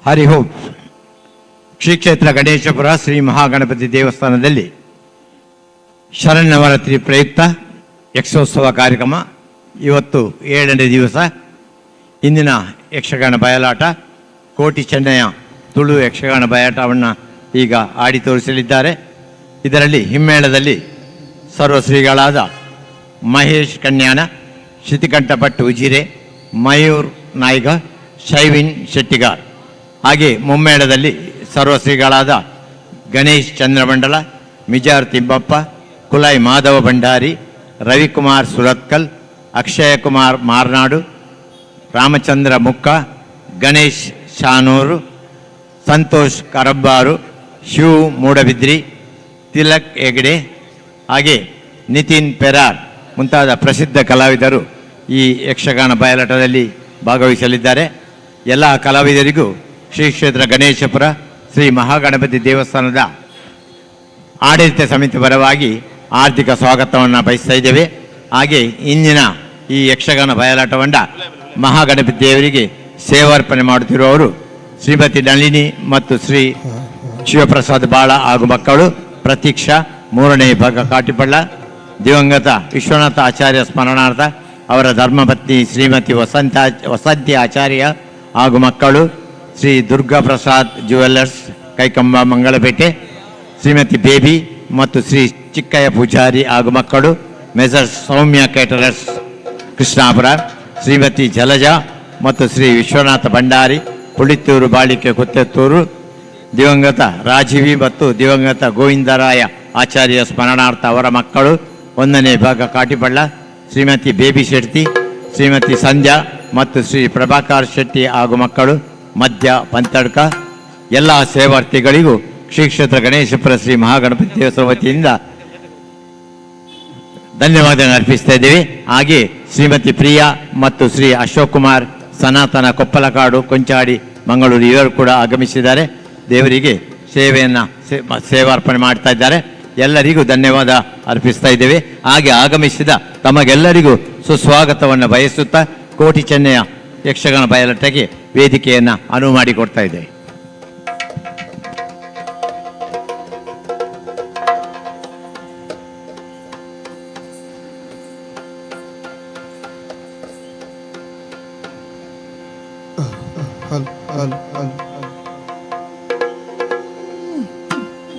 ಹರಿ ಓಂ. ಶ್ರೀ ಕ್ಷೇತ್ರ ಗಣೇಶಪುರ ಶ್ರೀ ಮಹಾಗಣಪತಿ ದೇವಸ್ಥಾನದಲ್ಲಿ ಶರನ್ನವರಾತ್ರಿ ಪ್ರಯುಕ್ತ ಯಕ್ಷೋತ್ಸವ ಕಾರ್ಯಕ್ರಮ ಇವತ್ತು 7ನೇ ದಿವಸ. ಇಂದಿನ ಯಕ್ಷಗಾನ ಬಯಲಾಟ ಕೋಟಿ ಚೆನ್ನಯ ತುಳು ಯಕ್ಷಗಾನ ಬಯಲಾಟವನ್ನು ಈಗ ಆಡಿ ತೋರಿಸಲಿದ್ದಾರೆ. ಇದರಲ್ಲಿ ಹಿಮ್ಮೇಳದಲ್ಲಿ ಸರ್ವಶ್ರೀಗಳಾದ ಮಹೇಶ್ ಕನ್ಯಾನ, ಶಿತಿಕಂಠ ಭಟ್ ಉಜಿರೆ, ಮಯೂರ್ ನಾಯ್ಗ, ಶೈವಿನ್ ಶೆಟ್ಟಿಗಾರ್. ಹಾಗೆ ಮುಮ್ಮೇಳದಲ್ಲಿ ಸರ್ವಶ್ರೀಗಳಾದ ಗಣೇಶ್ ಚಂದ್ರಮಂಡಲ, ಮಿಜಾರ್ ತಿಮ್ಮಪ್ಪ, ಕುಲಾಯ್ ಮಾಧವ ಭಂಡಾರಿ, ರವಿಕುಮಾರ್ ಸುರತ್ಕಲ್, ಅಕ್ಷಯ ಕುಮಾರ್ ಮಾರ್ನಾಡು, ರಾಮಚಂದ್ರ ಮುಕ್ಕ, ಗಣೇಶ್ ಶಾನೂರು, ಸಂತೋಷ್ ಕರಬ್ಬಾರು, ಶಿವ್ ಮೂಡಬಿದ್ರಿ, ತಿಲಕ್ ಹೆಗಡೆ, ಹಾಗೆ ನಿತಿನ್ ಪೆರಾರ್ ಮುಂತಾದ ಪ್ರಸಿದ್ಧ ಕಲಾವಿದರು ಈ ಯಕ್ಷಗಾನ ಬಯಲಾಟದಲ್ಲಿ ಭಾಗವಹಿಸಲಿದ್ದಾರೆ. ಎಲ್ಲ ಕಲಾವಿದರಿಗೂ ಶ್ರೀ ಕ್ಷೇತ್ರ ಗಣೇಶಪುರ ಶ್ರೀ ಮಹಾಗಣಪತಿ ದೇವಸ್ಥಾನದ ಆಡಳಿತ ಸಮಿತಿ ಪರವಾಗಿ ಹಾರ್ದಿಕ ಸ್ವಾಗತವನ್ನು ಬಯಸ್ತಾ ಇದ್ದೇವೆ. ಹಾಗೆ ಇಂದಿನ ಈ ಯಕ್ಷಗಾನ ಬಯಲಾಟವನ್ನು ಮಹಾಗಣಪತಿ ದೇವರಿಗೆ ಸೇವಾರ್ಪಣೆ ಮಾಡುತ್ತಿರುವವರು ಶ್ರೀಮತಿ ನಳಿನಿ ಮತ್ತು ಶ್ರೀ ಶಿವಪ್ರಸಾದ್ ಬಾಳ ಹಾಗೂ ಮಕ್ಕಳು ಪ್ರತೀಕ್ಷಾ, 3ನೇ ಭಾಗ ಕಾಟಿಪಳ್ಳ. ದಿವಂಗತ ವಿಶ್ವನಾಥ ಆಚಾರ್ಯ ಸ್ಮರಣಾರ್ಥ ಅವರ ಧರ್ಮಪತ್ನಿ ಶ್ರೀಮತಿ ವಸಂತಿ ಆಚಾರ್ಯ ಹಾಗೂ ಮಕ್ಕಳು ಶ್ರೀ ದುರ್ಗಾ ಪ್ರಸಾದ್ ಜುವೆಲ್ಲರ್ಸ್, ಕೈಕಂಬ, ಮಂಗಳಪೇಟೆ. ಶ್ರೀಮತಿ ಬೇಬಿ ಮತ್ತು ಶ್ರೀ ಚಿಕ್ಕಯ್ಯ ಪೂಜಾರಿ ಹಾಗೂ ಮಕ್ಕಳು ಮೆಸರ್ಸ್ ಸೌಮ್ಯ ಕೇಟರರ್ಸ್, ಕೃಷ್ಣಾಪುರ. ಶ್ರೀಮತಿ ಜಲಜಾ ಮತ್ತು ಶ್ರೀ ವಿಶ್ವನಾಥ ಭಂಡಾರಿ, ಪುಳಿತ್ತೂರು ಬಾಳಿಕೆ, ಕೊತ್ತೆತ್ತೂರು. ದಿವಂಗತ ರಾಜೀವಿ ಮತ್ತು ದಿವಂಗತ ಗೋವಿಂದರಾಯ ಆಚಾರ್ಯ ಸ್ಮರಣಾರ್ಥ ಅವರ ಮಕ್ಕಳು 1ನೇ ಭಾಗ ಕಾಟಿಪಳ್ಳ, ಶ್ರೀಮತಿ ಬೇಬಿ ಶೆಟ್ಟಿ, ಶ್ರೀಮತಿ ಸಂಧ್ಯಾ ಮತ್ತು ಶ್ರೀ ಪ್ರಭಾಕರ್ ಶೆಟ್ಟಿ ಹಾಗೂ ಮಕ್ಕಳು ಮಧ್ಯ ಪಂತಡ್ಕ. ಎಲ್ಲ ಸೇವಾರ್ಥಿಗಳಿಗೂ ಶ್ರೀ ಕ್ಷೇತ್ರ ಗಣೇಶಪುರ ಶ್ರೀ ಮಹಾಗಣಪತಿ ದೇವಸ್ಥಾನ ವತಿಯಿಂದ ಧನ್ಯವಾದ ಅರ್ಪಿಸ್ತಾ ಇದ್ದೀವಿ. ಹಾಗೆ ಶ್ರೀಮತಿ ಪ್ರಿಯಾ ಮತ್ತು ಶ್ರೀ ಅಶೋಕ್ ಕುಮಾರ್ ಸನಾತನ ಕೊಪ್ಪಲಕಾಡು, ಕೊಂಚಾಡಿ, ಮಂಗಳೂರು ಇವರು ಕೂಡ ಆಗಮಿಸಿದ್ದಾರೆ. ದೇವರಿಗೆ ಸೇವೆಯನ್ನು ಸೇವಾರ್ಪಣೆ ಮಾಡ್ತಾ ಇದ್ದಾರೆ. ಎಲ್ಲರಿಗೂ ಧನ್ಯವಾದ ಅರ್ಪಿಸ್ತಾ ಇದ್ದೇವೆ. ಹಾಗೆ ಆಗಮಿಸಿದ ತಮಗೆಲ್ಲರಿಗೂ ಸುಸ್ವಾಗತವನ್ನು ಬಯಸುತ್ತಾ ಕೋಟಿ ಚೆನ್ನಯ ಯಕ್ಷಗಾನ ಬಯಲಾಟಕ್ಕೆ ವೇದಿಕೆಯನ್ನು ಅನುವು ಮಾಡಿಕೊಡ್ತಾ ಇದ್ದೇವೆ. Hello, hello,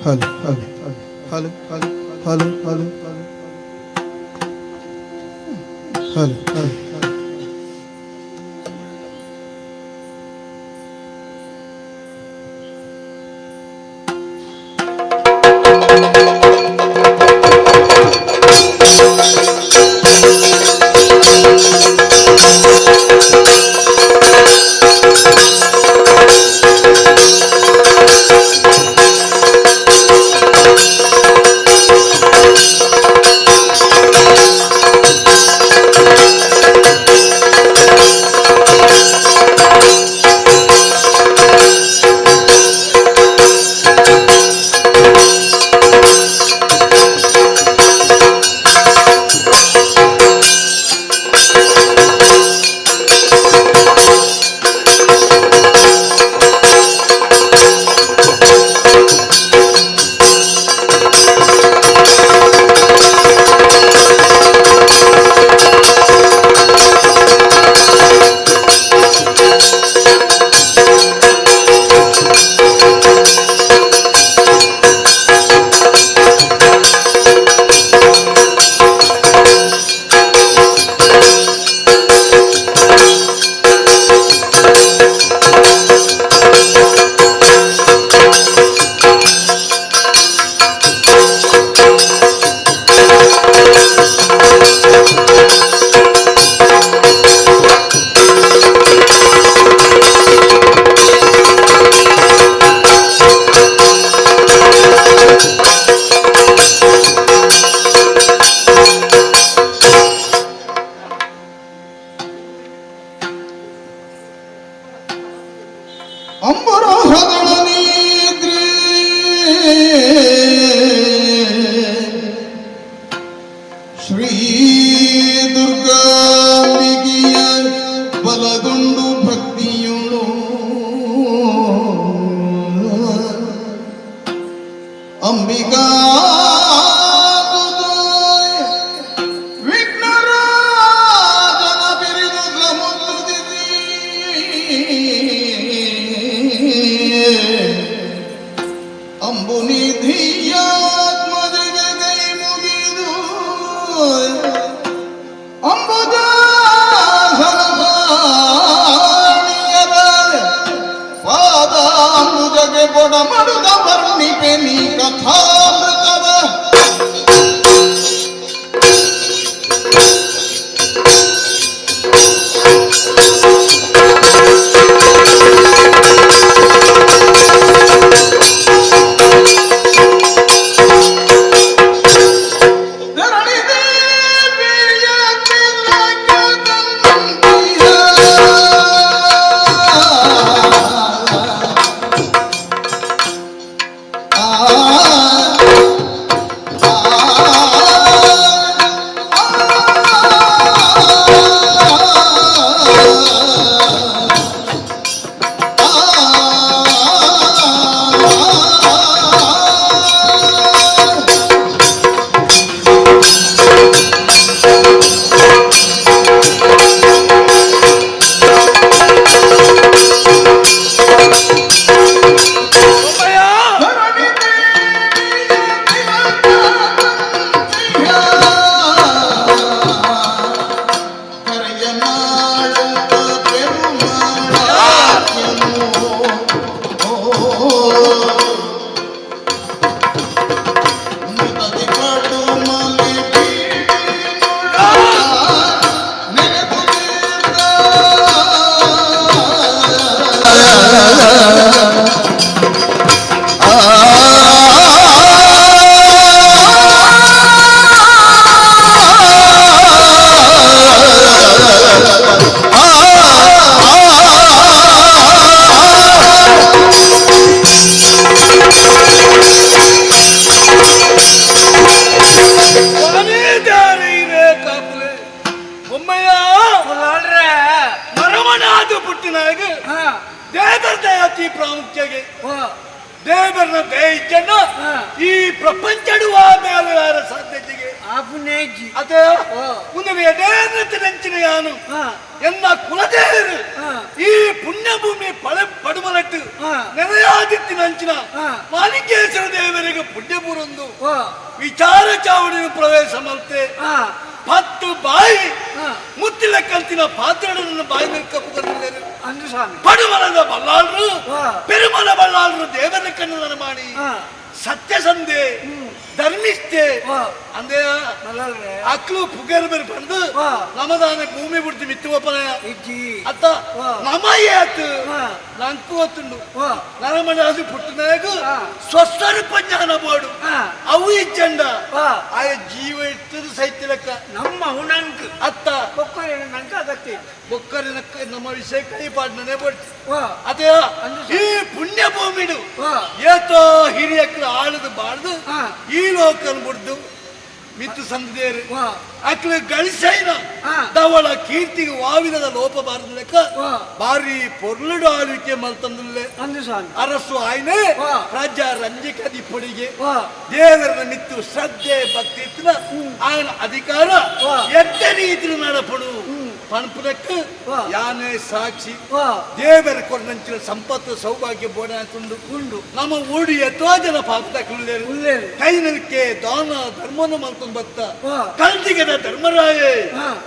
hello, hello, hello, hello, hello, hello, hello. Ambika ವಿಘ್ನರಾಜನ ಬಿರಿದು ಸಮುದ್ರದಿ ಅಂಬುನಿಧಿಯಾತ್ಮಜಗೆ ಕೈ ಮುಗಿದು ಅಂಬುಜಾಸನಪಾಣಿಯರ ಪಾದಾಂಬುಜಗೆ ಪೊಡಮಡುದ ವರ್ಣಿಪೆ ನೀ ಕಥಾಮೃತವ. ಧರಣಿ ದೇವಿಯ ತಿಲಕದಂತಿಯ ಆ ಆ ಧರಣಿ ದೇವಿಯ ತಿಲಕದಂತಿಯ ಕರೆಯನಾಳುತ್ತ ಪೆರುಮಾಳಾಖ್ಯನು. ಮುದದಿ ಪಡುಮಲಿ ಬೀಡಿನುಳ್ಳ ನೆನೆದು ತೀರ್ಥ. ಕಾಪುಲೆ ಬೊಮ್ಮಯ್ಯ ಮರಮನಾದ ಪುಟ್ಟಿನಾಗ ದೇವರ ದಯಾತಿ ಪ್ರಾಮುಖ್ಯಗೆ ದೇವರನ ದಯ ಇಜ್ಜಣ್ಣ ಈ ಪ್ರಪಂಚಡುವ ಮೇಲೆ ಯಾರ ಸಾಧ್ಯತೆಗೆ ಅದೇ ಮುಂದೆ ಎಡೇನಂಚಿನ ಯಾನು ಎನ್ನ ಕುಲದೇವರು ಈ ಪುಣ್ಯಭೂಮಿ ಪಳ ಪಡುಮಲಟ್ಟು ನೆಲೆಯಾದಿತ್ತಿನಂಚಿನ ಮಾಲಿಕೇಶ್ವರ ದೇವರಿಗೆ ಪುಣ್ಯಪುರೊಂದು ವಿಚಾರ ಚಾವಡಿನ ಪ್ರವೇಶ ಮಲ್ತೆ ಪತ್ತು ಬಾಯಿ ಮುತ್ತಿಲ ಕಂತಿನ ಪಾತ್ರಗಳನ್ನು ಬಾಯಿ ಮೇಲೆ ಕಪ್ಪು ಪಡುಮಲದ ಬಲ್ಲಾಳರು ಪೆರುಮಲ ಬಲ್ಲಾಳರು ದೇವರ ಕಣ್ಣು ಮಾಡಿ ಸತ್ಯಸಂಧೆ ಧರ್ಮಿಷ್ಠೆ ಅಂದೆ ಅಕ್ಲು ಪುಗರ್ ಬೇರೆ ಬಂದು ನಮದಾನೆ ಭೂಮಿ ಬಿಡ್ತಿ ಮಿತ್ತು ಒಪ್ಪನ ಅತ್ತ ನಮ ಏತು ನಂಕು ಒತ್ತುಂಡು ನರಮಣ ಅದು ಪುಟ್ಟನಾಗ ಸ್ವಸ್ವರೂಪ ಜ್ಞಾನ ಬೋಡು ಅವು ಇಜ್ಜಂಡ ಆಯ ಜೀವ ಇಟ್ಟದು ಸೈತ್ಯ ಲೆಕ್ಕ. ನಮ್ಮ ಉಣಂಕ್ ಅತ್ತ ಬೊಕ್ಕರೇನ ನಂಕ ಅಗತ್ಯ ಇಲ್ಲ. ಬೊಕ್ಕರಿನ ನಮ್ಮ ವಿಷಯ ಕೈ ಪಾಡ್ನೇ ಬೋಡ್ತಿ ಅದೇ ಈ ಪುಣ್ಯ ಭೂಮಿಡು ಏತೋ ಹಿರಿಯಕ್ರು ಆಳದು ಬಾಳ್ದು ಈ ಲೋಕನ್ ಬಿಡ್ದು ಮಿತ್ತು ಸಂದೇರು ಅಕ್ಲು ಗಳಿಸೈನ ದವಳ ಕೀರ್ತಿಗೆ ವಾವಿದದ ಲೋಪ ಬಾರದು ಲೆಕ್ಕ ಬಾರಿ ಪೊರ್ಲುಡು ಆಳ್ವಿಕೆ ಮಲ್ತಂದುಲ್ಲೆ ಅಂದು ಸ್ವಾಮಿ. ಅರಸು ಆಯ್ನೆ ರಾಜ ರಂಜಿಕದಿ ಪೊಡಿಗೆ ದೇವರ ಮಿತ್ತು ಶ್ರದ್ಧೆ ಭಕ್ತಿ ಇತ್ತಿನ ఆయన ಅಧಿಕಾರ ಎದ್ದ ರೀತಿಯ ನಡಪಡು ಪಣಪುನಕ್ಕೆ ಯಾನೇ ಸಾಕ್ಷಿ. ದೇವರ ಕೊಡಂಚಿನ ಸಂಪತ್ತು ಸೌಭಾಗ್ಯ ಬೋಡ ಅಂತುಂಡು ಉಂಡು. ನಮ್ಮ ಊಡು ಎತ್ತೋ ಜನ ಪಾಪದಾಕುಲ್ಲೇರು ಉಲ್ಲೇರು. ಕೈ ನಿಲ್ಕೆ ದಾನ ಧರ್ಮನು ಮಲ್ತೊಂದು ಬತ್ತ ಕಲ್ದಿಗದ ಧರ್ಮರಾಯೇ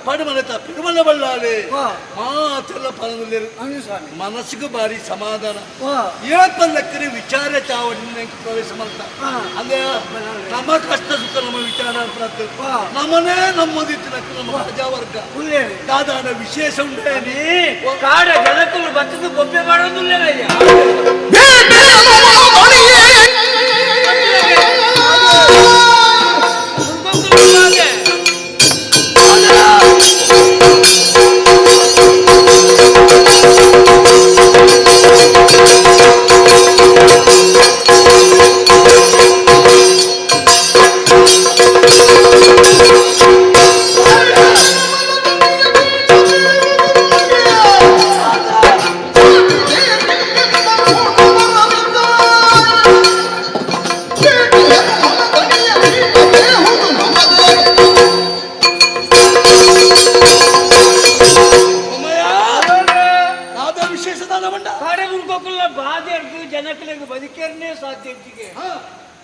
ಪಡಮಲತ ಪೆರುಮಲ ಬಳ್ಳಾಲೆ ಮಾತೆಲ್ಲ ಪದನುಲ್ಲೇರು. ಅಂದು ಸ್ವಾಮಿ. ಮನಸ್ಸಿಗೂ ಬಾರಿ ಸಮಾಧಾನ ಏಪಲ್ಲಕ್ಕರೆ ವಿಚಾರ ಚಾವಡಿನ ಪ್ರವೇಶ ಮಲ್ತ ಅಂದ್ರೆ ನಮ್ಮ ಕಷ್ಟ ಸುಖ ನಮ್ಮ ವಿಚಾರ ಅಂತ ನಮ್ಮನೇ ನಮ್ಮದಿತ್ತು ನಮ್ಮ ಪ್ರಜಾವರ್ಗ ಉಲ್ಲೇರು. ದಾದಾನ ವಿಶೇಷ ಉಂಟೇ. ಕಾಡ ಜನಕುಲು ಬತ್ತದು ಬೊಬ್ಬೆ ಮಾಡೋದುಲ್ಲೇರಯ್ಯ. ಆ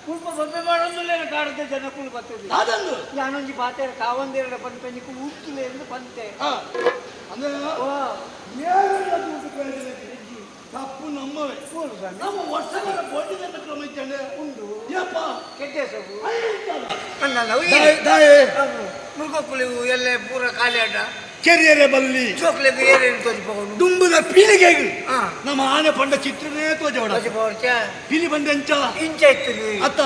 ಮುಲ್ಪ ಬೊಬ್ಬೆ ಮಾಡೋದಿಲ್ಲ ಕಾಡದ ಜನಕ್ಕೂ ಬರ್ತದೆ. ಅದೊಂದು ಯಾನೊಂಜಿ ಪಾತೆರ ಕಾವಂದೇರಡ ಪನ್ಪೆ ನಿಕ್ಕು ಊಕ್ಕಿಲ್ಲ ಎಂದು ಪಂತೆ. ಅಂದ್ರೆ ವಾ. ಏನೆಲ್ಲ ದುಡ್ಡು ಪ್ರಯೋಜನ ಇದೆ? ತಪ್ಪು ನಮ್ಮವೇ. ಹೌದು ಸ್ವಾಮಿ. ನಮ್ಮ ವರ್ಷಗಳ ಬೋಟಿನ ಕ್ರಮ ಇದ್ದಾನೆ ಉಂಡು. ಯಪ್ಪ ಕೆಟ್ಟೆ ಸೊಬು ಅಯ್ಯೋ. ಅಣ್ಣ. ದಾಯೆ. ಮುಲ್ಕೊಕ್ಕುಲಿವು ಎಲ್ಲೆ ಪೂರ ಖಾಲಿ ಅಡ್ಡ. ಕೆರಿಯರೆ ಬಲ್ಲಿ. ಚೋಕ್ಲೆಗ್ ಏರೇನು ತೋಜಿಪೋಡು. ದುಂಬುದ ಪೀಳಿಗೆಗೆ ಹಾ. ನಮ್ಮ ಆನೆ ಪಂಡ ಚಿತ್ರನೇ ತೋಜವಡ. ತೋಜಿಪೋಡ್ಚ. ಪಿಲಿ ಬಂದೆ ಅಂಚ. ಇಂಚ ಇತ್ತು. ಅತ್ತ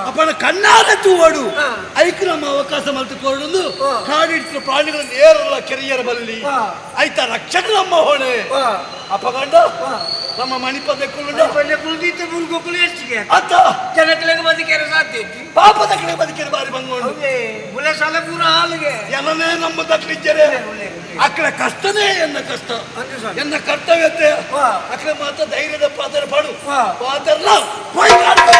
ಅಪ್ಪನ ಕಣ್ಣಾರ ತೂವಡು. ಹಾ. ಐಕ್ ನಮ್ಮ ಅವಕಾಶ ಮಲ್ತು ಕೊರಡು. ಹಾ. ಕಾಡಿಡ್ತಿರೋ ಪ್ರಾಣಿಗಳ ನೇರಲ್ಲ ಕೆರಿಯರ ಬಲ್ಲಿ. ಹಾ. ಐತ ರಕ್ಷಣೆ ನಮ್ಮ ಹೊಣೆ. ಅಪಗಂಡ ನಮ್ಮ ಮಣಿಪದ ಕುಳ್ಳುಂಡ. ಕುಳ್ದಿತ್ತು ಮುಲ್ಕೊಕ್ಕುಲು ಹೆಚ್ಚಿಗೆ. ಅತ್ತ. ಜನಕ್ಲೆಗ್ ಬದುಕೆರೆ ಸಾಧ್ಯ ಇತ್ತು. ಪಾಪದ ಕಡೆ ಬದುಕಿನ ಬಾರಿ ಬಂಗೊಂಡು. ಅವೇ ಬುಲೆ ಸಾಲ ಪೂರ ಹಾಲಿಗೆ. ಎಲ್ಲನೇ ನಮ್ಮ ತಕ್ಲಿಜ್ಜರೆ. ಒಳ್ಳೆ, ಒಳ್ಳೆ. ಅಕ್ಕಳ ಕಷ್ಟನೇ ಎನ್ನ ಕಷ್ಟ. ಅಂದು ಸ್ವಾಮಿ. ಎನ್ನ ಕರ್ತವ್ಯತೆ. ವಾ. ಅಕ್ಕಳ ಮಾತ್ರ ಧೈರ್ಯದ ಪಾತ್ರ ಪಾಡು. ವಾ. ಪಾತ್ರಲ್ಲ ಪೋಯ್ ಕಾಡು.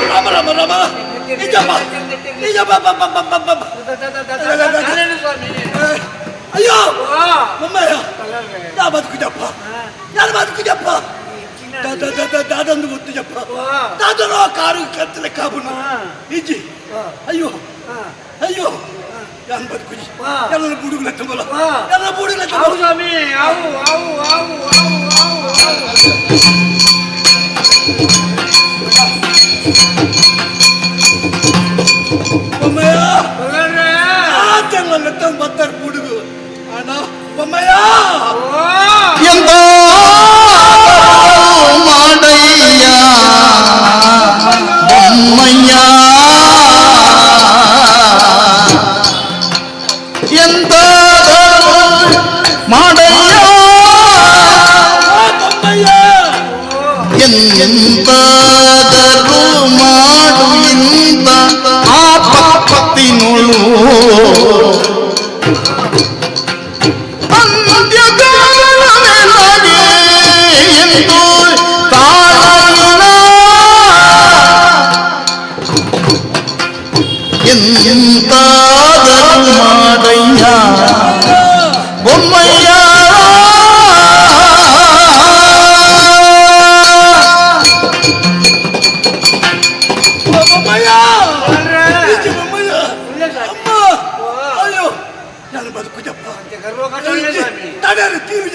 ರಾಮ ರಾಮ ರಾಮ ನಿಜಪ್ಪ ನಿಜಪ್ಪ ಬ, ಬ, ಬ, ಬ, ಬ. ಕಲೆನು ಸ್ವಾಮಿ. ಅಯ್ಯೋ. ವಾ. ಮಮ್ಮಯ್ಯ. ಕಲರ್ರೆ. ಯಾ ಬದುಕುಜಪ್ಪ, ಯಾರು ಬದುಕುಜಪ್ಪ? ದಾದಂದು ಗೊತ್ತುಜಪ್ಪ. ವಾ. ದಾದನೋ ಕಾರು ಕತ್ತಲೆ ಕಾಬುನು. ಹಾ. ಇಜ್ಜಿ. ವಾ. ಅಯ್ಯೋ. ಹಾ. ಅಯ್ಯೋ, ಯಾನ್ ಬದುಕುಜಿ. ವಾ. ಎಲ್ಲ ಬುಡುಗುಲ ತುಂಬಲ. ವಾ. ಎಲ್ಲ ಬುಡುಗುಲ ಆವು ತುಂಬಲ. ಸ್ವಾಮಿ, ಆವು ಆವು ಆವು ಆವು ಆವು ಆವು. ಬೊಮ್ಮಯ್ಯ. ಕಲರ್ರೆ. ಆಚೆಲ್ಲ ಲೆತ್ತಂದು ಬರ್ತಾರೆ ಬುಡುಗು ಅಣ್ಣ ಬೊಮ್ಮಯ್ಯ. ಓ. ಎಂತ ಮಾಡಯ್ಯ ಬೊಮ್ಮಯ್ಯ, ಎಂತ ಮಾಡಯ್ಯ.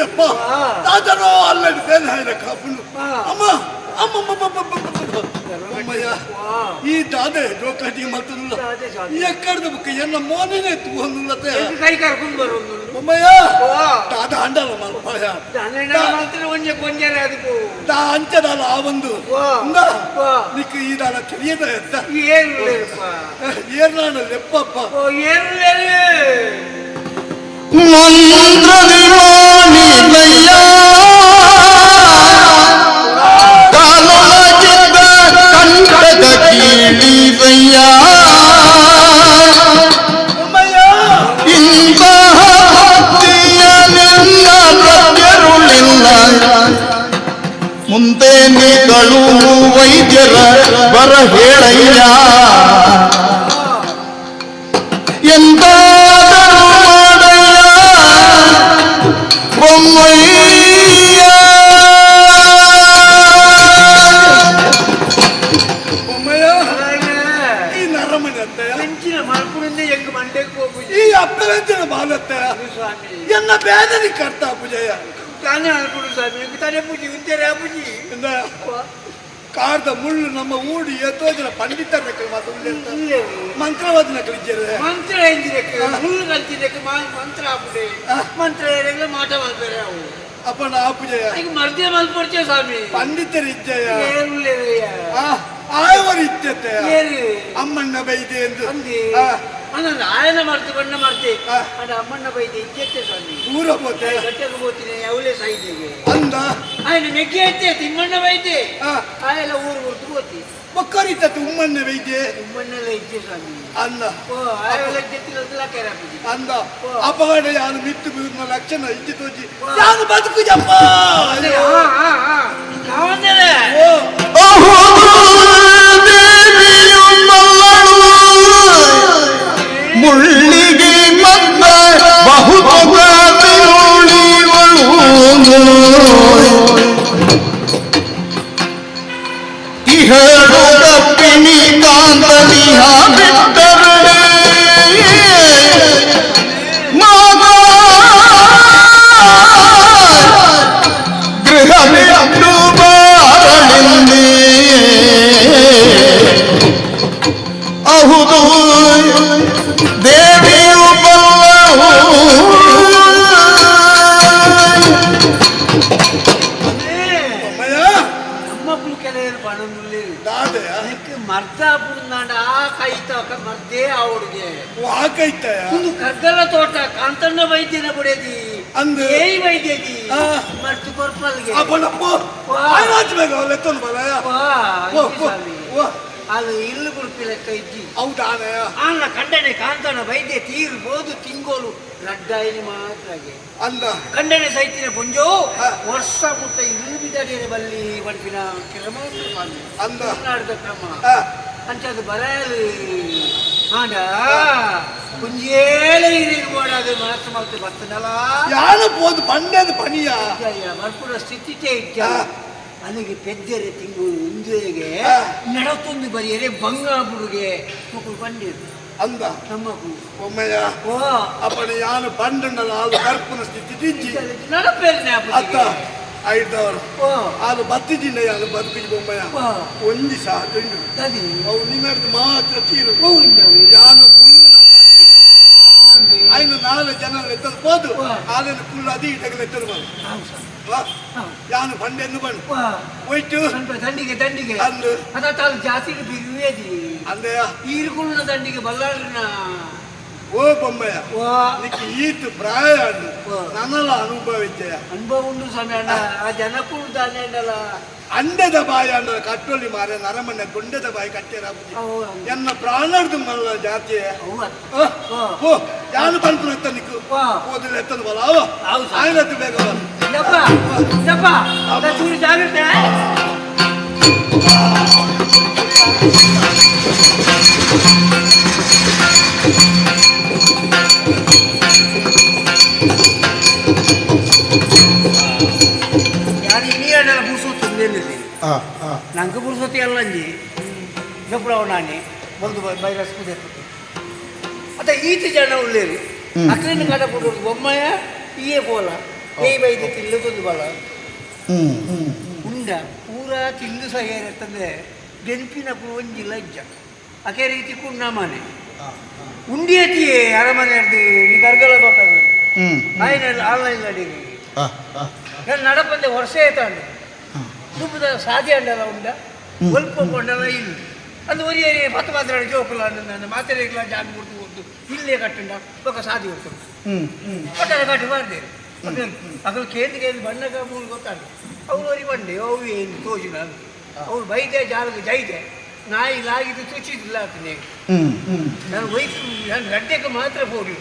ಅಪ್ಪ ತಾತನೋ ಅಲ್ಲಡಿ ಬೇನೆ ಹಾಯಿನ ಕಾಪುಂಡು ಅಮ್ಮ ಅಮ್ಮ ಅಮ್ಮಯ್ಯ ಈ ದಾದೆ ಜೋಕಾಟಿ ಮಲ್ತನುಲ್ಲ ಎಕ್ಕಡ್ದ ಬುಕ್ಕ ಎನ್ನ ಮೋನೆನೆ ತೂವೊಂದುಲ್ಲತೆ ಕೈ ಕರ್ಕೊಂಡು ಬರೋದು ಬೊಮ್ಮಯ್ಯ ದಾದ ಅಂಡಲ ಮಲ್ಪಾಯ ಒಂಜೆ ಕೊಂಜನೆ ಅದಕ್ಕೂ ದಾ ಅಂಚದಾಲ ಆ ಒಂದು ನಿಕ್ ಈ ದಾಲ ತಿಳಿಯದ ಎತ್ತ ಏನು ಲೇರಪ್ಪ ಏರ್ನಾಡ ಲೆಪ್ಪಪ್ಪ ಓ ಏನು ಲೇರು ಮಂತ್ರನಿಮಾನಿಲಯ್ಯ ಕಾಲೊಳಗಿದ್ದ ಕಂಠದ ಕೀಳಿದಯ್ಯ ಬೊಮ್ಮಯ್ಯ ಇಂತಹ ಭಕ್ತಿಯ ನಿನ್ನ ಪ್ರತ್ಯರುಳಿಲ್ಲ ಮುಂದೆ ನೀಗಳು ವೈದ್ಯರ ಬರ ಹೇಳಯ್ಯ ಎಂತಾದರೂ ಮಾಡಯ್ಯ ಬೊಮ್ಮಯ್ಯ ಬೊಮ್ಮಯ್ಯ ಈ ನರಮನೆ ಅತ್ತಯ್ಯ ಕಂಚಿನ ಮಲ್ಪುಣಿಂದ ಹೆಂಗ್ ಮಂಡ್ಯಕ್ಕೆ ಹೋಗುದು ಈ ಅಪ್ಪವೆಂಚಿನ ಬಾಲತ್ತಯ್ಯ ಸ್ವಾಮಿ ಎನ್ನ ಬೇದನಿ ಕರ್ತ ಪೂಜಯ್ಯ ತಾನೇ ಅನ್ಕೊಡು ಸ್ವಾಮಿ ಹೆಂಗ್ ತಾನೇ ಪೂಜೆ ಇಂತೇರೆ ಆ ಪೂಜೆ ಇಂದ ಕಾರ್ದ ಮುಳ್ಳು ನಮ್ಮ ಊಡು ಏತೋ ಜನ ಪಂಡಿತರ ನಕಲು ಮಾತು ಮಂತ್ರವಾದ ನಕಲು ಇಜ್ಜೆರೆ ಮಂತ್ರ ಎಂಜಿರಕ್ಕೆ ಮುಳ್ಳು ಕಂಚಿರಕ್ಕೆ ಮಂತ್ರ ಆಪುಡೆ ಮಂತ್ರ ಏರೆಗ್ಲ ಮಾಟ ಮಲ್ಪೆರೆ ಅವು ಅಪ್ಪನ ಆ ಪೂಜೆಯ ಈಗ ಮರ್ದೆ ಮಲ್ಪೊಡ್ಚೆ ಸ್ವಾಮಿ ಪಂಡಿತರ ಇಜ್ಜೆಯ ಏನು ಲೇರಯ್ಯ ಆಯವರು ಇಜ್ಜತೆ ಏರು ಅಮ್ಮಣ್ಣ ಬೈದೆ ಎಂದು ಅಂದಿ ಆ, ಅನ್ನೊಂದು ಆಯನ ಮರ್ತು ಬಣ್ಣ ಮರ್ತೆ ಆ. ಅಡ ಅಮ್ಮಣ್ಣ ಬೈದೆ ಇಜ್ಜತ್ತೆ ಸ್ವಾಮಿ ದೂರ ಪೋತೆ ಗಟ್ಟೆಗೆ ಹೋಗ್ತೀನಿ ಅವಳೇ ಸಾಯ್ದಿಗೆ ಅಂದ ಆಯನ ಮೆಗ್ಗಿ ಐತೆ ತಿಮ್ಮಣ್ಣ ಬೈದೆ ಆ, ಆಯೆಲ್ಲ ಊರು ಊರ್ದು ಹೋತಿ ಒಕ್ಕರಿತತ್ತು ಉಮ್ಮಣ್ಣ ಬೈದೆ ಉಮ್ಮಣ್ಣೆಲ್ಲ ಇಜ್ಜೆ ಸ್ವಾಮಿ ಅಂದ ಓ ಆಯೆಲ್ಲ ಇಜ್ಜೆತ್ತಿಲ್ಲ ಕೆರಪಿಗೆ ಅಂದ ಅಪಗಡ ಯಾನು ಮಿತ್ತು ಬೀರ್ನ ಲಕ್ಷಣ ಇಜ್ಜಿ ತೋಜಿ ಯಾನು ಬದುಕುಜಪ್ಪ ಕಾವಂದರೆ ಓ ಅಹುದು ದೇವಿಯು ಮಲ್ಲಳು ಮುಳ್ಳಿಗೆ ಮದ್ದ ಬಹುತುಳಿವಳು ಇಹಳು ಕಪ್ಪಿನಿ ಕಾಂತನಿಹ ಬಿಟ್ಟರೆ ಮಗ ಗೃಹ ಬಿಟ್ಟು ಬಾರಳಿಂದೇ ಅಹುದು ದೇವಿಯು ಬಲ್ಲವು ಅಮ್ಮಯ್ಯ ನಮ್ಮಪ್ಪನ ಕೆಲವರು ಬಣ್ಣನುಳ್ಳಿ ದಾದೆಯ ಅದಕ್ಕೆ ಮರ್ದ ಪುಡ್ನಾಡ ಆ ಕೈತ ಮರ್ದೇ ಅವಳಿಗೆ ವಾಕೈತಯ ಒಂದು ಕಗ್ಗಲ ತೋಟ ಕಾಂತಣ್ಣ ವೈದ್ಯನ ಬುಡೇದಿ ಅಂದು. ಏಯ್ ವೈದ್ಯದಿ ಆ. ಮರ್ತು ಕೊರ್ಪಲ್ಗೆ ಅಪ್ಪನಪ್ಪ ಆಯ್ತು ಬೇಗ ಲೆತ್ತೊಂದು ಬಲಯ ವಾ, ಓ ಇಜ್ಜಿ ಓ ಸ್ವಾಮಿ. ಓ ಅದು ಇಲ್ಲು ಗುರುಪಿ ಲೆಕ್ಕ ಇಜ್ಜಿ ಹೌದಾನಯ ಆನ ಕಂಡನೆ ಕಾಂತಣ್ಣ ವೈದ್ಯ ತೀರ್ಬೋದು ತಿಂಗೋಲು ರಡ್ಡಾಯಿನಿ ಮಾತ್ರಾಗೆ ಅಂದ ಕಂಡನೆ ಸೈತಿನ ಪುಂಜೋ ಆ. ವರ್ಷ ಮುಟ್ಟ ಇರು ಬಿದಡಿಯ ಬಲ್ಲಿ ಪಡ್ಪಿನ ಕ್ರಮ ಉಂಟು ಸ್ವಾಮಿ ಅಂದ. ಕರ್ನಾಟಕದ ಕ್ರಮ ಆ, ಅಂಚದು ಬರಲು ಆಂಡ ಕುಂಜೇಳೆ ಇರಿಗೆ ಬೋಡಾದ ಮನಸ್ಸು ಮಲ್ತು ಬರ್ತನಲ್ಲ ಯಾನು ಪೋದು ಪಂಡ್ಯದ ಪಣಿಯ ಬರ್ಪುರ ಸ್ಥಿತಿಟೇ ಇಜ್ಜ ಆ. ಅಲ್ಲಿಗೆ ಪೆದ್ದೆರೆ ತಿಂಗಳು ಒಂದುಗೆ ಆ. ನಡತೊಂದು ಬರಿಯರೆ ಬಂಗ ಬುಡುಗೆ ಮಕ್ಕಳು ಬಂದಿರು ಅಂದ ನಮ್ಮಕು ಒಮ್ಮೆಯ ಓ ಅಪ್ಪನ ಯಾನು ಪಂಡಂಡಲ ಆಲು ಕರ್ಪುನ ಸ್ಥಿತಿ ತಿಜ್ಜಿ ನಡಪೇರ್ನೆ ಅತ್ತ ಐದವರು ಓ ಆಲು ಬತ್ತಿಜಿನ ಯಾನು ಬದುಕಿ ಬೊಮ್ಮಯ್ಯ ವಾ. ಒಂಜಿ ಸಹ ತುಂಡು ತದಿ ಅವು ನಿನ್ನಡ್ದು ಮಾತ್ರ ತೀರು ಹೂವಿಂದವು ಯಾನು ಕುಲ್ಲುನ ಐನು ನಾಲ್ ಜನ ಲೆತ್ತಲು ಪೋದು ವಾ. ಆಲೆನು ಕುಲ್ಲು ಅದಿ ಇಟಗ ಲೆತ್ತಲು ಬಾಲು ಹೌದು ಸರ್ ವಾ ಹೌದು. ಯಾನು ಪಂಡೆನ್ನು ಬಣ್ಣು ವಾ ಹೋಯ್ತು ಸ್ವಲ್ಪ ದಂಡಿಗೆ ದಂಡಿಗೆ ಅಂದು. ಅದ ತಾಳು ಜಾತಿಗೆ ಬಿರುವೇದಿ ಅಂದೆಯ ಈರುಗುಳ್ಳ ದಂಡಿಗೆ ಬಲ್ಲಾಳ್ರನ ಓ ಬೊಮ್ಮಯ್ಯ ವಾ ನಿಕ್ಕೆ ಈತು ಪ್ರಾಯ ಅಂಡು ವಾ. ನನ್ನಲ ಅನುಭವ ಇಜ್ಜೆಯ ಅನುಭವ ಉಂಡು ಸ್ವಾಮಿ ಅಣ್ಣ ಆ ಜನಕ್ಕೂ ತಾನೇ ಅಣ್ಣಲ್ಲ ಅಂಡೆದ ಬಾಯಿ ಅಂಡ ಕಟ್ಟೊಳ್ಳಿ ಮಾರೆ ನರಮಣ್ಣ ಗುಂಡೆದ ಬಾಯಿ ಕಟ್ಟೆರ ಅವು ಅವು. ಎನ್ನ ಪ್ರಾಣರ್ದು ಮಲ್ಲ ಜಾತಿಯ ಅವು ಆ, ವಾ. ಓ ಯಾನು ಪನ್ಪುನ ಎತ್ತ ನಿಕ್ಕು ವಾ. ಓದಿಲ್ಲ ಎತ್ತದು ಬಲ ಅವ ಹೌದು ಸರ್. ಆಯ್ಲತ್ತು ಬೇಗ ಬಾ. ಯಪ್ಪ ಯಪ್ಪ ಚೂರು ಜಾಗ್ರತೆ ಯಾರು ಇನಿ ಅಣ್ಣನ ಪುರ್ಸೊತ್ತು ನಿಲ್ಲಿದೆ ನಂಗೆ ಪುರ್ಸೊತ್ತು ಎಲ್ಲ ಅಂಜಿ ಜೊಪ್ಪಳವ ನಾನೇ ಬಂದು ಬೈರಸ್ ಕುದಿರ್ತದೆ ಅತ್ತ ಈತ ಜನ ಉಳ್ಳೇರಿ ಅಕ್ರಿನ ಕಡ ಪುಡು ಬೊಮ್ಮಯ್ಯ ಈಯೇ ಪೋಲ ಬೈದು ತಿಲ್ಲುದು ಬಲ ಉಂಡ ಪೂರಾ ತಿಂದು ಸಹಿಯಾರತ್ತಂದ್ರೆ ಗೆನ್ಪಿನಕು ಒಂಜಿಲ್ಲ ಇಜ್ಜ ಅಕೆ ರೀತಿ ಕುಣ್ಣ ಮನೆ ಉಂಡಿಯತಿಯೇ ಅರಮನೆ ನೀ ಕರ್ಗಲ ಗೊತ್ತಾಗ ಆಯ್ನ ಆನ್ಲೈನ್ ಅಡಿಗೆ ನಡಪಂದೆ ವರ್ಷ ಆಯ್ತಾಂಡು ದುಬ್ಬದ ಸಾಧ್ಯ ಅಂಡಲ ಉಂಡ ಒಲ್ಪ ಕೊಂಡಲ ಇಲ್ಲ ಅಂದು ಒರಿ ಒರಿ ಪತ್ತು ಮಾತ್ರ ಜೋಕುಲ ನನ್ನ ಮಾತ್ರೆಗಳ ಜಾಗ ಕೊಡ್ತು ಕೊಡ್ತು ಇಲ್ಲೇ ಕಟ್ಟಂಡ ಬೊಕ ಸಾದಿ ಕೊಡ್ತು ಒಟ್ಟಾರೆ ಕಟ್ಟಿ ಮಾಡ್ದೆ ಅಗಲು ಕೇಂದ್ರ ಕೇಂದ್ರ ಬಣ್ಣಗ ಮೂರು ಗೊತ್ತಾಗ ಅವ್ರು ಒರಿ ಬಂಡೆ ಅವು ಏನು ತೋಜು ನಾನು ಅವ್ರು ಬೈದೆ ಜಾಲಕ್ಕೆ ಜೈದೆ ನಾಯಿ ಲಾಗಿದ್ದು ತುಚಿದಿಲ್ಲ ಆತನೇ ನಾನು ವೈಫ್ ನಾನು ಗಡ್ಡೆಗೆ ಮಾತ್ರ ಪೋಡಿ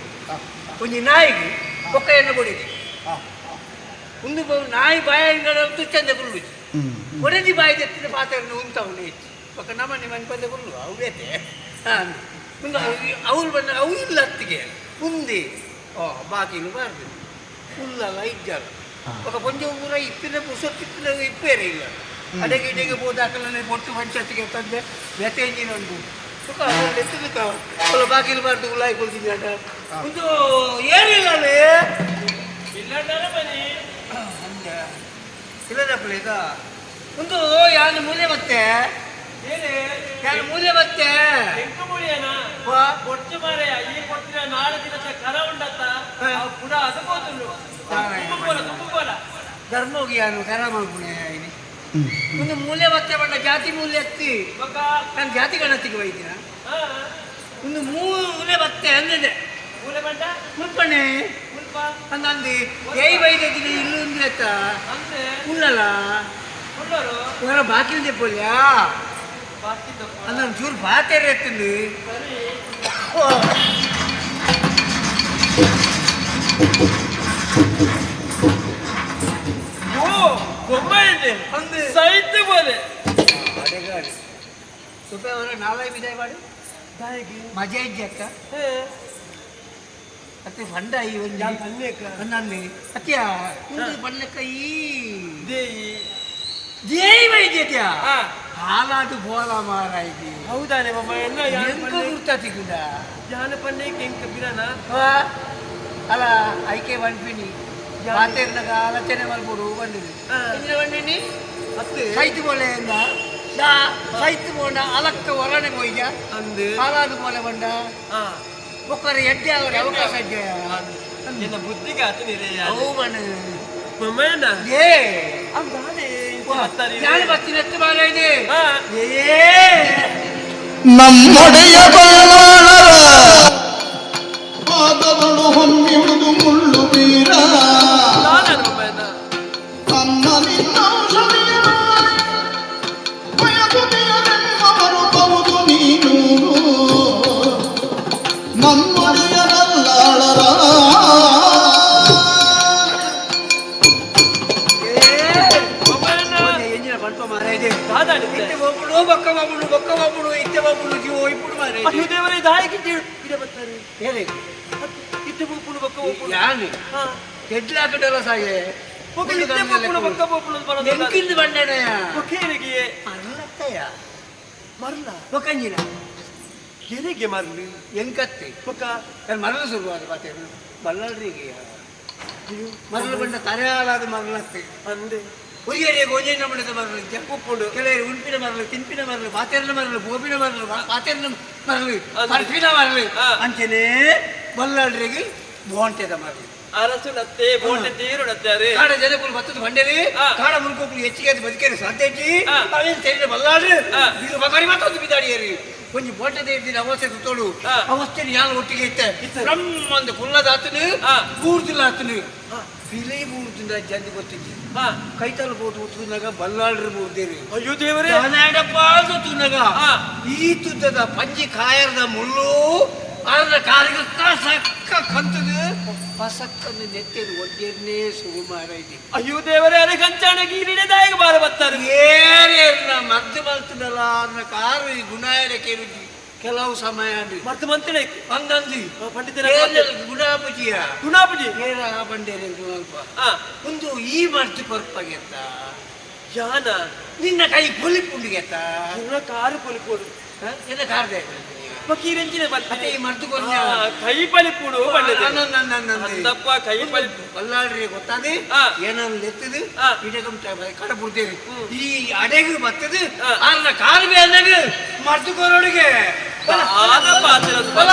ಒಂಜಿ ನಾಯಿಗೆ ಬೊಕ್ಕ ಎಣ್ಣೆ ಕೊಡಿದೆ ಒಂದು ನಾಯಿ ಬಾಯಿಂದ ತುಚ್ಚಂದೆ ಕುಲ್ಲು ಒಡೆದಿ ಬಾಯಿ ತೆತ್ತಿನ ಪಾತ್ರೆ ಉಂತವನು ಹೆಚ್ಚು ಪಕ್ಕ ನಮ್ಮನೆ ಮನೆ ಪಂದೆ ಕುಲ್ಲು ಅವು ಬೇತೆ ಹಾಂ ಒಂದು ಅವ್ರು ಬಂದ ಅವು ಇಲ್ಲ ಅತ್ತಿಗೆ ಉಂದಿ ಓ ಬಾಕಿಲು ಬಾರ್ದು ಉಲ್ಲಲ್ಲ ಇಜ್ಜಲ್ಲ ఒక కొంచెం ಊರ ಇಪ್ಪಿನ ಪುಸೊತ್ತಿಪ್ಪಿನ ಇಪ್ಪೇರೆ ಇಲ್ಲ ಅಡೆಗೆ ಇಡೆಗೆ ಬೋದಾಕಲನೆ ಪೊಟ್ಟು ಪಂಚಾಯತ್ಗೆ ತಂದೆ ವ್ಯತೆ ಇಂಜಿನ ಉಂಟು ಸುಖ ಎತ್ತದಕ್ಕ ಅಲ್ಲ ಬಾಗಿಲು ಬಾರ್ದು ಉಲ್ಲಾಯಿ ಕೊಲ್ತೀನಿ ಅಟ ಒಂದು ಏನಿಲ್ಲ ಅಲ್ಲಿ ಇಲ್ಲದಪ್ಪಲ ಈಗ ಒಂದು ಯಾನು ಮೂಲೆ ಮತ್ತೆ ಯಾನು ಮೂಲೆ ಮತ್ತೆ ವಾ. ಕೊಡ್ಚು ಮಾರಾಯ ಈ ಕೊಡ್ತಿನ ನಾಳೆ ದಿನದ ಕರ ಉಂಡತ್ತ ಅವು ಪುಡ ಅದಕ್ಕೋದುಂಡು ತುಂಬುಕೋಲ ತುಂಬುಕೋಲ ಧರ್ಮೋಗಿ ಯಾನು ಕರ ಮಲ್ಪುಣೆ ಇನಿ ಒಂದು ಮೂಲೆ ಮತ್ತೆ ಬಂಡ ಜಾತಿ ಮೂಲೆ ಎತ್ತಿ ಬೊಕ್ಕ ನಾನು ಜಾತಿ ಗಣತಿಗೆ ಹೋಯ್ತೀನ ಹಾ ಒಂದು ಮೂಲೆ ಬತ್ತೆ ಅಂದಿದೆ ಮೂಲೆ ಬಂಡ ಮುಲ್ಪಣೆ ಮುಲ್ಪ ಅಂದಂದು ಏಯ್ ಬೈದಿದ್ದೀನಿ ಇಲ್ಲೊಂದು ಎತ್ತ ಅಂದ್ರೆ ಉಳ್ಳಲ್ಲ ಉಳ್ಳೋರು ಹೊರ ಬಾಕಿಲ್ದೆ ಪೋಲ್ಯಾ ಬಾಕಿ ಅಂದ ಚೂರು ಬಾತೇರೆ ಎತ್ತಂದು ಸರಿ. ಓ ಬೊಮ್ಮ ಇದೆ ಅಂದು ಸೈತ್ ಬೋಲೆ ಅಡೆಗಾಡಿ ಸುಬ್ಬ ಅವರ ನಾಲ್ಕು ಬಿದಾಯ ಮಾಡಿ ಮಜಾ ಇಜ್ಜಕ್ಕ ಅತ್ತೆ ಫಂಡ ಈ ಒಂದು ಅಂದಂದು ಅತ್ಯ ಒಂದು ಬಣ್ಣಕ್ಕ ಈ ದೇಯಿ ಜೈ ವೈದ್ಯತ್ಯ ಹಾ. ಹಾಲಾದು ಬೋಲ ಮಾರಾಯ್ತಿ ಹೌದಾನೆ ಬೊಮ್ಮ ಎಲ್ಲ ಎಂಕ ಗುರ್ತ ತಿಕ್ಕುದ ಯಾನ ಪನ್ನೆ ಕೆಂಕ ಬಿರನ ವಾ ಅಲ್ಲ ಐಕೆ ವನ್ಪಿನಿ ಮಾತೇರ್ನಾಗ ಆಲೋಚನೆ ಮಲ್ಪೊಡು ಬಂದಿದೆ ಹಾ. ಇಂದಿನ ಬಂದಿನಿ ಅತ್ತೆ ಸೈತು ಬೋಲೆ ಎಂದ ದಾ ಸೈತು ಬೋಂಡ ಅಲಕ್ಕ ಹೊರನೆ ಪೋಯ್ಯ ಅಂದು ಹಾಲಾದು ಬೋಲೆ ಬಂಡ ಹಾ ಒಕ್ಕರೆ ಎಡ್ಡೆ ಅವರ ಅವಕಾಶ ಇದ್ದೆ ಎನ್ನ ಬುದ್ಧಿಗೆ ಆತನಿದೆ ಅವು ಬಣ್ಣ ಬೊಮ್ಮಯ್ಯನ ಏ ಅಂದಾನೆ ನಾನು ಬರ್ತೀನಿ ಎತ್ತು ಮಾರ ಇದೆ ಹಾ ಏ ನಮ್ಮೊಡೆಯ ಬಲ್ಲಾಳರ ಪಾದಗಳು ಹೊಮ್ಮಿಯುವುದು ಮುಳ್ಳು ಬೀರ ನಾನಾನು ಬೊಮ್ಮಯ್ಯನ ಅಮ್ಮ ನಿನ್ನೌಷಧಿಯ ಬಯಸುತ್ತಿಯರೆಂಬವರು ಬಹುದು ನೀನು ನಮ್ಮೊಡೆಯ ಬಲ್ಲಾಳರ ಬೊಮ್ಮಯ್ಯನ ಎಂಜಿನ ಬಂಟ ಮಾರ ಇದೆ ದಾದಾಡಿದ್ದೆ ಇತ್ತೆ ಒಬ್ಬಳು ಬೊಕ್ಕ ಬಾಬುಳು ಬೊಕ್ಕ ಬಾಬುಳು ಇತ್ತೆ ಬಾಬುಳು ಜೀವ ಇಪ್ಪುಡು ಮಾರ ಅಯ್ಯೋ ದೇವರೇ ದಾಯಿಗೆ ಇಡ ಬರ್ತಾರೆ ಹೇಳಿ ಇತ್ತೆ ಬೊಪ್ಪುಳು ಬೊಕ್ಕ ಬೊಪ್ಪುಳು ಯಾನು ಹಾ ಎಡ್ಲಾಕಡೆಲ್ಲ ಸಾಯೆ ಬೊಕ್ಕ ಇತ್ತೆ ಬೊಪ್ಪುಳು ಬೊಕ್ಕ ಬೊಪ್ಪುಳು ಅಂತ ಬರೋದು ಎಂಕಿಂದು ಬಂಡಣೆಯ ಬೊಕ್ಕೇರಿಗೆ ಮರಲತ್ತಯ್ಯ ಮರಲ ಬೊಕ್ಕಂಜಿನ ಎರಿಗೆ ಮರಲು ಎಂಕತ್ತೆ ಬೊಕ್ಕ ನಾನು ಮರಳು ಶುರುವಾದ ಪಾತೆ ಬಲ್ಲಾಳ್ರಿಗೆ ಮರಳು ಬಂಡ ತರೆಯಾಲಾದ ಮರಳತ್ತೆ ಅಂದೆ ಹುರಿಯರಿಗೆ ಗೋಜೇನ ಮಣದ ಮರಳು ಉಪ್ಪುಂಡು ಕೆಲವರು ಉಣ್ಪಿನ ಮರಳು ತಿನ್ಪಿನ ಮರಳು ಪಾತೆರ್ನ ಮರಳು ಗೋಪಿನ ಮರಳು ಪಾತೆರ್ನ ಮರಳು ಅಂದೆ. ಪರ್ಫಿನ ಮರಳು ಹಾ. ಅಂಚೆನೇ ಬಲ್ಲಾಳ್ರಿಗೆ ಬೋಂಟೆದ ಮರಳು ಅರಸುನತ್ತೆ ಬೋಟೆ ತೀರುನತ್ತಾರೆ ಕಾಡ ಜನಕುಲು ಬತ್ತದ ಬಂಡೇರಿ ಹಾ. ಕಾಡ ಮುನ್ಕೋಕುಲು ಹೆಚ್ಚಿಗೆ ಅದು ಬದುಕೇರಿ ಸಾಧ್ಯ ಇಜ್ಜಿ ಹಾ. ಅವೇನು ತೆರಿನ ಬಲ್ಲಾಳ್ರಿ ಹಾ. ಇದು ಬಗಾರಿ ಮತ್ತೊಂದು ಬಿದಾಡಿಯರಿ ಒಂಜಿ ಬೋಟೆ ದೇವ್ದಿನ ಅವಸ್ಥೆ ಸುತ್ತೋಡು ಹಾ. ಅವಸ್ಥೆ ಯಾನ್ ಒಟ್ಟಿಗೆ ಇತ್ತೆ ಬ್ರಹ್ಮ ಅಂದ್ ಕುಲ್ಲದಾತನು ಹಾ. ಬೂರ್ದಿಲ್ಲ ಆತನು ಬಿಳಿ ಬೂರ್ದಿಂದ ಜಂದಿ ಗೊತ್ತಿಜ್ಜಿ ಹಾ ಕೈತಲ್ ಬೋತು ತೂನಾಗ ಬಲ್ಲಾಳ್ರಿ ಬೂರ್ದೇರಿ ಅಯ್ಯೋ ದೇವರೇ ಕನ್ನಡಪ್ಪ ತೂನಾಗ ಹಾ. ಈ ತುದ್ದದ ಪಂಜಿ ಕಾಯರ್ದ ಮುಳ್ಳು ಅರ್ಧ ಕಾಲಿಗೆ ಸಕ್ಕ ಕಂತದು ಪಸಕ್ಕನ್ನು ನೆತ್ತಿನ ಒಡ್ಡೇರ್ನೇ ಶುರು ಮಾಡೈತಿ ಅಯ್ಯೋ ದೇವರೇ ಅರೆ ಕಂಚಾಣ ಗೀರಿಡೆ ದಾಯಿಗೆ ಬಾರ ಬರ್ತಾರೆ ಏನೇರ್ನ ಮದ್ದು ಮಲ್ತದಲ್ಲ ಅನ್ನ ಕಾರು ಈ ಗುಣ ಕೇಳುಜಿ ಕೆಲವು ಸಮಯ ಅಂದ್ರಿ ಮರ್ತು ಮಂತಿಣೆ ಹಂಗಂದಿ ಪಂಡಿತರ ಗುಣಾಪಜಿಯ ಗುಣಾಪಜಿ ಏರ ಬಂಡೇರಿ ಅಲ್ಪ ಹಾ ಒಂದು ಈ ಮರ್ತು ಕೊರ್ಪಗೆತ್ತ ಯಾನ ನಿನ್ನ ಕೈ ಕೊಲಿಪುಂಡಿಗೆತ್ತ ಎನ್ನ ಕಾರು ಕೊಲಿಪೋಡು ಎನ್ನ ಕಾರ್ದೆ ಫಕೀರಂಚಿನ ಅತ್ತೆ ಈ ಮರ್ತು ಕೊರ್ನ. ಕೈ ಪಲಿಪುಡು ಪಂಡದೆ. ಅಂತಪ್ಪ ಅಂತಪ್ಪ ಕೈ ಪಲಿಪು ಬಲ್ಲಾಳ್ರಿ ಗೊತ್ತಾದೆ ಏನನ್ನ ಎತ್ತದು ಇಡಕಂ ಕಡಪುಡ್ತೇವೆ ಈ ಅಡೆಗು ಬತ್ತದು ಅನ್ನ ಕಾಲು ಬೇನಾಗ ಮರ್ತು ಕೊರೋಡಿಗೆ ಆದ ಪಾತ್ರ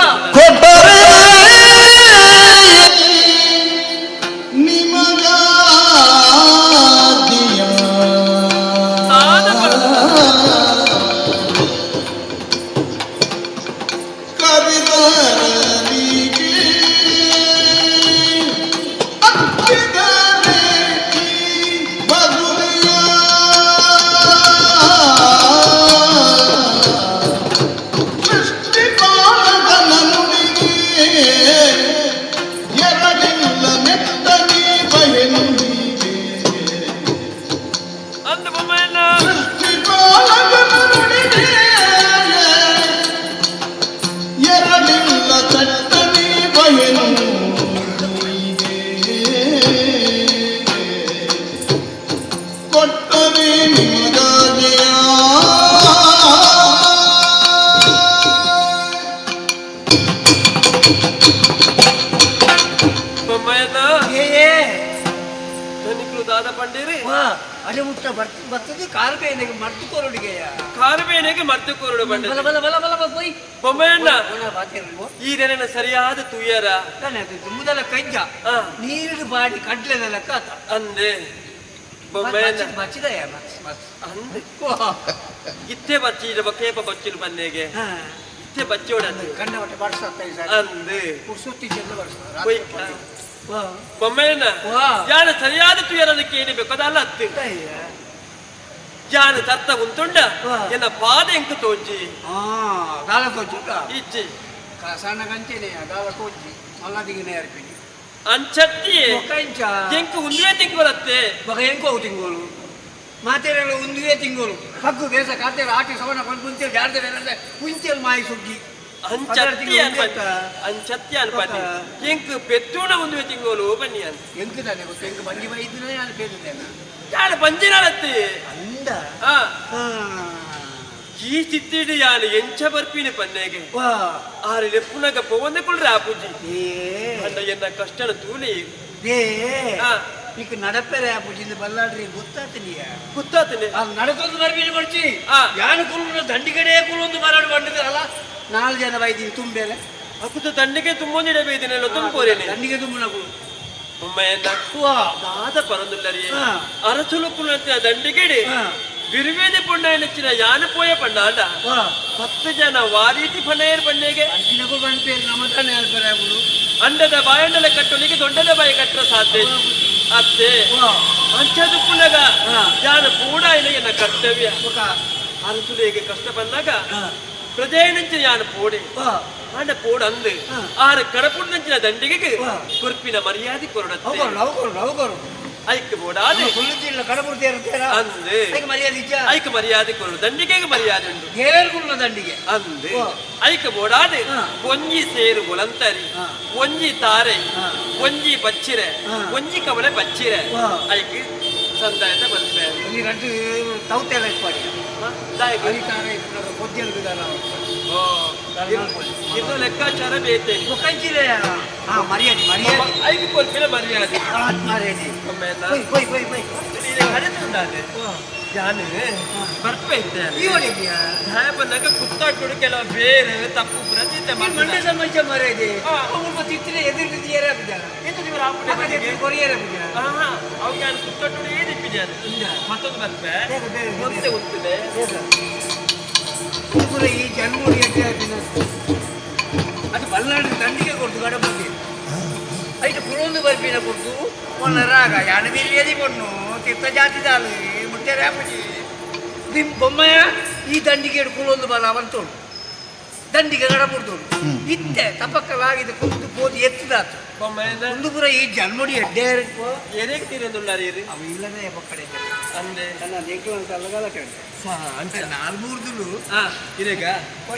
ಕೊಟ್ಟರೆ ನಿಮಗಾದಿಯ ಸಾದ ಕವಿದರನಿಗೆ ಅಕ್ಕಿದರೆ ಈ ಬದುರೆಯ ಸೃಷ್ಟಿಪಾಲಕನ ನುಡಿಗೆ ಎರಡಿಲ್ಲ ನೆಟ್ಟನೆ ಬಯನುಡಿಗೆ ಅಂದ ಬೊಮ್ಮಯ್ಯನ ಸೃಷ್ಟಿಪಾಲಕನ ನುಡಿಗೆ ಎರಡಿಲ್ಲ ಚಟ್ಟನೆ ಬಯನುಡಿಗೆ ಕೊಟ್ಟರೆ ನಿಮಗಾಗಿಯ ಬೊಮ್ಮಯ್ಯನ ಏ ಧನಿಕರು ದಾದ ಪಂಡೇರಿ ವಾ ಅಡೆ ಮುಟ್ಟ ಬರ್ತದೆ ಕಾಲು ಬೇನಾಗ ಮರ್ತು ಕೊರೋಡಿಗೆ ಕಾರುಬೇನೆಗೆ ಮರ್ತು ಕೋರಡು ಬಲ ಪಂಡದೆ. ಬಲ ಬಲ ಬಲ ಬಲ ಪೋಯ್ ಬೊಮ್ಮಯ್ಯನ ಬಾತಿರ್ಲ್ವೋ ಈ ನೆನೆನ ಸರಿಯಾದ ತುಯ್ಯರ ಮುದಲ ಕಜ್ಜ ನೀರು ಬಾಡಿ ಕಡ್ಲೆದ ಲೆಕ್ಕ ಆತ ಅಂದೆ ಬೊಮ್ಮಯ್ಯನ ಬಚ್ಚಿದಯ ಮಸ್ ಮಸ್ ಅಂದೆ ಇತ್ತೆ ಬಚ್ಚಿ ಬಕೇಪ ಬಚ್ಚಿಲು ಬನ್ನೆಗೆ ಇತ್ತೆ ಬಚ್ಚೋಡಂದೆ ಕಂಡ ಹೊಟ್ಟೆ ಬಡ್ಸತ್ತ ಅಂದೆ ಪುರ್ಸೊತ್ತಿ ಚೆಂದ ಬಡ್ಸ ಕೊಯ್ ಬೊಮ್ಮಯ್ಯನ ಯಾನ ಸರಿಯಾದ ತುಯರನ ಕೇಳಬೇಕು ಅದಲ್ಲ ಅತ್ತು ಯಾನ ತರ್ತ ಉಂಟುಂಡ ಎನ್ನ ಪಾದ ಎಂಕ ತೋಜಿ ದಾಲ ತೋಜಿ ಇಜ್ಜಿ ಸಣ್ಣ ಕಂಚೆನೆ ದಾಲ ತೋಜಿ ಮಲ್ಲದಿಗೆ ಅರ್ಪಿನಿ ಅಂಚತ್ತಿ ಕಂಚ ಎಂಕ ಒಂದುವೇ ತಿಂಗಳತ್ತೆ ಬಗ ಎಂಕೋ ತಿಂಗೋಲು ಮಾತೆರೆಲ್ಲ ಒಂದುವೇ ತಿಂಗೋಲು ಹಗ್ಗು ದೇಶ ಕಾತೇರ ಆಟಿ ಸವಣ ಕೊಂಡು ಕುಂತೇಳಿ ಜಾರ್ದ ಬೇರೆ ಕುಂತೇಳಿ ಮಾಯಿ ಸುಗ್ಗಿ ಅಂಚತ್ತಿ ಅನ್ಪತಿ ಅಂಚತ್ತಿ ಅನ್ಪತಿ ಎಂಕ್ ಪೆತ್ತೂಣ ಒಂದುವೇ ತಿಂಗೋಲು ಬನ್ನಿ ಅಂತ ಎಂಕು ತಾನೆ ಗೊತ್ತು ಎಂಕು ಬಂಜಿ ಬೈದ್ರೆ ನಾನು ಪೇದಿದ್ದೇನೆ ಯಾನ ಬಂಜಿನಾಳತ್ತಿ ಅಂದ ಈ ಸ್ಥಿತಿಡು ಯಾನು ಎಂಚ ಬರ್ಪಿನ ಪನ್ನೆಗೆ ವಾ ಆರು ಲೆಪ್ಪುನಾಗ ಪೋವಂದೆ ಕುಳ್ರೆ ಆಪುಜಿ ಏ ಅಣ್ಣ ಎನ್ನ ಕಷ್ಟನ ತೂಲಿ ಏ ಈಗ ನಡಪೆರೆ ಆಪುಜಿಂದ ಬಲ್ಲಾಡ್ರಿ ಗೊತ್ತಾತನಿಯ ಗೊತ್ತಾತನೆ ಅದು ನಡಕೊಂದು ಬರ್ಬೀನಿ ಮಡ್ಚಿ ಯಾನು ಕುಲ್ಲು ದಂಡಿಗಡೆ ಕುಲ್ಲೊಂದು ಬರಾಡು ಬಂಡಿದ್ರೆ ಅಲ್ಲ ನಾಲ್ಕು ಜನ ಬೈದೀನಿ ತುಂಬೆಲೆ ಅಕುತ ದಂಡಿಗೆ ತುಂಬೊಂದಿಡಬೇದಿನೆಲ್ಲ ತುಂಬೋರೇನೆ ದಂಡಿಗೆ ತುಂಬುನ ಕುಲು ಉಮ್ಮಯ್ಯನ ದಾದ ಪರಂದುಲ್ಲರಿ ಅರಸುಲು ಕುಲಂತಿನ ದಂಡಿಗೆಡೆ ಬಿರುವೇದಿ ಪೊಣ್ಣಯ್ಯನಚ್ಚಿನ ಯಾನ ಪೋಯ ಪಣ್ಣಾಂಡ 10 ಜನ ವಾರೀತಿ ಪಣ್ಣಯ್ಯನ ಪಣ್ಣೆಗೆ ಅಂಡದ ಬಾಯಂಡಲ ಕಟ್ಟೊಲಿಗೆ ದೊಡ್ಡದ ಬಾಯಿ ಕಟ್ಟರ ಸಾಧ್ಯ ಅತ್ತೆ ಅಂಚದು ಪುನಗ ಯಾನ ಪೂಡ ಇಲ್ಲ ಎನ್ನ ಕರ್ತವ್ಯ ಅರಸುಲಿಗೆ ಕಷ್ಟ ಬಂದಾಗ ಪ್ರಜೆಯನಂಚಿನ ಯಾನ ಪೋಡೆ ಆಂಡ ಪೋಡು ಅಂದು ಆರ ಕಡಪುಡ್ನಂಚಿನ ದಂಡಿಗೆ ಕೊರ್ಪಿನ ಮರ್ಯಾದೆ ಕೊರಡತ್ತೆ ಐಕ್ ಬೋಡಾದೆ ಅಂದು ಐಕ್ ಮರ್ಯಾದೆ ಕೊರಡು ದಂಡಿಗೆ ಮರ್ಯಾದೆ ಉಂಡು ದಂಡಿಗೆ ಅಂದು ಐಕ್ ಬೋಡಾದೆ ಒಂಜಿ ಸೇರು ಒಲಂತರಿ ಒಂಜಿ ತಾರೆ ಒಂಜಿ ಬಚ್ಚಿರೆ ಒಂಜಿ ಕವಳೆ ಬಚ್ಚಿರೆ ಐಕ್ ಸಂದಾಯದ ಬರ್ಪೆ ಒಂಜಿ ರಡ್ಡು ತೌತೆಲ್ಲ ಇಪ್ಪಾಡಿ ಇದು ಲೆಕ್ಕಾಚಾರ ಬೇತೆ ಮರ್ಯಾದೆ ಮರ್ಯಾದೆ ಐದು ಕೊರ್ಪಿನ ಮರ್ಯಾದೆ ಮರ್ಯಾದೆ ಹೋಯ್ ಹೋಯ್ ಹೋಯ್ ಯಾನು ಬರ್ಪೆ ಇದ್ದೆ ಬಂದಾಗ ಕುತ್ತಾಟೋಡು ಕೆಲವು ಬೇರೆ ತಪ್ಪು ಪೂರ ಚಿಂತೆ ಮಂಡ್ಯ ಸಮಸ್ಯೆ ಮರ್ಯಾದೆ ತಿತ್ತಿನ ಎದುರು ಅವಾಗ ನಾನು ಕುತ್ತಾಟೋಡು ಏನಿಪ್ಪಿದ್ಯಾನು ಮತ್ತೊಂದು ಬರ್ಪೆ ಒಂದೇ ಉಂಟುಲೆ ಈ ಜನ್ಮುಡಿ ಅದು ಬಲ್ನಾಡು ದಂಡಿಗೆ ಕೊಡ್ತು ಗಡಪತಿ ಐಟು ಕುರೊಂದು ಬರ್ಪಿನ ಕೊಡ್ತು ಮೊನ್ನ ರಾಗ ಯಾನ ಬಿರಿಯದಿ ಪೊಣ್ಣು ತೀರ್ಥ ಜಾತಿ ದಾಲು ಮುಟ್ಟೆ ರಾಪಜಿ ದಿಮ್ ಬೊಮ್ಮಯ್ಯ ಈ ದಂಡಿಗೆ ಕುಲೊಂದು ಬಲ ಅವಂತೋಳು ದಂಡಿಗೆ ಗಡಪುಡ್ದೋಳು ಇತ್ತೆ ತಪಕ್ಕಲಾಗಿದೆ ಕುಂತು ಪೋದು ಎತ್ತದಾತು ಬೊಮ್ಮಯ್ಯನ ಒಂದು ಪುರ ಈ ಜನ್ಮುಡಿ ಎಡ್ಡೆ ಏನೇಕ್ ತೀರೊಂದುಲ್ಲಾರಿ ಅವ ಇಲ್ಲದೆ ಪಕ್ಕಡೆ ಅಂದೆ ನನ್ನ ನೆಂಕು ಅಂತ ಅಲ್ಲಗಲ್ಲ ಕೇಳಿದೆ ನಾಲ್ ಮೂರ್ದುಲು ಇರೇಗ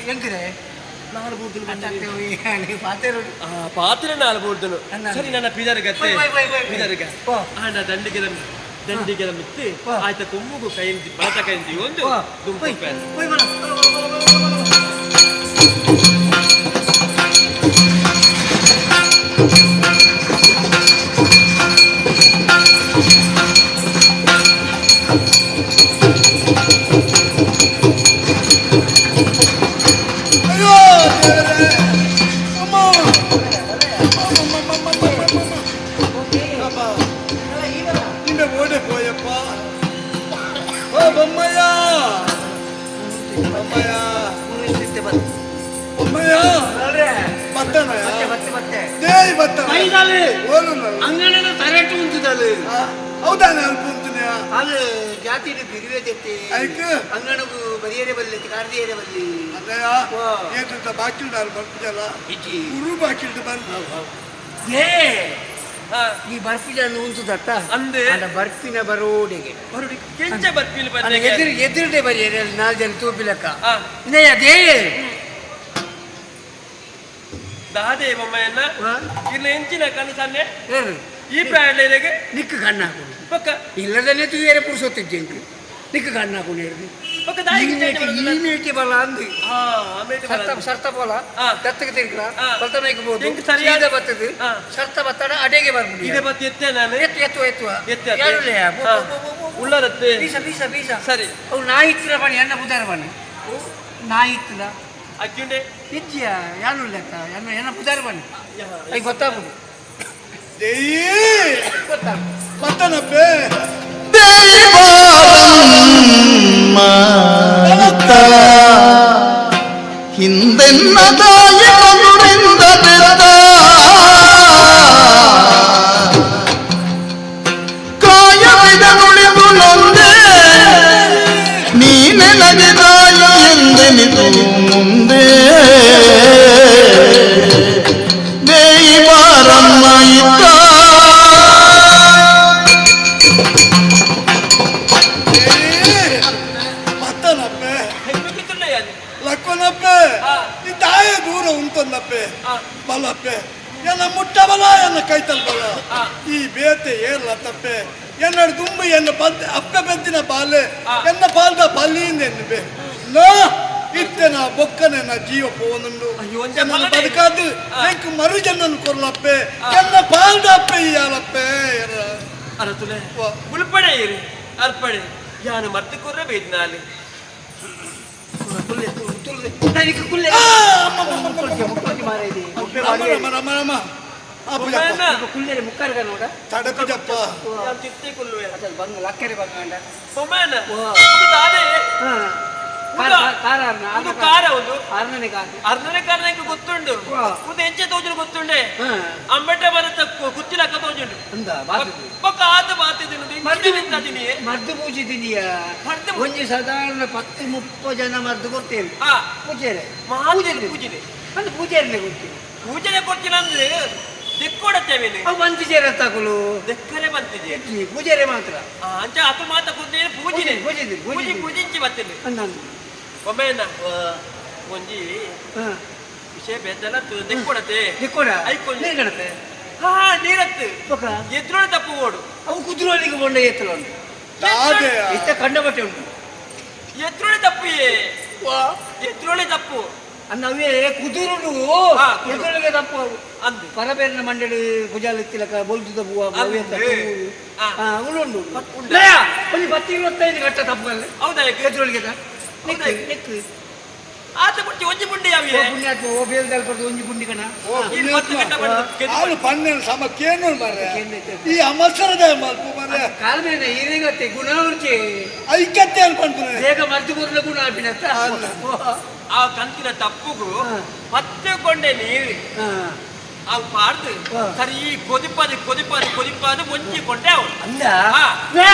ಎಂಕರೆ ನಾಲ್ ಮೂರ್ದುಲು ಪಾತೆರೋಡು ಪಾತ್ರೆ ನಾಲ್ ಮೂರ್ದುಲು ಸರಿ ನನ್ನ ಪಿದರ್ಗತ್ತೆ ಪಿದರ್ಗ ಆಂಡ ದಂಡಿಗೆ ದಂಡಿಗೆ ಮಿತ್ತು ಆಯ್ತ ಕೊಮ್ಮುಗು ಕೈಂದಿ ಬಳತ ಕೈಂದಿ ಒಂದು ದುಂಪು. ಅಯ್ಯಪ್ಪ ಓ ಬೊಮ್ಮಯ್ಯ ಬೊಮ್ಮಯ್ಯ ಬೊಮ್ಮಯ್ಯ ಬತ್ತನ ಮತ್ತೆ ಮತ್ತೆ ದೇಯ್ ಬತ್ತನ ಐದಾಲು ಓಲು ಅಂಗಣದ ತರಟು ಉಂಟುದಲು ಹೌದಾನೆ ಅಲ್ಪ ಉಂಟುನ್ಯಾ ಅದು ಜಾತಿ ಬಿರುವೆ ಜೊತೆ ಐಕ್ ಅಂಗಣಗು ಬರಿಯರೆ ಬಲ್ಲಿ ಕಾರ್ದಿಯರೆ ಬಲ್ಲಿ ಅಣ್ಣಯ್ಯ ಏತಂತ ಬಾಕಿಲ್ದಾರು ಬರ್ಪುಜಲ್ಲ ಇಜ್ಜಿ ಗುರು ಬಾಕಿಲ್ದು ಬರ್ಪು ಏ ಹಾ ಈ ಬರ್ಪಿಜ ಉಂಟುದತ್ತ ಅಂದೆ. ಅಂಡ ಬರ್ಪಿನ ಬರೋಡೆಗೆ ಬರುಡಿ ಕೆಂಚ ಬರ್ಪಿಲ್ ಅಲ್ಲ ಬಂದೆ ಎದುರು ಎದುರುಡೆ ಬರಿಯರೆ ಅಲ್ಲಿ ನಾಲ್ಕು ಜನ ತೂಪಿಲಕ್ಕ ಹಾ. ಇನ್ನಯ್ಯ ಅದೇ ದಾದೆ ಬೊಮ್ಮಯ್ಯನ ಹಾ. ಇರ್ನ ಎಂಚಿನ ಕನಸನ್ನೆ ಏನು? ಈ ಪ್ರಾಯಡ್ಲೇಗೆ ನಿಕ್ಕು ಕಣ್ಣು ಹಾಕೊಂಡು ಪಕ್ಕ ಇಲ್ಲದನ್ನೇ ತೂಯರೆ ಪುರುಸೊತ್ತಿಜ್ಜೆಂಕ್ ನಿಕ್ಕು ಕಣ್ಣು ಹಾಕೊಂಡು ಹಿಡ್ದು ಪಕ್ಕ ದಾಯಿಗೆ ಚೇಂಜ್ ಬರೋದಿಲ್ಲ. ಈ ಮೇಟಿ ಬಲ ಅಂದು ಹಾ ಆಮೇಲೆ ಸರ್ತ ಸರ್ತ ಪೋಲ ಹಾ. ದತ್ತಕ್ಕೆ ತಿರುಗಲ ಹಾ. ಬಲ್ತಮೇಕ್ ಬೋದು ಎಂಕ್ ಸರಿಯಾದ- ಸೀದಾ ಬರ್ತದೆ ಹಾ. ಸರ್ತ ಬತ್ತಡ ಅಡೆಗೆ ಬರ್ಬೋದು ಇದೆ ಬತ್ತಿ ಎತ್ತೆ ನಾನು ಎತ್ತು ಎತ್ತು ಎತ್ತುವ ಎತ್ತೆ ಅತ್ತೆ. ಯಾರು ಇಲ್ಲ, ಬೋ, ಹಾ. ಬೋ, ಬೋ, ಬೋ, ಬೋ. ಉಳ್ಳರತ್ತೆ ಬೀಸ ಬೀಸ ಬೀಸ ಸರಿ. ಅವು ನಾಯಿ ಇತ್ತಿನ ಬನ್ನಿ ಎನ್ನ ಬುಧಾರ ಬನ್ನಿ ನಾಯಿ ಇತ್ತಿಲ್ಲ ಅಜ್ಜುಂಡೆ ಇಜ್ಜಿಯ ಯಾರು ಇಲ್ಲ ಅಕ್ಕ ಎನ್ನ ಎನ್ನ ಬುಧಾರ ಬನ್ನಿ ಅಯ್ಯ ಗೊತ್ತಾಗುದು ದೇಯಿ ಗೊತ್ತಾಗುದು ಬತ್ತನಪ್ಪೆ ದೇವಾರಮ್ಮ ಹಿಂದೆನ್ನ ತಾಯಿ ಮಗುರಿಂದ ಬೆತ್ತ ಕಾಯವಿದ ನುಡಿದು ನೊಂದೆ ನೀನೆನಗೆ ತಾಯಿ ಎಂದೆನಿದು ಮುಂದೆ ದೇಯಿ ಬಾರಮ್ಮ ಇದ್ದ ದೇಯಿ ಬತ್ತನಪ್ಪೆ ಹೆಂಗೆ ಅದು ಲಕ್ಕೋನಪ್ಪೆ ಹಾ. ಈ ತಾಯಿ ದೂರ ಉಂಟೊಂದಪ್ಪೆ ಹಾ. ಬಲಪ್ಪೆ ಎನ್ನ ಮುಟ್ಟಬಲ ಎನ್ನ ಕೈತಲ್ ಬಲ ಹಾ. ಈ ಬೇತೆ ಏರ್ಲ ತಪ್ಪೆ ಎನ್ನಡ ದುಂಬು ಎನ್ನ ಬದ್ ಅಪ್ಪೆ ಬೆದ್ದಿನ ಬಾಲೆ ಹಾ. ಎನ್ನ ಪಾಲ್ದ ಬಲ್ಲಿಯಿಂದ ಎನ್ನುಬೆ ನಾ ಇತ್ತೆನ ಬೊಕ್ಕನೆ ನ ಜೀವ ಪೋನುಂಡು ಅಯ್ಯೋ, ಒಂಜ ಎನ್ನನ್ನು ಮಗನೇ. ಬದುಕಾದು ಹಾ. ಎಂಕ್ ಮರು ಜನನ್ನು ಕೊರ್ಲಪ್ಪೆ ಎನ್ನ ಪಾಲ್ದ ಅಪ್ಪೆ ಇಯಾಲಪ್ಪೆ ಎರ ಅರತುಲೆ ವಾ. ಉಳ್ಪಡೆ ಇರಿ ಅರ್ಪಡೆ ಯಾನು ಮರ್ತು ಕೊರ್ರೆ ಬೇದ್ನಾಲಿ ಕುಲ್ಲೆ ತುಲ್ಲೆ ನನಗೆ ಕುಲ್ಲೆ ಆ, ಅಮ್ಮ, ಅಮ್ಮ, ಅಮ್ಮ, ಮುಕ್ಕಳಿಗೆ ಮುಕ್ಕಳಿಗೆ ಮಾರಾಯಿದೆ ರಾಮ ರಾಮ ರಾಮ ರಾಮ ಬೊಮ್ಮಯ್ಯನ ಕುಲ್ಲೆರೆ ಮುಕ್ಕಾರ್ಗ ನೋಡ ತಡಪಿಜಪ್ಪ ಯಾನ್ ತಿತ್ತೆ ಕೊಲ್ಲುವೆ ಅಸಲ್ ಬಂಗ ಲಕ್ಕರೆ ಬಂಗಂಡ ಬೊಮ್ಮಯ್ಯನ ವಾ. ಇದು ದಾದೆ ಹಾ ಉಂದು ಕಾರ ಒಂದು ಕಾರ ಒಂದು ಆರ್ನನೆ ಕಾರ ಅರ್ಧನೇ ಕಾರಣ ಎಂಕ್ ಗೊತ್ತುಂಡು ವಾ. ಒಂದು ಎಂಚೆ ತೋಜುಂಡು ಗೊತ್ತುಂಡೆ ಹಾ ಅಂಬೆಟ್ಟ ಬರತ್ತ ಕುತ್ತಿಲಕ್ಕ ತೋಜುಂಡು ಅಂದ ಬಾತುದು ಬೊಕ್ಕ ಆತ ಬಾತಿದ್ದು ಮರ್ದು ಮರ್ದು ಮದ್ದು ಪೂಜೆ ತಿಂದಿಯ ಮದ್ದು ಪೂಜೆ. ಒಂಜಿ ಸಾಧಾರಣ ಪತ್ತು ಮುಪ್ಪ ಜನ ಮದ್ದು ಕೊಡ್ತೇವೆ ಆ ಪೂಜೆರೆ ಮಾತಿನ ಪೂಜೆನೆ ಒಂದು ಪೂಜೆರನೆ ಕೊಡ್ತೀವಿ ಪೂಜೆನೆ ಕೊಡ್ತೀನಿ ಅಂದ್ರೆ ದೆಕ್ಕೊಡತ್ತೇವೆ ಅವು ಬಂತು ಸೇರ ತಗೊಳು ದೆಕ್ಕರೆ ಬಂತಿದೆ ಪೂಜೆರೆ ಮಾತ್ರ ಆ, ಅಂಚ ಅತು ಮಾತ ಕೂತೇನೆ ಪೂಜೆನೆ ಪೂಜೆ, ಪೂಜೆ, ಪೂಜೆ ಪೂಜಿಂಚಿ ಬರ್ತೇನೆ ಅಂದ ಒಮ್ಮೆನ ಒಂಜಿ ಹಾ ವಿಷಯ ಬೇದಲ್ಲ ದೆಕ್ಕೊಡತೆ ದಿಕ್ಕೋಡ ಐಕೊಂಜಿ. ನೀರು ಕಣತೆ ಹಾ ನೀರತ್ತು ಬೊಕ ಎದ್ರೋಡೆ ತಪ್ಪು ಓಡು ಅವು ಕುದುರೋಲಿಗೆ ಕೊಂಡ ಎತ್ತಲ ಉಂಟು ದಾದೆಯ ಇತ್ತ ಕಂಡ ಬಟ್ಟೆ ಉಂಟು ಎದ್ರೋಡೆ ತಪ್ಪು ಎದ್ರೋಡೆ ತಪ್ಪು ಅಂದ ಅವೇ ಕುದುರುಡು ಹಾ, ಕುದುರು. ಎದುರಿಗೆ ತಪ್ಪು ಅವು ಅಂದು ಪರಬೇರಿನ ಮಂಡಳಿ ಕುಜಾಲ ತಿಲಕ ಬೊಲ್ದುದ ಬೂವ ಅಂದೆ. ಹಾ. ಉಂಡು ಉಂಡು. ಒಂದು ಪತ್ತು 25 ಗಟ್ಟ ತಪ್ಪು ಅಲ್ಲ ಹೌದಾ ಯಾಕೆ? ಎದುರೊಳಗೆ ಹೌದಾ? ನೆಕ್ಕು ಆತ ಪುಟ್ಟಿ ಒಂಜಿ ಪುಂಡಿ ಯಾವಿದೆ ಪುಣ್ಯಾತ್ಮ ಓ ಬೇಲ್ದಾಲ್ ಪಡೆದು ಒಂಜಿ ಪುಂಡಿ ಕಣ ಈ ಪತ್ತು ಗಂಟೆ ಬರ್ತದೆ. ಆಳು ಪನ್ನೆರಡು ಸಮ ಕೇನು ಮಾರ್ರೆ ಕೇಂದ್ರ ಈ ಅಮಸರದ ಮಲ್ಪ ಮಾರ್ರೆ ಕಾಲ್ ಮೇಲೆ ಈರೇಗತ್ತೆ ಗುಣ ಉರ್ಚೆ ಐಕ್ಯತೆ ಅನ್ಕೊಂಡ್ರೆ ಬೇಗ ಮರ್ದು ಕೂರ್ಲ ಗುಣ ಆಪಿನತ್ತ ಅಲ್ಲ. ಆ ಕಂತಿನ ತಪ್ಪುಗು ಹಾ. ಪತ್ತೆ ಕೊಂಡೆ ನೀರು ಆ ಪಾರ್ದು ಹಾ. ಸರಿ ಕೊದಿಪಾದು ಕೊದಿಪಾದು ಕೊದಿಪಾದು ಒಂಜಿ ಕೊಂಡೆ ಅವಳು ಅಂದ ಹಾ.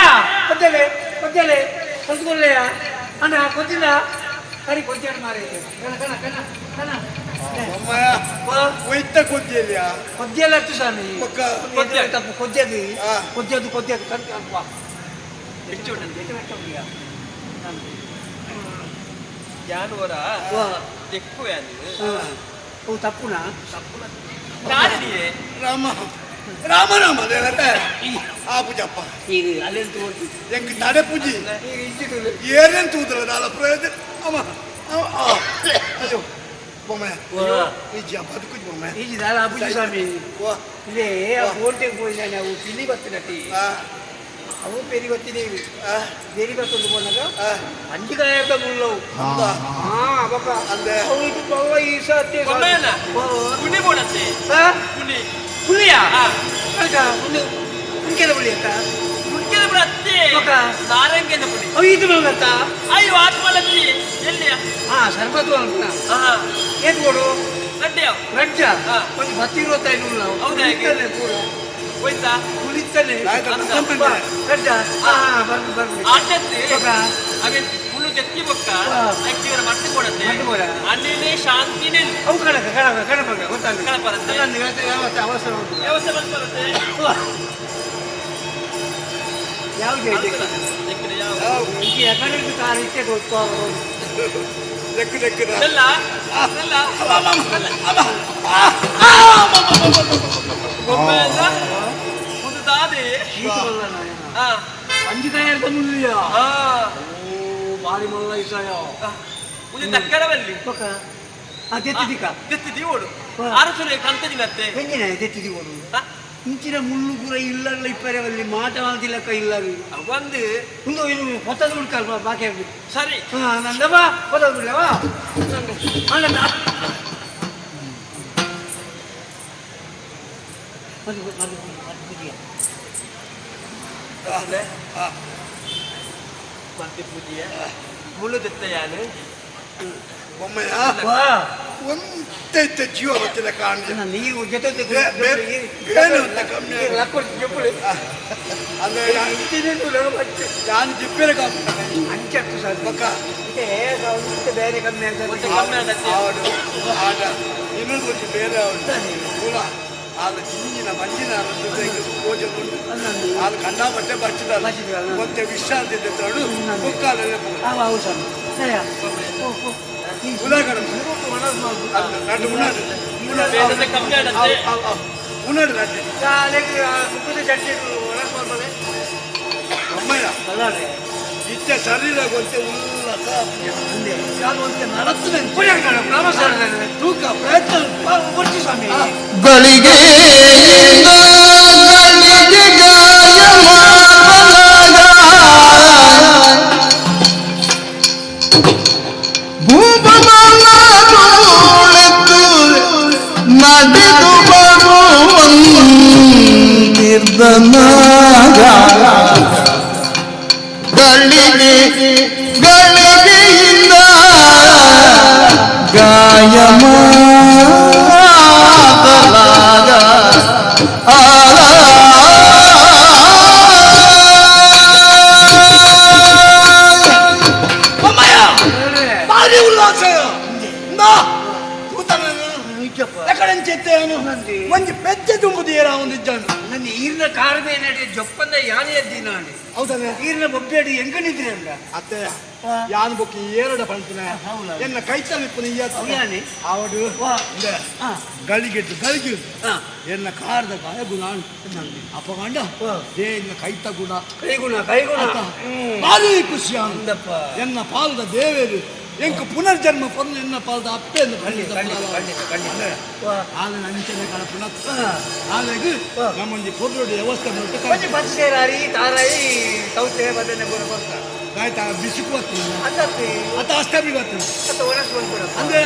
ಕೊದ್ದಲೆ ಕೊದ್ದಲೆ ಕಲ್ತ್ಕೊಳ್ಳೆಯ ಅಣ್ಣ ಕೊದ್ದಿಲ್ಲ ಸರಿ ಕೊದ್ದಾಡ ಮಾರೆ ಕಣ ಕಣ ಕಣ ಕಣ ಬೊಮ್ಮಯ್ಯ ಒಯ್ತ ಕೊದ್ದಿಯಲ್ಲಿಯ ಕೊದ್ದೆಲ್ಲ ಅತ್ತು ಸ್ವಾಮಿ ಬೊಕ್ಕ ಕೊದ್ದೆ. ತಪ್ಪು ಕೊದ್ದೆದು ಹಾ. ಕೊದ್ದೆದು ಕೊದ್ದೆದು ಕಂತು ಅಲ್ಪ ಹೆಚ್ಚು ಉಂಟು. ಜಾನುವಾರ ದೆಕ್ಕುವೆ ಅದು ಅವು ತಪ್ಪುನಾ ದಾರಿಯೇ ರಾಮ ರಾಮ ರಾಮ ದೇವರೇ ಆ ಪೂಜಪ್ಪ ಈಗ ಅಲ್ಲೆಂತ ಓದಿ ಎಂಕ್ ತಡೆ ಪೂಜಿ ಈಗ ಇಜ್ಜಿದು ಏನೇನು ತೂದ್ರ ದಾಲ ಪ್ರಯೋಜನ ಅಮ್ಮ ಅಮ್ಮ, ಆ, ಅಯ್ಯೋ ಬೊಮ್ಮಯ್ಯ ಇಜ್ಜಿ ಬದುಕುಜಿ ಬೊಮ್ಮಯ್ಯ ಈಜಿದಾಲ ಅಬುಜಿ ಸ್ವಾಮಿ ವಾ ಇಲ್ಲೇ ಆ ಕೋಟೆಗೆ ಹೋಗಿದ್ದಾನೆ ಅವು ಪಿಲಿ ಬತ್ತಿನಟ್ಟಿ ಆ ಅವು ಪೆರಿ ಬತ್ತಿದೇವಿ ಆ ಬೇರಿ ಬತ್ತೊಂದು ಪೋನಾಗ ಆ ಅಂಜಿಕಾಯದ ಮುಳ್ಳವು ಅಂದ ಹಾ ಬೊಕ್ಕ ಅಂದೆ. ಅವು ಇದು ಪವ್ವ ಈ ಸತ್ಯ ಬೊಮ್ಮಯ್ಯನ ಪುಂಡಿ ಬೋಡತ್ತೆ ಪುಂಡಿ ಪುಳಿಯ ಹಾ. ಅಲ್ಕ ಒಂದು ಕುಂಕೆದ ಪುಳಿ ಅಂತ ಪುಂಡಿದ ಬಿಡ ಅತ್ತೆ ನಾರಂಗಿನ ಪುಡಿ. ಅವು ಇದು ಮಲ್ಗತ್ತಾ? ಅಯ್ಯೋ, ಆತ್ಮಲತ್ತಿ ಎಲ್ಲಿಯ? ಹಾ, ಸರ್ಬತ್ತು ಅಲ್ಪನ. ಹಾ. ಏನ್ ಕೊಡು? ಗಡ್ಡೆ. ರಜ್ಜ. ಹಾ. ಒಂದು 10 25 ನಾವು. ಹೌದಾ? ಕುಳಿತಲ್ಲೇ ಪೂರ. ಹೋಯ್ತಾ? ಕುಳಿತಲ್ಲೇ. ಆಯ್ತಾ? ರಜ್ಜ, ಹಾ, ಬರ್ಲಿ ಬರ್ಲಿ. ಆಟದ್ದು. ಬೊಕ್ಕ? ಅವೇ ಮುಳ್ಳು ತೆತ್ತಿ ಬೊಕ್ಕ. ಹಾ. ಆಕ್ಟಿವರ ಮಟ್ಟು ಕೊಡತ್ತೆ. ಮಟ್ಟು ಕೊಡ. ಅನ್ನಿನೇ ಶಾಂತಿನೇ. ಅವು ಕಣಕ ಕಣಕ ಕಣಪಗ ಗೊತ್ತಾಗ್ಲಿ. ಕಣಪರತ್ತೆ. ನನ್ನ ಯಾವತ್ತು ಅವಸರ ಉಂಟು? ವ್ಯವಸ್ಥೆ ಬಂದ್ಬರುತ್ತೆ. ಯಾವ್ದು ಇದೆ? ಈಗ ಯಾಕಂದ್ರೆ ಕಾರ್ ಇಟ್ಟೆ ಗೊತ್ತು. ಲೆಕ್ಕ ಲೆಕ್ಕ. ಎಲ್ಲ ಎಲ್ಲ ಬೊಮ್ಮೆ ಎಲ್ಲ ಒಂದು ದಾದೆ. ಹಾ. ಅಂಜಿಕಾಯ ಮುಳ್ಳಿಯ. ಹಾ. ಓ, ಬಾರಿ ಮಲ್ಲ ಇಸಾಯ. ಒಂದು ತಕ್ಕಡವಲ್ಲಿ. ಬೊಕ್ಕ ಆ ತೆತ್ತಿದಿಕ. ತೆತ್ತಿ ಓಡು. ಹಾ. ಆರು ಕಂತದಿನತ್ತೆ. ಹೆಂಗಿನ ತೆತ್ತಿದಿ ಓಡು? ಇಂಚಿನ ಮುಳ್ಳು ಪೂರ ಇಲ್ಲ ಇಪ್ಪರೆವಲ್ಲಿ ಮಾಟ ಮಾಡ್ತಿಲ್ಲಕ್ಕ ಇಲ್ಲ. ಒಂದು. ಒಂದು ಏನು ಹೊತ್ತದ ಹುಡ್ಕಲ್ವಾ ಬಾಕಿ ಆಗ್ಬೇಕು. ಸರಿ. ಹಾ, ನಂದವಾ ಹೊತ್ತದ ಬಿಡ್ಲವಾ ಅಣ್ಣ. ಮದು ಮದು ಮದು ಪೂಜೆ. ಮತ್ತೆ ಪೂಜೆಯ ಮುಳ್ಳು ತೆತ್ತ ಯಾನು. ಬೊಮ್ಮಯ್ಯ. ವಾ. ಒಂತೆ ಜೀವ ಗೊತ್ತಿಲ್ಲ ಕಾಣ್ದೆ. ಅಣ್ಣ, ನೀವು ಜೊತೆ ಬೇರೆ ಅಂತ ಕಮ್ಮಿ ಆಗಿದೆ. ಜೊಪ್ಪುಳಿ. ಅಂದ್ರೆ ಯಾನ್ ಜಿಪ್ಪೆರೆ ಕಾಪುಂಡ. ಅಂಚತ್ತು ಸರ್. ಬೊಕ್ಕ? ಮತ್ತೆ ಬೇರೆ ಕಮ್ಮಿ ಆಗ್ತದೆ. ಮತ್ತೆ ಕಮ್ಮಿ ಆಗತ್ತೆ. ಆವಡು ಆಟ ಇನ್ನೊಂದು ಒಂಜಿ ಬೇರೆ ಆವಡು ಪೂರ ಆದ ಜಿಂಜಿನ ಮಂಜಿನ ಪೂಜೆ ಉಂಟು. ಆದ ಕಂಡಾಪಟ್ಟೆ ಬಚ್ಚಿದಲ್ಲ. ಬಚ್ಚಿದಲ್ಲ. ಮತ್ತೆ ವಿಶ್ರಾಂತಿ ತೆತ್ತೋಡು ಮುಕ್ಕಾಲ. ಅವು ಸರ್ ಸರಿಯಾ? ಓ ಓ. ಉಲಾಗಡ ನಡು ಉಣಾಡು. ಬೇರೆ ಕಮ್ಮಿ ಆಗತ್ತೆ. ಉಣಾಡು ನಡ್ಡೆ. ಕುಕ್ಕದ ಚಟ್ನಿ ಒಣಸ್ ಮಾಡ್ಬಾರೆ. ಅಮ್ಮಯ್ಯ. ಬಲ್ಲಾಡ್ರೆ. ನಿತ್ಯ ಶರೀರ ಗೊತ್ತೆ ಉಲ್ಲಸ. ನಾನು ಒಂತೆ ನಡತ್ತು. ನಮಸ್ಕಾರ. ತೂಕ ಪ್ರಯತ್ನ ಉಂಟು. ಬರ್ತಿ ಸ್ವಾಮಿ. ಗಳಿಗೆ ಗಳಿಗೆ ಗಾಯ ಮಾತಲಾಗ ಭೂಪಮನೋಳೆದ್ದು ನಡೆದು ಬರುವಂತಿರ್ದನಾಗ ಗಳಿಗೆ ಗಳಿಗೆಯಿಂದ ಗಾಯ ಮಾತಲಾಗ ಆ. ಅಮ್ಮಯ್ಯ, ಭಾರಿ ಉಲ್ಲಾಸ ಇಂದಾ ತೂತನ. ನಿಜಪ್ಪ. ಎಕಡೆಂಚೆತ್ತೇನು? ನಂದಿ. ಒಂಜಿ ಪೆಜ್ಜೆ ತುಂಬುದು ಏರ ಒಂದು ಇಜ್ಜಾನು. ನನ್ನ ಈರ್ನ ಕಾರ್ ಮೇಲೆ ಜೊಪ್ಪಂದ ಯಾನೆ ಎದ್ದಿ ನಾನು. ಹೌದನೆ? ಈರ್ನ ಬೊಬ್ಬೆಡಿ ಎಂಕಣಿದ್ರಿ ಅಂದ. ಅತ್ತೆ, ಯಾನ್ ಬೊಕ್ಕ ಏರಡ ಪಂತಿನ. ಹೌದಾ? ಎನ್ನ ಕೈತಲಿಪ್ಪುನ ಇಯ್ಯತ್ತ. ಅವ್ಯಾನೆ? ಆವಡು. ವಾ. ಇಂದೆ. ಹಾ. ಗಳಿಗೆದ್ದು ಗಳಿಗೆ. ಹಾ. ಎನ್ನ ಕಾರ್ದ ಗಾಯ ಗುಣ ಅಪಗಂಡ. ಹಾ. They ಎನ್ನ ಕೈತ ಗುಣ. ಕೈಗುಣ ಕೈಗುಣ. ಆತ. ಭಾರಿ ಖುಷಿ ಅಂದಪ್ಪ. ಎನ್ನ ಪಾಲ್ದ ದೇವೇರು ಎಂಕ್ ಪುನರ್ಜನ್ಮ ಪೊರ್ಲು ಎನ್ನ ಪಾಲ್ದ ಅಪ್ಪೆಂದು. ಖಂಡಿತ ಖಂಡಿತ ಖಂಡಿತ ಖಂಡಿತ. ವಾ. ಆಲೆ ಅಂಚನೆ ಕಳಪುನ. ಹಾ. ಆಲೆಗ್ ಹಾ. ನಮ್ಮೊಂಜಿ ಪೊರ್ಲುಡು ವ್ಯವಸ್ಥೆ ಮಲ್ತ್. ಒಂಜಿ ಪಚ್ಚೆ ತಾರಾಯಿ ತೌತೆ ಬದನೆ ಪೂರ ಕೊರ್ತ. ಆಯ್ತಾ, ಬಿಸಿಕು ಬರ್ತದೆ. ಅಂತತ್ತಿ. ಅತ್ತ ಅಷ್ಟಮಿ ಬರ್ತದೆ. ಅತ್ತ ಒಣಸ್ ಬಂದ್ಕೊಡಪ್ಪ. ಅಂದ್ರೆ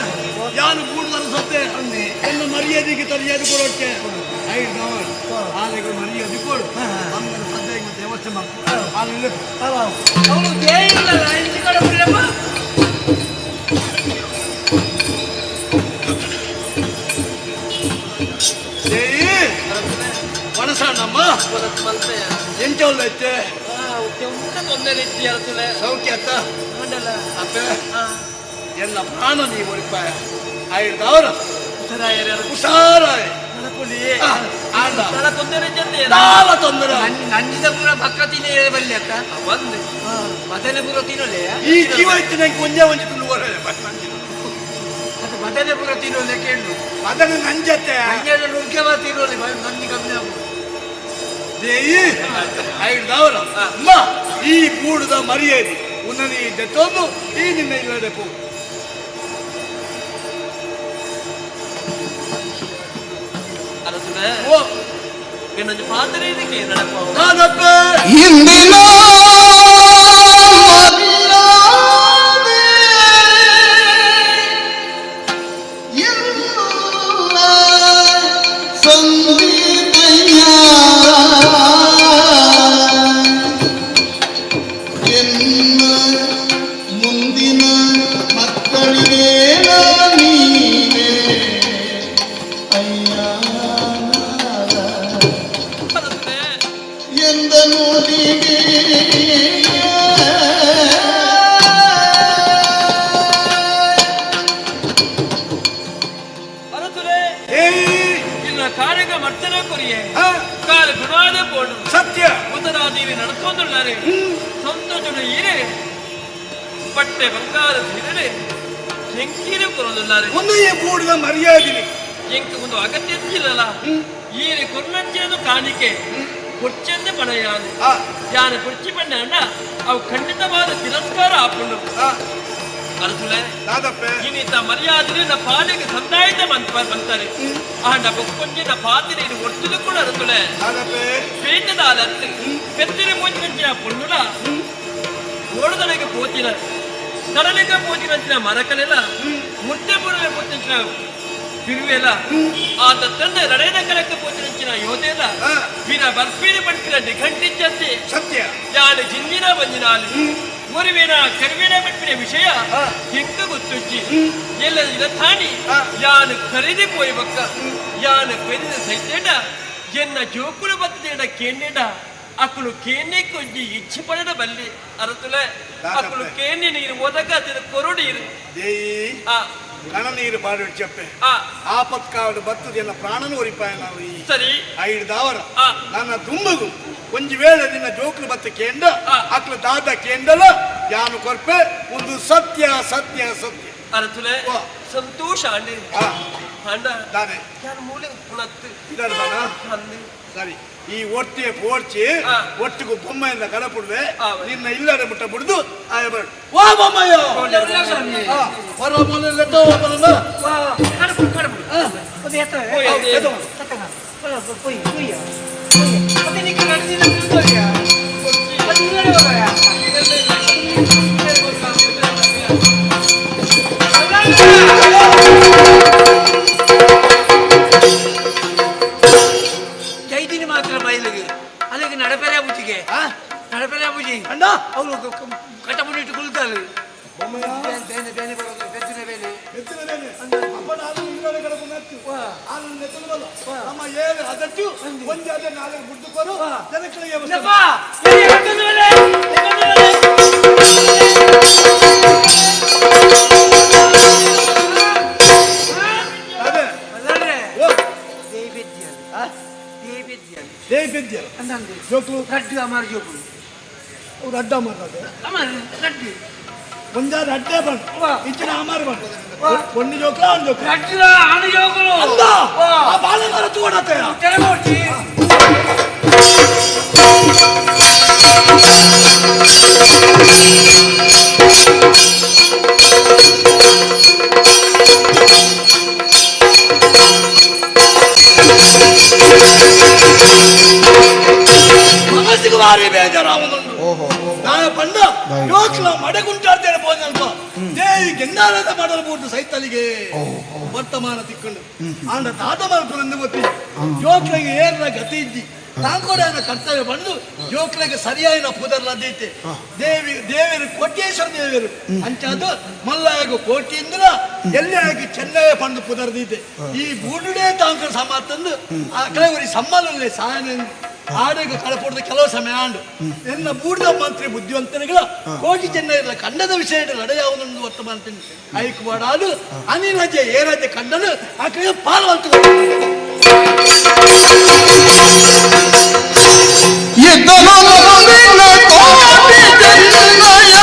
ಯಾನು ಕೂಡುದಲ್ಲ ಸತ್ತೆ ಎನ್ನ ಮರ್ಯಾದೆಗೆ ತರಿಯಾದ ಕೊಡೋಕೆ ಐದು ಆಲೆಗೆ ಮರ್ಯಾದೆ ಕೊಡು. ಆಮೇಲೆ ಸದ್ಯ ಮತ್ತೆ ವ್ಯವಸ್ಥೆ ಮಾಡ್ತಾರೆ ಆಮೇಲೆ. ಅವನು ದೇಯಿಲ್ಲಲ್ಲ ಇಂಚಿ ಕಡೆ ಬಿಡಪ್ಪ. ದೇಯಿ ಮನಸಣ್ಣಮ್ಮ. ಮಲ್ಪೆಯ. ಎಂಚ ಐತೆ? ಉಂಟ ತೊಂದರೆ ಇತ್ತು ಅರಸುಲೆ. ಸೌಖ್ಯ ಅತ್ತ? ಉಂಡಲ್ಲ. ಅಪ್ಪೆ. ಹಾ. ಎಲ್ಲ ಪ್ರಾಣ ನೀವು ಒಳಿಪಾಯ ಐದವ್ರ. ಹುಷಾರಾಯರು. ಹುಷಾರಾಯ್. ನಡಪುಲಿ. ಆಂಡ. ತಲ ತೊಂದರೆ ಜೊತೆ. ದಾಲ ತೊಂದರೆ. ನಂಜಿದ ಪೂರ ಭಕ್ಕ ತಿನ್ನೇ ಬಲ್ಲಿ ಅಕ್ಕ. ಒಂದು. ಬದನೆ ಪೂರ ತಿನ್ನೋಲೆ. ಈ ಜೀವ ಇತ್ತು ನಂಗೆ ಒಂಜೇ ಒಂಜಿ ತುಂಡು ಹೊರ. ಅದು ಬದನೆ ಪೂರ ತಿನ್ನೋಲೆ ಕೇಳು. ಅದನ್ನು ನಂಜತ್ತೆ. ನಂಜನ ನುಗ್ಗೆವ ತಿನ್ನೋಲೆ ನಂಜಿ ಕಮ್ಮಿ ಆಗುದು. ದೇಯಿ ಐದವ್ರ ಅಮ್ಮ, ಈ ಗೂಡುದ ಮರ್ಯಾದೆ ಉನ್ನನಿ ದೆತ್ತೊಂದು ಈ ನಿನ್ನ ಇಲ್ಲದೆ ಪೋ. ಅರಸುಲೆ. ಓ. ಇನ್ನೊಂದು ಪಾತ್ರೆ ಇದಕ್ಕೆ ನಡಪ. ನಾನಪ್ಪ. ಇಂದಿನ ಮರ್ಯಾದೆ ಇಲ್ಲ ಸಂಗೀತಯ್ಯ. ಬೋಡು ಸತ್ಯ ಉತ್ತರಾದೀರಿ ನಡ್ಕೊಂದುಳ್ಳಾರೆ ಸಂತೋಷದ ಈರೆ ಬಟ್ಟೆ ಬಂಗಾರ ಸೀರೆ ಎಂಕೀರೆ ಕೊರೊಂದುಲ್ಲಾರೆ ಒಂದು ಈ ಬೂಡಿದ ಮರ್ಯಾದೆ ಎಂಕ್ ಒಂದು ಅಗತ್ಯ ಇಲ್ಲಲ್ಲ ಈರೆ ಕೊರ್ನಂಚೆದು ಕಾಣಿಕೆ ಕುರ್ಚೆಂದು ಪಣಯಾನು ಆ. ಯಾನ ಕುರ್ಚಿ ಪಣ್ಣ ಅವು ಖಂಡಿತವಾದ ತಿರಸ್ಕಾರ ಆಪುಂಡು ಆ, ಅರಸುಲೆ ದಾದಪ್ಪೆ ಇನಿತ ಮರ್ಯಾದೆ ನ ಪಾಲಿಗೆ ಸಂದಾಯದ ಬಂತಾರೆ ಆಂಡ ಬೊಕ್ಕೊಂಜಿನ ಪಾತಿರೆ ಇದು ಒರ್ತುದು ಕೂಡ ಅರಸುಲೆ ದಾದಪ್ಪೆ ಪೇಟದಾಲತ್ತು ಪೆತ್ತಿನ ಪೋಚಿನಂಚಿನ ಪೊಣ್ಣುಲ ಓಡದೊಳಗೆ ಪೋತಿನ ಕಡಲಿಗೆ ಪೋಚಿನಂಚಿನ ಮರಕಲೆಲ್ಲ ಮುದ್ದೆ ಬುಡಲೆ ಪೋಚಿನಂಚಿನ ಬಿರುವೆಲ ಆತ ತಂದೆ ನಡೆದ ಕಲಕ್ಕೆ ಪೋಚಿನಂಚಿನ ಯೋಧೆಲ ಆ. ವೀರ ಬರ್ಪೀರಿ ಪಂಪಿನ ನಿಘಂಟಿಚ್ಚಂತೆ ಸತ್ಯ ಯಾನು ಜಿಂಜಿನ ಬಂಜಿನಾಲಿ ಒರಿವೇನ ಕರಿವೇನ ಪಂಪಿನ ವಿಷಯ ಆ. ಎಂಕ ಗೊತ್ತುಜ್ಜಿ ಎಲ್ಲ ಇರಥಾಣಿ ಆ. ಯಾನು ಖರೀದಿ ಪೋಯಿ ಬಕ್ಕ ಯಾನು ಪೆರಿದ ಸೈತೇಡ ಎನ್ನ ಜೋಕುಲು ಬತ್ತೇಡ ಕೇಂದೇಡ ಅಕುಲು ಕೇನೆ ಕೊಂಜಿ ಇಚ್ಛೆ ಪಡೆದ ಬಲ್ಲಿ ಅರತುಲೆ ಅಕುಲು ಕೇನೆ ನೀರು ಒದಗ ಅದಿನ ಕೊರಡು ಇರು ದೇಯಿ ಆ ಕಣ ನೀರು ಪಾಡು చెప్పೆ ಆ ಆಪತ್ಕಾವಡು ಬತ್ತದ ಪ್ರಾಣನು ಒರಿಪಾಯ ನಾವು ಈ ಸರಿ ಐದು ದಾವರ ಆ. ನನ್ನ ದುಂಬಗು ಒಂಜಿ ವೇಳೆ ನಿನ್ನ ಜೋಕ್ಲು ಬತ್ತ ಕೇಂದ್ರ ಆ. ಅಕ್ಲು ದಾದ ಕೇಂದಲ ಯಾನು ಕೊರ್ಪೆ ಒಂದು ಸತ್ಯ ಸತ್ಯ ಸತ್ಯ ಅರತುಲೆ ವಾ. ಸಂತೋಷ ಅಂಡಿ ಆ, ಅಂಡ ದಾನೆ ಯಾನು ಮೂಲೆ ಪುಣತ್ತು ಇದರ ಬಾಣ ಅಂದು ಸರಿ ಈ ಒಟ್ಟಿಗೆ ಪೋಡ್ಚಿ ಆ. ಒಟ್ಟಿಗೂ ಬೊಮ್ಮೆಯಿಂದ ಕಡಪುಡುವೆ ಆ. ನಿನ್ನ ಇಲ್ಲಡೆ ಮುಟ್ಟ ಬಿಡುದು ಆಯ ಬರ್ ವಾ ಬೊಮ್ಮಯ್ಯ ಆ, ಹೊರ ಮೊದಲ ಬರಲ್ಲ ಕಡಪು ಕಡಪು ಒಂದು ಎತ್ತರ ಹೋಯ್ ಅದೇ. ಪೊಯ್ ಪೊಯ್ಯ ಮತ್ತೆ ನಿಕ್ಕ ನಡೆದಿಲ್ಲ ತಿಳ್ಕೊಳ್ಯ ಅದು ಇಲ್ಲಡೆ ಹೋಗಯ್ಯ. ಜೈದಿನಿ ಮಾತ್ರ ಮೈಲಿಗೆ ಅಲ್ಲಿಗೆ ನಡಪೆರೆ ಬುಜ್ಜಿಗೆ ಆ? ನಡಪೆರೆ ಬುಜ್ಜಿ ಅಣ್ಣ ಅವಳು ಕಟಪುಡಿ ಇಟ್ಟು ಕುಲ್ತಾಳು ಬೊಮ್ಮಯ್ಯ ಬೇನೆ ಬೇನೆ ಬರೋದು ಬೆಚ್ಚಿನ ಬೇನೆ ಎತ್ತಿನ ಬೇನೆ. ಅಪ್ಪ ನಾನು ಇಲ್ಲಡೆ ಕಡಪು ನತ್ತು. ಆನು ನೆತ್ತಲು ಬಲ್ಲ. ನಮ್ಮ ಏಳು ಅದಟ್ಟು ಒಂದೇ ಅದೇ ನಾಲ್ಕು ಬಿಡ್ದುಕೊರು ಜನಗಳಿಗೆ ಅವಸ್ಥೆ. ಏನಪ್ಪ? ಎಲ್ಲಿ ಕರ್ಕೊಂಡು ಬಲೆ? ಕರ್ಕೊಂಡು ಬಲೆ? ಅದೇ. ಅಲ್ಲರೆ, ಓ, ದೇವಿದ್ಯಲು. ಆ? ದೇವಿದ್ಯಲು. ದೇವಿದ್ಯರು. ಅಂದಂದು. ಜೋಕ್ಲು ರಡ್ಡು ಅಮಾರು ಜೋಕುಲು. ಅವ್ರು ಅಡ್ಡ ಮಾಡ್ತಾರೆ ಅಮಾರು ರಡ್ಡು. ಒಂದಾದ ಅಡ್ಡೆ ಬಂದು ವಾ. ಇಚ್ಚಿನ ಅಮಾರು ಬಂದು ವಾ. ಒಂದು ಜೋಕ್ಲ ಒಂದು ಜೋಕ್ಲ ರಡ್ಡುಲ ಆನು ಜೋಕುಲು. ಅಂದ ವಾ. ಆ ಬಾಲಮರ ತೂಡತ್ತೆ ತೆರಗೋಟಿ. ಮನಸ್ಸಿಗೆ ಭಾರಿ ಬೇಜಾರಾವದುಂಡು ನಾನು ಪಂಡ ಜೋಕ್ಲ ಮಡೆಗುಂಟಾಡ್ತೇನೆ ಪೋದಲ್ಪ ದೇವಿ ಗೆಂದಾರದ ಮಾಡಲು ಬೋಟು ಸೈತಲಿಗೆ ವರ್ತಮಾನ ತಿಕ್ಕೊಂಡು ಆಂಡ ತಾತ ಮಲ್ಪುನಂದು ಗೊತ್ತಿ ಜೋಕ್ಲಿಗೆ ಏನ ಗತಿ ಇದ್ದಿ ತಾಂಕೋಡನ ಕರ್ತವ್ಯ ಬಂದು ಜೋಕ್ಲಿಗೆ ಸರಿಯಾಯಿನ ಪುದರ್ಲದೈತೆ ದೇವಿ ದೇವರು ಕೋಟೇಶ್ವರ ದೇವರು ಅಂಚಾದು ಮಲ್ಲಾಯಗು ಕೋಟಿಯಿಂದ ಎಲ್ಲಾಗಿ ಚೆನ್ನಯ್ಯ ಪಂಡು ಪುದರ್ದೈತೆ ಈ ಬೂಡುಡೇ ತಾಂಕ ಸಮ ತಂದು ಆ ಕೆಲವರಿ ಸಮ್ಮಲಲ್ಲೇ ಸಾಯನ ಆಡಗ ಕಳಪೊಡ್ದು ಕೆಲವು ಸಮಯ ಆಂಡು ಎನ್ನ ಬೂಡ್ದ ಮಂತ್ರಿ ಬುದ್ಧಿವಂತನಿಗಳ ಕೋಟಿ ಚೆನ್ನೈರ ಕಂಡದ ವಿಷಯ ಲಡೆಯಾವುದೊಂದು ವರ್ತಮಾನ ತಿಂದು ಐಕ್ ಬಾಡಾದು ಅನಿರಜೆ ಏರಜೆ ಕಂಡನು ಆ ಕಡೆ ಪಾಲ್ವಂತ ಇದ್ದನು ನಿನ್ನ ಕೋಟಿ ಚೆನ್ನಯ್ಯ.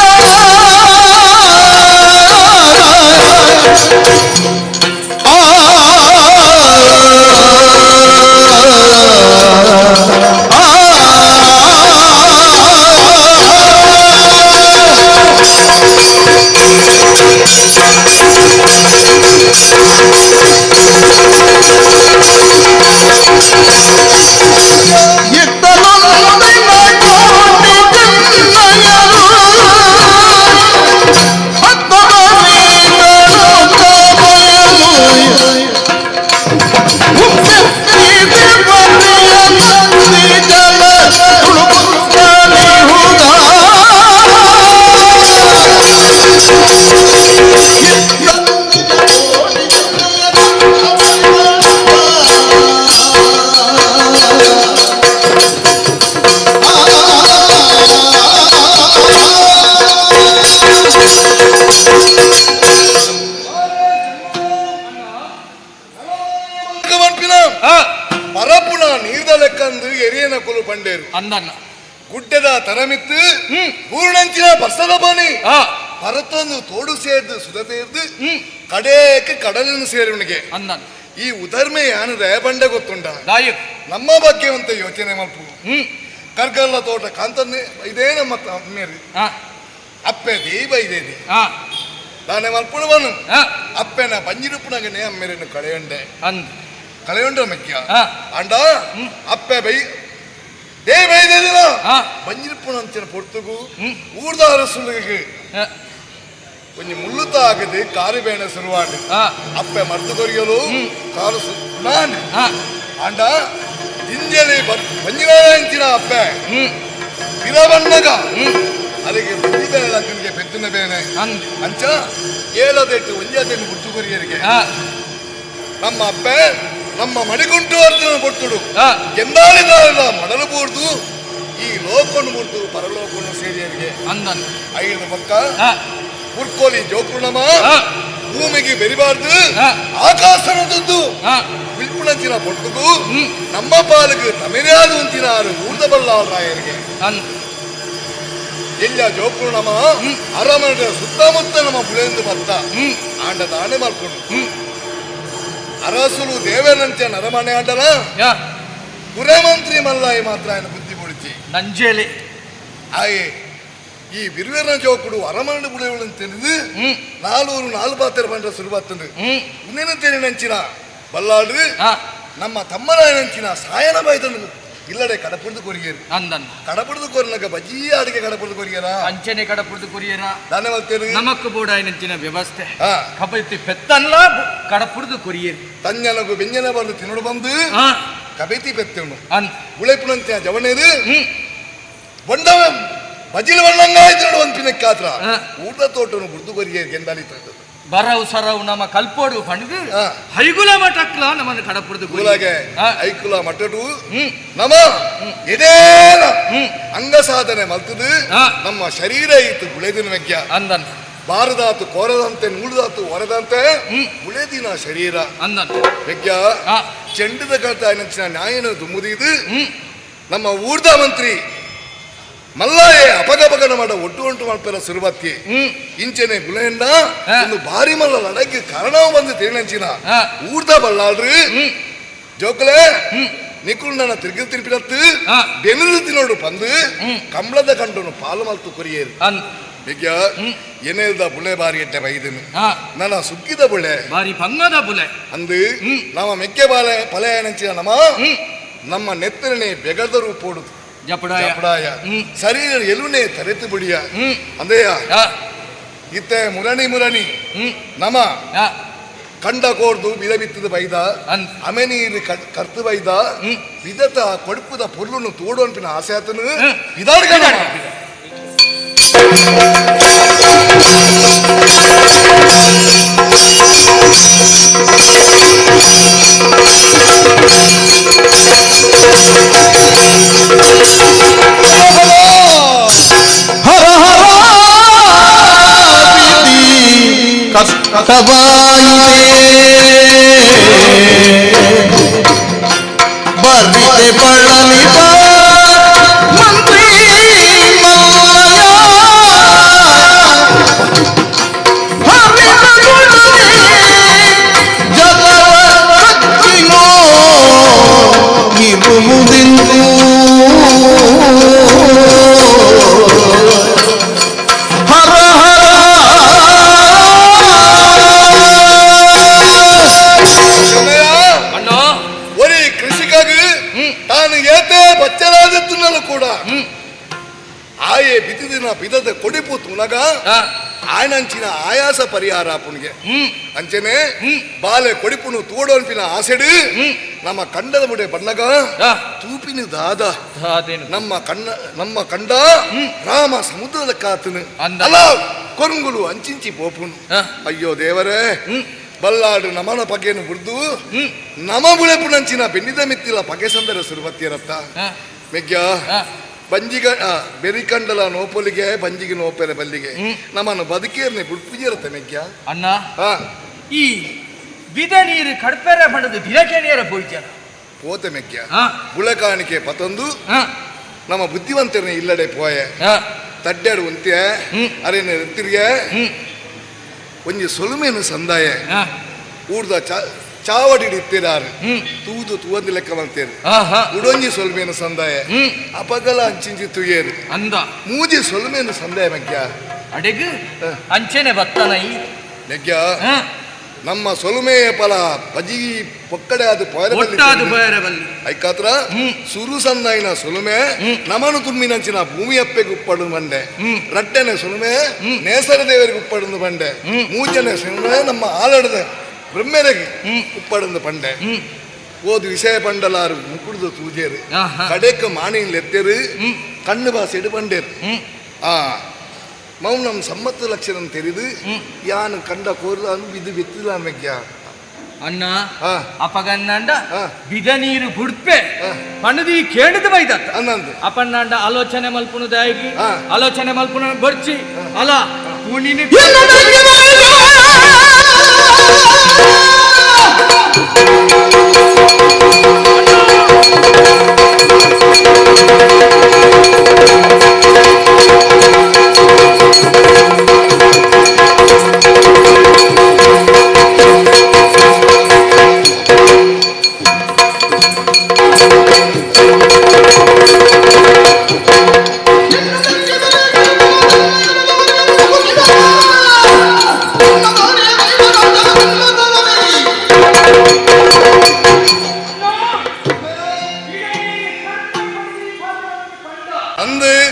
ಆ, ಆ, ಇದ್ದನು ನಿನ್ನ ಕೋಟಿ ಬಂಡೇರು ಅಂದನ್ನ ಗುಡ್ಡದ ತರಮಿತ್ತು ಪೂರ್ಣಂಚಿನ ಬಸದ ಬನಿ ಪರತೊಂದು ತೋಡು ಸೇರ್ದು ಸುಧತೇರ್ದು ಕಡೇಕ ಕಡಲನ್ನು ಸೇರುವನಿಗೆ ಅಂದನ್ ಈ ಉದರ್ಮೆ ಯಾನು ದಯಬಂಡೆ ಗೊತ್ತುಂಡ ದಾಯಕ್ ನಮ್ಮ ಬಗ್ಗೆ ಅಂತ ಯೋಚನೆ ಮಲ್ಪು ಕರ್ಗಲ್ಲ ತೋಟ ಕಾಂತನ್ನೇ ಇದೇ ನಮ್ಮ ಅಮ್ಮೇರಿ ಅಪ್ಪೆ ದೀಪ ಇದೇ ನಾನೇ ಮಲ್ಪುಣವನು ಅಪ್ಪೆನ ಬಂಜಿರುಪ್ಪುನಗನೇ ಅಮ್ಮೇರನ್ನು ಕಳೆಯುಂಡೆ ಅಂದ್ ಕಳೆಯುಂಡ ಮೆಕ್ಯ ಅಂಡ ಅಪ್ಪೆ ಬೈ they ಬೈದೇದಿನ ಬಂಜಿರುಪ್ಪುನ ಅಂಚಿನ ಪೊರ್ತುಗು ಊರ್ದ ಅರಸುಲಿಗೆ ಒಂಜಿ ಮುಳ್ಳುತ ಆಗದೆ ಕಾರು ಬೇಣ ಶುರುವಾಂಡು ಅಪ್ಪೆ ಮರ್ತು ಕೊರಿಯಲು ಕಾರು ನಾನ್ ಅಂಡ ಜಿಂಜಲಿ ಬಂಜಿನಾಂಚಿನ ಅಪ್ಪೆ ಬಿರಬಣ್ಣಗ ಅದಕ್ಕೆ ಬುದ್ಧಿ ಬೇಡ ಲಕ್ಕನಿಗೆ ಪೆತ್ತಿನ ಬೇನೆ ಅಂಚ ಏಳದೆಟ್ಟು ಒಂಜಾದೆಟ್ಟು ಗುರ್ತು ಕೊರಿಯರಿಗೆ ನಮ್ಮ ಅಪ್ಪೆ ನಮ್ಮ ಮಣಿಗುಂಟು ಅರ್ಜುನ ಕೊಟ್ಟುಡು ಎಂದಾಳಿದಾಳ ಮಡಲು ಬೂರ್ದು ಈ ಲೋಕನು ಬೂರ್ದು ಪರಲೋಕನು ಸೇರಿಯರಿಗೆ ಅಂದನ್ ಐದು ಪಕ್ಕ ಉರ್ಕೋಲಿ ಜೋಕುರ್ಣಮ ಭೂಮಿಗೆ ಬೆರಿಬಾರ್ದು ಆಕಾಶನದದ್ದು ವಿಲ್ಪುಣಂಚಿನ ಪೊಟ್ಟುಗು ನಮ್ಮ ಪಾಲಿಗೆ ತಮಿರಾದು ಅಂಚಿನಾರು ಊರ್ದ ಬಲ್ಲಾಳರಾಯರಿಗೆ ಎಲ್ಲ ಜೋಕುರ್ಣಮ ಅರಮನೆ ಸುತ್ತಮುತ್ತ ನಮ್ಮ ಬುಳೆಂದು ಬತ್ತ ಆಂಡ ದಾನೆ ಮಾಡ್ಕೊಂಡು ಅರಸುಲು ದೇವರಂಚ ನರಮನೆ ಆಂಡಲ ಕುರಮಂತ್ರಿ ಮಲ್ಲಾಯಿ ಮಾತ್ರ ఆయన ಬುದ್ಧಿ ಪೊಡಿಚಿ ನಂಜೇಲಿ ಆಯೆ ಈ ಬಿರುವೆರನ ಜೋಕುಡು ಅರಮನೆ ಬುಳೆಗಳು ತಿಳಿದು ನಾಲೂರು ನಾಲು ಪಾತ್ರೆ ಬಂಡ ಸುರುಬತ್ತಂದು ಇನ್ನೇನು ತೇರಿನಂಚಿನ ಬಲ್ಲಾಳು ನಮ್ಮ ತಮ್ಮನಾಯನಂಚಿನ ಸಾಯನ ಬಾಯ್ತಂದು ಇಲ್ಲಡೆ ಕಡಪುಡ್ದು ಕೊರಿಯರು ಅಂದನ್ ಕಡಪುಡ್ದು ಕೊರಿನಕ ಬಜ್ಜಿ ಅಡಿಗೆ ಕಡಪುಡ್ದು ಕೊರಿಯರ ಅಂಚನೆ ಕಡಪುಡ್ದು ಕೊರಿಯರ ದಾನೆ ಮಲ್ತೇರು ನಮಕ್ ಬೋಡಾಯನಂಚಿನ ವ್ಯವಸ್ಥೆ ಕಬೈತಿ ಪೆತ್ತನ್ಲ ಕಡಪುಡ್ದು ಕೊರಿಯರು ತഞ്ഞನಗು ಬೆಂಜನ ಬಂದು ತಿನ್ನಡು ಬಂದು ಕಬೈತಿ ಪೆತ್ತೇವನು ಅಂದ್ ಉಳೆಪುನಂತೆ ಜವನೇರು ಬೊಂಡವ ಬಜಿಲ್ ಬಣ್ಣಂಗಾಯ್ ತಿನ್ನಡು ಒಂದು ಪಿನಕ್ಕಾತ್ರ ಊಟದ ತೋಟನು ಬುಡ್ದು ಕೊರಿಯರು ಗೆಂದಾಲಿ ತಂದದ್ದು ಬರವು ಸರವು ನಮ್ಮ ಕಲ್ಪೋಡು ಪಂಡುದು ಹೈಗುಲ ಮಠಕ್ಲ ನಮ್ಮನ್ನು ಕಡಪುಡ್ದು ಕೂಲಾಗೆ ಐಕುಲ ಮಠಡು ನಮ ಇದೇನ ಅಂಗ ಸಾಧನೆ ಮಲ್ತದು ನಮ್ಮ ಶರೀರ ಇತ್ತು ಬುಳೆದಿನ ಮೆಗ್ಯ ಅಂದನ್ ಬಾರದಾತು ಕೋರದಂತೆ ನೂಳುದಾತು ಹೊರದಂತೆ ಬುಳೆದಿನ ಶರೀರ ಅಂದನ್ ಮೆಗ್ಯ ಚೆಂಡದ ಕಳ್ತ ನಂಚಿನ ನ್ಯಾಯನ ದುಮ್ಮುದಿದು ನಮ್ಮ ಊರ್ದ ಮಂತ್ರಿ ಮಲ್ಲಾಯೆ ಅಪಗಪಗನ ಮಾಡ ಒಟ್ಟು ಉಂಟು ಮಾಡ್ತಾರ ಸುರುಬತ್ತಿ ಇಂಚನೆ ಗುಲೆಂಡ ಒಂದು ಭಾರಿ ಮಲ್ಲ ಲಡಕ್ಕೆ ಕಾರಣ ಬಂದು ತಿರುನಂಚಿನ ಊರ್ದ ಬಲ್ಲಾಳ್ರಿ ಜೋಕಲೆ ನಿಕುಲ್ ನನ್ನ ತಿರುಗಿ ತಿರುಪಿನತ್ತು ಬೆನುರು ತಿನ್ನೋಡು ಪಂದು ಕಂಬಳದ ಕಂಡನು ಪಾಲು ಮಲ್ತು ಕೊರಿಯೇರು ಮಿಗ್ಯ ಎನೇಲ್ದ ಬುಳೆ ಬಾರಿ ಎಟ್ಟೆ ಬೈದನು ನನ್ನ ಸುಗ್ಗಿದ ಬುಳೆ ಬಾರಿ ಬಂಗದ ಬುಲೆ ಅಂದು ನಮ್ಮ ಮೆಕ್ಕೆ ಬಾಲೆ ಪಲೆ ನಂಚಿನ ನಮ್ಮ ನಮ್ಮ ನೆತ್ತರನೆ ಬೆಗದ ರೂಪೋಡು ಜಪಡಾಯ ಶರೀರ ಎಲುನೆ ತರೆತು ಬಿಡಿಯ ಅಂದೆಯ ಇತ್ತೆ ಮುರಣಿ ಮುರಣಿ ನಮ ಕಂಡ ಕೋರ್ದು ಬಿದ ಬಿತ್ತದ ಬೈದ ಅಮೆ ನೀರು ಕರ್ತು ಬೈದ ವಿದತ ಕೊಡುಪುದ ಪೊರ್ಲುನು ತೋಡು ಅನ್ಪಿನ ಆಸೆ ಆತನು ವಿದಾಡ್ಗಣ ಹರ ಹರ ಕಷ್ಟವಾಯಿತೆ ಬರಿದೆ ಬಳಲಿ ಮಂತ್ರಿ ಮಲ್ಲಯ್ಯ ಹರಿದ ಗುಣವೇ ಜಗವ ಕಚ್ಚಿನೋ ಇರುವುದೆಂದು ಹರ ಹರ ಅಣ್ಣ ಒರಿ ಕೃಷಿಕಾಗಿ ತಾನು ಏತೆ ಬಚ್ಚಲಾದತ್ತುನ್ನಲು ಕೂಡ ಆಯೆ ಬಿದ್ದಿನ ಬಿದದ ಕೊಡಿಪು ತುನಗ ಆಯನಂಚಿನ ಆಯಾಸ ಪರಿಹಾರ ಪುಣ್ಗೆ ಅಂಚನೆ ಬಾಲೆ ಕೊಡಿಪುನು ತೋಡೋನ್ಪಿನ ಆಸೆಡು ನಮ್ಮ ಕಂಡದ ಮುಡೆ ಬಣ್ಣಗ ತೂಪಿನ ದಾದ ನಮ್ಮ ಕಣ್ಣ ನಮ್ಮ ಕಂಡ ರಾಮ ಸಮುದ್ರದ ಕಾತನು ಅಲ್ಲ ಕೊರುಂಗುಲು ಅಂಚಿಂಚಿ ಪೋಪುನು ಅಯ್ಯೋ ದೇವರೇ ಬಲ್ಲಾಡು ನಮನ ಪಗೆಯನ್ನು ಬುಡ್ದು ನಮ ಬುಳೆಪುನಂಚಿನ ಬೆನ್ನಿದ ಮಿತ್ತಿಲ ಪಗೆ ಸಂದರ ಸುರುಬತ್ತಿರತ್ತ ಮೆಗ್ಯ ಬಂಜಿಗ ಬೆರಿಕಂಡಲ ನೋಪೊಲಿಗೆ ಬಂಜಿಗೆ ನೋಪೆರೆ ಬಲ್ಲಿಗೆ ನಮ್ಮನ್ನು ಬದುಕೇರ್ನೆ ಬುಡ್ಪುಜಿರತ್ತೆ ಮೆಗ್ಯ ಅಣ್ಣ ಈ ಬಿದ ನೀರು ಕಡ್ಪೆರೆ ಪಡೆದು ಬಿರಕೆಣಿಯರ ಪೋಯ್ತಾರ ಪೋತೆ ಮೆಗ್ಯ ಬುಳೆಕಾಣಿಕೆ ಪತೊಂದು ನಮ್ಮ ಬುದ್ಧಿವಂತರನ್ನ ಇಲ್ಲಡೆ ಪೋಯೆ ತಡ್ಡಾಡು ಉಂತ್ಯ ಅರೇನ ತಿರ್ಗೆ ಒಂಜಿ ಸೊಲುಮೇನು ಸಂದಾಯ ಊರ್ದ ಚಾವಡಿ ಇತ್ತಿರಾರು ತೂದು ತೂವಂದಿ ಲೆಕ್ಕ ಬಂತೇರು ಉಡೊಂಜಿ ಸೊಲ್ಮೇನು ಸಂದಾಯ ಅಪಗಲ ಅಂಚಿಂಚಿ ತುಯೇರು ಅಂದ ಮೂಜಿ ಸೊಲ್ಮೇನು ಸಂದಾಯ ಮಗ್ಯ ಅಡೆಗ್ ಅಂಚೆನೆ ಬತ್ತನ ಈ ಮೆಗ್ಯ ನಮ್ಮ ಸೊಲುಮೆಯ ಫಲ ಬಜಿ ಪೊಕ್ಕಡೆ ಅದು ಒಟ್ಟಾದು ಪೋಯರಬಲ್ಲಿ ಐಕಾತ್ರ ಸುರು ಸಂದಾಯಿನ ಸೊಲುಮೆ ನಮನು ತುಮ್ಮಿನಂಚಿನ ಭೂಮಿಯಪ್ಪೆಗೆ ಉಪ್ಪಡು ಬಂಡೆ ರಟ್ಟೆನೆ ಸೊಲುಮೆ ನೇಸರ ದೇವರಿಗೆ ಉಪ್ಪಡಂದು ಬಂಡೆ ಮೂಜನೆ ಸೊಲುಮೆ ನಮ್ಮ ಆಲಡದ ಬ್ರಹ್ಮೆರೆಗೆ ಉಪ್ಪಡಂದು ಪಂಡೆ ಓದು ವಿಷಯ ಪಂಡಲಾರು ಮುಕುಡ್ದು ತೂಜೇರು ಕಡೆಕ ಮಾಣಿಲ್ ಎತ್ತೇರು ಕಣ್ಣು ಬಾಸೆಡು ಬಂಡೇರು ಆ ಮೌನಂ ಸಮ್ಮತ್ತು ಲಕ್ಷಣ ತೆರಿದು ಯಾನು ಕಂಡ ಕೋರ್ಲಾನು ಬಿದ್ದು ಬೆತ್ತಿಲ್ಲ ಮೆಗ್ಯ ಅಣ್ಣ ಅಪಗನ್ನಂಡ ಬಿದ ನೀರು ಬುಡ್ಪೆ ಪಣದಿ ಕೇಳಿದ ಬೈದ ಅನ್ನಂದು ಅಪಣ್ಣಂಡ ಆಲೋಚನೆ ಮಲ್ಪುನು ದಾಯಿಗಿ ಆಲೋಚನೆ ಮಲ್ಪುನ ಬರ್ಚಿ ಅಲ್ಲ ಪುಣಿನ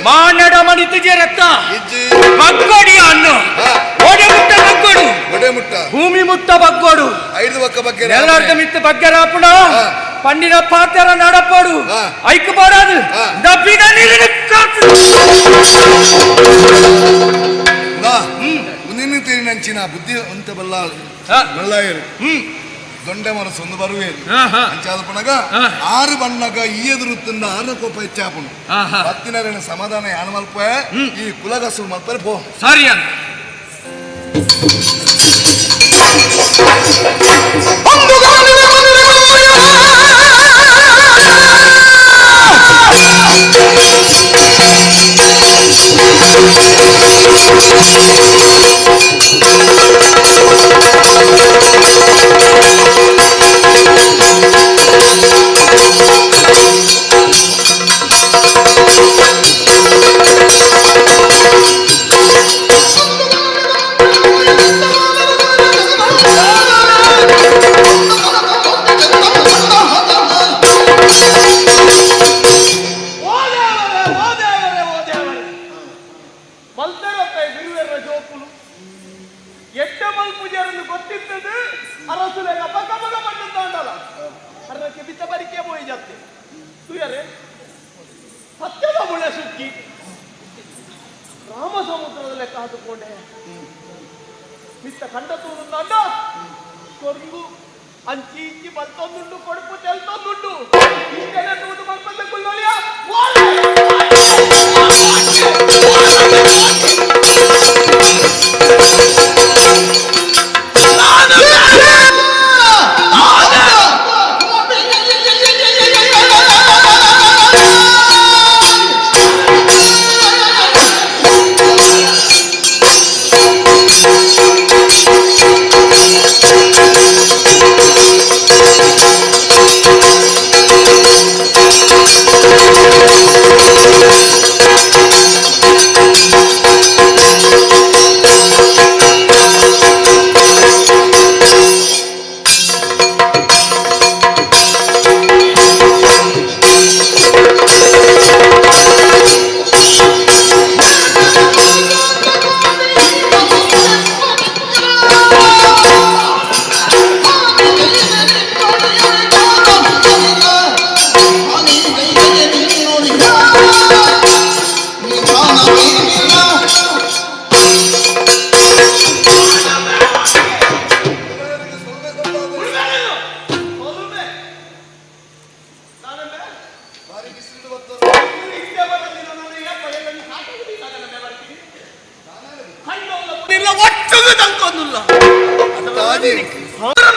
ಮಾನಡ ಮಣಿತಿಗೆ ರಕ್ತ ಬಗ್ಗೋಡಿ ಅನ್ನು ಓಡೆ ಮುಟ್ಟ ಬಗ್ಗೋಡು ಒಡೆ ಮುಟ್ಟ ಭೂಮಿ ಮುಟ್ಟ ಬಗ್ಗೋಡು ಐದು ಪಕ್ಕ ಬಗ್ಗೆ ಎಲ್ಲಾರ್ದ ಮಿತ್ತ ಬಗ್ಗೆರಾಪುಣ ಪಂಡಿನ ಪಾತೆರ ನಡಪಾಡು ಐಕು ಬಾಡದು ಡಬ್ಬಿದ ನೀರಿನ ಕಾತು ಮುಂದಿನ ತೀರಿನಂಚಿನ ಬುದ್ಧಿ ಅಂತ ಬಲ್ಲ ಬಲ್ಲಾಯರು ದೊಂಡೆ ಮನಸ್ಸೊಂದು ಬರುವೇರು ಅಂಚಾದ ಪಣಗ ಆರು ಬಣ್ಣಗ ಈ ಎದುರು ತಿಂದ ಆರು ಕೋಪ ಹೆಚ್ಚಾಪುನು ಪತ್ತಿನ ಸಮಾಧಾನ ಯಾಣ ಮಲ್ಪ ಈ ಕುಲಗಸು ಮಲ್ಪರೆ ಪೋ ಸರಿ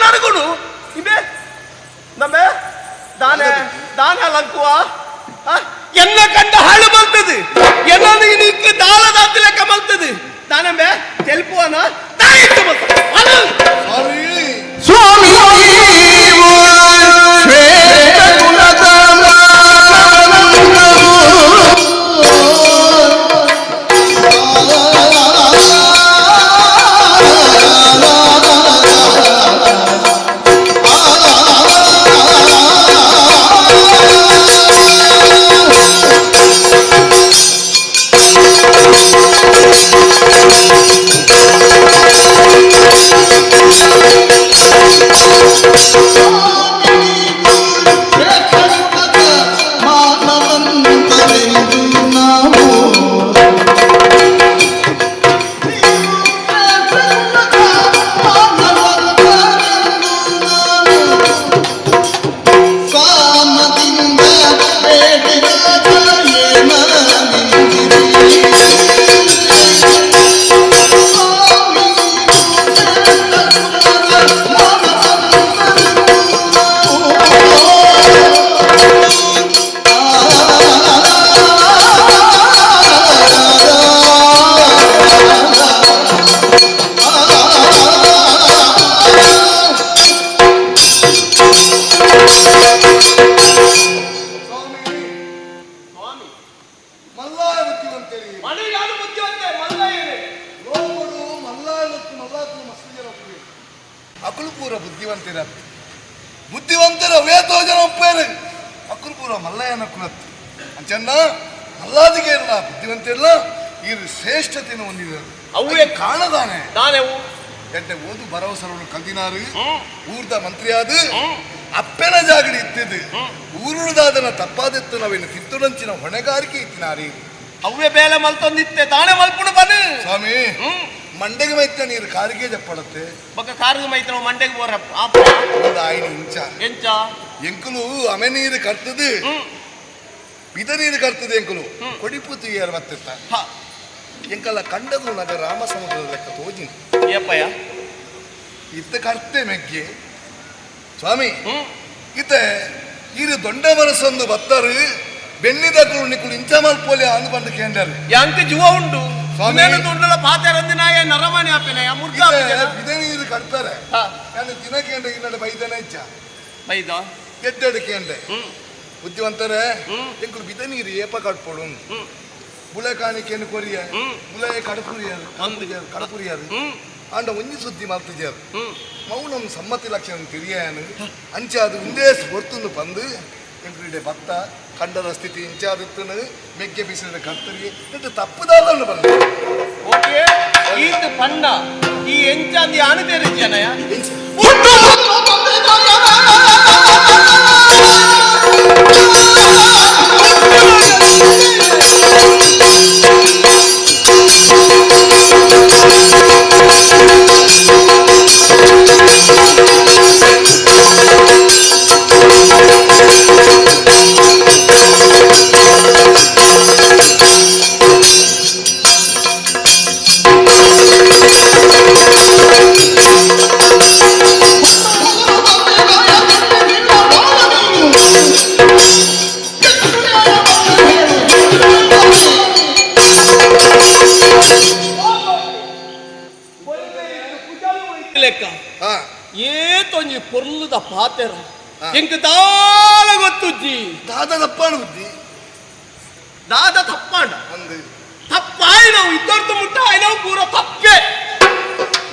ನಡುಗುಡು ಇಬೆ ನಮ್ಮೆ ದಾನೆ ದಾನೆ ಲಂಕುವ ಎನ್ನ ಕಂಡ ಹಾಳು ಬರ್ತದೆ ಎನ್ನನ್ನು ಇನ್ನು ದಾಳದಾದ ಲೆಕ್ಕ ಮಲ್ತದೆ ತಾನಂಬೆ ತೆಲ್ಪುವನ ತಾಯಿತ್ತು ಸಾರಿ. ಸ್ವಾಮಿ ಶ್ರೇಷ್ಠ ಕುಲದ ಸ್ವಾಮಿ, ಮಲ್ಲಾಯ ಬುದ್ಧಿವಂತರಿ. ಲೋಕರು ಮಲ್ಲಾಯ ಮತ್ತು ಮಲ್ಲಾತನ ಮಸ್ತು ಜನ ಒಪ್ಪುವೆರು. ಅಕುಲು ಪೂರ ಬುದ್ಧಿವಂತರ, ಬುದ್ಧಿವಂತರ ವೇತೋ ಜನ ಒಪ್ಪೇರು. ಅಕುಲು ಪೂರ ಮಲ್ಲಯ್ಯನ ಕುಲತ್ತು ಅಂಚನ್ನ ಮಲ್ಲಾದಿಗೆ ಇಲ್ಲ ಬುದ್ಧಿವಂತಿಲ್ಲ, ಈ ಶ್ರೇಷ್ಠತೆಯನ್ನು ಹೊಂದಿದರು. ಅವೇ ಕಾಣದಾನೆ ನಾನೆವು ಎಡ್ಡೆ ಓದು ಭರವಸರನ್ನು ಕಲ್ದಿನಾರು, ಊರ್ದ ಮಂತ್ರಿಯಾದ ಅಪ್ಪೆನ ಜಾಗಡಿ ಇತ್ತಿದ್ದು ಊರುದಾದನ ತಪ್ಪಾದಿತ್ತು ನಾವೇನು ತಿತ್ತುಡಂಚಿನ ಹೊಣೆಗಾರಿಕೆ ಇತ್ತಿನಾರಿ. ಅವ್ವೆ ಬೇಲೆ ಮಲ್ತೊಂದಿತ್ತೆ ತಾನೇ ಮಲ್ಪುಡು ಬನು. ಸ್ವಾಮಿ, ಮಂಡೆಗೆ ಮೈತ ನೀರು ಕಾರಿಗೆ ಜಪ್ಪಡತ್ತೆ. ಬೊಕ್ಕ ಕಾರಿಗೆ ಮೈತ ನಾವು ಮಂಡೆಗೆ ಬೋರಪ್ಪ ಒಂದು ಆಯ್ನ ಇಂಚ ಎಂಚ ಎಂಕುಲು ಅಮೆ ನೀರು ಕರ್ತದು, ಬಿದ ನೀರು ಕರ್ತದೆ ಎಂಕುಲು ಕೊಡಿಪು ತುಯ್ಯಾರ ಬತ್ತಿತ್ತ. ಎಂಕಲ್ಲ ಕಂಡದು ನಗ ರಾಮ ಸಮುದ್ರದ ಲೆಕ್ಕ ತೋಜಿನ. ಏಪಯ್ಯ ಇತ್ತ ಕರ್ತೆ ಮೆಗ್ಗೆ ಸ್ವಾಮಿ, ಇತ್ತ ಇರು ದೊಂಡ ಮನಸ್ಸೊಂದು ಬತ್ತರು ಬೆನ್ನಿದಕುಲು ನಿಕುಲು ಇಂಚ ಮಲ್ಪೋಲಿ ಅಂದು ಬಂದು ಕೇಂಡರು. ಯಾಂಕ ಜೀವ ಉಂಡು ಸ್ವಾಮಿ. ಸ್ವಾಮಿ ದುಂಡಲ ಪಾತೆರಂದಿನಾಯ ನರಮಣಿ ಆಪೆನಾಯ ಮುರ್ಗ ಬಿದ ನೀರು ಕಟ್ತಾರೆ. ನಾನು ದಿನ ಕೇಂದ್ರ ಇನ್ನಡ ಬೈದನೆ ಇಚ್ಚ ಬೈದ ಎಡ್ಡೆಡು ಕೇಂದ್ರ ಬುದ್ಧಿವಂತರೇ, ಎಂಕುಲು ಬಿದ ನೀರು ಏಪ ಕಟ್ಪೋಡು. ಬುಳೆ ಕಾಣಿಕೆಯನ್ನು ಕೊರಿಯ ಬುಳೆ ಕಡಪುರಿಯಾರು ಕಡಪುರಿಯಾರು ಆಂಡ ಒಂಜಿ ಸುದ್ದಿ ಮಲ್ತಿಜಾರು. ಮೌನಂ ಸಮ್ಮತಿ ಲಕ್ಷಣ ತಿಳಿಯಾನು ಅಂಚಾದು ಉಂದೇ ಹೊರ್ತುಂದು ಬಂದು ಎಂಕುಲಿಡೆ ಭತ್ತ ಕಂಡದ ಸ್ಥಿತಿ ಇಂಚಾದಿತ್ತನು ಮೆಗ್ಗೆ ಬಿಸಿಲಿನ ಕರ್ತರಿ ಇಟ್ಟು ತಪ್ಪುದಾದನ್ನು ಬಂದು. ಓಕೆ, ಈತ ಪಂಡ ಈ ಎಂಚಾಂದಿ ಆನು ತೆರಿಜನಯ. ಲೆಕ್ಕ ಏತೊಂಜಿ ಪೊರ್ಲುದ ಪಾತೆರ ಎಂಕ್ ದಾಲ ಗೊತ್ತುಜ್ಜಿ. ದಾದ ತಪ್ಪಾಣ ಬುದ್ಧಿ. ದಾದ ತಪ್ಪಾಂಡ ಅಂದು ತಪ್ಪಾಯ್ನವು ಇದ್ದರ್ದು ಮುಟ್ಟ ಆಯ್ನವು ಪೂರ ತಪ್ಪೆ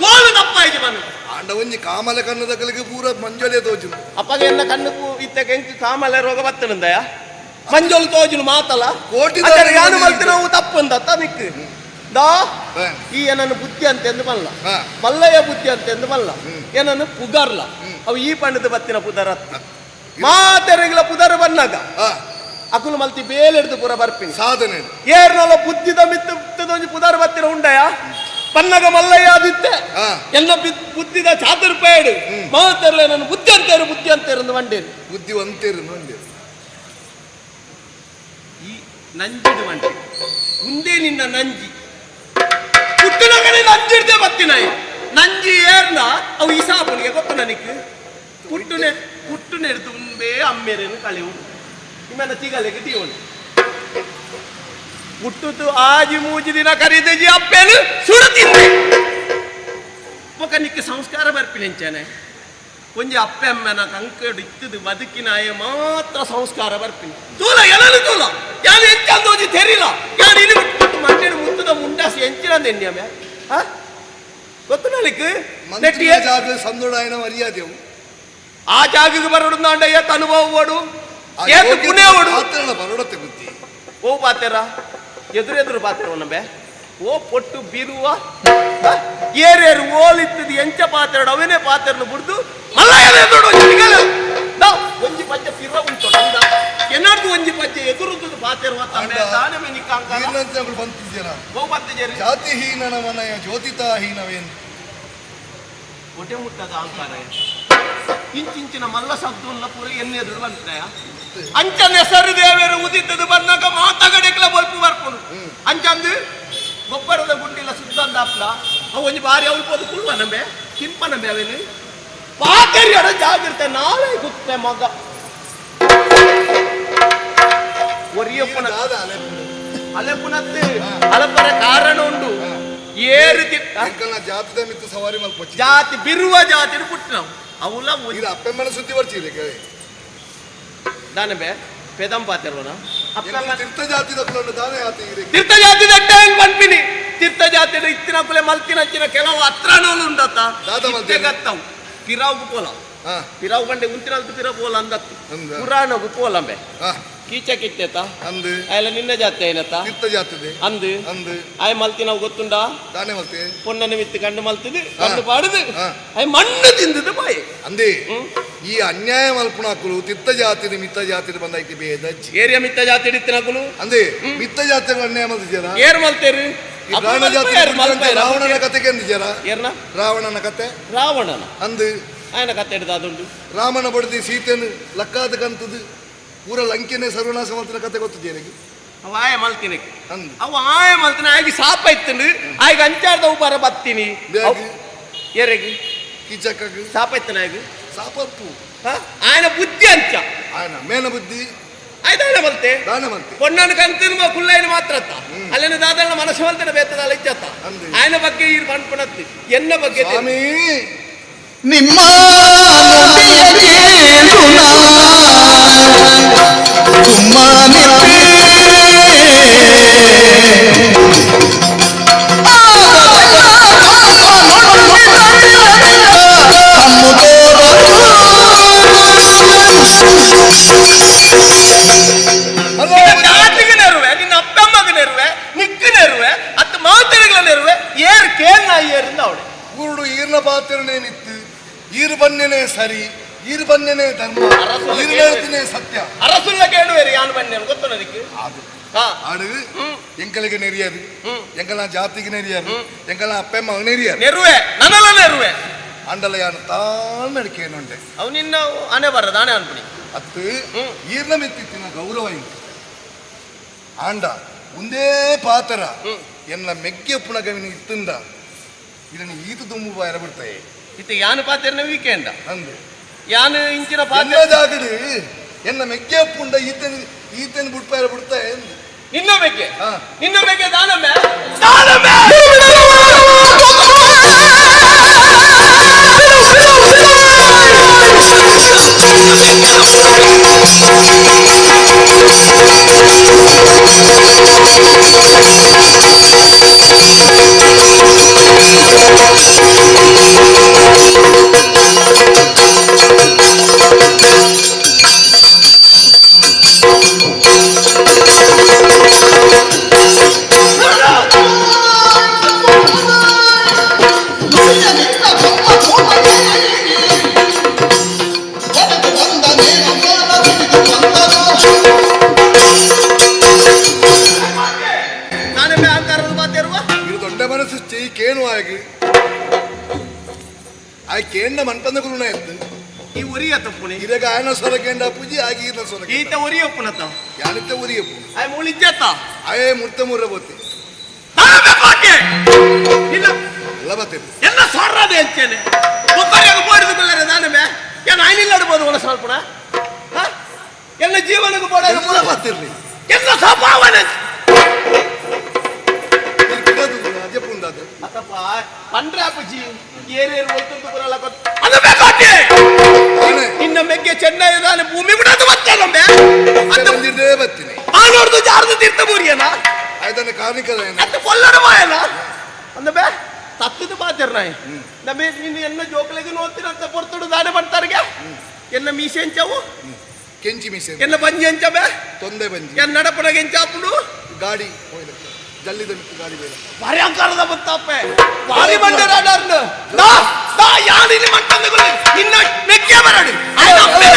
ಓಲು ತಪ್ಪಾಯ್ತು ಮನ. ಆಂಡ ಒಂಜಿ ಕಾಮಲ ಕಣ್ಣದ ಕಲಿಗೆ ಪೂರ ಮಂಜೊಲೆ ತೋಜುನು. ಅಪ್ಪಗೆ ಎನ್ನ ಕಣ್ಣು ಇತ್ತ ಎಂಕ್ ಕಾಮಲ ರೋಗ ಬತ್ತನಂದಯ ಮಂಜೊಲು ತೋಜುನು ಮಾತಲ್ಲ. ಕೋಟಿ ಅದೇ ಯಾನು ಮಲ್ತಿನವು ತಪ್ಪುಂದತ್ತ ನಿಕ್ ದಾ. ಈ ಏನನ್ನು ಬುದ್ಧಿ ಅಂತೆಂದು ಮಲ್ಲ ಮಲ್ಲಯ್ಯ ಬುದ್ಧಿ ಅಂತೆಂದು ಮಲ್ಲ ಏನನ್ನು ಪುಗರ್ಲ ಅವು ಈ ಪಂಡದ ಬತ್ತಿನ ಪುದರ ಮಾತೆರೆಗಳ ಪುದರ ಬನ್ನಾಗ ಅಕುಲು ಮಲ್ತಿ ಬೇಲೆಡ್ದು ಪೂರ ಬರ್ಪಿನಿ ಸಾಧನೆ. ಏರ್ನಲ ಬುದ್ಧಿದ ಮಿತ್ತದೊಂಜಿ ಪುದರ್ ಬತ್ತಿನ ಉಂಡಯ ಪನ್ನಗ ಮಲ್ಲಯ್ಯ ಆದಿತ್ತೆ ಎಲ್ಲ ಬುದ್ಧಿದ ಚಾತುರ್ಪೇಡು ಮಾತೆರ್ಲ ನನ್ನ ಬುದ್ಧಿ ಅಂತೇರು ಬುದ್ಧಿ ಅಂತೇರು ಮಂಡೇರು. ಬುದ್ಧಿವಂತೇರು ಮಂಡೇರು. ಈ ನಂಜಿಡು ಮಂಡೆ ಮುಂದೆ ನಿನ್ನ ನಂಜಿ ಪುಟ್ಟನಗನೆ ನಂಜಿಡ್ದೆ ಬತ್ತಿನಾಯಿ ನಂಜಿ ಏರ್ನ ಅವು ಇಸಾಪನಿಗೆ ಗೊತ್ತು ನನಗೆ ಪುಟ್ಟುನೆ ಪುಟ್ಟುನೆಡ್ದು ಉಂಬೆ ಅಮ್ಮೇರೇನು ಕಳೆವು ನಿಮ್ಮನ್ನ ತಿಗಲೆಗೆ ತೀವನು. ಪುಟ್ಟುತು ಆಜಿ ಮೂಜಿ ದಿನ ಕರೀದೇಜಿ ಅಪ್ಪೇನು ಸುಡು ತಿಂದೆ ಬೊಕ ನಿಕ್ಕ ಸಂಸ್ಕಾರ ಬರ್ಪಿನೆಂಚನೆ ಒಂಜಿ ಅಪ್ಪೆ ಅಮ್ಮನ ಕಂಕಡು ಇತ್ತದು ಬದುಕಿನಾಯ ಮಾತ್ರ ಸಂಸ್ಕಾರ ಬರ್ಪಿನಿ ತೂಲ ಎಲ್ಲನು ತೂಲ ಯಾನು ಎಂಚಂದ ಒಂಜಿ ತೆರಿಲ ಯಾನು ಇನ್ನು ಬಿಟ್ಟು ಮಂಡೆಡು ಮುತ್ತದ ಮುಂಡಾಸಿ ಎಂಚಿನ ಎಂಡಿಯಮ್ಮೆ ಆ ಗೊತ್ತು ನಾಲಿಕ್ ಮಂತ್ರಿಯ ಜಾಗ ಸಂದೋಡಾಯನ ಮರ್ಯಾದೆವು ಆ ಜಾಗಕ್ಕೆ ಬರೋಡು ನಾಂಡಯ್ಯ ಅನುಭವ ಓಡು ಏತು ಪುಣ್ಯ ಓಡು ಪಾತ್ರನ ಬರೋಡತ್ತೆ ಬುದ್ಧಿ ಓ ಪಾತೆರ ಎದುರು ಎದುರು ಪಾತೆರ ಒನ್ನಂಬೆ ಓ ಪೊಟ್ಟು ಬಿರುವ ಏರೇರು ಓಲಿತ್ತದು ಎಂಚ ಪಾತೆರಡು ಅವೇನೇ ಪಾತೆರನು ಬುಡ್ದು ಮಲ್ಲ ಎದುರು ಒಂಜಿ ಪಂಚ ಪಿರ ಉಂಟು ಎನ್ನಾರ್ದು ಒಂಜಿ ಪಂಚ ಎದುರುದ್ದು ಪಾತೆರುವ ತಮ್ಮೆ ತಾನೇ ಮೆನಿಕಾಂಕಾರ ಈರ್ನಂಚನಗಳು ಬಂತಿದ್ದೀರಾ ಓ ಬತ್ತಿಜೇರಿ ಜಾತಿಹೀನನ ಮನಯ ಜ್ಯೋತಿತಾಹೀನವೇನು ಹೊಟ್ಟೆ ಮುಟ್ಟದ ಅಹಂಕಾರ ಇಂಚಿಂಚಿನ ಮಲ್ಲ ಶಬ್ದವನ್ನ ಪೂರ ಎಣ್ಣೆ ಎದುರು ಬಂತಾಯ ಅಂಚನೆ ಸರಿ ದೇವರು ಉದಿತದು ಬಂದಾಗ ಮಾತಗಡೆಕ್ಲ ಬೊಲ್ಪು ಬರ್ಪುನು ಅಂಚಂದು ಗೊಬ್ಬರದ ಗುಂಡಿಲ ಸುತ್ತಂದ ಅಪ್ಲ ಅವು ಒಂಜಿ ಬಾರಿ ಅವಳು ಕುಲ್ವ ನಂಬೆ ಕಿಂಪ ನಂಬೆ ಅವೇನು ಪಾತೆರಿಯಡ ಜಾಗಿರ್ತೆ ನಾಳೆ ಗುತ್ತೆ ಮಗ ಒರಿಯಪ್ಪನ ದಾದ ಅಲೆಪುನ ಅಲೆಪುನತ್ತು ಅಲಪರ ಕಾರಣ ಉಂಡು ಏರು ಎಂಕಲ್ನ ಜಾತಿದ ಮಿತ್ತು ಸವಾರಿ ಮಲ್ಪೊಚ್ಚಿ ಜಾತಿ ಬಿರುವ ಜಾತಿ ಪುಟ್ಟಿನವು ಅವುಲ ಇದು ಅಪ್ಪೆಮ್ಮನ ಸುದ್ದಿ ಬರ್ತೀರಿ ಕೇಳಿ ದಾನಬೆ ಪೆದಂ ಪಾತೆರ್ವನ ಅಪ್ಪೆಮ್ಮ ತೀರ್ಥ ಜಾತಿದ ಕುಲನ್ನು ದಾನೆ ಆತ ಈರೆ ತೀರ್ಥ ಜಾತಿ ದಟ್ಟ ಪನ್ಪಿನಿ ತೀರ್ಥ ಜಾತಿ ಇತ್ತಿನ ಕುಲೆ ಮಲ್ತಿನ ಅಂಚಿನ ಕೆಲವು ಅತ್ರನೋಲು ಉಂಡತ್ತ ದಾದ ಮಲ್ತೇನೆ. ಗತ್ತವು ಪಿರಾವು ಪೋಲ ಹಾ ಪಿರಾವು ಬಂಡೆ ಉಂತಿನಲ್ತು ಪಿರ ಪೋಲ ಅಂದತ್ತು ಅಂದ. ಪುರಾಣಗು ಪೋಲಂಬೆ ಹಾ ಕೀಚ ಕಿತ್ತೆತ ಅಂದು ಅಯ್ಯಲ್ಲ ನಿನ್ನ ಜಾತಿ ಏನತ್ತ ತೀರ್ಥ ಜಾತಿದೆ ಅಂದು ಅಂದು ಆಯ್ ಮಲ್ತಿನವು ಗೊತ್ತುಂಡಾ ದಾನೆ ಮಲ್ತೆ ಪೊನ್ನ ನಿಮಿತ್ತ ಕಣ್ಣು ಮಲ್ತಿದ್ದು ಕಣ್ಣು ಪಾಡುದು ಹಾ. ಆಯ್ ಮಣ್ಣು ತಿಂದದ್ದು ಬಾಯಿ ಅಂದಿ ಈ ಅನ್ಯಾಯ ಮಲ್ಪುಣಾಕುಲು ತಿತ್ತ ಜಾತಿ ಮಿತ್ತ ಜಾತಿ ಬಂದೈತಿ ಬೇದ ಏರಿಯ ಮಿತ್ತ ಜಾತಿ ಹಿಡಿತಿನಕುಲು ಅಂದಿ ಮಿತ್ತ ಜಾತಿ ಅನ್ಯಾಯ ಮಲ್ತಿದ್ದೀರಾ ಏರ್ ಮಲ್ತೇರು ಈ ರಾವಣ ಜಾತಿ ರಾವಣನ ಕತೆಗೆ ಅಂದಿದ್ದೀರಾ ಏರ್ನ ರಾವಣನ ಕತೆ ರಾವಣನ ಅಂದು ఆయన ಕತೆ ಹಿಡ್ದು ಅದುಂಡು ರಾಮನ ಬಡದಿ ಸೀತೆನು ಲಕ್ಕಾದ ಕಂತದು ಪೂರ ಲಂಕೆನೆ ಸರ್ವನಾಶ ಮಲ್ತಿನ ಕತೆ ಗೊತ್ತಿದ್ದೀರಿಗೆ ಅವ ಆಯ ಮಲ್ತಿನಕ್ಕೆ ಅಂದು ಅವ ಆಯ ಮಲ್ತಿನ ಆಗಿ ಸಾಪ ಇತ್ತಂಡು ಆಯ್ಗ ಅಂಚಾರ್ದ ಉಪಾರ ಬತ್ತೀನಿ ಬ್ಯಾಗ್. ಎರೆಗೆ ಕೀಚಕಗ್ ಸಾಪ ಇತ್ತನ ಆಗ ಸಾಪಪ್ಪು ఆయన ಬುದ್ಧಿ ಅಂಚ ఆయన ಮೇನ ಬುದ್ಧಿ ಆಯ್ತಾಳೆ ಮಲ್ತೆ ದಾನ ಮಲ್ತೆ ಪೊಣ್ಣನ ಕಂತಿನ ಕುಲ್ಲೈನ ಮಾತ್ರ ಅತ್ತ ಅಲ್ಲಿನ ದಾದಣ್ಣ ಮನಸ್ಸು ಮಲ್ತನ ಬೇತದ ಇಚ್ಚತ್ತ ಅಂದೆ. ఆయన ಬಗ್ಗೆ ಈ ಪನ್ಪಣತ್ತಿ ಎನ್ನ ಬಗ್ಗೆ ಸ್ವಾಮಿ ನಿಮ್ಮ ನುಡಿಯ ಕೇಳುಣ ಸುಮ್ಮನಿದ್ದೆ. ಜಾತಿಗೆ ನೆರುವೆ ನಿನ್ನ ಅಪ್ಪಮ್ಮಗೆ ನೆರುವೆ ನಿಕ್ಕು ನೆರುವೆ ಅತ್ತ ಮಾತರಿಗಳ ನೆರುವೆ ಏರ್ ಕೇಳ್ನ ಏರಿಂದ ಅವಳೆ ಊರುಡು ಈರ್ನ ಪಾತ್ರನೇನಿತ್ತು ಈರು ಬನ್ನೆನೆ ಸರಿ ಈರು ಬನ್ನೆನೆ ಧರ್ಮ ಅರಸುಲ ಈರು ಹೇಳ್ತಿನೇ ಸತ್ಯ ಅರಸುಲ್ಲ ಕೇಳುವೇರಿ ಯಾನು ಬನ್ನೇನು ಗೊತ್ತು ನನಗೆ ಅದು ಹಾ ಆಡು ಎಂಕಲಿಗೆ ನೆರಿயாது ಎಂಕಲ್ನ ಜಾತಿಗೆ ನೆರಿயாது ಎಂಕಲ್ನ ಅಪ್ಪಮ್ಮ ನೆರಿயாது ನೆರುವೆ ನನ್ನಲ್ಲ ನೆರುವೆ ಅಂಡಲ ಯಾನು ತಾನ್ ನಡಿಕೇನುಂಡೆ ಅವು ನಿನ್ನ ಆನೆ ಬರದ ಆನೆ ಅನ್ಪಣಿ ಅತ್ತು ಈರ್ನ ಮೆತ್ತಿತ್ತಿನ ಗೌರವ ಇಂಕ ಆಂಡ ಒಂದೇ ಪಾತರ ಎನ್ನ ಮೆಗ್ಗೆ ಪುಣಗವಿನ ಇತ್ತಿಂದ ಇದನ್ನು ಈತು ದುಂಬು ಬಾಯರ ಬಿಡ್ತಾಯಿ ಇತ್ತ ಯಾನು ಪಾತೆರ್ನ ವೀಕೆಂಡ ಅಂದು ಯಾನು ಇಂಚಿನ ಪಾತೆ ಎನ್ನ ಜಾಗಡು ಎನ್ನ ಮೆಗ್ಗೆ ಪುಂಡ ಈತನ ಈತನ ಬುಡ್ಪಾಯರ ಬಿಡ್ತಾಯಿ ಅಂದು ನಿನ್ನ ಬಗ್ಗೆ ಹಾ. ನಿನ್ನ ಬಗ್ಗೆ ದಾನಮ್ಮೆ ದಾನಮ್ಮೆ ಅಹಂಕಾರದ ಮಾತೇರುವ ಇದು ದೊಡ್ಡ ಮನಸ್ಸು ಚೆಯ್ ಕೇಣು ಆಗಿ ಆ ಕೇಂದ್ರ ಮನ್ಪಂದ ಗುರುಣ ಎತ್ತು ಈ ಉರಿಯ ತಪ್ಪುಣಿ ಇರಗ ಆಯನ ಸ್ವರ ಕೇಂಡ ಪೂಜಿ ಆಗಿ ಈರ್ನ ಸ್ವರ ಈತ ಉರಿಯಪ್ಪನತ್ತ ಯಾನಿತ್ತ ಉರಿಯಪ್ಪು ಆಯ್ ಮುಳಿಜ್ಜತ್ತ ಆಯೇ ಮುರ್ತ ಮುರ್ರ ಬೋತಿ ದಾನಮ್ಮೆ ಪಾಕೆ ಇಲ್ಲ ಎಲ್ಲ ಬರ್ತೇನೆ ಎಲ್ಲ ಸೊರ್ರದೆ ಅಂಚೇನೆ ಒಬ್ಬರಿಗೆ ಬೋಡಿದ ಬಿಲ್ಲರೆ ದಾನಮ್ಮೆ ಏನು ಆಯ್ನಿಲ್ಲ ಆಡ್ಬೋದು ಒಣ ಸ್ವಲ್ಪ ಎಲ್ಲ ಜೀವನಕ್ಕೆ ಬೋಡ ಎಲ್ಲ ಬರ್ತಿರ್ಲಿ ಎಲ್ಲ ಸ್ವಭಾವನೆ ಪಂಡ್ರೆ ಅಪ್ಪುಜಿ ಏರೇರು ಒತ್ತೊಂದು ಬರಲ್ಲ ಅದು ಬೇಕಾಟೆ ನಿನ್ನ ಮೆಗ್ಗೆ ಚೆನ್ನೈ ದಾನೆ ಭೂಮಿ ಬಿಡೋದು ಬರ್ತೇನೊಮ್ಮೆ ಅದು ಬಂದಿದ್ದೇ ಬರ್ತೀನಿ ಆ ನೋಡ್ದು ಜಾರ್ದು ತೀರ್ಥ ಬೂರಿಯನ ಆಯ್ತಾನೆ ಕಾರ್ಮಿಕರ ಅದು ಕೊಲ್ಲಡ ಮಾಯನ ಅಂದ ಬೇ ತತ್ತದ ಬಾತಿರ್ ನಾಯಿ ನಮೇ ನೀನು ಎನ್ನ ಜೋಕಲಿಗೆ ನೋಡ್ತೀರಂತ ಪೊರ್ತುಡು ದಾನೆ ಪಡ್ತಾರಿಗೆ ಎನ್ನ ಮೀಸೆ ಎಂಚವು ಕೆಂಚಿ ಮೀಸೆ ಎನ್ನ ಬಂಜಿ ಎಂಚಬೆ ತೊಂದೆ ಬಂಜಿ ಎನ್ನ ನಡಪಡಗೆ ಎಂಚಾಪುಡು ಗಾಡಿ ಹೋಯ್ಲ ಜಲ್ಲಿದ ಮಿತ್ತು ಗಾಡಿ ಬೇಡ ಭಯಂಕರದ ಬತ್ತಾಪೆ ಭಾರಿ ಬಂಡೆ ರಾಡರ್ನು ದಾ ದಾ ಯಾರಿಲ್ಲಿ ಮಂಟಂದಗಳು ನಿನ್ನ ಮೆಕ್ಕೆ ಬರಡು ಆಯ್ನ ಅಪ್ಪನೇ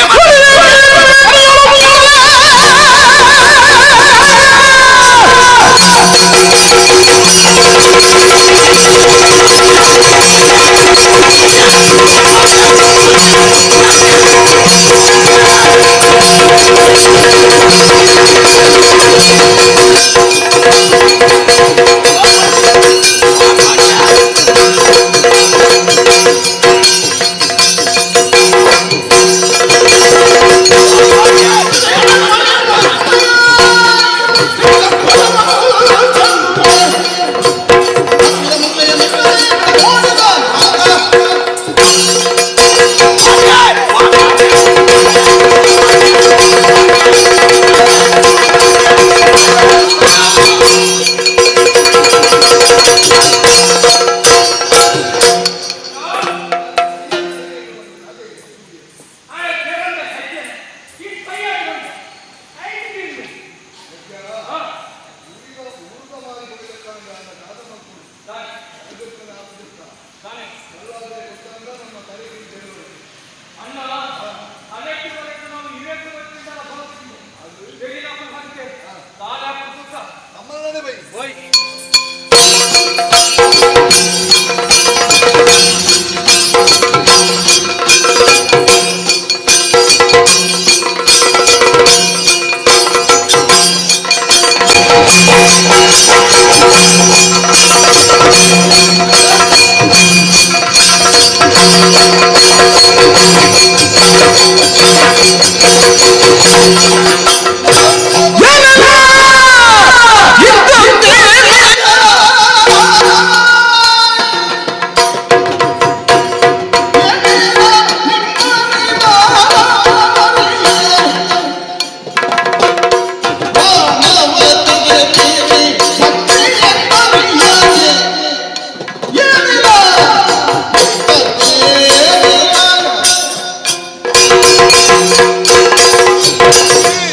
ನಮ್ಮಲ್ಲೇ ಬೈ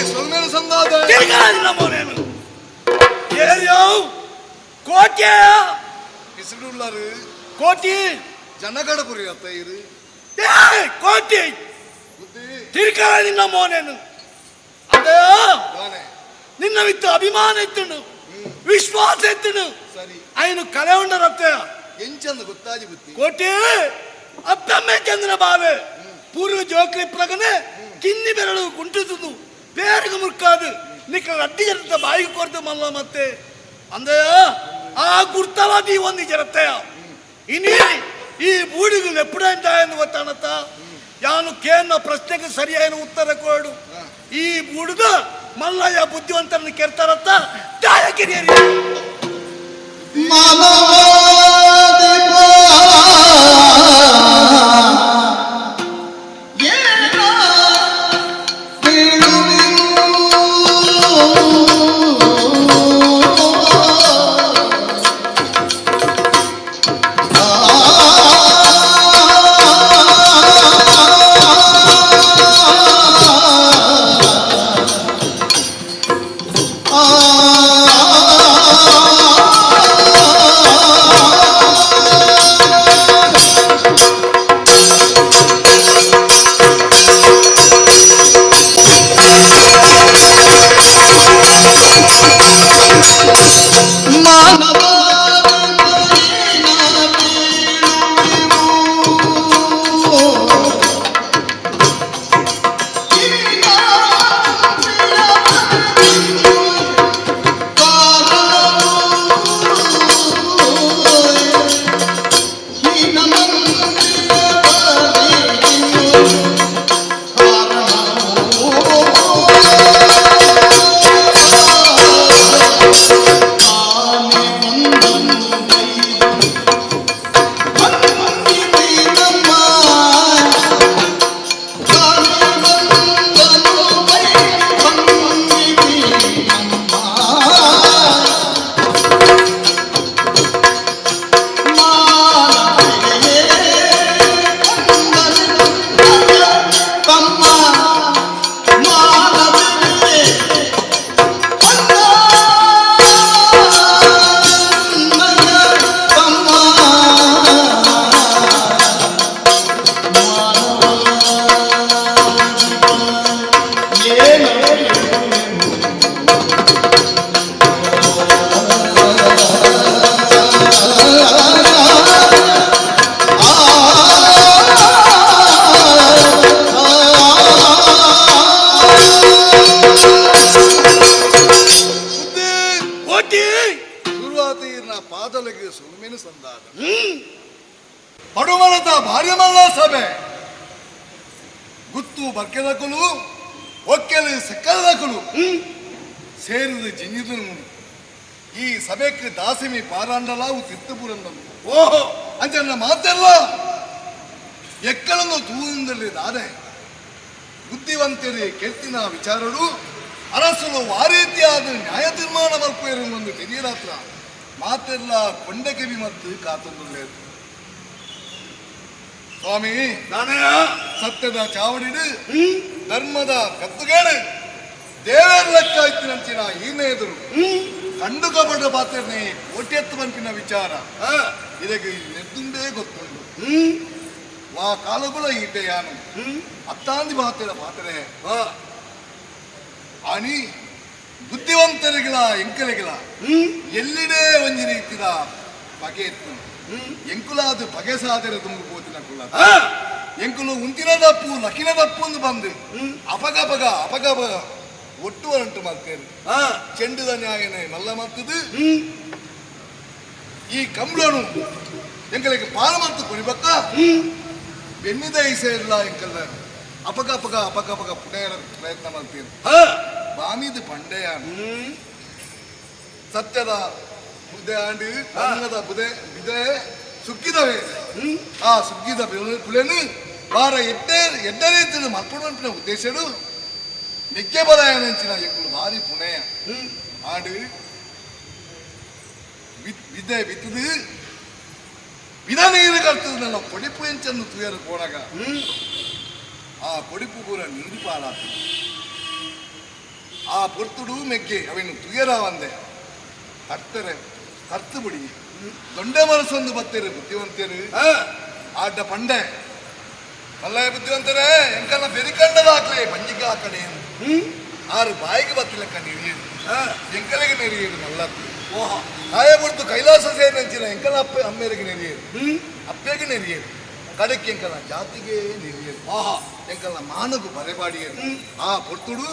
ಸೊಲ್ಮೇಲೆ ಸಂದಾದ ತಿರ್ಗಾದಿಲ್ಲ ಮೋನೇನು ಏರಿಯೋ ಕೋಟೆ ಬಿಸಿಡುಳ್ಳಾರು ಕೋಟಿ ಜನಗಡಪುರಿ ಅತ್ತ ಇರು ಏ ಕೋಟಿ ಬುದ್ಧಿ ತಿರ್ಗಾದಿಲ್ಲ ಮೋನೇನು ಅದೇ ದಾನೆ ನಿನ್ನ ವಿತ್ತು ಅಭಿಮಾನ ಇತ್ತುಂಡು ವಿಶ್ವಾಸ ಇತ್ತುಂಡು ಸರಿ ಆಯ್ನು ಕಲೆ ಉಂಡರತ್ತೆ ಎಂಚಂದ ಗೊತ್ತಾಜಿ ಬುದ್ಧಿ ಕೋಟಿ ಅಪ್ಪಮ್ಮೆ ಚಂದ್ರ ಬಾವೆ ಪೂರ್ವ ಜೋಕ್ಲಿ ಪ್ರಗನೆ ಕಿನ್ನಿ ಬೆರಳು ಕುಂಟಿಸುದು ಬೇರೆಗೆ ಮುರ್ಕಾದು ನಿಕ್ಕ ಅಡ್ಡಿ ಜನತ ಬಾಯಿಗೆ ಕೊರತು ಮಲ್ಲ ಮತ್ತೆ ಅಂದಯ ಆ ಗುರ್ತವಾದಿ ಒಂದು ಜನತೆಯ ಇನಿ ಈ ಬೂಡಿಗೆ ಎಪ್ಪಡ ಎಂದು ಗೊತ್ತಾನತ್ತ ಯಾನು ಕೇನ ಪ್ರಶ್ನೆಗೆ ಸರಿಯಾದ ಉತ್ತರ ಕೊಡು ಈ ಬೂಡುಗ ಮಲ್ಲಯ್ಯ ಬುದ್ಧಿವಂತರನ್ನು ಕೆರ್ತಾರತ್ತ ದಾಯ ಕಿರಿಯರಿ ಆ ಅರಸುಲೆಗೆ ಸುಲ್ಮೆನು ಸಂದಾದ ಪಡುಮಲದ ಭಾರ್ಯಮಲ್ಲ ಸಭೆ ಗುತ್ತು ಬರ್ಕೆದಕುಲು ಒಕ್ಕೆಲು ಸಕ್ಕಲದಕುಲು ಸೇರಿದ ಜಿಂಜಿದನು ಈ ಸಭೆಕ್ಕೆ ದಾಸಿಮಿ ಪಾರಾಂಡಲಾವು ತಿತ್ತಪುರಂದನು. ಓಹೋ ಅಂಚನ್ನ ಮಾತೆಲ್ಲ ಎಕ್ಕಳನ್ನು ತೂದಿಂದಲೇ ದಾದೆ ಬುದ್ಧಿವಂತರೇ ಕೆತ್ತಿನ ವಿಚಾರಡು ಅರಸಲು ವಾರೀತಿಯಾದ ನ್ಯಾಯ ತೀರ್ಮಾನ ಮಲ್ಪೇರು ಒಂದು ತೆರಿಯರಾತ್ರ ಮಾತೆಲ್ಲ ಕೊಂಡಕೆವಿ ಮತ್ತು ಕಾತೊಂದುಳ್ಳೇರು. ಸ್ವಾಮಿ ನಾನೇ ಸತ್ಯದ ಚಾವಡಿಡು ಧರ್ಮದ ಕತ್ತುಗೇಡು ದೇವರ ಲೆಕ್ಕ ಇತ್ತಿನಂಚಿನ ಈನೇ ಎದುರು ಕಂಡು ಕಪಟ ಪಾತ್ರನೇ ಕೋಟ್ಯತ್ತು ಬಂಪಿನ ವಿಚಾರ ಇದಕ್ಕೆ ನೆದ್ದುಂದೇ ಗೊತ್ತುಂಟು. ವಾ ಕಾಲುಗಳ ಈಟೆ ಯಾನು ಅತ್ತಾಂದಿ ಪಾತ್ರ ಪಾತ್ರೆ ಆನಿ ಬುದ್ಧಿವಂತರಿಗಿಲ ಎಂಕಲಿಗಿಲ ಎಲ್ಲಿಡೇ ಒಂಜಿ ರೀತಿದ ಬಗೆ ಇತ್ತು ಎಂಕುಲಾದ ಬಗೆ ಸಾಧನೆ ತುಂಬ ಪೋತಿನ ಕುಲ ಎಂಕುಲು ಉಂತಿನ ದಪ್ಪು ಲಕಿನ ದಪ್ಪು ಒಂದು ಬಂದು ಅಪಗಪಗ ಅಪಗಪಗ ಒಟ್ಟು ವರಂಟು ಮಾಡ್ತೇನೆ ಚೆಂಡುದ ನ್ಯಾಯನೇ ಮಲ್ಲ ಮತ್ತದು ಈ ಕಂಬ್ಳನು ಎಂಕಲಿಗೆ ಪಾಲ ಮತ್ತು ಕುಣಿಬಕ್ಕ ಬೆನ್ನಿದ ಇಲ್ಲ ಎಂಕಲ್ಲ ಅಪಗ ಅಪಗ ಅಪಗ ಅಪಗ ಪುಣೆಯ ಪ್ರಯತ್ನ ಮಾಡ್ತೇನೆ. ಬಾಮಿದು ಪಂಡೆಯ ಸತ್ಯದ ಬುದೆ ಆಂಡಿ ಬಂಗದ ಬುದೆ ಬಿದೆ ಸುಗ್ಗಿದವೆ ಆ ಸುಗ್ಗಿದ ಪುಲೆನು ವಾರ ಎಡ್ಡೆ ಎಡ್ಡ ರೀತಿಯಲ್ಲಿ ಮಲ್ಪಡುವಂಪಿನ ಉದ್ದೇಶಡು ಮೆಕ್ಕೆ ಬಲಾಯನಂಚಿನ ಎಂಕುಲು ಭಾರಿ ಪುಣೆಯ ಆಂಡು ಬಿದ್ದೆ ಬಿತ್ತದು ಬಿದ ನೀರು ಕರ್ತದೆ ನನ್ನ ಕೊಡಿಪು ಎಂಚನ್ನು ತುಯರು ಕೋಣಗ ಆ ಕೊಡಿಪು ಪೂರ ನೀರು ಪಾಲಾಗ್ತದೆ. ಆ ಪೊರ್ತುಡು ಮೆಕ್ಕೆ ಅವೇನು ತುಯರ వంದೆ ಕರ್ತರೆ ಕರ್ತು ಬಿಡಿ ದೊಂಡೆ ಮನಸ್ಸೊಂದು ಬತ್ತೇರು ಬುದ್ಧಿವಂತರು ಆಡ್ಡ ಪಂಡೆ ಮಲ್ಲಯ್ಯ ಬುದ್ಧಿವಂತರೇ ಎಂಕಲ್ಲ ಬೆರಿಕಂಡದಾಕ್ಲೆ ಬಂಜಿಗ ಆ ಕಡೆ ಆರು ಬಾಯಿಗೆ ಬತ್ತಿಲಕ್ಕ ನೆರಿಯದು ಎಂಕಲಿಗೆ ನೆರಿಯದು ಮಲ್ಲತ್ತು. ಓಹೋ ಕಾಯ ಬಿಡ್ತು ಕೈಲಾಸ ಸೇರಿನಂಚಿನ ಎಂಕಲ ಅಪ್ಪ ಅಮ್ಮೇರಿಗೆ ನೆರಿಯದು ಅಪ್ಪೆಗೆ ನೆರಿಯದು ಕಡಕ್ಕೆ ಎಂಕಲ ಜಾತಿಗೆ ನೆರಿಯದು. ಓಹೋ ಎಂಕಲ ಮಾನಗು ಬರೆಬಾಡಿಯರು ಆ ಪೊರ್ತುಡು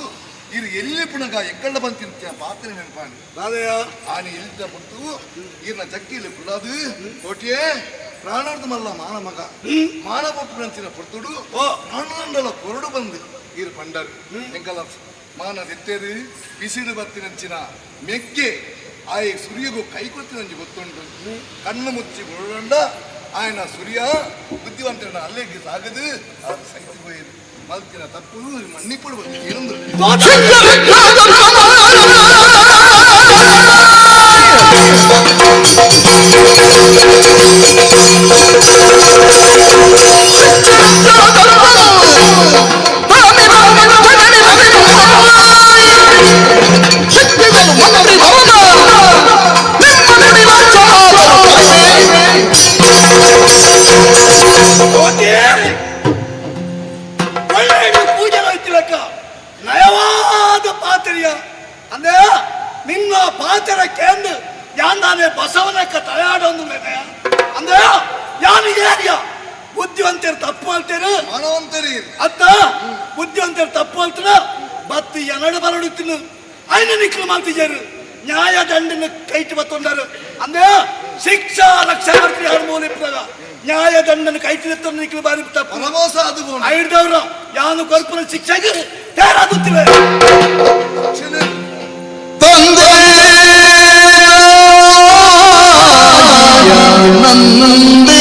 ಇರು ಎಲ್ಲಿ ಪುಣಗ ಎಂಕಳ್ಳ ಬಂತಿರ್ತ ಪಾತ್ರೆ ನೆನಪಾಣಿ ನಾನೇ ಆನೆ ಎಲ್ಲಿದ್ದ ಪೊರ್ತು ಈರ್ನ ಜಕ್ಕಿಲಿ ಕುಳ್ಳದು ಕೋಟಿಯೇ ಪ್ರಾಣಾರ್ಥ ಮಲ್ಲ ಮಾನ ಮಗ ಮಾನ ಪೊಪ್ಪುನಂಚಿನ ಪೊರ್ತುಡು ಪ್ರಾಣದಂಡಲ ಕೊರಡು ಬಂದು ಈರು ಪಂಡರು ಎಂಕಲ ಮಾನ ದೆತ್ತೇರು ಬಿಸಿಲು ಬತ್ತಿನಂಚಿನ ಮೆಗ್ಗೆ ಆಯ್ ಸುರಿಯಗು ಕೈ ಕೊತ್ತಿನಂಚಿ ಗೊತ್ತುಂಟು ಕಣ್ಣು ಮುಚ್ಚಿ ಕೊರಡಂಡ ఆయన ಸೂರ್ಯ ಬುದ್ಧಿವಂತರನ್ನ ಅಲ್ಲಿಗೆ ಸಾಗದು ಅದು ಸೈತು ಹೋಯಿತು ಮಲ್ತಿನ ತಪ್ಪು ಮನ್ನಿಪ್ಪಡು ಬಂದು ಕೇಳುಂದು. ಪೂಜೆ ಹೋಯ್ತಿಲಕ್ಕ ನಯವಾದ ಪಾತ್ರೆಯ ಅಂದ್ರೆ ನಿನ್ನ ಪಾತ್ರ ಕೇಂದ್ರ ಯಾನ್ ಬಸವನಕ್ಕ ತಯಾಡೊಂದು ಮೇಲೆ ಅಂದ್ರೆ ಯಾನು ಏರಿಯ ಬುದ್ಧಿವಂತರು ತಪ್ಪು ಹೇಳ್ತೇನೆ ಮಾನವಂತರಿ ಅತ್ತ ಬುದ್ಧಿವಂತರು ತಪ್ಪು ಹೇಳ್ತಾರ ಬತ್ತು ಎನಡು ಬರಡು ತಿನ್ನು ಐನ ನಿಕ್ಲು ಮಾಡ್ತಿದ್ದಾರೆ ನ್ಯಾಯ ದಂಡನ ಕೈಟ್ ಬತ್ತೊಂಡರು ಅಂದ್ರೆ ಶಿಕ್ಷಾ ರಕ್ಷಾ ಮಾಡ್ತೀರಿ ಯಾರು ಮೂಲ ಇಪ್ಪದಾಗ ನ್ಯಾಯ ದಂಡನ ಕೈಟ್ ನಿಕ್ಲು ಬಾರಿ ತಪ್ಪು ಪರಮೋಸ ಅದು ಐಡ್ದವ್ರ ಯಾನು ಕೊರ್ಪುನ ಶಿಕ್ಷೆಗೆ ತಯಾರಾಗುತ್ತಿವೆ. ತಂದೆ ನಂದಿ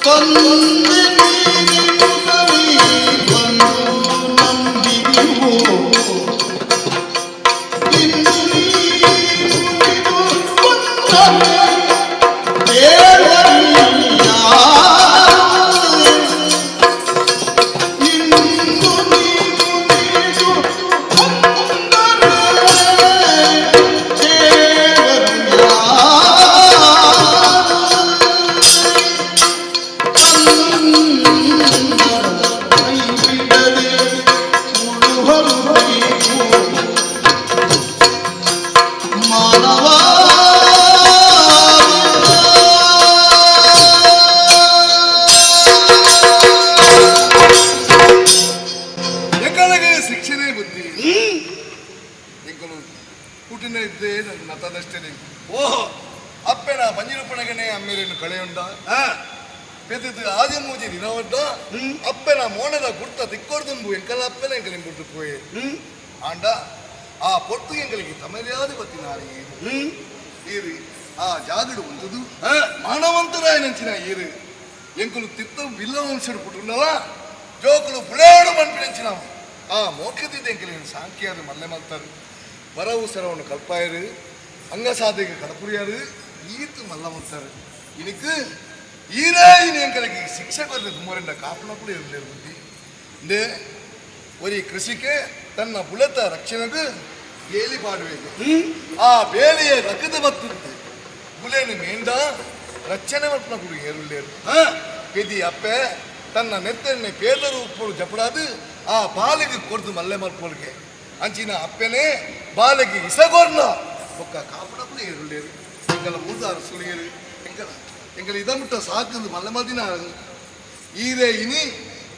ತಂದೆ ಎಂಕಲು ಪುಟಿನ ಇದ್ದೇ ನತದಷ್ಟೇ. ಓಹೋ. ಅಪ್ಪೆನ ಬಂಜಿರುಪಣಗನೆ ಅಮ್ಮೇರೇನು ಕಳೆಯುಂಡ ಪೆದ್ದು ಆದಿ ಮೂಜಿ ದಿನವಡ್ಡ ಅಪ್ಪೆನ ಮೋಣದ ಗುರ್ತ ತಿಕ್ಕೋರ್ದುಂಬು ಎಂಕಲ ಅಪ್ಪೆನ ಎಂಕಲಿಂ ಬುಡ್ದು ಪೋಯೆ. ಆಂಡ ಆ ಪೊರ್ತು ಎಂಕಲಿಗೆ ತಮರ್ಯಾದ ಬತ್ತಿನಾರಿ ಈರು ಆ ಜಾಗಡು ಉಂಟುದು ಮಾನವಂತರಾಯನಂಚಿನ ಈರು ಎಂಕುಲು ತಿತ್ತ ಬಿಲ್ಲ ವಂಶಡು ಪುಟ್ಟುಂಡಲ ಜೋಕುಲು ಬುಳೇಡು ಮನ್ಪಿನಂಚಿನ ಆ ಮೋಕ್ಷದಿದ್ದ ಎಂಕಲಿನ ಸಾಂಖ್ಯಾರು ಮಲ್ಲೆ ಮಲ್ತಾರು ಬರವು ಸರವನ್ನು ಕಲ್ಪಾಯರು ಅಂಗಸಾಧೆಗೆ ಕಡಪುರಿಯಾರು ಈತು ಮಲ್ಲ ಮಲ್ತಾರು ಇನಿಕ್ ಈರೇ ಇನಿ ಎಂಕಲಿಗೆ ಶಿಕ್ಷೆ ಕೊರ್ರೆ ತುಮರೆಂಡ ಕಾಪುನಕುಲು ಇರಲೇರು ಬುದ್ಧಿ ಇಂದೇ ಒರಿ ಕೃಷಿಕೆ ತನ್ನ ಬುಲೆತ ರಕ್ಷಣೆಗೆ ಬೇಲಿ ಪಾಡುವೆಗೆ ಆ ಬೇಲಿಯ ರಕದ ಬತ್ತಂತೆ ಬುಲೆನು ಮೇಂಡ ರಕ್ಷಣೆ ಮಲ್ಪನ ಕುಡು ಏರುಳ್ಳೇರು ಪೆದಿ ಅಪ್ಪೆ ತನ್ನ ನೆತ್ತನ್ನೆ ಪೇದರು ಉಪ್ಪುಡು ಜಪಡಾದು ಆ ಬಾಲಿಗೆ ಕೊರ್ದು ಮಲ್ಲೆ ಮಲ್ಪೊಲ್ಗೆ ಅಂಚಿನ ಅಪ್ಪೆನೆ ಬಾಲಿಗೆ ಇಸಗೋರ್ನ ಬೊಕ್ಕ ಕಾಪುಡಪ್ಪು ಏರುಳ್ಳೇರು ಎಂಕಲ ಊರ್ದಾರ ಸುಳಿಯರು ಎಂಕಲ ಎಂಕಲ ಇದಮುಟ್ಟ ಸಾಕಂದು ಮಲ್ಲೆ ಮದಿನ ಈರೇ ಇನಿ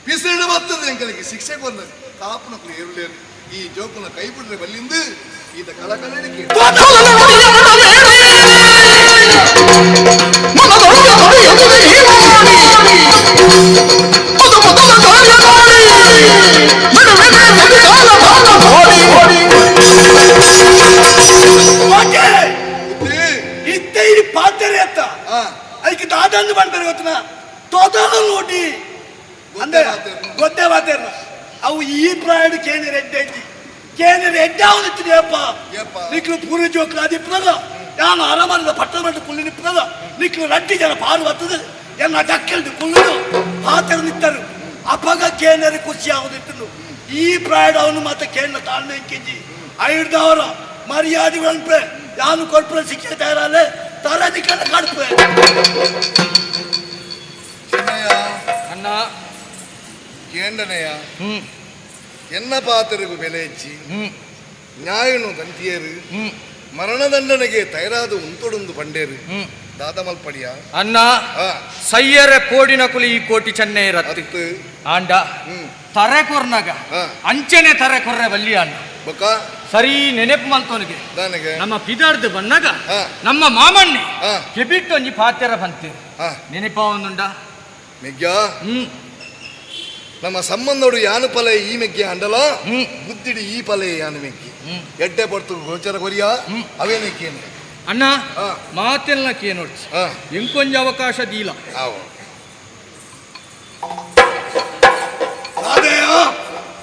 ಪಿಸಿಡು ಬರ್ತದೆ ಎಂಕಲಿಗೆ ಶಿಕ್ಷೆ ಕೊರ್ನದು ಕಾಪುನಕುಲು ಏರುಳ್ಳೇರು ಈ ಜೋಕುನ ಕೈ ಬಿಡ್ರೆ ಬಲ್ಲಿಂದು ಈತ ಕಲಕಲಡಿಕೆ ಇತ್ತೆ ಇಲ್ಲಿ ಪಾತೆರೆ ಅತ್ತ ಅದಕ್ಕೆ ದಾದಂದು ಮಾಡ್ತಾರೆ ಗೊತ್ತನ ತೋತಾನ ನೋಡಿ ಅಂದೆ ಗೊತ್ತೇ ಮಾತೇರ ಅವು ಈ ಪ್ರಾಯಡು ಕೇಂದ್ರ ಎಡ್ಡೆ ಕೇಂದ್ರ ಎಡ್ಡೆ ಅವನಿತ್ತಿದೆ ಅಪ್ಪ ನಿಕ್ಲು ಪೂರ್ವ ಜೋಕ್ಲು ಅದಿಪ್ಪದ ನಾನು ಅರಮನದ ಪಟ್ಟದ ಮಟ್ಟ ಕುಳ್ಳಿ ನಿಪ್ಪದ ನಿಕ್ಲು ರಡ್ಡಿ ಜನ ಪಾರು ಬರ್ತದೆ ಎನ್ನ ಡಕ್ಕೆಲ್ದು ಕುಳ್ಳು ಪಾತೆರ ನಿತ್ತರು ಅಪಗ ಕೇಂದ್ರ ಖುಷಿ ಆಗುದಿತ್ತು ಈ ಪ್ರಾಯಡು ಅವನು ಮತ್ತೆ ಕೇಂದ್ರ ತಾಳ್ಮೆ ಕೆಜಿ ಐಡ್ದವರ ಮರ್ಯಾದೆ ಅನ್ಪೆ ಯಾನು ಕೊಡ್ಪುರ ಶಿಕ್ಷೆ ತಯಾರಲ್ಲ ತರ ನಿಕ್ಕನ್ನ ಕಾಡ್ಪೆ. ಚಿನ್ನಯ್ಯ ಅಣ್ಣ. ಕೇಂಡನೆಯ ಎನ್ನ ಪಾತ್ರಗೂ ಬೆಲೆ ಹೆಚ್ಚಿ ನ್ಯಾಯನು ತಂತಿಯರು ಮರಣದಂಡನೆಗೆ ತಯಾರಾದ ಉಂತೊಡೊಂದು ಪಂಡೇರು ದಾದಮಲ್ಪಡಿಯ ಅಣ್ಣ, ಸಯ್ಯರ ಕೋಡಿನ ಕುಲಿ ಈ ಕೋಟಿ ಚೆನ್ನೈ ರತ್ತು ಆಂಡ ತರೆ ಕೊರ್ನಾಗ ಅಂಚನೆ ತರೆ ಕೊರ್ರೆ ಬಲ್ಲಿ ಅಣ್ಣ. ಬೊಕ್ಕ ಸರಿ ನೆನಪು ಮಲ್ತೋನಿಗೆ ದಾನಿಗೆ ನಮ್ಮ ಪಿದಾರ್ದು ಬನ್ನಾಗ ನಮ್ಮ ಮಾಮಣ್ಣೆ ಕೆಬಿಟ್ಟೊಂಜಿ ಪಾತೆರ ಬಂತೆ ನೆನಪ ಒಂದುಂಡ ಮೆಗ್ಯ ನಮ್ಮ ಸಂಬಂಧೋಡು ಯಾನು ಪಲೆ ಈ ಮೆಗ್ಗಿ ಅಂಡಲ ಬುದ್ಧಿಡಿ ಈ ಪಲೆ ಯಾನು ಮೆಗ್ಗಿ ಎಡ್ಡೆ ಪಡ್ತು ಗೋಚರ ಕೊರಿಯ ಅವೇನಕ್ಕೇನೆ ಅಣ್ಣ ಮಾತೆಲ್ಲ ಕೇನೋಡ್ಚಿ ಎಂಕೊಂಜ ಅವಕಾಶ ದೀಲ.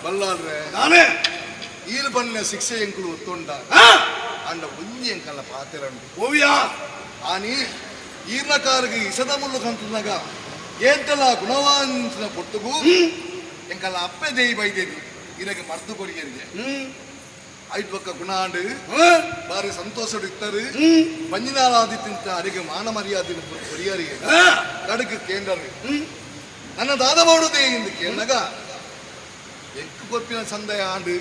ಬಲ್ಲಾಳ್ರೆ ನಾನೇ ಈರು ಬಣ್ಣ ಶಿಕ್ಷೆ ಎಂಕುಲು ಒತ್ತುಂಡ ಅಂಡ ಒಂಜಿ ಎಂಕಲ್ಲ ಪಾತೆರಂಡು ಓವಿಯಾ ಆನಿ ಈರ್ನ ಕಾರಿಗೆ ಇಸದ ಮುಳ್ಳು ಕಂತನಾಗ ಏಂಟಲ ಗುಣವಾಂತಿನ ಪೊಟ್ಟುಗು ಎಂಕಲ್ಲ ಅಪ್ಪೆ ದೇಯಿ ಬೈದೇದಿ ಇರಗೆ ಮರ್ದು ಕೊರಿಯರಿಗೆ ಐದು ಪಕ್ಕ ಗುಣ ಆಂಡು ಬಾರಿ ಸಂತೋಷಡು ಇತ್ತರು ಬಂಜಿನಾಲಾದಿ ತಿಂತ ಅಡಿಗೆ ಮಾನ ಮರ್ಯಾದೆ ಕೊರಿಯರಿಗೆ ಕಡುಕು ಕೇಂದ್ರರು ನನ್ನ ದಾದ ಮಾಡುದೇ ಎಂದು ಕೇಳಿದಾಗ ಎಂಕು ಕೊಪ್ಪಿನ ಸಂದಯ ಆಂಡು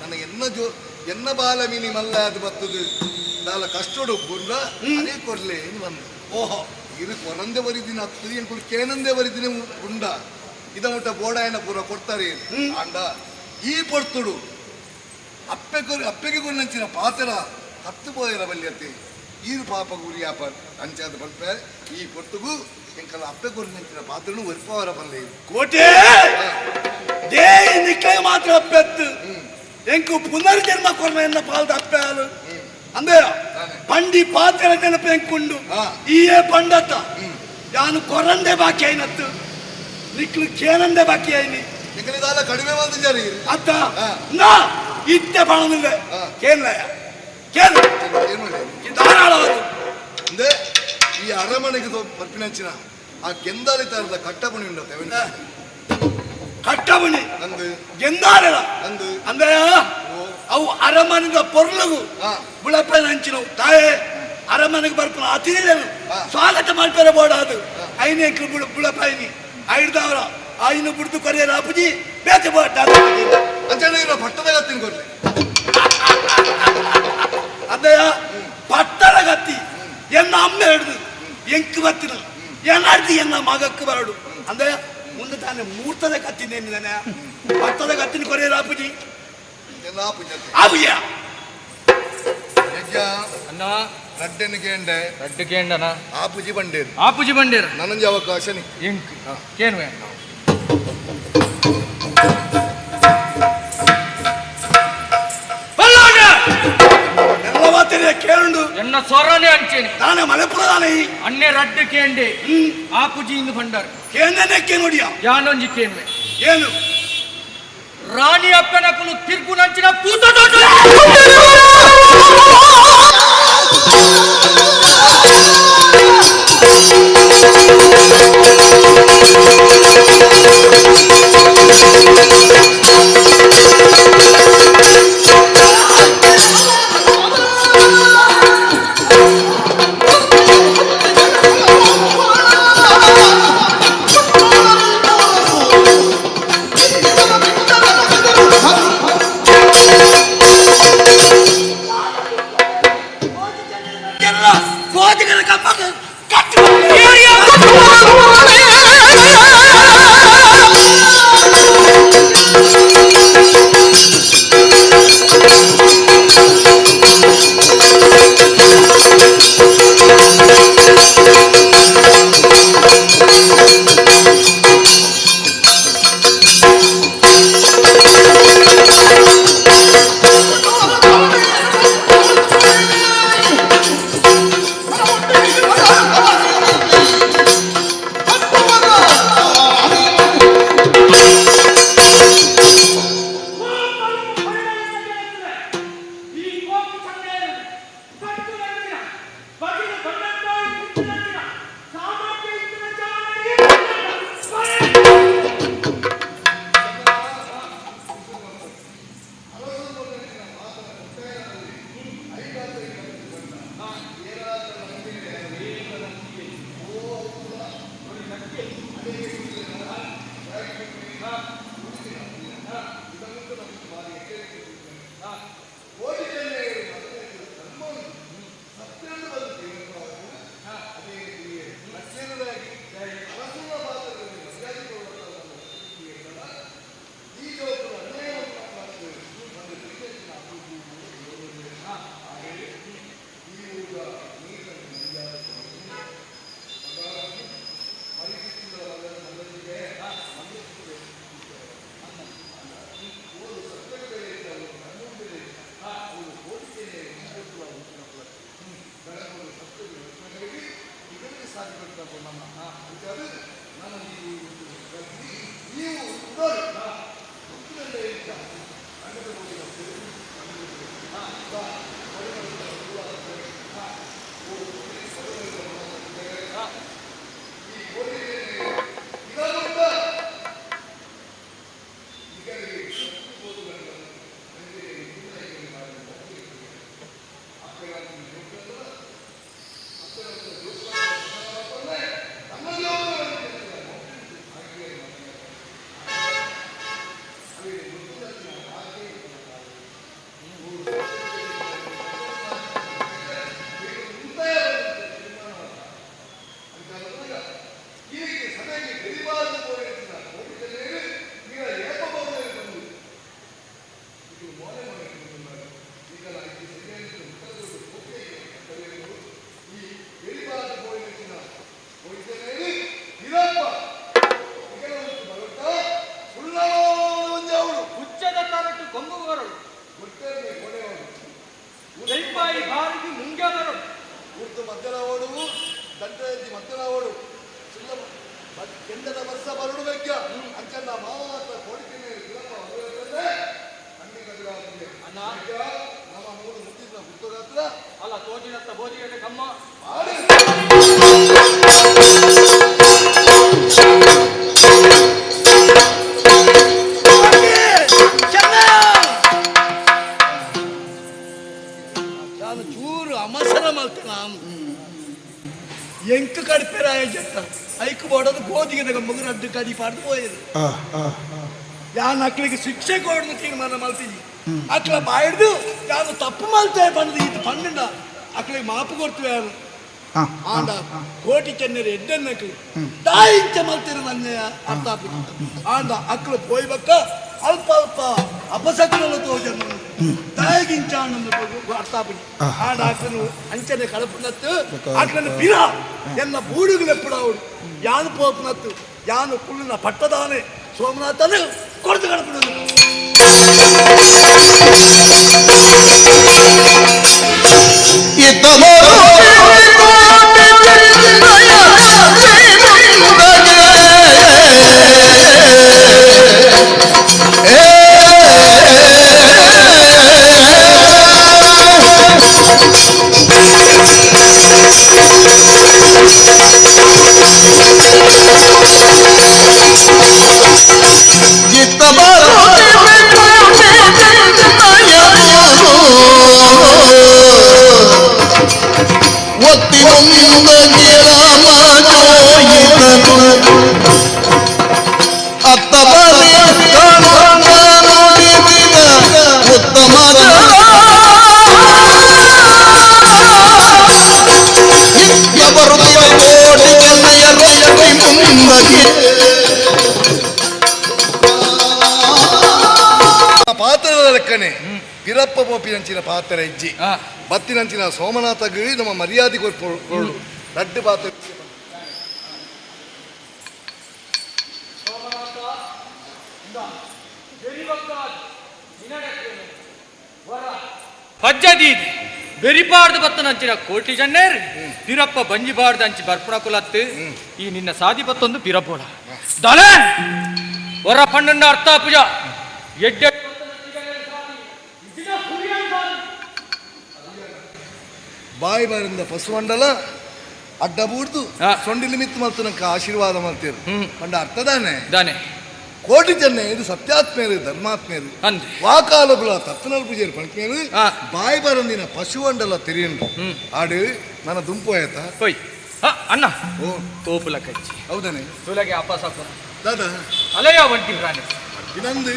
ನನ್ನ ಎನ್ನ ಜೋ ಎನ್ನ ಬಾಲ ಮೀನಿ ಮಲ್ಲ ಅದು ಬತ್ತದು ದಾಲ ಕಷ್ಟೋಡು ಬುರ್ಲ ಅದೇ ಕೊರ್ಲೆ ಏನು ಬಂದು. ಓಹೋ. ಇರು ಕೊರಂದೆ ಬರಿದಿನ ಹತ್ತು ಎಂಕುಲು ಕೇನಂದೆ ಬರಿದಿನ ಉಂಡ ಇದ ಮುಟ್ಟ ಬೋಡಾಯನ ಪೂರ ಕೊಡ್ತಾರೆ ಅಂಡ ಈ ಪೊರ್ತುಡು ಅಪ್ಪೆ ಕೊರಿ ಅಪ್ಪೆಗೆ ಕೊನ್ನಂಚಿನ ಪಾತ್ರ ಹತ್ತು ಪೋಯರ ಬಲ್ಯತೆ ಈರು ಪಾಪ ಗುರಿಯಾಪ ಅಂಚಾದ ಪಲ್ಪೆ ಈ ಪೊರ್ತುಗು ಎಂಕಲ ಅಪ್ಪೆ ಕೊರಿನಂಚಿನ ಪಾತ್ರನು ಒರಿಪವರ ಬಲ್ಲೆ. ಕೋಟೆ they ನಿಕ್ಕೈ ಮಾತ್ರ ಅಪ್ಪೆತ್ತು ಎಂಕು ಪುನರ್ಜನ್ಮ ಕೊರ್ಮ ಎನ್ನ ಪಾಲ್ದ ಅಪ್ಪೆ ಆಲು ಅಂದೆ ಪಂಡಿ ಪಾತ್ರ ನೆನಪು ಎಂಕುಂಡು ಈಯೇ ಪಂಡತ್ತ ಯಾನು ಕೊರಂದೆ ಬಾಕಿ ಐನತ್ತು ನಿಕ್ಲು ಕೇನಂದೆ ಬಾಕಿ ಐನಿ ಎಂಕಲಿದಾಲ ಕಡಿಮೆ ಬಂದಿದ್ದಾರೆ ಅತ್ತ ನಾ ಇತ್ತೆ ಬಾಣದಿಲ್ಲ ಕೇನ್ಲಯ ಕೇನು ಧಾರಾಳವಾದ ಅಂದೆ ಈ ಅರಮನೆಗೆ ಬರ್ಪಿನಂಚಿನ ಆ ಗೆಂದಾಲಿ ತರದ ಕಟ್ಟಪಣಿ ಉಂಡತ್ತೆ ಕಟ್ಟಪಣಿ ಅಂದು ಗೆಂದಾರಳ ಅಂದು ಅಂದ್ರೆ ಅವು ಅರಮನೆದ ಪೊರ್ಲಗು ಬುಳಪೆ ನಂಚಿನವು ತಾಯೇ ಅರಮನೆಗೆ ಬರ್ಪನ ಅತಿಥಿಗಳು ಸ್ವಾಗತ ಮಾಡ್ತಾರೆ ಬೋಡ ಅದು ಐನೇ ಬುಳ ಬುಳಪಾಯಿನಿ ಐಡ್ದವರ ಆಯ್ನು ಬುಡ್ದು ಕೊರಿಯರ ಅಪ್ಪುಜಿ ಬೇತೆ ಬೋಡ ಅಂಚನೆ ಇರೋ ಪಟ್ಟದ ಗತ್ತಿನ ಕೊರ್ಲೆ ಅಂದಯ್ಯ ಪಟ್ಟದ ಗತ್ತಿ ಎನ್ನ ಅಮ್ಮ ಹಿಡ್ದು ಎಂಕ್ ಬತ್ತಿನ ಎನ್ನಾಡ್ದು ಎನ್ನ ಮಗಕ್ಕೆ ಬರಡು ಅಂದಯ್ಯ ಮುಂದೆ ತಾನೆ ಮೂರ್ತದ ಕತ್ತಿನೇನಿದ್ದಾನೆ ಪಟ್ಟದ ಕತ್ತಿನ ಕೊರಿಯರ ಅಪ್ಪುಜಿ ಎಲ್ಲ ಪೂಜೆ ಆಬುಜಿಯ. ಅಣ್ಣ. ರಡ್ಡೆನು ಕೇಂಡೆ. ರಡ್ಡು ಕೇಂಡನ? ಆಪುಜಿ ಬಂಡೇರು. ಆಪುಜಿ ಬಂಡೇರು. ನನಂಜಿ ಅವಕಾಶ ನಿ. ಎಂಕ್ ಕೇನುವೆ ಅಣ್ಣ. ಬಲ್ಲಾಡ! ಎಲ್ಲ ಮಾತೇನೆ ಕೇಳುಂಡು. ಎನ್ನ ಸ್ವರನೇ ಅಂಚೇನೆ. ನಾನೇ ಮಲೆಪುರದಾನೆ. ಅಣ್ಣೆ ರಡ್ಡು ಕೇಂಡೆ, ಆಪುಜಿ ಇಂದು ಬಂಡಾರು. ಕೇಂದ್ರಕ್ಕೆ ನೋಡಿಯ. ಯಾನೊಂಜಿ ಕೇನ್ವೆ. ಏನು? ರಾಣಿ ಅಪ್ಪನಕುಲು ತಿರ್ಗುನಂಚಿನ ಪೂತ ದೊಡ್ಡ. ಎಲ್ಲ ಕೋತಿಗಳ ಕಪ್ಪ ಕಟ್ಟು. ಹುಚ್ಚದ ತರಟು ಕೊಂಬು ಬರಳು, ದೈಪಾಯಿ ಬಾರಿಗೆ ಮುಂಗೆ ಬರಳು. ಉರ್ದು ಮದ್ದಲ ಓಡುವು, ದಂಡದಿ ಮದ್ದಲ ಓಡು, ಸುಲ್ಲ ಕೆಂಡದ ವರ್ಷ ಬರಡು ಬೆಕ್ಕ ಅಂಚನ್ನ ಮಾತ್ರ ಕೊಡಿತೀನಿ. ಅಣ್ಣ. ನಮ್ಮ ಮೂರು ಮುಟ್ಟಿದ ಹುಟ್ಟೋಗಾತ್ರ. ಅಲ್ಲ, ತೋಜಿನತ್ತ ಬೋಧಿಗೆ ಕಮ್ಮ. ಮಾಡಿ. ನಾನು ಚೂರು ಅವಸರ ಮಲ್ತೆ. ನಾನು ಎಂಕ್ ಕಡಿಪೆರಾಯ ಜತ್ತ ಐಕ್ ಬೋಡೋದು ಗೋಧಿಗೆ ಮಗು ರಡ್ಡು ಕಡಿ ಪಾಡ್ದು ಪೋಯದು. ಯಾನ್ ಅಕ್ಳಿಗೆ ಶಿಕ್ಷೆ ಕೊಡೋದು ತೀರ್ಮಾನ ಮಲ್ತಿದ್ದಿ. ಅಕ್ಲ ಬಾಯಿಡ್ದು ಯಾನು ತಪ್ಪು ಮಲ್ತೆ ಬಂದು ಇದು ಪನ್ನಿಂಡ ಅಕ್ಳಿಗೆ ಮಾಪು ಕೊಡ್ತೀವಿ. ಯಾರು ಆಂಡ ಕೋಟಿ ಚೆನ್ನರು ಎಡ್ಡನ್ನಕ್ಳು ದಾಯಿಂಚ ಮಲ್ತಿರ ನನ್ನೆಯ ಅರ್ಥ ಆಪುಜಿ. ಆಂಡ ಅಕ್ಳು ಪೋಯ್ಬಕ್ಕ ಅಲ್ಪ ಅಲ್ಪ ಅಪಸಕುಲ ತೋಜನು ತಾಯಿಗಿಂಚಾನಂದು ಅರ್ಥಾಪುಜಿ ಆ ಡಾಕ್ಟರ್ನು ಅಂಚನೆ ಕಳಪುನತ್ತು ಆಕ್ಲನ ಪಿರ ಎನ್ನ ಬೂಡುಗಳೆಪ್ಪುಡಾವುಡು ಯಾನು ಪೋಪುನತ್ತು ಯಾನು ಕುಳ್ಳಿನ ಪಟ್ಟದಾನೆ ಸೋಮನಾಥನು ಕೊರತು ಕಳಪುನದು ಪಾತ್ರದ ಲೆಕ್ಕನೆ ಪಿರಪ್ಪ ಪೋಪಿನಂಚಿನ ಪಾತ್ರ ಇಜ್ಜಿ ಬತ್ತಿನಂಚಿನ ಸೋಮನಾಥಗ್ ನಮ್ಮ ಮರ್ಯಾದೆ ಕೊರ್ಪು ರಡ್ಡು ಪಾತ್ರ ಪಜ್ಜದೀದ್ ಬೆರಿಪಾರ್ದು ಬತ್ತನಂಚಿನ ಕೋಟಿ ಜನ್ನೇರ್ ಪಿರಪ್ಪ ಬಂಜಿಬಾರ್ದು ಅಂಚಿ ಬರ್ಪುಣ ಕುಲತ್ತು ಈ ನಿನ್ನ ಸಾದಿ ಬತ್ತೊಂದು ಪಿರಪೋಡ ದಲೆ ಹೊರ ಪಣ್ಣನ್ನ ಅರ್ಥ ಪೂಜ ಎಡ್ಡೆ ಬಾಯಿ ಬಾರಿಂದ ಪಸುವಂಡಲ ಅಡ್ಡ ಬೂಡ್ದು ಸೊಂಡಿಲು ಮಿತ್ತು ಮತ್ತು ನಂಗೆ ಆಶೀರ್ವಾದ ಮಾಡ್ತೀರು ಪಂಡ ಅರ್ಥದಾನೆ ದಾನೆ ಕೋಟಿ ಜನ ಇದು ಸತ್ಯಾತ್ಮೇರು ಧರ್ಮಾತ್ಮೇರು ವಾಕಾಲಗುಲ ತಪ್ಪನಲ್ ಪೂಜೆರು ಪಂಕ್ಮೇರು ಬಾಯಿ ಬಾರಂದಿನ ಪಶುವಂಡಲ ತೆರಿಯುಂಡು ಆಡು ನನ್ನ ದುಂಪು ಆಯ್ತಾ ಹೋಯ್ ಅಣ್ಣ ಓ ತೋಪುಲ ಕಚ್ಚಿ ಹೌದಾನೆ ತುಲಗೆ ಅಪಸಕು ದಾದಾ ಅಲೆಯ ಒಂಟಿ ಪ್ರಾಣಿ ಇನ್ನೊಂದು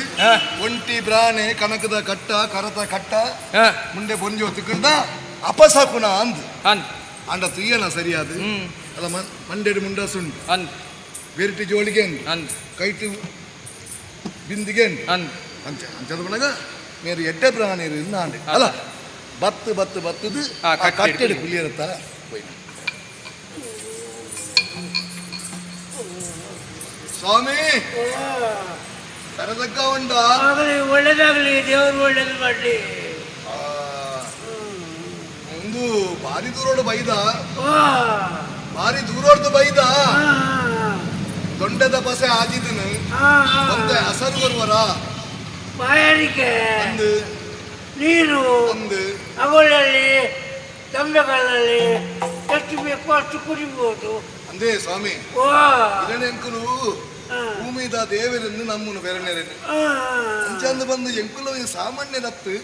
ಒಂಟಿ ಬ್ರಾಣೆ ಕನಕದ ಕಟ್ಟ ಕರತ ಕಟ್ಟ ಮುಂಡೆ ಬೊಂಜೋ ತಿಕ್ಕಂಡ ಅಪಸಕುನ ಅಂದ್ ಅಂದ್ ಅಂಡ ತುಯ್ಯನ ಸರಿಯಾದ ಅಲ್ಲ ಮಂಡೆಡು ಮುಂಡಸುಂಡು ಅಂದ್ ಬೆರಿಟಿ ಜೋಳಿಗೆ ಅಂದ್ ಅಂದ್ ಕೈಟು ಬಿಂದಿಗೆ ಅಂದ್ ಅಂದ್ ಅಂಚ ಅಂಚದ ಬಣಗ ಮೇರು ಎಡ್ಡೆ ಪ್ರಾಣಿರು ಇನ್ನಾಂಡೆ ಅಲ್ಲ ಬತ್ತು ಬತ್ತು ಬತ್ತದು ಕಟ್ಟೆಡು ಕುಲಿಯರತ್ತ ಹೋಯ್ನ ಸ್ವಾಮಿ ತರದಕ್ಕ ಉಂಡ ಆಗಲಿ ಒಳ್ಳೇದಾಗಲಿ ದೇವರು ಒಳ್ಳೇದು ಮಾಡಲಿ ಒಂದು ಭಾರಿ ದೂರೋಡು ಬೈದ ಭಾರಿ ದೂರೋಡ್ದು ಬೈದ ದೊಂಡದ ಬಸೆ ಆಜಿದನು ಒಂದೇ ಹಸರು ಬರುವರ ಬಾಯಾರಿಕೆ ಒಂದು ನೀರು ಒಂದು ಅಗುಳಲ್ಲಿ ತಂಬೆಗಳಲ್ಲಿ ಎಷ್ಟು ಬೇಕು ಅಷ್ಟು ಕುಡಿಬೋದು ಅಂದೇ ಸ್ವಾಮಿ ಇರನೆಂಕುಲು ಭೂಮಿದ ದೇವರೆಂದು ನಮ್ಮನ್ನು ಬೆರನೆರೆನು ಅಂಚಂದು ಬಂದು ಎಂಕುಲು ಸಾಮಾನ್ಯ ದತ್ತು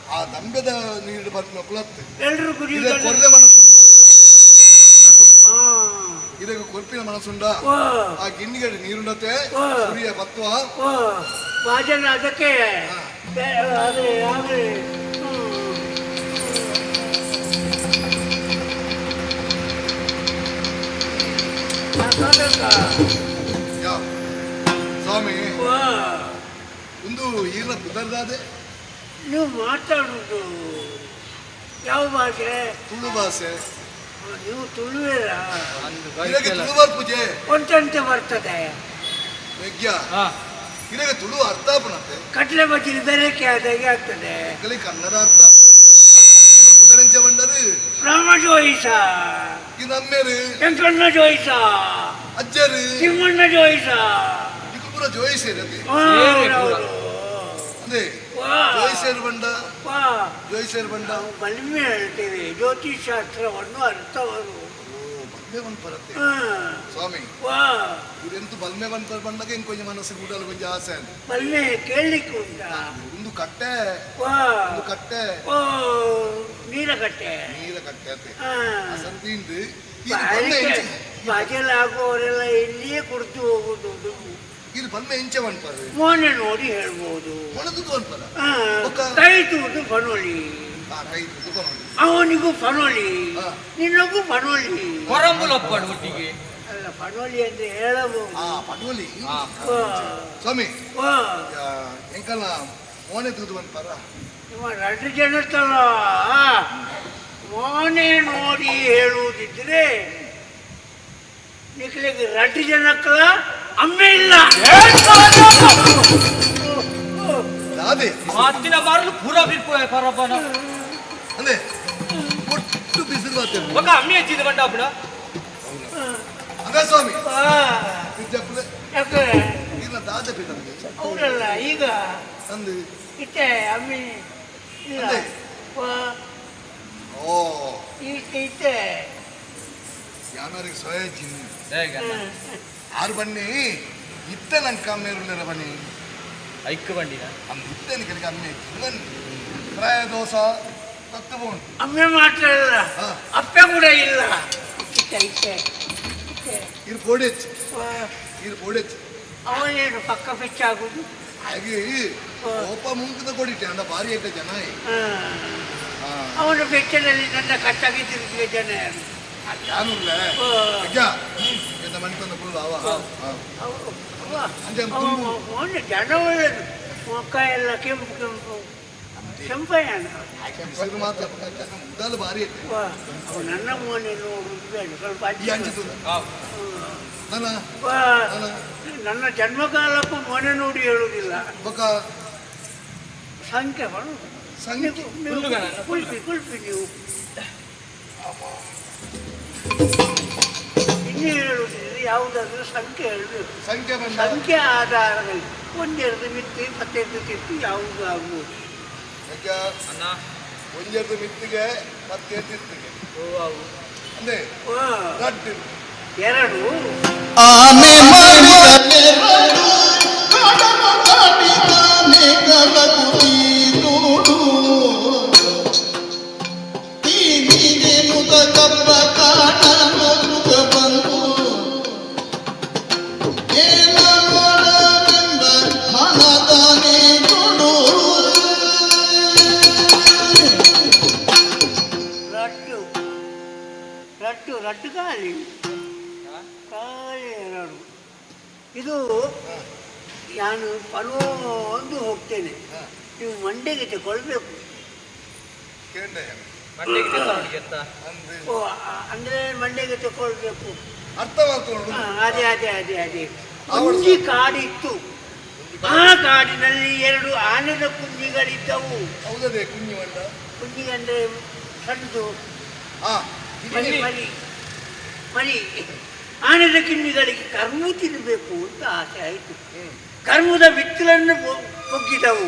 ಆ ದಂಬೆದ ನೀರು ಬರ್ನ ಕುಲತ್ತು ಎಲ್ಲರೂ ಇದೆ ಕೊರ್ರೆ ಮನಸ್ಸು ಇದಕ್ಕೆ ಕೊರ್ಪಿನ ಮನಸ್ಸುಂಡ ಆ ಗಿಣ್ಣಿಗಡೆ ನೀರುಂಡತೆ ಸೂರ್ಯ ಬತ್ವ ಭಾಜನ ಅದಕ್ಕೆ ಆಗಲಿ ಆಗಲಿ ಸ್ವಾಮಿ ಒಂದು ಈರ್ನ ಪುದರ್ದಾದೆ ನೀವು ಮಾತಾಡುದು ಯಾವ ಭಾಷೆ? ತುಳು ಭಾಷೆ. ನೀವು ತುಳುವೇರ? ಇದಕ್ಕೆ ತುಳುವರ್ ಪೂಜೆ ಒಂಟಂತೆ ಬರ್ತದೆ ಯಜ್ಞ ಇದಕ್ಕೆ ತುಳು ಅರ್ಥ ಪುನತ್ತೆ ಕಟ್ಲೆ ಬಜ್ಜಿಲಿ ಬೆರಕೆ ಆದಾಗೆ ಆಗ್ತದೆ. ಕಲಿ ಕನ್ನಡ ಅರ್ಥ ಪುದರಂಚ ಬಂಡರು ರಾಮ ಜೋಯಿಸ ಇದು ನಮ್ಮೇರು ವೆಂಕಣ್ಣ ಜೋಯಿಸ ಅಜ್ಜರು ತಿಮ್ಮಣ್ಣ ಜೋಯಿಸ ಇದು ಪೂರ ಜೋಯಿಸೇರು ಅದೇ ಜೋಯಿಸೇರು ಬಂಡ ಜೋಯಿಸೇರು ಬಂಡ ಬಲಿಮೆ ಹೇಳ್ತೇವೆ ಜ್ಯೋತಿಷಾಸ್ತ್ರವನ್ನು ಅರ್ಥವರು ಬಲ್ಮೆ ಬಂದ್ ಬರತ್ತೆ ಸ್ವಾಮಿ ಇವರೆಂತ ಬಲ್ಮೆ ಬಂತ ಬಂದಾಗ ಇಂಕೊಂಚ ಕೊಂಚ ಮನಸ್ಸು ಕೂಡಲು ಕೊಂಚ ಆಸೆ ಅಂತ ಬಲ್ಮೆ ಕೇಳಲಿಕ್ಕೆ ಉಂಟಾ? ಒಂದು ಕಟ್ಟೆ ಒಂದು ಕಟ್ಟೆ ನೀರ ಕಟ್ಟೆ ನೀರ ಕಟ್ಟೆ ಅತ್ತೆ ಸಂತಿಂದು ಬಾಜೆಲ್ಲ ಆಗುವವರೆಲ್ಲ ಇಲ್ಲಿಯೇ ಕುಡಿದು ಹೋಗುದು. ಇದು ಬಲ್ಮೆ ಇಂಚೆ ಬಂದ್ಪಾರೆ ಮೋನೆ ನೋಡಿ ಹೇಳ್ಬೋದು. ಒಣದುದು ಬಂದ್ಪರ ಕೈ ತೂದು ಫನೋಲಿ ಕೈ ತೂದು ಫನೋಲಿ ಅವನಿಗೂ ಫನೋಲಿ ನಿನಗೂ ಫನೋಲಿ ಕೊರಂಬುಲೊಪ್ಪಡು ಒಟ್ಟಿಗೆ ಅಲ್ಲ ಪಣೋಲಿ ಅಂತ ಹೇಳಬಹುದು. ಆ ಪಣೋಲಿ ಸ್ವಾಮಿ. ಎಂಕಲ್ನ ಮೋನೆ ತೂದು ಬಂದ್ಪಾರ. ನಿಮ್ಮ ಎರಡು ಜನತ್ತಲ್ಲ ಮೋನೆ ನೋಡಿ ಹೇಳುವುದಿದ್ರೆ ನಿಖಲಿಗೆ 2 ಜನಕ್ಕಲ ಅಮ್ಮೆ ಇಲ್ಲ. ದಾದೆ ಮಾತಿನ ಮಾರಲು ಪೂರಾ ಬಿರ್ಪು ಪರಬ್ಬನ. ಅಂದೆ ಒಟ್ಟು ಬಿಸಿಲು ಬಾತೇವೆ. ఒక ಅಮ್ಮಿ ಹಚ್ಚಿದ ಬಂಡ ಅಪ್ಪಣ. ಅಂದ ಸ್ವಾಮಿ. ಆ, ನಿಜಪ್ಪಲೆ. ಯಾಕೆ? ಇಲ್ಲ ದಾದೆ ಪಿತನಿಗೆ. ಹೌದಲ್ಲ ಈಗ. ಅಂದು. ಇತ್ತೆ ಅಮ್ಮಿ ಇಲ್ಲ. ಅದೇ. ವಾ, ಓ. ಇತ್ತೆ ಇತ್ತೆ. ಯಾನರಿಗೆ ಸೊಯ ಜಿನ್ನಿ ಆರು ಬನ್ನಿ ಇತ್ತೆ ನಂಗೆ ಕಮ್ಮಿ ಇರಲಿಲ್ಲ ಬನ್ನಿ. ಐಕ್ ಬಂಡಿನ. ಅಂದು ಇತ್ತೇನೆ ಕೆಲಕ ಅಮ್ಮೆ ಬನ್ನಿ ಪ್ರಾಯ ದೋಸ ತತ್ತು ಬೋಂಡು. ಅಮ್ಮೆ ಮಾತ್ರ ಅಲ್ಲ. ಹಾ. ಅಪ್ಪೆ ಕೂಡ ಇಲ್ಲ ಇತ್ತೆ ಇತ್ತೆ ಇತ್ತೆ. ಇರು ಪೋಡೆಚ್ಚು. ವಾ, ಇರು ಪೋಡೆಚ್ಚು. ಅವನೇನು ಪಕ್ಕ ಪೆಚ್ಚಾಗುದು. ಹಾಗೆ ಕೋಪ ಮುಂಕದ ಕೊಡಿಟ್ಟೆ ಅಂದ ಭಾರಿ ಎಟ್ಟ ಜನ. ಹಾ. ಹಾ. ಅವನ ಬೆಚ್ಚದಲ್ಲಿ ನನ್ನ ಕಟ್ಟಾಗಿ ತಿರುಗಿದ ಜನ ಯಾರು? ಯಾನುಲ್ಲ. ಓ. ಅಜ್ಜ ಎಂತ ಮಣಿತಂದ ಪುಲ್ಲ ಅವ. ಅಂಜೆ ಅವ ತುಂಬು. ಅವನ ಜನ ಒಳ್ಳೆದು, ಮುಖ ಎಲ್ಲ ಕೆಂಪು ಕೆಂಪು ಕೆಂಪಯ್ಯನ. ಬಿಸಿಲು ಮಾತ್ರ ಜನ ಮುದಲು ಭಾರಿ ಎಟ್ಟೆ. ಅವ ನನ್ನ ಮೋನೆ ನೋಡುವುದು ಬೇಡ ಸ್ವಲ್ಪ ಈ ಅಜ್ಜಿ ಅಂಜಿತದ ನನ್ನ ವಾ, ನನ್ನ ನನ್ನ ಜನ್ಮಕಾಲಕ್ಕೂ ಮೋನೆ ನೋಡಿ ಹೇಳುವುದಿಲ್ಲ. ಬೊಕ ಸಂಖ್ಯೆ ಬರು. ಸಂಖ್ಯೆ. ನೀವು ಕುಲ್ಪಿ ಕುಲ್ಪಿ ನೀವು ಇನ್ನು ಹೇಳುವುದಿಲ್ಲ, ಯಾವುದಾದ್ರೂ ಸಂಖ್ಯೆ ಹೇಳಬೇಕು. ಸಂಖ್ಯೆ ಬಂದ. ಸಂಖ್ಯೆ ಆಧಾರದಲ್ಲಿ ಒಂದೆರಡು ಮಿತ್ತಿ ಮತ್ತೆರಡು ತಿತ್ತು ಯಾವುದು ಆಗ್ಬೋದು. ಅಜ್ಜ ಒಂದೆರಡು ಮಿತ್ತಿಗೆ ಮತ್ತೆ ತಿತ್ತಿಗೆ ಅಂದೆ. ವಾ, ರಡ್ಡು. ಎರಡು. ಆನೆ ಮಾಡಿದನೆರಡು ಕಡಮ ದಾಟಿದಾನೆ ಕಲಕುತೀನುಡು ತೀನಿಗೆ ಮುದ ಕಬ್ಬ ಕಾಣಲು ಮೃಗ ಬಂದು ಏನ ಮಾಡವೆಂಬ ಮನದಾನೆ ಕೊಡು. ರಟ್ಟು ರಟ್ಟು ರಟ್ಟು ಖಾಲಿ ಖಾಲಿ ಎರಡು. ಇದು ನಾನು ಪಲೋಂದು ಹೋಗ್ತೇನೆ, ನೀವು ಮಂಡೆಗೆ ತಗೊಳ್ಬೇಕು. ಕೇಂದ್ರ. ಮಂಡೆಗೆ ತೆತ್ತವನಿಗೆ ಎತ್ತ. ಅಂದ್ರೆ ಓ ಅಂದರೆ ಮಂಡೆಗೆ ತಗೊಳ್ಬೇಕು. ಅರ್ಥ ಮಾಡ್ಕೊಂಡು. ಹಾ, ಅದೇ ಅದೇ ಅದೇ ಅದೇ. ಒಂಜಿ ಕಾಡಿತ್ತು, ಆ ಕಾಡಿನಲ್ಲಿ 2 ಆನೆದ ಕುಂಜಿಗಳಿದ್ದವು. ಹೌದದೇ ಕುഞ്ഞಿ ಮಂಡ. ಕುಂಜಿ ಅಂದರೆ ಸಣ್ಣದು. ಹಾ. ಮರಿ ಮರಿ ಮರಿ. ಆನೆದ ಕಿನ್ನಿಗಳಿಗೆ ಕರ್ಮು ತಿನ್ನಬೇಕು ಅಂತ ಆಸೆ ಆಯಿತು. ಕರ್ಮದ ಬಿತ್ತಲನ್ನು ಪೊಗ್ಗಿದವು,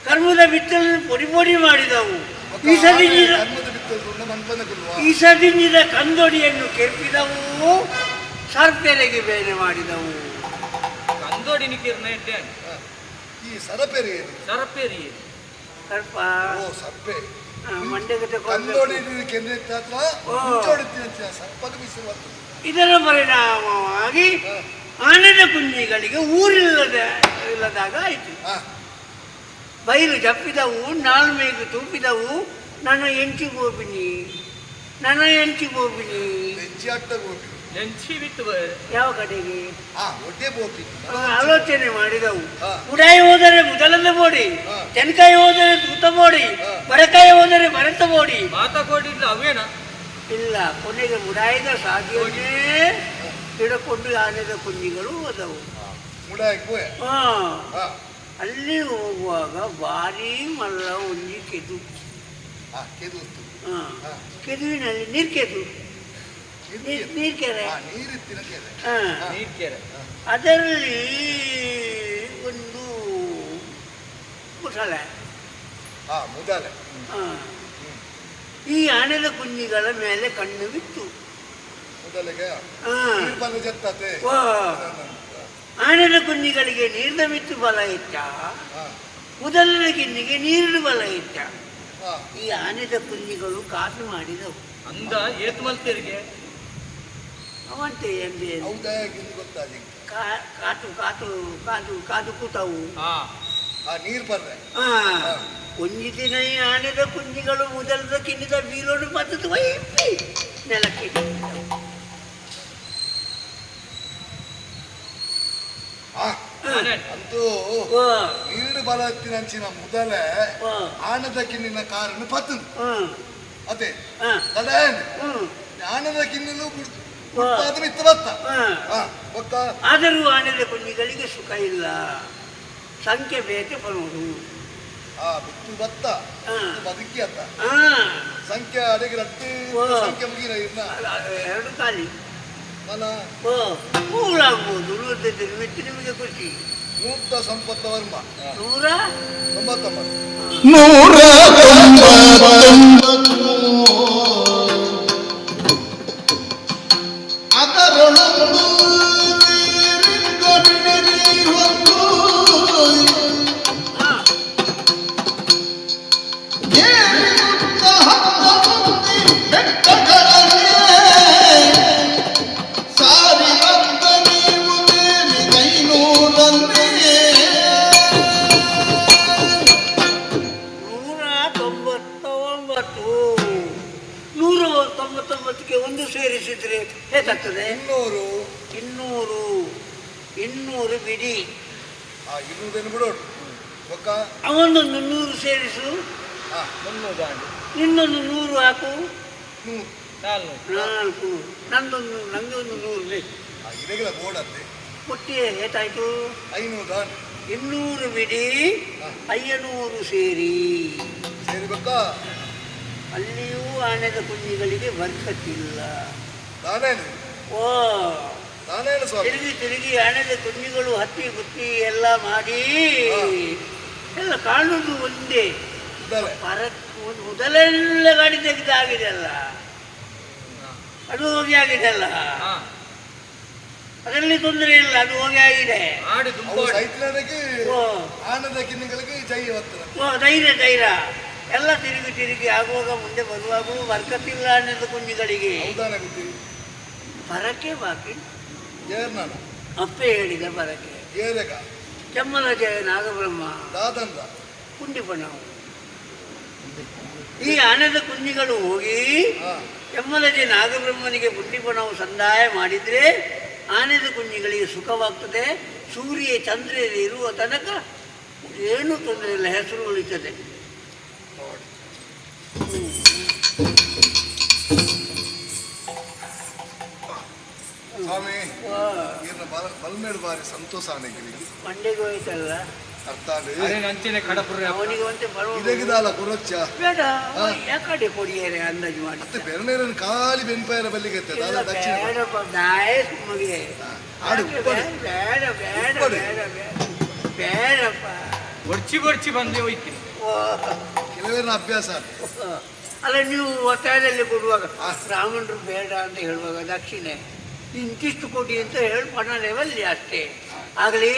ಕರ್ಮದ ಬಿತ್ತಲನ್ನು ಪೊಡಿ ಪೊಡಿ ಮಾಡಿದವು. ವಿಷದಿಂಜಿದ ಕರ್ಮದ ಬಿತ್ತಲು ಮನ್ಪನ ಕೊಲ್ವಾ. ವಿಷದಿಂಜಿದ ಕಂದೊಡಿಯನ್ನು ಕೆರ್ಪಿದವು, ಸರ್ಪೆಲೆಗೆ ಬೇನೆ ಮಾಡಿದವು. ಕಂದೋಡಿ ನಿಕ್ಕಿರ್ನ ಎಡ್ಡೆ. ಈ ಸರಪೆರಿ ಏನು? ಸರಪೇರಿ. ಸರ್ಪ. ಓ ಸರ್ಪೆ. ಆ, ಮಂಡೆಗೆ ಕಂದೋಡಿ ತಗೊಳ್ಬೇಕು. ಕೇಂದ್ರ ಹತ್ರ ಓ. ಮುಂಚೋಡಿ ಸರ್ಪದ ಬಿಸಿಲು ಬರ್ತದೆ. ಇದರ ಪರಿಣಾಮವಾಗಿ ಆನೆದ ಕುಂಜಿಗಳಿಗೆ ಊರಿಲ್ಲದ ಇಲ್ಲದಾಗ ಆಯಿತು. ಹಾ. ಬೈಲು ಜಪ್ಪಿದವು, ನಾಲ್ಮೇಗು ತೂಪಿದವು. ನನ್ನ ಎಂಚಿ ಗೋಪಿನಿ, ನನ್ನ ಎಂಚಿ ಗೋಪಿನಿ. ಹೆಜ್ಜೆ ಅಟ್ಟ ಗೋಪಿ. ನೆಂಚಿ ಬಿತ್ತು. ಯಾವ ಕಡೆಗೆ? ಹಾ ಒಡ್ಡೆ ಬೋಪಿ. ಆಲೋಚನೆ ಮಾಡಿದವು. ಹಾ. ಉಡಾಯಿ ಹೋದರೆ ಮುದಲದ ಬೋಡಿ, ಹಾ. ತೆನ್ಕಾಯಿ ಹೋದರೆ ತೂತ ಬೋಡಿ, ಹಾ. ಬರಕಾಯಿ ಹೋದರೆ ಭರತ ಬೋಡಿ. ಮಾತಾ ಕೊಡಿಲ್ಲ ಅವೇನ? ಇಲ್ಲ, ಕೊನೆಗೆ ಉಡಾಯಿದ ಸಾದಿಯನ್ನೇ ಹಿಡಕೊಂಡು ಆನೆದ ಕುಂಜಿಗಳು ಹೋದವು. ಮುಡಾಯಕ್ ಪೋಯ. ಹಾ. ಹಾ. ಅಲ್ಲಿ ಹೋಗುವಾಗ ಭಾರಿ ಮಲ್ಲ ಒಂಜಿ ಕೆದು. ಹಾ ಕೆದು ಇತ್ತು. ಹಾ. ಹಾ. ಕೆದುವಿನಲ್ಲಿ ನೀರು ಕೆದು, ನೀರು ಕೆರೆ. ಹಾ ನೀರಿತ್ತಿನ ಕೆರೆ. ಹಾ. ನೀರ್ ಕೆರೆ. ಅದರಲ್ಲಿ ಒಂದು ಮುಸಳೆ. ಹಾ ಮುದಾಲೆ. ಹಾ. ಈ ಆನೆದ ಕುಂಜಿಗಳ ಮೇಲೆ ಕಣ್ಣು ಬಿತ್ತು. ಮುದಲೆಗೆ. ಹಾ. ನೀರು ಬಂದು ಜತ್ತಾತೆ. ವಾ. ಆನೆದ ಕುಂಜಿಗಳಿಗೆ ನೀರಿನ ಮಿತ್ತು ಬಲ ಇತ್ತ, ಹಾ. ಮೊದಲನ ಗಿನ್ನಿಗೆ ನೀರಿನ ಬಲ ಇತ್ತ. ಹಾ. ಈ ಆನೆದ ಕುಂಜಿಗಳು ಕಾಸು ಮಾಡಿದವು. ಅಂದ ಏತ್ ಮಲ್ತೇರಿಗೆ. ಅವಂತೆ ಎಂದೆ. ಹೌದಾ ಗಿಂದು ಗೊತ್ತಾದ. ಕಾತು ಕಾತು ಕಾದು ಕಾದು ಕೂತವು. ಹಾ. ಆ ನೀರು ಬರ್ರೆ. ಹಾ. ಒಂಜಿ ದಿನ ಈ ಆನೆದ ಕುಂಜಿಗಳು ಮೊದಲದ ಕಿನ್ನಿದ ಬೀಲೋಡು ಬತ್ತದು ವೈಪಿ ನೆಲಕ್ಕೆ ಬಿದ್ದವು. ಅಂತೂ ನೀರು ಬಲತ್ತಿನಂಚಿನ ಮುದಲೆ ಆನದ ಕಿನ್ನಿನ ಕಾರನ್ನು ಪತ್ತು ಅದೇ ತಡೆ ಆನದ ಕಿನ್ನಿಲು ಇತ್ತು ಬತ್ತ. ಆದರೂ ಆನದ ಕುಂಜಿಗಳಿಗೆ ಸುಖ ಇಲ್ಲ, ಸಂಖ್ಯೆ ಬೇಕೆ ಬರುವುದು. ಬಿತ್ತು ಬತ್ತ ಬದುಕಿ ಅತ್ತ ಸಂಖ್ಯೆ ಅಡಿಗೆ ರಟ್ಟು ಸಂಖ್ಯೆ ಮುಗಿನ ಎರಡು ಖಾಲಿ ನೂರಾಗ್ಬೋದು. ಮಿತ್ತು ನಿಮಗೆ ಖುಷಿ. ನೂತ ಸಂಪತ್ತ ವರ್ಮ 199 ಅದರೊಳೊಂದು 199ಕ್ಕೆ ಒಂದು ಸೇರಿಸಿದ್ರೆ ಹೇಗಾಗ್ತದೆ? 200 200 200 ಬಿಡಿ. 200 ಬಿಡೋಡು. ಅವನೊಂದು 100 ಸೇರಿಸು, ನಿನ್ನೊಂದು 100 ಹಾಕು, 4 ನಂದೊಂದು ನಂದೊಂದು 100 ಬೇಕು. ಒಟ್ಟಿಗೆ ಏಟಾಯ್ತು? 500. 200 ಬಿಡಿ, 500 ಸೇರಿ. ಸೇರಿಬೇಕಾ? ಅಲ್ಲಿಯೂ ಆನೆದ ಕುಂಜಿಗಳಿಗೆ ಬರ್ಕತ್ತಿಲ್ಲ. ಓ ತಿರುಗಿ ತಿರುಗಿ ಆನೆದ ಕುಂಜಿಗಳು ಹತ್ತಿ ಗುತ್ತಿ ಎಲ್ಲ ಮಾಡಿ ಎಲ್ಲ ಕಾಣುವುದು ಒಂದೇ. ಮೊದಲೆಲ್ಲ ಗಾಡಿ ತೆಗೆದಾಗಿದೆ ಅಲ್ಲ, ಅದು ಹೋಗಿ ಆಗಿದೆ ಅಲ್ಲ, ಅದರಲ್ಲಿ ತೊಂದರೆ ಇಲ್ಲ, ಅದು ಹೋಗಿ ಆಗಿದೆ. ಧೈರ್ಯ ಧೈರ್ಯ ಎಲ್ಲ ತಿರುಗಿ ತಿರುಗಿ ಆಗುವಾಗ ಮುಂದೆ ಬರುವಾಗಲೂ ಬರ್ಕತ್ತಿಲ್ಲ ಅನ್ನೋದು ಕುಂಜಿಗಳಿಗೆ. ಪರಕೆ ಬಾಕಿ ಅಪ್ಪೆ ಹೇಳಿದ ಪರಕೆ ಚೆಮ್ಮಲ ಜಯ ನಾಗಬ್ರಹ್ಮ ಕುಂಡಿಪಣವು. ಈ ಆನದ ಕುಂಜಿಗಳು ಹೋಗಿ ಚೆಮ್ಮಲಜೆ ನಾಗಬ್ರಹ್ಮನಿಗೆ ಪುಂಡಿಪಣವು ಸಂದಾಯ ಮಾಡಿದರೆ ಆನೆದ ಕುಂಜಿಗಳಿಗೆ ಸುಖವಾಗ್ತದೆ. ಸೂರ್ಯ ಚಂದ್ರ ಇರುವ ತನಕ ಏನೂ ತೊಂದರೆ ಇಲ್ಲ, ಹೆಸರು ಉಳಿತದೆ. ಸ್ವಾಮಿ ಬಲ್ಮೇಡು ಬಾರಿ ಸಂತೋಷ ಮಂಡೆಗೆ ಹೋಯ್ತಲ್ಲ ಅರ್ಥ ಬೇಡ ಯಾಕಡೆ ಕೊಡಿಯರೆ ಅಂದಾಜು ಮಾಡಿ ಮತ್ತೆ ಬೆರನೇರನ್ನು ಖಾಲಿ ಬೆನ್ಪಾಯರ ಬಲ್ಲಿಗೆ ದಕ್ಷಿಣ ನಾಯೇ ಸುಮ್ಮಗೆ ಬೇಡ ಬೇಡ ಬೇಡ ಬೇಡಪ್ಪ. ಒರ್ಚಿ ಒರ್ಚಿ ಬಂದೆ ಹೋಯ್ತೀನಿ. ಕೆಲವೇನ ಅಭ್ಯಾಸ ಅಲ್ಲ, ನೀವು ಒತ್ತಾಯದಲ್ಲಿ ಕೊಡುವಾಗ ಬ್ರಾಹ್ಮಣರು ಬೇಡ ಅಂತ ಹೇಳುವಾಗ ದಕ್ಷಿಣೆ ಇಂತಿಷ್ಟು ಕೊಡಿ ಅಂತ ಹೇಳಿ ಪಣ ಲೆವೆಲ್ ಅಷ್ಟೇ ಆಗಲಿ.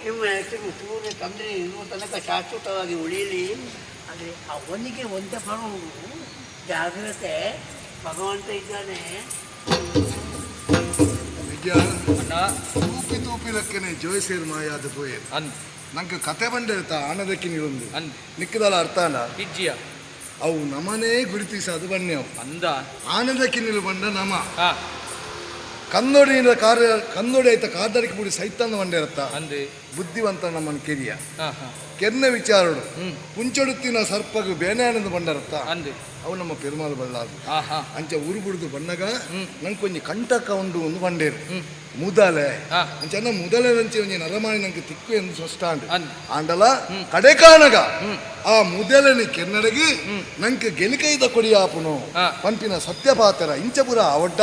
ನಿಮ್ಮ ಹೆಸರು ಸೂರ್ಯ ತಂದ್ರೆ ಇರುವ ತನಕ ಶಾಶ್ವತವಾಗಿ ಉಳಿಯಲಿ. ಆದರೆ ಅವನಿಗೆ ಒಂದೇ ಬರುವುದು ಜಾಗ್ರತೆ, ಭಗವಂತ ಇದ್ದಾನೆ. ತೂಪಿ ತೂಪಿ ಲಕ್ಕನೆ ಜೋಯ್ಸೇರ್ ಮಾಯಾದ ಪೋಯೆ ನಂಗೆ ಕತೆ ಬಂಡಿರ್ತ ಆನದಕ್ಕೆ ನೀರೊಂದು ನಿಕ್ಕದಲ್ಲ ಅರ್ಥ ಅಲ್ಲ ಇಜ್ಜಿಯ ಅವು ನಮನೇ ಗುರುತಿಸದು ಬನ್ನಿ ಅವು ಅಂದ ಆನಂದಕ್ಕೆ ನಿಲ್ಲು ಬಂಡ ನಮ ಕನ್ನೋಡಿನ ಕಾರ್ಯ ಕನ್ನೋಡಿ ಆಯ್ತ ಕಾದರಿಕೆ ಬುಡಿ ಸೈತಂದ ಬಂಡಿರತ್ತ ಅಂದೆ ಬುದ್ಧಿವಂತ ನಮ್ಮನ್ನು ಕೆರಿಯ ಕೆರ್ನ ವಿಚಾರಡು ಪುಂಚೊಡುತ್ತಿನ ಸರ್ಪಗು ಬೇನೆ ಆನಂದ ಬಂಡರತ್ತ ಅಂದೆ ಅವು ನಮ್ಮ ಪೆರುಮಾಲ್ ಬಳ್ಳಾದು ಅಂಚ ಊರು ಬುಡ್ದು ಬಣ್ಣಗ ನಂಗೆ ಕೊಂಚ ಕಂಟಕ ಉಂಡು ಒಂದು ಬಂಡೇರು ಮುದಲೆ ಅಂಚ ಮುದಲೆ ನಂಚೆ ಒಂಜಿ ನರಮಾಣಿ ನಂಗೆ ತಿಕ್ಕು ಎಂದು ಸ್ವಷ್ಟ ಆಂಡಲ ಕಡೆಕಾನಗ ಆ ಮುದಲೆನಿ ಕೆನ್ನಡಗಿ ನಂಗೆ ಗೆಲಿಕೈದ ಕೊಡಿಯಾಪುನು ಪಂಪಿನ ಸತ್ಯಪಾತರ ಇಂಚಪುರ ಅವಡ್ಡ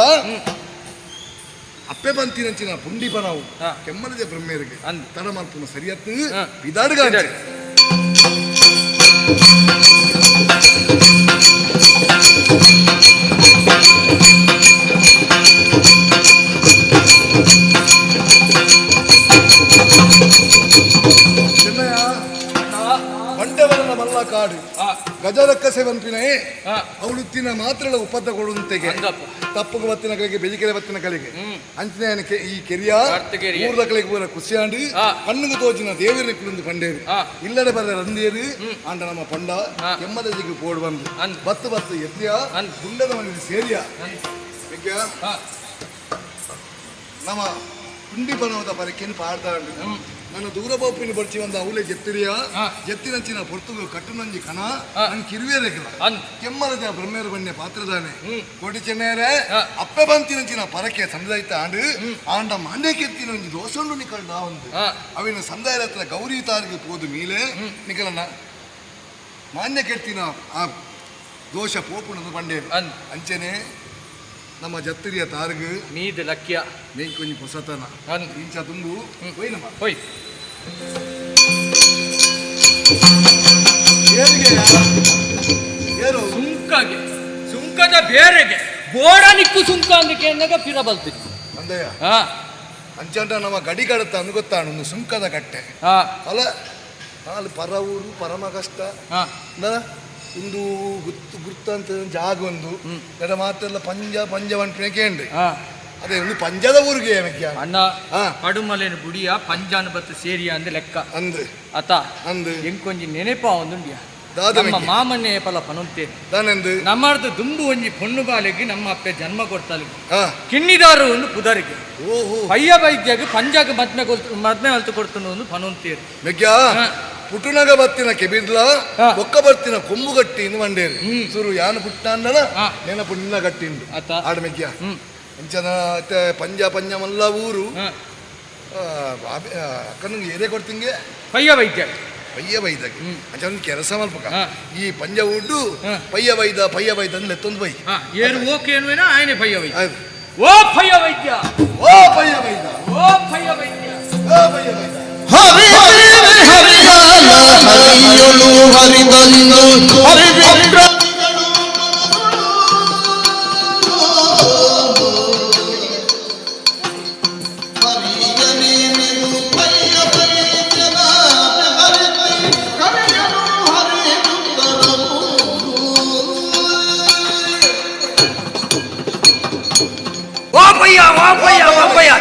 ಅಪ್ಪೆ ಬಂತಿನಂಚಿನ ಪುಂಡಿಪನವು ಕೆಮ್ಮಲದೆ ಬ್ರಹ್ಮೇರಿಗೆ ತಡ ಮಲ್ಪುನ ಸರಿಯತ್ತು ಬಿದಾಡುಗ. ಚೆನ್ನಯ್ಯ ಬಂಟೆವರನ ಮಲ್ಲ ಕಾಡು ಗಜರಕ್ಕಸೆ ಬಂಪಿನೇ ಅವಳು ತಿನ್ನ ಮಾತ್ರಳ ಉಪದ್ರ ಕೊಡುವಂತೆಗೆ ತಪ್ಪುಗ ಬತ್ತಿನ ಕಲಿಗೆ ಬೆಜಿಕೆರೆ ಬತ್ತಿನ ಕಲಿಗೆ ಅಂಚನೆ ಈ ಕೆರಿಯ ಊರ್ದ ಕಲಿಗೆ ಪೂರ ಕುಸಿಯಾಂಡು ಕಣ್ಣುಗು ತೋಚಿನ ದೇವರ ಕುಳಿಂದು ಪಂಡೇರು ಇಲ್ಲಡೆ ಬರ ರಂದೇರು ಆಂಡ ನಮ್ಮ ಪಂಡ ಕೆಮ್ಮದಜಿಗೆ ಪೋಡು ಬಂದು ಬತ್ತು ಬತ್ತು ಎತ್ತಿಯ ಗುಂಡದ ಮನೆಗೆ ಸೇರಿಯ ನಮ್ಮ ಪುಂಡಿ ಬನವದ ಪರಕೆಯನ್ನು ಪಾಡ್ತಾ. ನನ್ನ ದೂರ ಬೋಪಿನ ಬರ್ಚಿ ಒಂದು ಅವಲೆ ಜೆತ್ತಿರಿಯ ಜೆತ್ತಿನಂಚಿನ ಪೊರ್ತುಗು ಕಟ್ಟುನಂಜಿ ಕಣ ನನ್ ಕಿರುವೇರೆಗಿಲ್ಲ ಕೆಮ್ಮಲದ ಬ್ರಹ್ಮೇರು ಬನ್ನೆ ಪಾತ್ರದಾನೆ ಕೋಟಿ ಚೆನ್ನೇರೆ ಅಪ್ಪೆ ಬಂತಿನಂಚಿನ ಪರಕೆ ಸಂದಾಯಿತ ಆಂಡು ಆಂಡ ಮಾಂಡೆ ಕೆತ್ತಿನ ಒಂಜಿ ದೋಸೊಂಡು ನಿಕಲ್ಡ ಒಂದು ಅವಿನ ಸಂದಾಯ ಹತ್ರ ಗೌರಿ ತಾರಿಗೆ ಪೋದು ಮೀಲೆ ನಿಕಲನ ಮಾನ್ಯ ಕೆತ್ತಿನ ಆ ದೋಷ ಪೋಪುಣದ ಬಂಡೆ ಅಂಚನೆ ನಮ್ಮ ಜತ್ತಿರಿಯ ತಾರ್ಗು ಮೀದ ಲಕ್ಕಿಯ ಮೇನ್ ಕೊಂಚ ಹೊಸತನ ಇಂಚ ತುಂಬು ಹೋಯ್ ನಮ್ಮ ಹೋಯ್ ಏರು ಸುಂಕಗೆ ಸುಂಕದ ಬೇರೆಗೆ ಬೋಡ ನಿಕ್ಕು ಸುಂಕ ಅಂದಕ್ಕೆ ಎನ್ನಗ ಪಿರ ಬಲ್ತಿತ್ತು ಅಂದಯ್ಯ ಅಂಚಂಡ ನಮ್ಮ ಗಡಿ ಕಡತ ಅಂದು ಗೊತ್ತಾಣ ಒಂದು ಸುಂಕದ ಕಟ್ಟೆ ಅಲ್ಲ ಅಲ್ಲಿ ಪರ ಊರು ಪರಮ ಕಷ್ಟ ಒಂದು ಗುತ್ತು ಗುರ್ತಂತ ಜಾಗ ಒಂದು ಎಡ ಮಾತೆಲ್ಲ ಪಂಜ ಪಂಜ ಪನ್ಪಿನ ಕೇಂದ್ರ ಅದೇ ಒಂದು ಪಂಜದ ಊರಿಗೆ ಅಣ್ಣ ಪಡುಮಲೇನು ಗುಡಿಯ ಪಂಜಾನ ಬತ್ತು ಸೇರಿಯ ಅಂದ್ ಲೆಕ್ಕ ಅಂದ್ ಅತ ಅಂದ್ ಎಂಕೊಂಜಿ ನೆನಪ ಒಂದುಂಡಿಯ ನಮ್ಮ ಮಾಮನ್ನೇ ಪಲ ಪನೊಂತೆ ದಾನೆಂದು ನಮ್ಮರ್ದು ದುಂಬು ಒಂಜಿ ಪೊಣ್ಣು ಬಾಲೆಗೆ ನಮ್ಮ ಅಪ್ಪೆ ಜನ್ಮ ಕೊಡ್ತಾಳೆ ಕಿನ್ನಿದಾರು ಒಂದು ಪುದರಿಗೆ ಪಯ್ಯ ವೈದ್ಯಗೆ ಪಂಜಾಗ ಮದ್ಮೆ ಮದ್ಮೆ ಅಲ್ತು ಕೊಡ್ತಾನೆ ಒಂದು ಪನೊಂತೇರು ಮೆಗ್ಯಾ ಪುಟುನಗ ಬತ್ತಿನ ಕೆಬಿದ್ಲ ಒಕ್ಕ ಬರ್ತಿನ ಕೊಂಬು ಗಟ್ಟಿ ಇಂದು ಮಂಡೇರಿ ಸುರು ಯಾನು ಪುಟ್ಟ ಅಂದನ ನೆನಪು ನಿನ್ನ ಗಟ್ಟಿ ಉಂಡು ಆಡ ಮೆಗ್ಯ ಅಂಚನ ಪಂಜ ಪಂಜ ಮಲ್ಲ ಊರು ಅಕ್ಕನಿಗೆ ಏರೇ ಕೊಡ್ತಿಂಗೆ ಪಯ್ಯ ವೈದ್ಯ ಪಯ್ಯ ಬೈದಾಗೆ ಅಂಚ ಒಂದು ಕೆಲಸ ಮಲ್ಪಕ ಈ ಪಂಜ ಉಡ್ಡು ಪಯ್ಯ ಬೈದ ಪಯ್ಯ ಬೈದ ಅಂದ್ರೆ ಎತ್ತೊಂದು ಬೈ ಏರು ಓಕೆ ಏನುವೇನ ಆಯನೆ ಪಯ್ಯ ವೈದ್ಯ ಓ ಪಯ್ಯ ವೈದ್ಯ ಓ ಪಯ್ಯ ಬೈದ ಓ ಪಯ್ಯ ವೈದ್ಯ ಓ ಪಯ್ಯ ಬೈದ ಹರಿ ಹರಿ ಹರಿಯಾಲ ಹರಿಯೊಳು ಹರಿಬಂದು ಹರಿ ವಿಕ್ರಮಿಗಳು ಓ ಪಯ್ಯ ಓ ಪಯ್ಯ ಓ ಪಯ್ಯ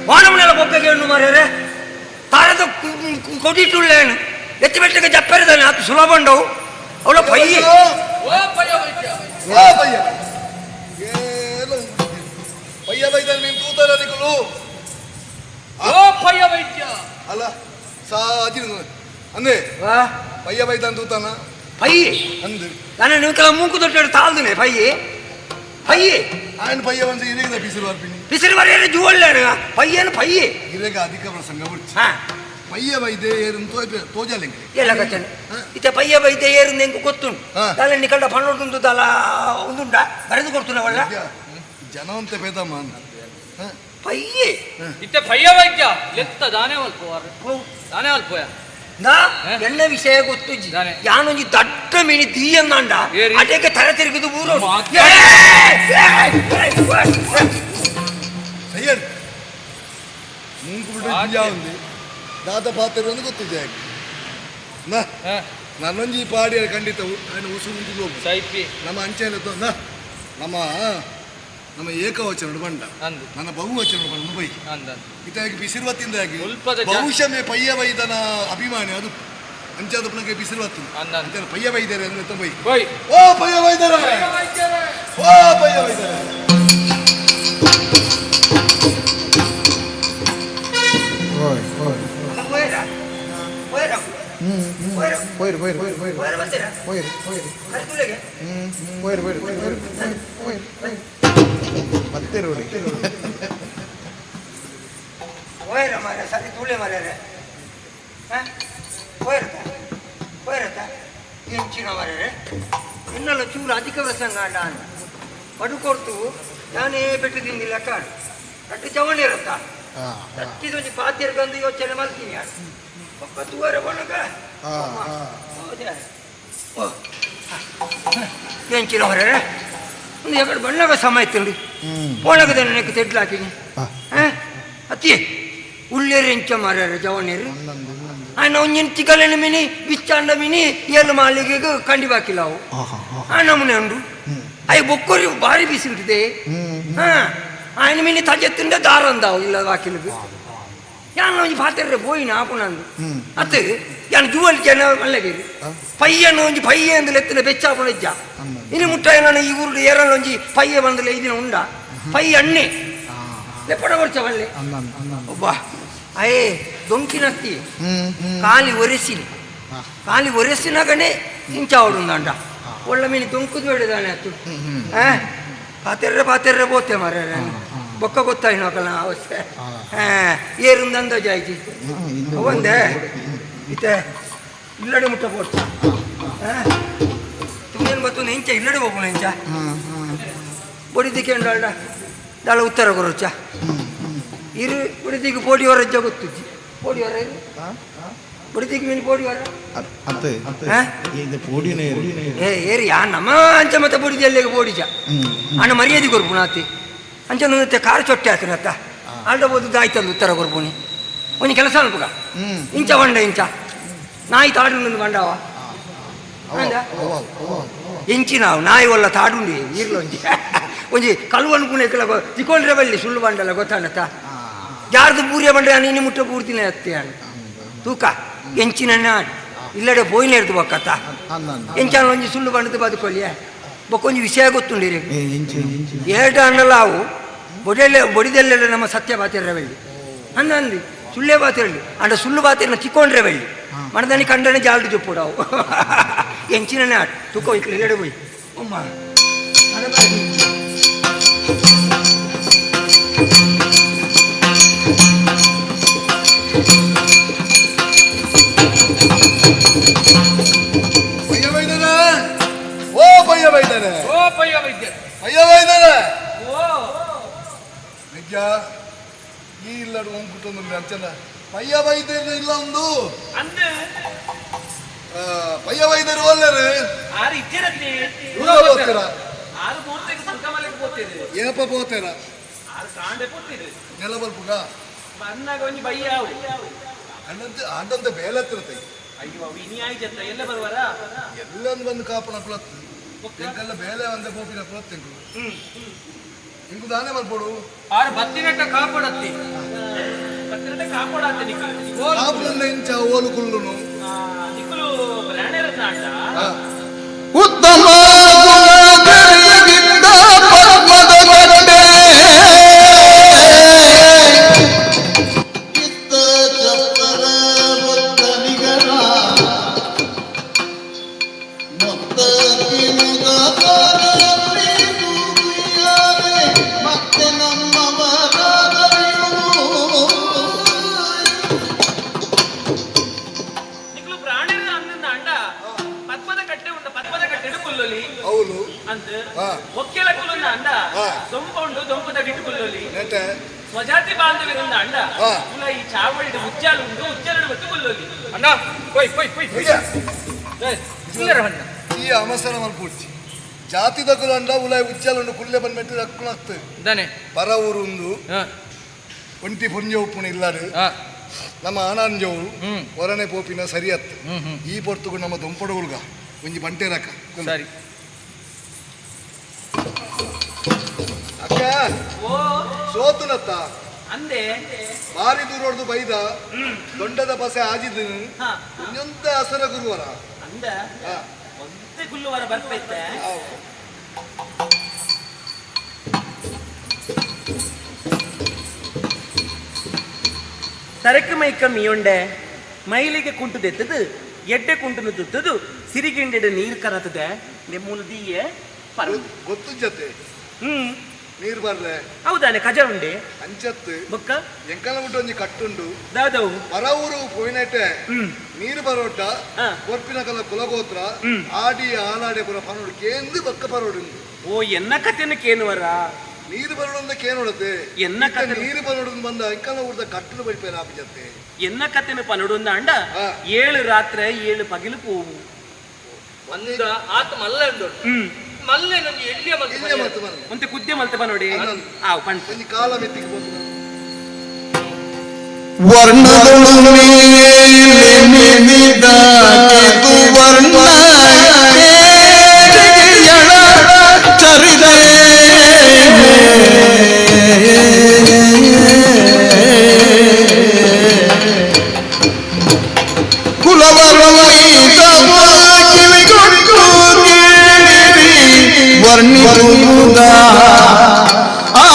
ವಾನಮನೆಲ್ಲ ಬೊಬ್ಬೆಗೆ ಹೆಣ್ಣು ಮಾರ್ಯಾರೆ ತಾರದ ಕೊಡಿಟುಳ್ಳೇನು ಎತ್ತಿ ಬೆಟ್ಟಕ್ಕೆ ಜಪ್ಪರಿದಾನೆ ಅದು ಸುಲಭ ಉಂಡವು ಅವಳ ಪಯ್ಯ ಓ ಪಯ್ಯ ವೈದ್ಯ ಓ ಪಯ್ಯ ಏಲ ಪಯ್ಯ ಬೈದ ನೀನು ತೂತಾರ ನಿಕಲು ಓ ಪಯ್ಯ ವೈದ್ಯ ಅಲ್ಲ ಸಾಜಿ ಅಂದೆ ಪಯ್ಯ ಬೈದ ತೂತಾನ ಪಯ್ಯ ಅಂದು ನಾನು ನೀವು ಮೂಕು ದೊಡ್ಡ ತಾಳ್ದುನೆ ಪಯ್ಯ ಪಯ್ಯ ఆయన ಪಯ್ಯ ಒಂದು ಇರೇಗ ಬಿಸಿಲು ಬರ್ಪಿನಿ ಬಿಸಿಲು ಬರೆಯ ಜುವಳ್ಳೇನು ಪಯ್ಯನು ಪಯ್ಯ ಇರೇಗ ಅಧಿಕ ಪ್ರಸಂಗ ಬಿಡ್ಚಿ ಪಯ್ಯ ಬೈದೆ ಏರುನ್ ತೋಜಲಿಂಗ್ ಎಲ್ಲ ಕಚ್ಚನೆ ಇತ್ತೆ ಪಯ್ಯ ಬೈದೆ ಏರುಂದು ಎಂಕು ಗೊತ್ತುಂಟು ದಾಲ ನಿಕಲ್ಡ ಪಣ್ಣೊಂದು ದಾಲ ಒಂದುಂಡ ಬರೆದು ಕೊಡ್ತುನ ಒಳ್ಳ ಜನವಂತೆ ಪೇದಮ್ಮ ಪಯ್ಯೆ ಇತ್ತೆ ಪಯ್ಯ ವೈದ್ಯ ಲೆತ್ತ ದಾನೆ ಅಲ್ಪ ದಾನೆ ಅಲ್ಪೋಯ ನಾ ಎನ್ನ ವಿಷಯ ಗೊತ್ತುಜ್ಜಿ ಯಾನೊಂಜಿ ದಟ್ಟ ಮೀನಿ ದೀಯಂದಾಂಡ ಅಟೇಕೆ ತಲೆ ತಿರುಗಿದು ಊರು ಸಯ್ಯಡ್ ಮೂಂಕು ಬಿಟ್ಟು ఉంది ದಾದ ಪಾತ್ರ ಒಂದು ಗೊತ್ತಿದೆ ನಾ ನನ್ನೊಂಜಿ ಪಾಡಿಯ ಖಂಡಿತ ఆయన ಉಸುರು ಉಂಟು ಸೈಪಿ ನಮ್ಮ ಅಂಚೆನ ನಮ್ಮ ನಮ್ಮ ಏಕವಚನ ಬಂಡ ನನ್ನ ಬಹುವಚನ ಬಂಡ ಬೈ ಇದಾಗಿ ಬಿಸಿರುವತ್ತಿಂದಾಗಿ ಬಹುಶಃ ಮೇ ಪಯ್ಯ ಬೈದನ ಅಭಿಮಾನಿ ಅದು ಅಂಚಾದ ಪುನಗೆ ಬಿಸಿರುವತ್ತಿನ ಅಂಚಾದ ಪಯ್ಯ ಬೈದಾರೆ ಅಂದ್ರೆ ಬೈ ಓ ಪಯ್ಯ ಬೈದಾರೆ ಓ ಪಯ್ಯ ಬೈದಾರೆ போயிரு போயிரு போயிரு போயிரு போயிரு போயிரு போயிரு போயிரு போயிரு போயிரு பத்து ரோடு போயிட மாற சரி தூளே மாறாரு போயிரத்தா போயிரத்தா ಎಂಚಿನ ಮಾರ್ರೆ ಎನ್ನಲ್ಲ ಚೂರು ಅಧಿಕ ಪ್ರಸಂಗ ಆಂಡ ಪಡು ಕೊಡ್ತು ನಾನೇ ಪೆಟ್ಟು ತಿಂದಿಲ್ಲ ಕಾಡು ಅಟ್ಟು ಜವಣಿ ಇರುತ್ತಾ ಅಟ್ಟಿದೊಂಜಿ ಪಾತ್ಯರ್ಗಂದು ಯೋಚನೆ ಮಾಡ್ತೀನಿ ಯಾರು ಪಕ್ಕ ತೂವರೆ ಒಣಗ ಎಂಚಿನ ಹೊರರೆ ಒಂದು ಎಕಡೆ ಬಣ್ಣಗ ಸಮಯ ತಿಂಡಿ ಪೋಣಗದ ನೆಕ್ ತೆಡ್ಲಾಕಿನಿ ಅತ್ತಿ ಉಳ್ಳೇರು ಎಂಚ ಮಾರ್ಯಾರ ಜವಣೇರು ಆಯ್ನ ಒಂಜಿನ ಚಿಕಲೆನ ಮಿನಿ ಬಿಚ್ಚಾಂಡ ಮಿನಿ ಏಳು ಮಾಲಿಗೆಗೆ ಕಂಡಿ ಬಾಕಿಲ್ಲ ಅವು ಆ ನಮೂನೆ ಉಂಡು ಅಯ್ಯ ಬೊಕ್ಕೊರಿ ಭಾರಿ ಬಿಸಿ ಬಿಟ್ಟಿದೆ ಹಾ ఆయన మిని ತಜೆತ್ತಿಂದ ದಾರಂದಾವು ಇಲ್ಲ ಬಾಕಿಲುಗು ಯಾನ್ ಒಂಜಿ ಪಾತೆರ್ರೆ ಪೋಯಿನ ಆಪುನಂದು ಅತ್ತು ಯಾನ್ ಜುವಲ್ ಜನ ಮಲ್ಲಗೇರಿ ಪಯ್ಯನ ಒಂಜಿ ಪಯ್ಯ ಅಂದು ಲೆತ್ತಿನ ಬೆಚ್ಚಾಪುನ ಇಜ್ಜ ಇನಿ ಮುಟ್ಟ ನಾನು ಈ ಊರುಡು ಏರಲ್ ಒಂಜಿ ಪಯ್ಯ ಬಂದಲೆ ಇದಿನ ಉಂಡ ಪಯ್ಯ ಅಣ್ಣೆ ಲೆಪ್ಪಡ ಕೊರ್ಚ ಬಲ್ಲೆ ಒಬ್ಬ ಅಯ್ಯೇ ದೊಂಕಿನತ್ತಿ ಖಾಲಿ ಒರೆಸಿನಿ ಖಾಲಿ ಒರೆಸಿನಾಗನೇ ಇಂಚಾವಡುಂದಾಂಡ ಒಳ್ಳೆ ಮೀನು ದೊಂಕುದು ಬೇಡದಾನೆ ಅತ್ತು ಪಾತೆರ್ರೆ ಪಾತೆರ್ರೆ ಬೋತೆ ಮಾರ ಬೊಕ್ಕ ಗೊತ್ತಾಯಿನೋಕಲ್ಲ ಅವಸ್ಥೆ ಏರುಂದು ಅಂದಾಜು ಆಯ್ತು ಒಂದೇ ಇತ್ತೆ ಇಲ್ಲಡೆ ಮುಟ್ಟ ಪೋಡ್ತ ತುಂಗೇನು ಬತ್ತೊಂದು ಇಂಚ ಇಲ್ಲಡೆ ಹೋಗೋಣ ಇಂಚ ಬಡಿದಿಕ್ಕೆ ಅಂಡಾಳ್ಡ ದಾಳ ಉತ್ತರ ಕೊರೊಚ್ಚ ಇರು ಬಡಿದಿಗೆ ಪೋಡಿ ಹೊರಜ್ಜ ಗೊತ್ತುಜ್ಜಿ ಪೋಡಿ ಹೊರ ಬಡಿದಿಗೆ ಮೀನು ಪೋಡಿ ಹೊರ ಏ ಏರಿ ಯಾ ನಮ್ಮ ಅಂಚ ಮತ್ತೆ ಪೊಡಿದಿ ಅಲ್ಲಿಗೆ ಪೋಡಿಜ ಅಣ್ಣ ಮರ್ಯಾದೆ ಕೊರ್ಪುಣ ಆತಿ ಅಂಚ ನುತ್ತೆ ಕಾರು ಚೊಟ್ಟೆ ಆತನತ್ತ ಆಲ್ಡ ಬೋದು ಆಯ್ತಂದು ಉತ್ತರ ಕೊರ್ಪುಣಿ ಒಂಜಿ ಕೆಲಸ ಅನ್ಪುಗ ಇಂಚ ಬಂಡ ಇಂಚ ನಾಯಿ ತಾಡು ಬಂಡವ ಎಂಚಿ ನಾವು ನಾಯಿ ಒಲ್ಲ ತಾಡುಂಡಿ ಈರ್ಲೊಂಜಿ ಒಂಜಿ ಕಲ್ಲು ಅನ್ಕುಣ ಕೆಲ ತಿಕೊಂಡ್ರೆ ಬಲ್ಲಿ ಸುಳ್ಳು ಬಂಡಲ್ಲ ಗೊತ್ತಾನತ್ತ ಯಾರ್ದು ಪೂರ್ಯ ಬಂಡ ನೀನು ಮುಟ್ಟ ಪೂರ್ತಿನೇ ಅತ್ತೆ ತೂಕ ಎಂಚಿನ ಇಲ್ಲಡೆ ಬೋಯ್ನ ಬೊಕ್ಕತ್ತ ಎಂಚಾನ ಒಂಜಿ ಸುಳ್ಳು ಬಂಡದ ಬದುಕೊಲ್ಲಿಯ ಬೊಕ್ಕೊಂಜಿ ವಿಷಯ ಗೊತ್ತುಂಡಿರಿ ಏಟ ಅನ್ನಲ್ಲ ಅವು ಬೊಡೆಲ್ಲ ಬೊಡಿದಲ್ಲೆಲ್ಲ ನಮ್ಮ ಸತ್ಯ ಬಾತಿರ ಬೆಳ್ಳಿ ಅಂದ ಅಂದಿ ಸುಳ್ಳೇ ಬಾತಿರಲಿ ಅಂಡ ಸುಳ್ಳು ಬಾತಿರನ್ನ ತಿಕ್ಕೊಂಡ್ರೆ ಬೆಳ್ಳಿ ಮಣದಾನಿ ಕಂಡನೆ ಜಾಲ್ಡು ಚೊಪ್ಪುಡಾವು ಎಂಚಿನ ಆಟ್ ತೂಕ ಇಲ್ಲಡೆ పోయి ಅಮ್ಮ ಪಯ್ಯ ಬೈದಾನೆ ಓ ಪಯ್ಯ ಬೈದಾನೆ ಓ ಪಯ್ಯ ವೈದ್ಯ ಪಯ್ಯ ಬೈದಾನೆ ಓ ನಿಜ ಈ ಇಲ್ಲಡು ಒಂಕುಟೊಂದು ಅಂಚನ ಪಯ್ಯ ಬೈದೇರು ಇಲ್ಲ ಒಂದು ಅಂದು ಪಯ್ಯ ಬೈದೇರು ಒಲ್ಲೆರು ಆರು ಇಜ್ಜರತ್ತಿ ದೂರ ಹೋಗ್ತೀರಾ ಆರು ಮೂರ್ತಿಗೆ ಸಂಕಮಲಕ್ಕೆ ಪೋತಿರು ಏಪ ಪೋತೇರ ಆರು ಕಾಂಡೆ ಪೋತಿರು ನೆಲ ಬಲ್ಪುಗ ಬಂದಾಗ ಒಂಜಿ ಬಯ್ಯಾವು ಅಣ್ಣಂತ ಅಣ್ಣಂತ ಬೇಲೆ ಹತ್ತಿರತ್ತೆ ಅಯ್ಯೋ ಅವು ಇನಿ ಆಯ್ಜತ್ತ ಎಲ್ಲ ಬರುವರ ಎಲ್ಲೊಂದು ಬಂದು ಕಾಪಣ ಕುಲತ್ತು ಎಂತೆಲ್ಲ ಬೇಲೆ ಒಂದೇ ಪೋಪಿನ ಕುಲತ್ತು ಎಂಕು ಇಂಕು ದಾನೆ ಮಲ್ಪೋಡು ಆರು ಬತ್ತಿನಟ್ಟ ಕಾಪಾಡತ್ತಿ ಬತ್ತಿನಟ್ಟ ಕಾಪಾಡತ್ತೆ ನಿಕ್ಕಲು ಕಾಪುಲನ್ನ ಇಂಚ ಓಲು ಕುಲ್ಲುನು ನಿಕ್ಕಲು ಬ್ರಾಣೇರನ್ನ ಅಣ್ಣ ಉತ್ತಮ ಗುಣಗಳಿಗಿಂತ ಪದ್ಮದ ಗಡ್ಡೆ ಇತ್ತ ಚಪ್ಪರ ಬೊತ್ತನಿಗರ ಮೊತ್ತ ಕಿನುಗ ಮತ್ತೆ ನಮ್ಮವರಾದರಿಯುವುದು. ನಿಕ್ಕಲು ಬ್ರಾಣೇರನ್ನ ಅಣ್ಣನ ಅಣ್ಣ ಪದ್ಮದ ಕಟ್ಟೆ ಉಂಡ ಪದ್ಮದ ಕಟ್ಟೆ ಕುಲ್ಲೊಲಿ ಅವಳು ಅಂತ ಹಾ. ಒಕ್ಕೆಲ ಕುಲುನ್ನ ಅಂಡ ಹಾ. ದೊಂಪ ಉಂಡು ದೊಂಪದ ಗಿಟ್ಟು ಕುಲ್ಲೊಲಿ ನೆಟ್ಟೆ ಸ್ವಜಾತಿ ಬಾಂಧವ್ಯರಿಂದ ಅಂಡ ಹಾ. ಕುಲ ಈ ಚಾವಡಿಡು ಉಜ್ಜಾಲು ಉಂಡು ಉಜ್ಜಾಲುಡು ಮತ್ತು ಕುಲ್ಲೊಲಿ ಅಣ್ಣ ಕೊಯ್ ಕೊಯ್ ಕೊಯ್ ಕೊಯ್ ಇಲ್ಲರ ಅಣ್ಣ ಈ ಅಮಸರ ಮಲ್ಪುಡ್ಚಿ ಜಾತಿದ ಕುಲಂಡ ಉಲಾಯ್ ಉಜ್ಜಾಲುಂಡು ಕುಲ್ಲೆ ಬಂದ್ಮೆಟ್ಟು ರಕ್ಕುಣಾಗ್ತದೆ ಇದ್ದಾನೆ ಪರ ಊರು ಉಂದು ಹಾ ಒಂಟಿ ಪುಂಜ ಉಪ್ಪುಣ ಇಲ್ಲಾರು ಹಾ ನಮ್ಮ ಆನಂಜವು ಹೊರನೆ ಪೋಪಿನ ಸರಿಯತ್ತು ಈ ಪೊರ್ತುಗು ನಮ್ಮ ದೊಂಪಡುಗುಲ್ಗ ಒಂಜಿ ಬಂಟೆರಕ್ಕ ಸರಿ ಅಕ್ಕ ಓ ಸೋತುನತ್ತ ಅಂದೆ ಬಾರಿ ದೂರ ಬೈದ ದೊಡ್ಡದ ಬಸೆ ಆಜಿದನು ಹಾ. ಒಂದೊಂದ ಅಸರ ಗುರುವರ ಅಂದ ಹಾ. ಒಂದೇ ಗುಲ್ಲುವರ ಬರ್ಪೈತೆ ತರಕು ಮೈಕ ಮೀಯುಂಡೆ ಮೈಲಿಗೆ ಕುಂಟು ದೆತ್ತದು ಎಡ್ಡೆ ಕುಂಟುನು ತುತ್ತದು ಸಿರಿಗಿಂಡೆಡು ನೀರು ಕರತದೆ ಮೂಲ ದೀಯೆ ಪರ ಗೊತ್ತು ಜತೆ ಹ್ಮ್ ನೀರು ಬರ್ಲೆ ಹೌದಾನೆ ಕಜ ಉಂಡೆ ಅಂಚತ್ತು ಬೊಕ್ಕ ಎಂಕಲ ಮುಟ್ಟ ಒಂಜಿ ಕಟ್ಟುಂಡು ದಾದವು ಪರ ಊರು ಪೋಯಿನಟ್ಟೆ ಹ್ಮ್ ನೀರು ಬರೋಟ ಹಾ. ಕೊರ್ಪಿನ ಕಲ ಕುಲಗೋತ್ರ ಆಡಿ ಆಲಾಡೆ ಪುರ ಪನೋಡು ಕೇಂದು ಬಕ್ಕ ಪರೋಡು ಓ ಎನ್ನ ಕತೆನು ಕೇನುವರ ನೀರು ಬರೋಡು ಕೇನೋಡತೆ ಎನ್ನ ಕತೆ ನೀರು ಬರೋಡು ಬಂದ ಎಂಕಲ ಊರ್ದ ಕಟ್ಟಲು ಬಡಿಪೇರ ಆಪಿ ಎನ್ನ ಕತೆನು ಪನೋಡು ಅಂಡ ಹಾ. ಏಳು ರಾತ್ರಿ ಏಳು ಪಗಿಲು ಪೋವು ಒಂದ ಆತ ಮಲ್ಲ ಉಂಡು ಹ್ಮ್ ಮಲ್ಲೆ ನಮ್ಗೆ ಎಲ್ಲಿಯ ಎಲ್ಲಿಯ ಮಲ್ತು ಬನ್ನಿ. ಒಂತೆ ಕುದ್ದೆ ಮಲ್ತೆ ಪನೋಡಿ ಅನ್ನೊಂದು. ಆವ್ ಪಂಟು ಒಂಜಿ ಕಾಲ ಮೆತ್ತಿಗೆ ಪೋತು ವರ್ಣದೊಳು ಮೇಲೆ ನೆನೆದ ಕೇತು ವರ್ಣ ಏರಿಗೆಯಳ ಚರಿದೆ ಕುಲವರ್ಣಿತವ ಕಿವಿಗೊಟ್ಟು ಕೇಳಿರಿ ವರ್ಣಿಸುವುದ ಆ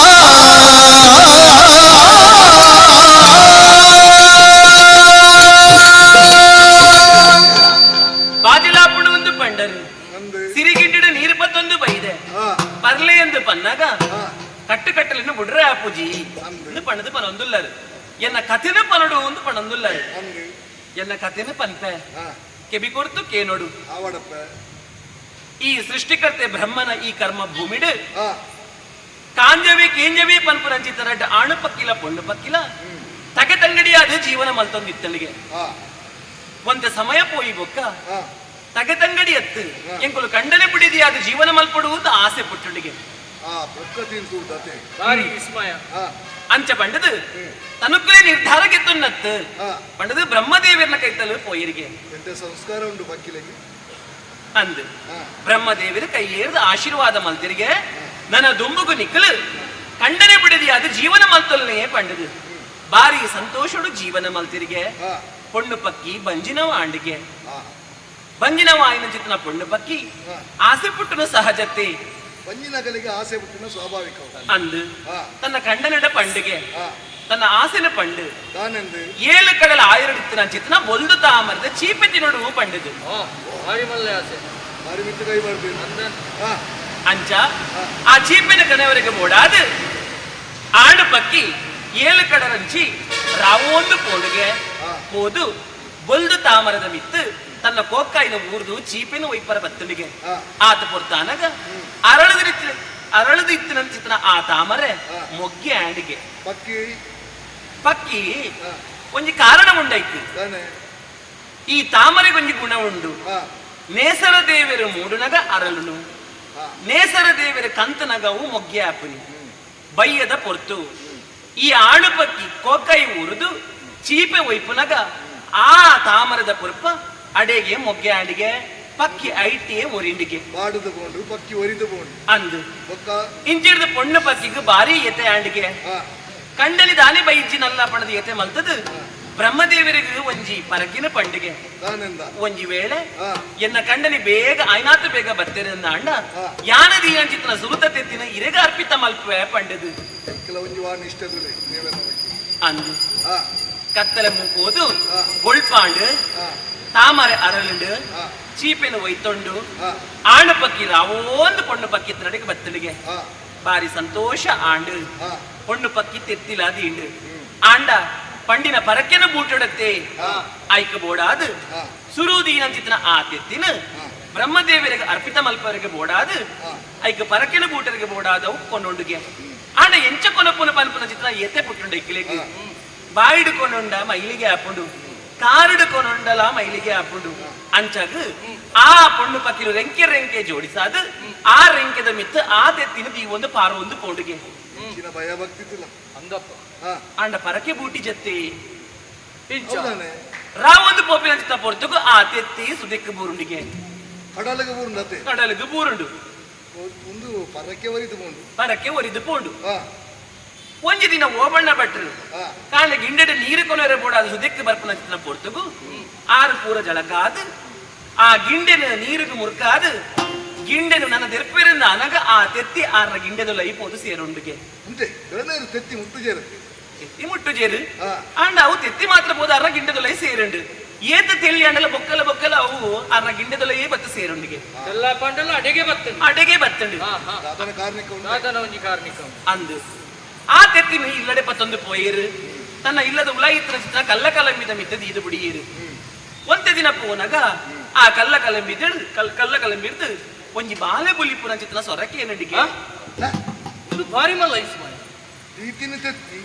ಬರ್ಲೆ ಎಂದು ಪನ್ನಾಗ ಕಟ್ಟು ಕಟ್ಟಲಿನ ಬುಡ್ರೆ ಆಪುಜಿ ಎಂದು ಪಣದು ಪನೊಂದುಲ್ಲರು ಎನ್ನ ಕಥೆನ ಪನಡು ಒಂದು ಪಣೊಂದುಲ್ಲರು ಅಂದು ಎನ್ನ ಕಥೆನ ಪನ್ಪೆ ಹಾ ಕೆಬಿ ಕೊಡ್ತು ಕೇನೋಡು ಆವಡಪ್ಪ ಈ ಸೃಷ್ಟಿಕರ್ತೆ ಬ್ರಹ್ಮನ ಈ ಕರ್ಮ ಭೂಮಿಡು ಹಾ ಕಾಂಜವಿ ಕೇಂಜವಿ ಪನ್ಪುರಂಚಿತ ರಡ್ಡ ಆಣು ಪಕ್ಕಿಲ ಪೊಣ್ಣು ಪಕ್ಕಿಲ ತಗೆ ತಂಗಡಿಯಾದ ಜೀವನ ಮಲ್ತೊಂದಿತ್ತಳಿಗೆ ಹಾ ಒಂದ ಸಮಯ ಪೋಯಿ ಬೊಕ್ಕ ಹಾ ತಗೆ ತಂಗಡಿ ಎತ್ತು ಎಂಕುಲು ಕಂಡನೆ ಬಿಡಿದಿಯಾದ ಜೀವನ ಮಲ್ಪಡುವುದು ಆಸೆ ಪುಟ್ಟುಳಿಗೆ ಆ ಬೊಕ್ಕ ತಿಂತು ದತೆ ಭಾರಿ ವಿಸ್ಮಯ ಹಾ ಅಂಚ ಪಂಡದು ತನುಕುಲೇ ನಿರ್ಧಾರ ಗೆತ್ತುನ್ನತ್ತು ಹಾ ಪಂಡದು ಬ್ರಹ್ಮದೇವರನ ಕೈತಲು ಪೋಯರಿಗೆ ಎಂತ ಸಂಸ್ಕಾರ ಉಂಟು ಪಕ್ಕಿಲೆಗೆ ಅಂದು ಹಾ ಬ್ರಹ್ಮದೇವರು ಕೈಯೇರ್ದು ಆಶೀರ್ವಾದ ಮಲ್ತಿರಿಗೆ ನನ್ನ ದುಂಬುಗು ನಿಕ್ಕಲು ಕಂಡನೆ ಬಿಡದಿಯಾದ ಜೀವನ ಮಲ್ತೊಲ್ನೇ ಪಂಡದು ಬಾರಿ ಸಂತೋಷಡು ಜೀವನ ಮಲ್ತಿರಿಗೆ ಹಾ ಪೊಣ್ಣು ಪಕ್ಕಿ ಬಂಜಿನವ ಆಂಡಿಗೆ ಹಾ ಬಂಜಿನವ ಆಯ್ನ ಚಿತ್ನ ಪೊಣ್ಣು ಪಕ್ಕಿ ಹಾ. ಆಸೆ ಪುಟ್ಟನು ಸಹಜತೆ ಬಂಜಿನಗಲಿಗೆ ಆಸೆ ಹುಟ್ಟಿನ ಸ್ವಾಭಾವಿಕ ಅಂದು ಹಾ ತನ್ನ ಕಂಡನಡ ಪಂಡಿಗೆ ಹಾ ತನ್ನ ಆಸೆನ ಪಂಡು ತಾನೆಂದು ಏಳು ಕಡಲ ಆಯಿರಡಿತ್ತಿನ ಚಿತ್ನ ಬೊಲ್ದು ತಾಮರದ ಚೀಪೆತಿ ನಡುವು ಪಂಡದು ಓ ಭಾರಿ ಮಲ್ಲೆ ಆಸೆ ಬಾರಿ ಮಿತ್ತು ಕೈ ಮಾಡ್ತೀನಿ ಅಂದನ್ ಹಾ ಅಂಚ ಆ ಚೀಪಿನ ಕನವರಿಗೆ ಬೋಡಾದು ಆಡು ಪಕ್ಕಿ ಏಳು ಕಡರಂಚಿ ರಾವೊಂದು ಪೋಡುಗೆ ಹೋದು ಬೊಲ್ದು ತಾಮರದ ಮಿತ್ತು ತನ್ನ ಕೋಕ್ಕಾಯಿನ ಊರ್ದು ಚೀಪಿನ ಒಯ್ಪರ ಬತ್ತಲಿಗೆ ಹಾ. ಆತ ಪೊರ್ತಾನಗ ಅರಳದು ಅರಳದು ಇತ್ತಿನ ಆ ತಾಮರೆ ಮೊಗ್ಗೆ ಆಂಡಿಗೆ ಪಕ್ಕಿ ಪಕ್ಕಿ ಹಾ. ಒಂಜಿ ಕಾರಣ ಉಂಡೈತು ತಾನೆ ಈ ತಾಮರೆಗೊಂಜಿ ಗುಣ ಉಂಡು ಹಾ ನೇಸರ ದೇವರು ಮೂಡುನಗ ಅರಳುನು ಹಾ ನೇಸರ ದೇವರ ಕಂತನಗವು ಮೊಗ್ಗೆ ಆಪುನಿ ಬಯ್ಯದ ಪೊರ್ತು ಈ ಆಣುಪಕ್ಕಿ ಕೋಕೈ ಊರುದು ಚೀಪೆ ಒಯ್ಪುನಗ ಆ ತಾಮರದ ಪುರ್ಪ ಅಡೆಗೆ ಮೊಗ್ಗೆ ಆಂಡಿಗೆ ಪಕ್ಕಿ ಐಟಿಯೇ ಒರಿಂಡಿಗೆ ಬಾಡುದು ಬೋಂಡು ಪಕ್ಕಿ ಒರಿದು ಬೋಂಡು ಅಂದು ಬೊಕ್ಕ ಇಂಚಿಡ್ದು ಪೊಣ್ಣು ಪಕ್ಕಿಗೆ ಭಾರಿ ಎತೆ ಆಂಡಿಗೆ ಹಾ ಕಂಡಲಿ ದಾನೆ ಬೈಜ್ಜಿ ನಲ್ಲ ಪಣದ ಎತೆ ಮಲ್ತದು ಬ್ರಹ್ಮದೇವರಿಗೆ ಒಂಜಿ ಪರಕಿನ ಪಂಡಿಗೆ ತಾನೆಂದ ಒಂಜಿ ವೇಳೆ ಹಾ. ಎನ್ನ ಕಂಡನಿ ಬೇಗ ಆಯ್ನಾತು ಬೇಗ ಬತ್ತೇನೆ ಅಂಡ ಹಾ. ಯಾನದಿ ಅಂಚಿತನ ಸುರುತ ತೆತ್ತಿನ ಇರೆಗ ಅರ್ಪಿತ ಮಲ್ಪುವೆ ಪಂಡದು ಕೆಲವೊಂಜಿ ವಾರ ನಿಷ್ಠೆದುಲೆ ದೇವರ ಬಗ್ಗೆ ಅಂದು ಹಾ ಕತ್ತಲೆ ಮೂಕೋದು ಹಾ. ಬೊಳ್ಪಾಂಡು ಹಾ ತಾಮರೆ ಅರಳುಂಡು ಹಾ. ಚೀಪೆನು ಒಯ್ತೊಂಡು ಹಾ ಆಣು ಪಕ್ಕಿ ರಾವೋಂದು ಪೊಣ್ಣು ಪಕ್ಕಿ ನಡಿಗೆ ಬತ್ತಲಿಗೆ ಹಾ ಬಾರಿ ಸಂತೋಷ ಆಂಡು ಹಾ. ಪೊಣ್ಣು ಪಕ್ಕಿ ತೆತ್ತಿಲ ದಿಂಡು ಆಂಡ ಪಂಡಿನ ಪರಕೆನ ಬೂಟೊಡತ್ತೆ ಹಾ. ಆಯ್ಕ ಬೋಡಾದು ಹಾ. ಸುರುದೀನಂಚಿತನ ಆ ತೆತ್ತಿನ ಹಾ. ಬ್ರಹ್ಮದೇವರಿಗೆ ಅರ್ಪಿತ ಮಲ್ಪವರಿಗೆ ಬೋಡಾದು ಹಾ. ಐಕ ಪರಕೆನ ಬೂಟರಿಗೆ ಬೋಡಾದವು ಕೊನೊಂಡುಗೆ ಆಂಡ ಎಂಚ ಕೊನಪುನ ಪನ್ಪುನ ಚಿತ್ರ ಎತೆ ಪುಟ್ಟುಂಡ ಇಕ್ಕಿಲೆಗ್ ಬಾಯಿಡು ಕೊನೊಂಡ ಮೈಲಿಗೆ ಆಪುಂಡು ಕಾರುಡು ಕೊನೊಂಡಲ ಮೈಲಿಗೆ ಆಪುಂಡು ಅಂಚಾಗ ಆ ಪೊಣ್ಣು ಪಕ್ಕಿಲು ರೆಂಕೆ ರೆಂಕೆ ಜೋಡಿಸಾದು ಆ ರೆಂಕೆದ ಮಿತ್ತು ಆ ತೆತ್ತಿನ ದೀವೊಂದು ಪಾರು ಒಂದು ಪೋಡುಗೆ ಹೆಚ್ಚಿನ ಭಯ ಭಕ್ತಿತ್ತಿಲ್ಲ ಅಂದಪ್ಪ ಹಾ ಆಂಡ ಪರಕೆ ಬೂಟಿ ಜತ್ತಿ ಇಂಚ ಹೌದಾನೆ ರಾವೊಂದು ಪೋಪಿನ ಚಿತ್ತ ಪೊರ್ತುಗು ಆ ತೆತ್ತಿ ಸುದಿಕ್ಕು ಬೂರುಂಡಿಗೆ ಕಡಲಗೆ ಊರುಂಡತೆ ಕಡಲಿಗೆ ಬೂರುಂಡು ಒಂದು ಪರಕ್ಕೆ ಒರಿದು ಬೋಂಡು ಪರಕೆ ಒರಿದು ಪೋಂಡು ಹಾ ಒಂಜಿ ದಿನ ಓಬಣ್ಣ ಭಟ್ರು ಹಾ ಕಾಂಡ ಗಿಂಡೆಡ್ ನೀರು ಕೊಲರೆ ಬೋಡಾದ ಸುದಿಕ್ಕು ಬರ್ಪುನ ಚಿತ್ತನ ಪೊರ್ತುಗು ಆರು ಪೂರ ಜಳಕಾದು ಆ ಗಿಂಡೆನ ನೀರಿಗೆ ಮುರುಕಾದು ಗಿಂಡೆನು ನನ್ನ ದೆರ್ಪಿರಿಂದ ಅನಗ ಆ ತೆತ್ತಿ ಆರ್ನ ಗಿಂಡೆದ ಲೈಪೋದು ಸೇರುಂಡಿಗೆ ಉಂಟೆ ಬೆಳನೇರು ತೆತ್ತಿ ಮುಟ್ಟು ಜೇರುತ್ತೆ ತೆತ್ತಿ ಮುಟ್ಟು ಜೇರು ಹಾ. ಆಂಡ ಅವು ತೆತ್ತಿ ಮಾತ್ರ போது ಅರ್ನ ಗಿಂಡೆದೊಲೈ ಸೇರುಂಡು ಏತ ತೆಲ್ಲಿ ಅಂಡಲ ಬೊಕ್ಕಲ ಬೊಕ್ಕಲ ಅವು ಅರ್ನ ಗಿಂಡೆದೊಲೈಯೇ ಬತ್ತು ಸೇರುಂಡಿಗೆ ಎಲ್ಲ ಪಂಡಲ ಅಡೆಗೆ ಬತ್ತಂಡು ಅಡೆಗೆ ಬತ್ತುಂಡು ಹಾ ಹಾ ದಾದನ ಕಾರ್ಣಿಕ ಉಂಟೆ ದಾದನ ಒಂಜಿ ಕಾರ್ಣಿಕ ಉಂಟು. ಅಂದು ಆ ತೆತ್ತಿನ ಇಲ್ಲಡೆ ಪತ್ತೊಂದು ಪೋಯೇರು ತನ್ನ ಇಲ್ಲದ ಉಲಾಯಿತ್ರ ಚಿತ್ರ ಕಲ್ಲ ಕಲಂಬಿದ ಮಿತ್ತದ ಇದು ಬಿಡಿಯೇರು ಒಂತೆ ದಿನ ಪೋನಗ ಆ ಕಲ್ಲ ಕಲಂಬಿದ ಕಲ್ಲ ಕಲಂಬಿರ್ದು ಒಂಜಿ ಬಾಲೆ ಬುಲಿಪುನ ಚಿತ್ರ ಸೊರಕೆ ಏನಂಡಿಗೆ ಆ? ಇದು ಭಾರಿ ಮಲ್ಲ ವಿಸ್ಮಯ ರೀತಿನ ತೆತ್ತಿ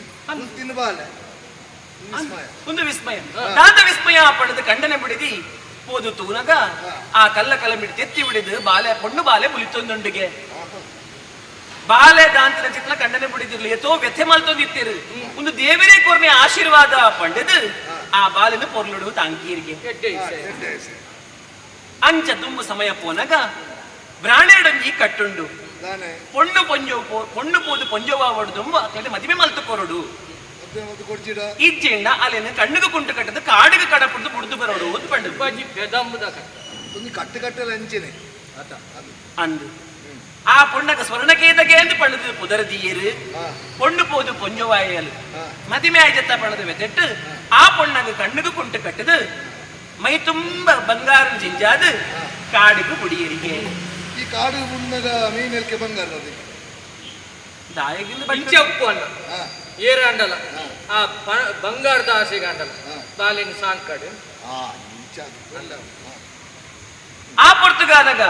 ತಿನ್ನು ಬಾಲೆ ವಿಸ್ಮಯ ಒಂದು ವಿಸ್ಮಯ ದಾದ ವಿಸ್ಮಯ ಪಡೆದು ಕಂಡನೆ ಬಿಡಿದಿ ಪೋದು ತೂನಗ ಆ ಕಲ್ಲ ಕಲಂಬಿಡಿ ತೆತ್ತಿ ಬಿಡಿದು ಬಾಲೆ ಪೊಣ್ಣು ಬಾಲೆ ಬುಲಿತೊಂದುಂಡಿಗೆ ಬಾಲೆ ದಾಂತಿನ ಚಿತ್ರ ಕಂಡನೆ ಬಿಡಿದಿರ್ಲಿ ಎತೋ ವ್ಯಥೆ ಮಲ್ತೊಂದಿತ್ತಿರು ಒಂದು ದೇವರೇ ಕೊರ್ನೆ ಆಶೀರ್ವಾದ ಪಂಡದು ಆ ಬಾಲೆನ ಪೊರ್ಲುಡು ತಾಂಕೀರಿಗೆ ಎಡ್ಡೆ ವಿಷಯ ಎಡ್ಡೆ ಆಸೆ. ಅಂಚ ತುಂಬು ಸಮಯ ಪೋನಗ ಬ್ರಾಣೆರಡೊಂಜಿ ಕಟ್ಟುಂಡು ದಾನೆ ಪೊಣ್ಣು ಪೊಂಜೋ ಪೊಣ್ಣು ಪೋದು ಪೊಂಜೋವಾವಡು ತುಂಬ ಅಕಲೆ ಮದಿಮೆ ಮಲ್ತು ಕೊರಡು ಮತ್ತೆ ಮತ್ತೆ ಕೊಡ್ಚಿಡ ಇಜ್ಜೆಂಡ ಅಲೆನ ಕಣ್ಣುಗ ಕುಂಟು ಕಟ್ಟದು ಕಾಡಿಗೆ ಕಡಪುಡ್ದು ಬುಡ್ದು ಬರೋಡು ಅಂತ ಪಂಡದು ಬಜ್ಜಿ ಬೆದಂಬುದ ಕಟ್ಟ ಒಂದು ಕಟ್ಟು ಕಟ್ಟೆಲ್ಲ ಅಂಚೆನೆ ಆತ ಅದು ಅಂದು ಆ ಪೊಣ್ಣಗ ಸ್ವರ್ಣಕೇತಗೆ ಎಂದು ಪಂಡದು ಪುದರದೀಯರು ಹಾ ಪೊಣ್ಣು ಪೋದು ಪೊಂಜೋವಾಯಲು ಹಾ. ಮದಿಮೆ ಆಯ್ಜತ್ತ ಪಣದ ವೆತೆಟ್ಟು ಆ ಪೊಣ್ಣಗ ಕಣ್ಣುಗು ಕುಂಟು ಕಟ್ಟದು ಮೈ ತುಂಬ ಬಂಗಾರ ಜಿಂಜಾದು ಕಾಡಿಗು ಬುಡಿಯರಿಗೆ ಈ ಕಾಡು ಮುಂದಾಗ ಮೀನೆಲ್ಕೆ ಬಂಗಾರ ಅದಕ್ಕೆ. ದಾಯಗಿಂದ ಇಂಚ ಉಪ್ಪು ಅಣ್ಣ. ಏರ ಅಂಡಲ ಆ ಬಂಗಾರದ ಆಸೆಗೆ ಅಂಡಲ ಬಾಲಿನ ಸಾಂಕಡು. ಇಂಚ ಅದು ಒಳ್ಳೆ. ಆ ಪೊರ್ತುಗಾದಾಗ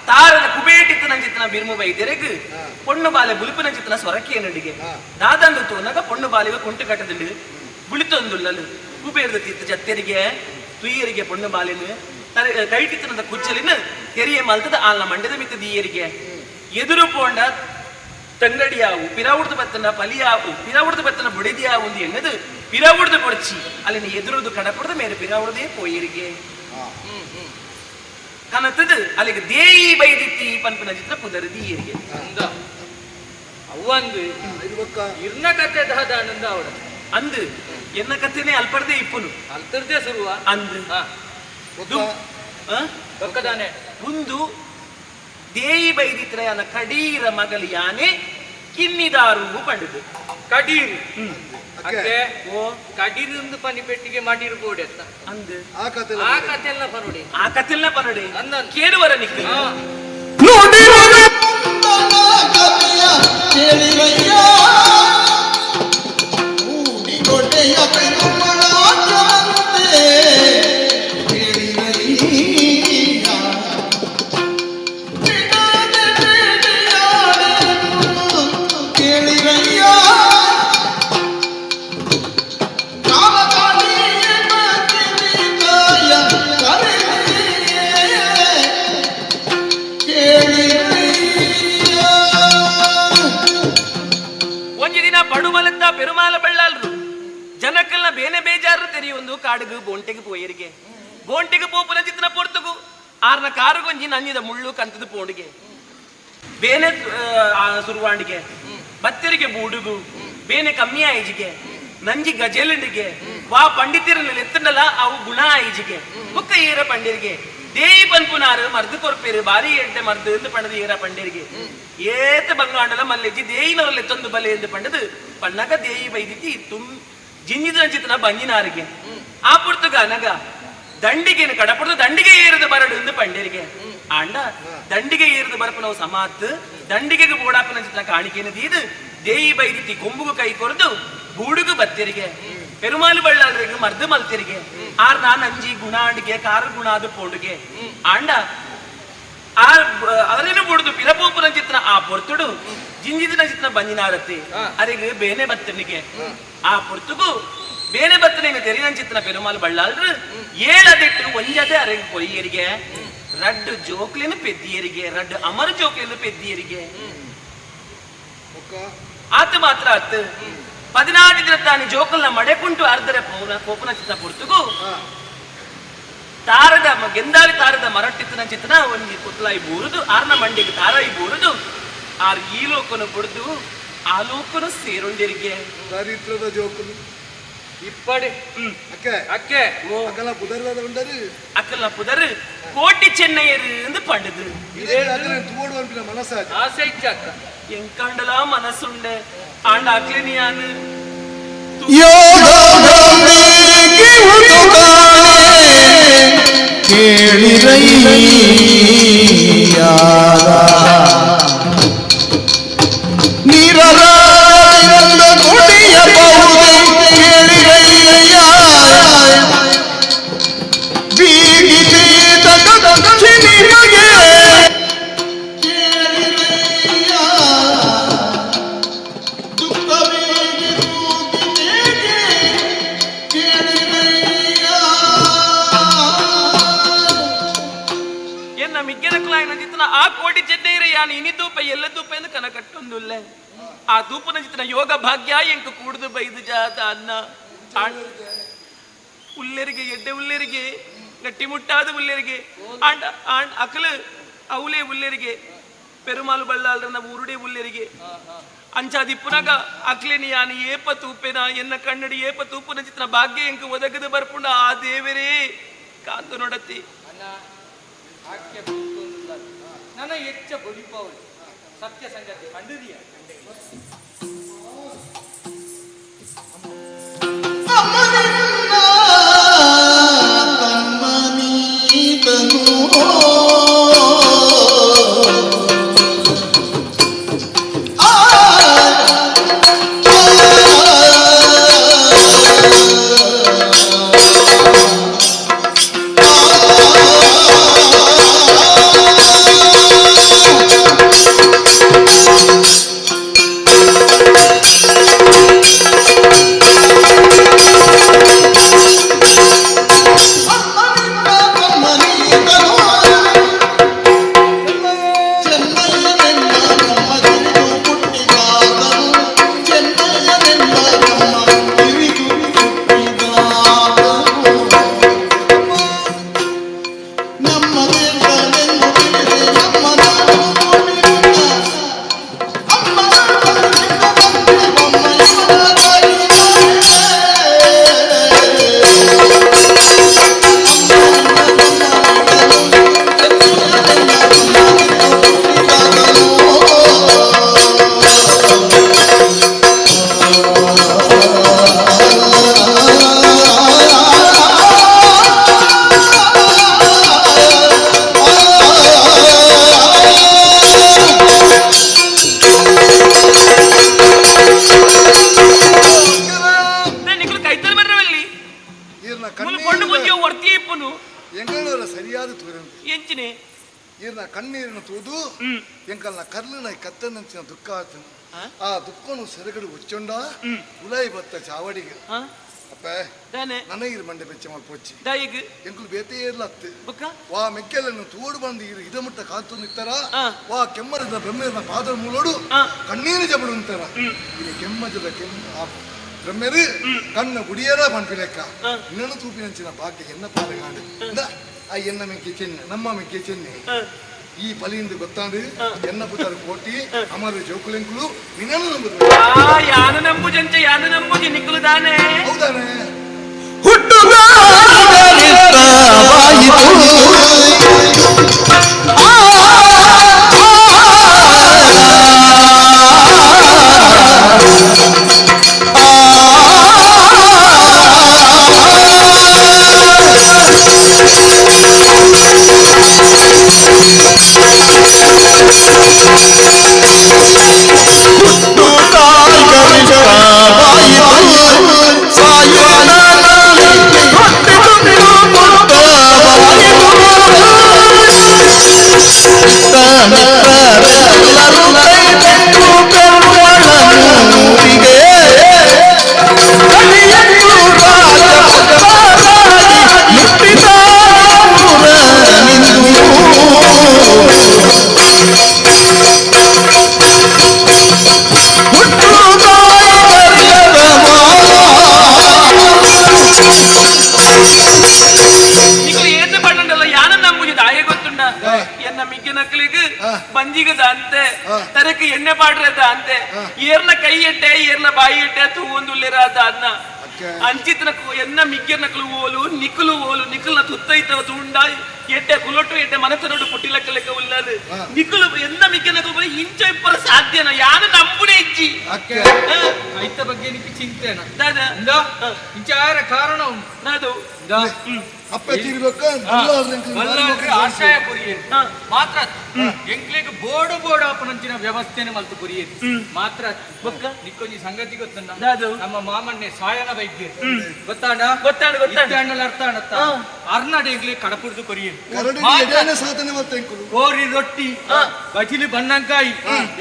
ತಾರದ ಕುಬೇಟಿತ್ತು ನಂಜಿತ್ತನ ಬಿರ್ಮು ಬೈದೆರೆಗ್ ಪೊಣ್ಣು ಬಾಲೆ ಬುಲಿಪು ನಂಜಿತ್ತನ ಸ್ವರಕ್ಕೆ ನಡಿಗೆ ದಾದಂದು ತೋನಗ ಪೊಣ್ಣು ಬಾಲಿಗೆ ಕುಂಟು ಕಟ್ಟದುಂಡು ಬುಳಿತೊಂದುಲ್ಲಲು ಕುಬೇರದ ತಿತ್ತ ಜತ್ತೆರಿಗೆ ತುಯ್ಯರಿಗೆ ಪೊಣ್ಣು ಬಾಲಿನ ಕೈಟಿತ್ತನದ ಕುಚ್ಚಲಿನ ತೆರಿಯ ಮಲ್ತದ ಆಲ್ನ ಮಂಡ್ಯದ ಮಿತ್ತ ದೀಯರಿಗೆ ಎದುರು ಪೋಂಡ ತಂಗಡಿಯಾವು ಪಿರಾವುಡ್ದು ಬತ್ತನ ಪಲಿಯಾವು ಪಿರಾವುಡ್ದು ಬತ್ತನ ಬುಡಿದಿಯಾವು ಒಂದು ಎಣ್ಣದು ಪಿರಾವುಡ್ದು ಪೊಡ್ಚಿ ಅಲ್ಲಿನ ಎದುರುದು ಕಡಪುಡ್ದು ಮೇರೆ ಪಿರಾವುಡ್ದೇ ಪೋಯರಿಗೆ ಕನತದು ಅಲ್ಲಿಗೆ ದೇಯಿ ಬೈದಿತ್ತಿ ಪನ್ಪಿನ ಚಿತ್ರ ಪುದರ್ ದೀಯರಿಗೆ. ಅಂದ ಅವ್ವಂದು ಇರ್ನ ಕತೆ ದಾದ ಆನಂದ ಅವಡ. ಅಂದು ಎನ್ನ ಕಥೆನೇ ಅಲ್ಪರ್ದೇ ಇಪ್ಪುನು. ಅಲ್ತರ್ದೇ ಸುರುವ. ಅಂದು ಬೊಕ್ಕದಾನೆ ಒಂದು ದೇಯಿ ಬೈದಿತ್ರಯನ ಕಡೀರ ಮಗಲು ಯಾನೆ ಕಿನ್ನಿದಾರು ಪಂಡುದು. ಕಡೀರು ಅಕ್ಕೆ ಓ ಕಡೀರಿಂದು ಪನಿ ಪೆಟ್ಟಿಗೆ ಮಾಡಿರು ಬೋಡೆ ಅತ್ತ. ಅಂದು ಆ ಕತೆ ಆ ಕತೆಲ್ಲ ಪನುಡಿ. ಆ ಕತೆಲ್ಲ ಪನುಡಿ. ಅಂದ ಕೇಳುವರ ನಿಕ್ಕ ಕೇಳಿರಯ್ಯ ಮೂಡಿಕೊಟ್ಟೆಯ ಪೆರುಮಳಾಚವಂತೆ ಕೇಳಿರಯ್ಯ ಬಿಡದೆ ಬೇಟೆಯಾಡೆನು ಕೇಳಿರಯ್ಯ ಕಾಮಕಾಳಿಯ ಮತಿರಿಕಾಯ ಕರೆದಿಯೇ ಕೇಳಿರಯ್ಯ. ಒಂಜಿ ದಿನ ಪಡುಮಲತ್ತ ಪೆರುಮಾಲ ಬಳ್ಳಾಲ್ರು ಜನಕ್ಕಲ್ಲ ಬೇನೆ ಬೇಜಾರು ತೆರೆಯೊಂದು ಕಾಡುಗು ಬೋಂಟೆಗೆ ಪೋಯರಿಗೆ ಬೋಂಟೆಗೆ ಪೋಪುನ ಚಿತ್ರ ಪೊರ್ತುಗು ಆರ್ನ ಕಾರುಗೊಂಜಿ ನನ್ನಿದ ಮುಳ್ಳು ಕಂತದ ಪೋಂಡಿಗೆ ಬೇನೆ ಸುರುವಾಂಡಿಗೆ ಬತ್ತರಿಗೆ ಬೂಡುಗು ಬೇನೆ ಕಮ್ಮಿ ಆಯಿಜಿಗೆ ನಂಜಿ ಗಜೇಲಂಡಿಗೆ ವಾ ಪಂಡಿತಿರಲ್ಲ ಎತ್ತಂಡಲ ಅವು ಗುಣ ಆಯಿಜಿಗೆ ಬುಕ್ಕ ಏರ ಪಂಡಿರಿಗೆ ದೇಯಿ ಪನ್ಪುನಾರು ಮರ್ದು ಕೊರ್ಪೇರು ಬಾರಿ ಎಡ್ಡೆ ಮರ್ದು ಎಂದು ಪಂಡದು ಏರ ಪಂಡಿರಿಗೆ ಏತ ಬಂಗಾಂಡಲ ಮಲ್ಲೆಜ್ಜಿ ದೇಯಿನವರಲ್ಲಿ ಎತ್ತೊಂದು ಬಲೆ ಎಂದು ಪಂಡದು ಪಣ್ಣಗ ದೇಯಿ ಬೈದಿತಿ ತುಂ ಜಿಂಜಿದ ರಂಜಿತನ ಬಂಜಿನಾರಿಗೆ ಆ ಪುರ್ತುಗ ಅನಗ ದಂಡಿಗೆನು ಕಡಪುಡ್ದು ದಂಡಿಗೆ ಏರಿದ ಬರಡು ಎಂದು ಪಂಡಿರಿಗೆ ಆಂಡ ದಂಡಿಗೆ ಏರಿದ ಬರಪನವು ಸಮಾತ್ ದಂಡಿಗೆಗೆ ಬೋಡಾಪನ ಚಿತ್ರ ಕಾಣಿಕೆಯನ್ನು ದೀದು ದೇಯಿ ಬೈದಿತಿ ಕೊಂಬುಗು ಕೈ ಕೊರದು ಬೂಡುಗು ಬತ್ತಿರಿಗೆ ಪೆರುಮಾಲು ಬಳ್ಳಾಲ್ರಿಗೆ ಮರ್ದು ಮಲ್ತಿರಿಗೆ ಆರ್ ನಾನ್ ಅಂಜಿ ಗುಣಾಂಡಿಗೆ ಕಾರು ಗುಣಾದು ಪೋಂಡುಗೆ ಆಂಡ ಆ ಅವರೇನು ಬುಡ್ದು ಪಿರಪೋಪುನ ಚಿತ್ರ ಆ ಪೊರ್ತುಡು ಜಿಂಜಿದಿನ ಚಿತ್ರ ಬಂಜಿನಾರತಿ ಅರೆಗೆ ಬೇನೆ ಬತ್ತನಿಗೆ ಆ ಪೊರ್ತುಗು ಬೇನೆ ಬತ್ತನಿಗೆ ತೆರಿನ ಚಿತ್ರ ಪೆರುಮಾಲು ಬಳ್ಳಾಲ್ರು ಏಳದಿಟ್ಟು ಒಂಜದೆ ಅರೆಗೆ ಕೊಯ್ಯರಿಗೆ ರಡ್ಡು ಜೋಕ್ಲಿನ ಪೆದ್ದಿಯರಿಗೆ ರಡ್ಡು ಅಮರ ಜೋಕ್ಲಿನ ಪೆದ್ದಿಯರಿಗೆ ಆತ ಮಾತ್ರ ಆತು 14 ದಿನ ತಾನು ಜೋಕಲ್ನ ಮಡೆಕುಂಟು ಅರ್ಧರೆ ಪೋನ ಕೋಪನ ಚಿತ್ರ ಪೊರ್ತುಗು ತಾರದ ಗೆಂದಾಳಿ ತಾರದ ಮರಟ್ಟಿತ್ತನ ಚಿತ್ರನ ಒಂಜಿ ಕುತ್ಲಾಯಿ ಬೂರುದು ಆರ್ನ ಮಂಡಿಗೆ ತಾರಾಯಿ ಬೂರುದು ಆರ್ ಈ ಲೋಕನು ಬುಡ್ದು ಆ ಲೋಕನು ಸೇರುಂಡಿರಿಗೆ. ದರಿದ್ರದ ಜೋಕುಲು. ಇಪ್ಪಡಿ. ಅಕ್ಕೆ. ಅಕ್ಕೆ. ಅಕಲ ಪುದರ್ದಾದ ಉಂಡರು. ಅಕ್ಕಲ್ನ ಪುದರ್ ಕೋಟಿ ಚೆನ್ನೈಯರು ಎಂದು ಪಂಡದು. ಇದೇ ಅಕಲ ತೂಡು ಅನ್ಪಿನ ಮನಸ್ಸಾಜ. ಆಸೆ ಇಚ್ಚಾಕ ಎಂಕಂಡಲ ಮನಸ್ಸುಂಡೆ ಆಂಡ ಅಕ್ಲಿನಿಯಾನು ಕೇಳಿರಯ್ಯ ನೀರರಾದ ಕುಡಿಯಬಹುದೇ ಕೇಳಿರಯ್ಯ ಬೀಗಿತೀತ ನಿಮಗೆ ಕೇಳಿರಯ್ಯ ದುಃಖವೇಗಿ ತೂಗಿತೇಗೆ ಕೇಳಿರಯ್ಯ. ಎನ್ನ ಮಿಗ್ಗೆದ ಕುಲಾಯಿನ ಚಿತ್ರನ ಆ ಕೋಟಿ ಚೆನ್ನೈರ ಯಾನ್ ಇನಿ ತೂಪ ಎಲ್ಲ ತೂಪ ಎಂದು ಕನ ಕಟ್ಟೊಂದುಲ್ಲೆ ಆ ತೂಪನ ಚಿತ್ರನ ಯೋಗ ಭಾಗ್ಯ ಎಂಕು ಕೂಡುದು ಬೈದು ಜಾತ ಅನ್ನ ಉಲ್ಲೆರಿಗೆ ಎಡ್ಡೆ ಉಲ್ಲೆರಿಗೆ ಗಟ್ಟಿ ಮುಟ್ಟಾದ ಉಲ್ಲೆರಿಗೆ ಆಂಡ ಆಂಡ್ ಅಕಲು ಅವಲೇ ಉಲ್ಲೆರಿಗೆ ಪೆರುಮಾಲು ಬಳ್ಳಾಲ್ರನ ಊರುಡೆ ಉಲ್ಲೆರಿಗೆ ಅಂಚಾದಿಪ್ಪುನಗ ಅಕ್ಲೆನಿ ಯಾನ್ ಏಪ ತೂಪೆನ ಎನ್ನ ಕಣ್ಣಡಿ ಏಪ ತೂಪುನ ಚಿತ್ರ ಭಾಗ್ಯ ಎಂಕು ಒದಗದು ಬರ್ಪುಂಡ ಆ ದೇವರೇ ಕಾಂತು ನೋಡತ್ತಿ. ಅಣ್ಣ ಆಕೆ ನನ್ನ ಹೆಚ್ಚ ಬೊಲಿಪವಳು ಸತ್ಯ ಸಂಗತಿ ಕಂಡಿದೀಯ. ಅಮ್ಮನಿನ್ನ ತಮ್ಮನೀತನು. ಕಣ್ಣೀರನ್ನು ತೂದು ಎಂಕಲ್ನ ಕರ್ಲುನ ಕತ್ತನಂಚಿನ ದುಃಖ ಆತು. ಆ ದುಃಖನು ಸೆರಗಡು ಉಚ್ಚೊಂಡ ಉಲಾಯಿ ಬತ್ತ ಚಾವಡಿಗೆ ಅಪ್ಪ ನನಗಿರು ಮಂಡೆ ಬೆಚ್ಚ ಮಲ್ಪೊಚ್ಚಿ ಎಂಕುಲು ಬೇತೆ ಏರ್ಲತ್ತು ವಾ ಮೆಕ್ಕೆಲ್ಲನ್ನು ತೋಡು ಬಂದು ಇರು ಇದ ಮುಟ್ಟ ಕಾತು ನಿತ್ತರ ವಾ ಕೆಮ್ಮರದ ಬ್ರಹ್ಮೇರ್ನ ಪಾದರ ಮೂಲೋಡು ಕಣ್ಣೀರು ಜಬಡು ಅಂತಾರ. ಇದು ಕೆಮ್ಮಜದ ಕೆಮ್ಮ ಬ್ರಹ್ಮೇರು ಕಣ್ಣು ಗುಡಿಯರ ಪನ್ಪಿಲೆಕ್ಕ ಇನ್ನೊಂದು ತೂಪಿನಂಚಿನ ಭಾಗ್ಯ ಎನ್ನ ಪಾದಗಾಂಡು ಆ ಎನ್ನ ಮೆಕ್ಕೆ ಚೆನ್ನೆ ನಮ್ಮ ಮೆಕ್ಕೆ ಚೆನ್ನೆ ಈ ಬಲಿಯಿಂದ ಗೊತ್ತಾಂಡು ಎನ್ನ ಪುತರ ಕೋಟಿ ಅಮರ ಜೋಕುಲೆಂಕುಲು ನಿನ್ನನ್ನು ನಂಬುದು. ಯಾನು ನಂಬುಜಂಚ ಯಾನು ನಂಬುಜಿ ನಿಕ್ಕಲು ತಾನೆ. ಹೌದಾನೆ. ಬಂಜಿಗದ ಅಂತೆ ತರಕ್ಕೆ ಎಣ್ಣೆ ಪಾಡ್ರದ ಅಂತೆ ಏರ್ನ ಕೈ ಎಟ್ಟೆ ಏರ್ನ ಬಾಯಿ ಎಟ್ಟೆ ತೂವೊಂದುಲ್ಲೇರಾದ ಅನ್ನ ಅಂಚಿತನ ಎನ್ನ ಮಿಗ್ಗೆರ್ನಕಲು ಓಲು ನಿಕ್ಕಲು ಓಲು ನಿಕ್ಕಲ್ನ ತುತ್ತೈತವ ತೂಂಡ ಎಟ್ಟೆ ಕುಲೊಟ್ಟು ಎಟ್ಟೆ ಮನತನೊಡು ಪುಟ್ಟಿಲಕ್ಕ ಲೆಕ್ಕ ಉಲ್ಲದು ನಿಕ್ಕಲು ಎನ್ನ ಮಿಗ್ಗೆರ್ನಕಲು ಬರೀ ಇಂಚ ಇಪ್ಪರ ಸಾಧ್ಯನ ಯಾನ ನಂಬುನೇ ಇಜ್ಜಿ. ಐತ ಬಗ್ಗೆ ನಿಕ್ಕೆ ಚಿಂತೆನ ಇಂಚಾರ ಕಾರಣ ನಾದು ಅಪ್ಪ ತೀರ್ಬೇಕ ಆಶಯ ಪುರಿಯೇರು ಮಾತ್ರ ಎಂಕ್ಲೆಗ್ ಬೋಡು ಬೋಡು ಅಪನಂಚಿನ ವ್ಯವಸ್ಥೆನ ಮಲ್ತು ಪುರಿಯೇರು ಮಾತ್ರ ಬೊಕ್ಕ ನಿಕ್ಕೊಂಜಿ ಸಂಗತಿ ಗೊತ್ತನ್ನ ನಮ್ಮ ಮಾಮಣ್ಣೆ ಸಾಯನ ವೈದ್ಯ ಗೊತ್ತಾಂಡ ಗೊತ್ತಾಂಡ ಗೊತ್ತಾಂಡ ಅಣ್ಣಲ ಅರ್ಥ ಅಣ್ಣತ್ತ ಅರ್ನಾಡ ಎಂಕ್ಲೆ ಕಡಪುಡ್ದು ಕೊರಿಯೇರು ಸಾಧನೆ ಮತ್ತೆ ಕೋರಿ ರೊಟ್ಟಿ ಬಜಿಲಿ ಬಣ್ಣಂಕಾಯಿ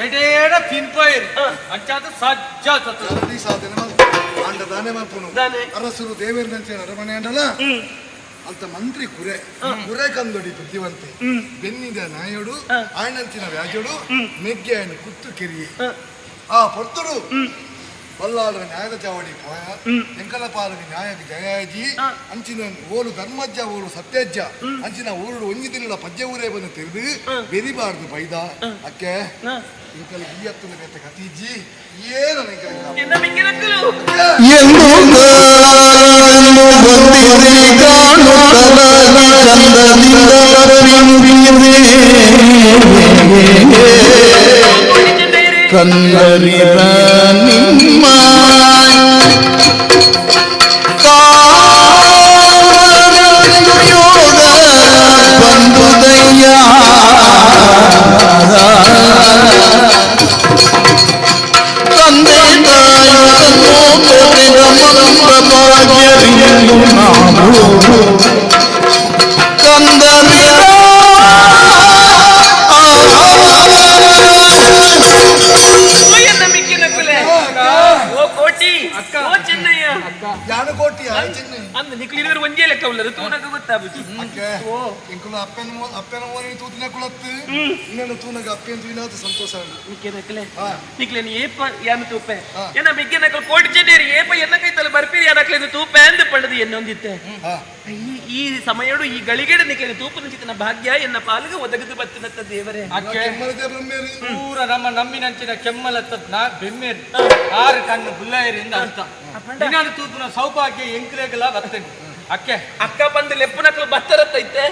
ಎಡೇಡ ತಿನ್ಪೋಯರು ಅಂಚಾದ ಸಜ್ಜ ಸಾಧನೆ ಅಂಡ ದಾನೆ ಮಲ್ಪುನು ಅರಸರು ದೇವೇಂದ್ರಂಚಿನ ಅರಮನೆ ಅಂಡಲ ಅಂತ ಮಂತ್ರಿ ಕುರೆ ಕುರೆ ಕಂದೊಡಿ ಬುದ್ಧಿವಂತೆ ಬೆನ್ನಿದ ನಾಯೋಡು ಆಯಣಂಚಿನ ವ್ಯಾಜೋಡು ಮೆಗ್ಗೆ ಆಯನ ಕುತ್ತು ಕೆರಿಯೆ ಆ ಪೊರ್ತುಡು ಬಲ್ಲಾಳರ ನ್ಯಾಯದ ಚಾವಡಿ ಪೋಯ ಎಂಕಲಪಾಲನ ನ್ಯಾಯಕ್ಕೆ ಜಯಾಜಿ ಅಂಚಿನ ಓಲು ಧರ್ಮಜ್ಜ ಓಲು ಸತ್ಯಜ್ಜ ಅಂಚಿನ ಊರುಡು ಒಂಜಿ ದಿನದ ಪಜ್ಜೆ ಊರೇ ಬಂದು ತಿರುದು ಬೆರಿಬಾರ್ದು ಬೈದ ಅಕ್ಕೆ ಇಂಕಲ್ ಈ ಹತ್ತುನ ಬೇತೆ ಕತೀಜಿ ಏನು ಕಂದರಿದ ನಿಮ್ಮ ಯೋಗ ಬಂದುದಯ್ಯ ತಂದೆ ತಾಯಿಯನ್ನು ಭಾಗ್ಯರಿಂದು ನಾವು ಕಂದರಿದ ಯಾನು ಕೋಟಿ ಅಂದ ನಿಕ್ಲಿರುವರು ಒಂಜೇ ಲೆಕ್ಕ ಉಲ್ಲರು ತೂನಗ ಗೊತ್ತಾಬುಜಿ. ಎಂಕುಲು ಅಪ್ಪನ ಅಪ್ಪನ ಮೋನಿ ತೂತಿನ ಕುಲತ್ತು ಇನ್ನೊಂದು ತೂನಗ ಅಪ್ಪನ ತೂಯಿನಾದ ಸಂತೋಷ ನಿಕ್ಕೆನಕಲೆ ನಿಕ್ಲೇನು ಏಪ ಯಾನು ತೂಪೆ ಎನ್ನ ಮಿಗ್ಗೆನಕಲ್ ಕೋಟಿ ಚೆನ್ನೇರಿ ಏಪ ಎನ್ನ ಕೈತಲ್ಲ ಬರ್ಪೀರಿ ಯಾನಕ್ಲೇನು ತೂಪೆ ಅಂದ್ ಪಂಡದು ಎನ್ನೊಂದಿತ್ತೆ. ಈ ಸಮಯಡು ಈ ಗಳಿಗೆಡು ನಿಕ್ಲೇನು ತೂಪನ ಚಿತ್ತನ ಭಾಗ್ಯ ಎನ್ನ ಪಾಲಿಗೆ ಒದಗದು ಬತ್ತಿನತ್ತ ದೇವರೇ. ಪೂರ ನಮ್ಮ ನಮ್ಮಿನಂಚಿನ ಕೆಮ್ಮಲತ್ತ ಬೆಮ್ಮೇರಿ ಆರು ಕಣ್ಣು ಬುಲ್ಲಯರಿಂದ ಅಂತ ದಿನಾನು ತೂಪುನ ಸೌಭಾಗ್ಯ ಎಂಕ್ಲೇಗಲ ಬರ್ತೇನೆ ಅಕ್ಕೆ. ಅಕ್ಕ ಬಂದು ಲೆಪ್ಪನಕಲು ಬತ್ತರತ್ತೈತೆ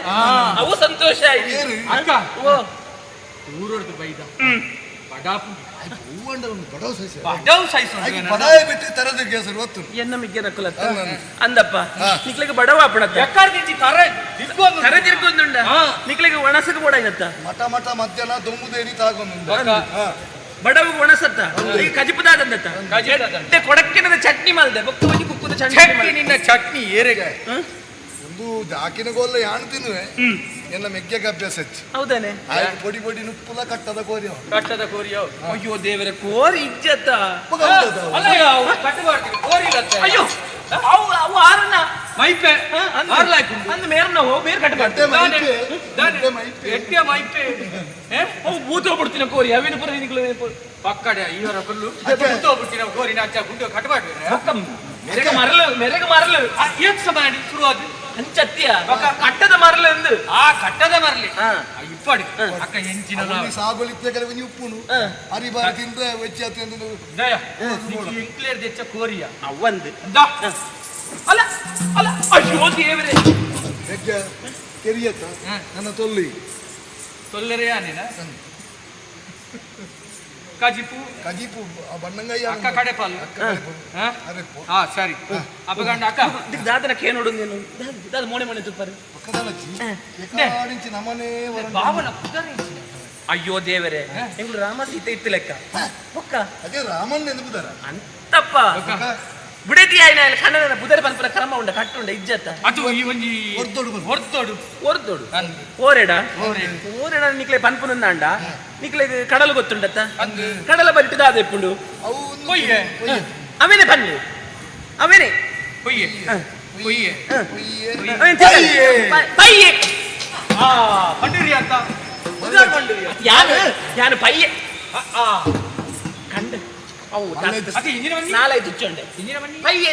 ಅವು ಸಂತೋಷ ಆಯ್ತು. ಅಕ್ಕ ಊರೊಡ್ದು ಬೈದ ಬಡಾಪು ಬಡವ ಸೈಸ ಬಡವ್ ಸೈಸು ಬಡಾಯ ಬಿಟ್ಟು ತರದ ಕೇಸರು ಹೊತ್ತು ಎನ್ನ ಮಿಗ್ಗೆನ ಕುಲತ್ತ ಅಂದಪ್ಪ ನಿಕ್ಲೆಗೆ ಬಡವ ಅಪ್ಪಣತ್ತ ಎಕ್ಕರ್ದಿಂಚಿ ತರ ದಿಗ್ಗೊಂದು ತರೆ ತಿರ್ಗೊಂದುಂಡ ನಿಕ್ಲೆಗೆ ಒಣಸಕ್ಕೆ ಬೋಡ ಏನತ್ತ ಮಠ ಮಠ ಮಧ್ಯಾಹ್ನ ದೊಮ್ಮುದೇರಿ ತಾಗೊಂದು ಬಡವ ಒಣಸತ್ತ ಈಗ ಕಜಿಪದಾದಂದತ್ತ ಕೊಡಕ್ಕಿನದ ಚಟ್ನಿ ಮಲ್ದೆ ಬೊಕ್ಕ ಒಂಜಿ ಕುಕ್ಕುದ ಚಟ್ನಿ ನಿನ್ನ ಚಟ್ನಿ ಏರೆಗೆ ಒಂದು ಜಾಕಿನ ಗೋಲ್ಲ ಯಾಣ್ ತಿನ್ನುವೆ. ಎನ್ನ ಮೆಗ್ಗೆಗೆ ಅಭ್ಯಾಸ ಹೆಚ್ಚು. ಹೌದಾನೆ? ಆಯ್ತು, ಪೊಡಿ ಪೊಡಿ ನುಪ್ಪುಲ ಕಟ್ಟದ ಕೋರಿ ಅವ. ಕಟ್ಟದ ಕೋರಿಯೋ? ಅಯ್ಯೋ ದೇವರೇ, ಕೋರಿ ಇಜ್ಜತ್ತ. ಮಗ ಹೌದಾ? ಅಲ್ಲ, ಕಟ್ಟಬಾರ್ದು ಕೋರಿ ಇಲ್ಲ. ಅಯ್ಯೋ, ಅವು ಅವು ಆರನ್ನ ಮೈಪೆ ಆರ್ಲಾಯ್ತು. ಅಂದ್ ಮೇರ್ನ ಬೇರೆ ಕಟ್ಟಬಾರ್ದು. ಎಟ್ಟೆ ಮೈಪೆ, ಎಟ್ಟೆ ಮೈಪೆ. ಎಟ್ಟೆ ಮೈಪೆ. ಅವು ಭೂತ ಬಿಡ್ತೀನಿ ಕೋರಿ ಅವೇನು ಪುರ ನಿಕ್ಲು. ಪಕ್ಕಡೆ ಇವರ ಕಲ್ಲು ಭೂತ ಬಿಡ್ತೀನಿ ಕೋರಿ ನಾಚ ಗುಂಡು ಕಟ್ಟಬಾರ್ದು. ಮೆರೆಗ ಮರಲು, ಮೆರೆಗ ಮರಲು. ಏನ್ ಸಮಯ ಶುರುವಾದ? ಅಂಚತ್ತಿಯ ಕಟ್ಟದ ಮರಲು ಎಂದು. ಆ ಕಟ್ಟದ ಮರಲಿ ಇಪ್ಪಾಡಿ ಅಕ್ಕ ಎಂಚಿನ ಅವನಿಗೆ ಸಾಗೋಲಿತ್ತೆ ಕೆಲವು ಒಂಜಿ ಉಪ್ಪುನು ಅರಿಬಾರ ತಿಂದ್ರೆ ವೆಚ್ಚ ಅಂತ. ದಯ ಎಂಕ್ಲೇರ್ ದೆಚ್ಚ ಕೋರಿಯ. ಅವಂದು ದಾ. ಅಲ್ಲ ಅಲ್ಲ, ಅಯ್ಯೋ ದೇವರೇ. ಮೆಗ್ಗೆ ಕೆರಿಯತ್ತ ನನ್ನ ತೊಲ್ಲಿ. ತೊಲ್ಲರೆಯಾ ನೀನ ಕಜಿಪು. ಕಜಿಪು ಆ ಬಣ್ಣಂಗಯ್ಯ. ಅಕ್ಕ ಕಡೆ ಪಾಲು. ಅಕ್ಕ ಕಡೆ ಪಾಲು. ಹಾ? ಅರೆ ಪೋ. ಹಾ ಸರಿ, ಅಪ್ಪಗಂಡ ಅಕ್ಕ. ದಾದನ ಕೇ ನೋಡು ನೀನು, ದಾದ ಮೋಣೆ ಮೋಣೆ ತುಪ್ಪರು. ಪಕ್ಕದಲಚ್ಚಿ ಏಕಾಡಿಂಚಿ ನಮನೇ ವರಂಡ. ಭಾವನ ಪುದರ್. ಅಯ್ಯೋ ದೇವರೇ, ಎಂಗ್ಳು ರಾಮ ಸೀತೆ ಇತ್ತು ಲೆಕ್ಕ ಬೊಕ್ಕ. ಅದೇ ರಾಮನ್ ನೆನಪುದಾರ. ಅಂತಪ್ಪ ಬಿಡದಿ ಆಯ್ನ ಕಣ್ಣನ ಬುದರ್ ಪನ್ಪುರ ಕ್ರಮ ಉಂಡ ಕಟ್ಟುಂಡ ಇಜ್ಜತ್ತ. ಅದು ಈ ಒಂಜಿ ಒರ್ತೊಡು ಬರ್ಪು. ಒರ್ತೊಡು. ಒರ್ದೊಡು ಓರೆಡ ಓರೆಡ ನಿಕ್ಲೆ ಪನ್ಪುನಂದಾಂಡ ನಿಕ್ಲೆ ಕಡಲು ಗೊತ್ತುಂಡತ್ತ? ಕಡಲ ಬರಿಟ್ಟು ದಾದ ಇಪ್ಪುಂಡು? ಅವು ಒಂದು ಕೊಯ್ಯೆ. ಕೊಯ್ಯೆ. ಅವೇನೆ ಪನ್ನಿ ಅವೇನೆ. ಕೊಯ್ಯೆ ಕೊಯ್ಯೆ. ಕೊಯ್ಯೆ. ಅವೇನೆ ತಿನ್ನಲ್ಲ. ಪಯ್ಯೆ. ಆ ಪಂಡಿರಿ ಅಂತ ಪುದರ್ ಪಂಡಿರಿ. ಯಾನು ಯಾನು ಪಯ್ಯೆ ಆ ಕಂಡು ಅವು ಅದು ಇಂಜಿನ ಬನ್ನಿ. ನಾಲೈದು ತುಚ್ಚುಂಡೆ. ಇಂಜಿನ ಬನ್ನಿ. ಪಯ್ಯೆ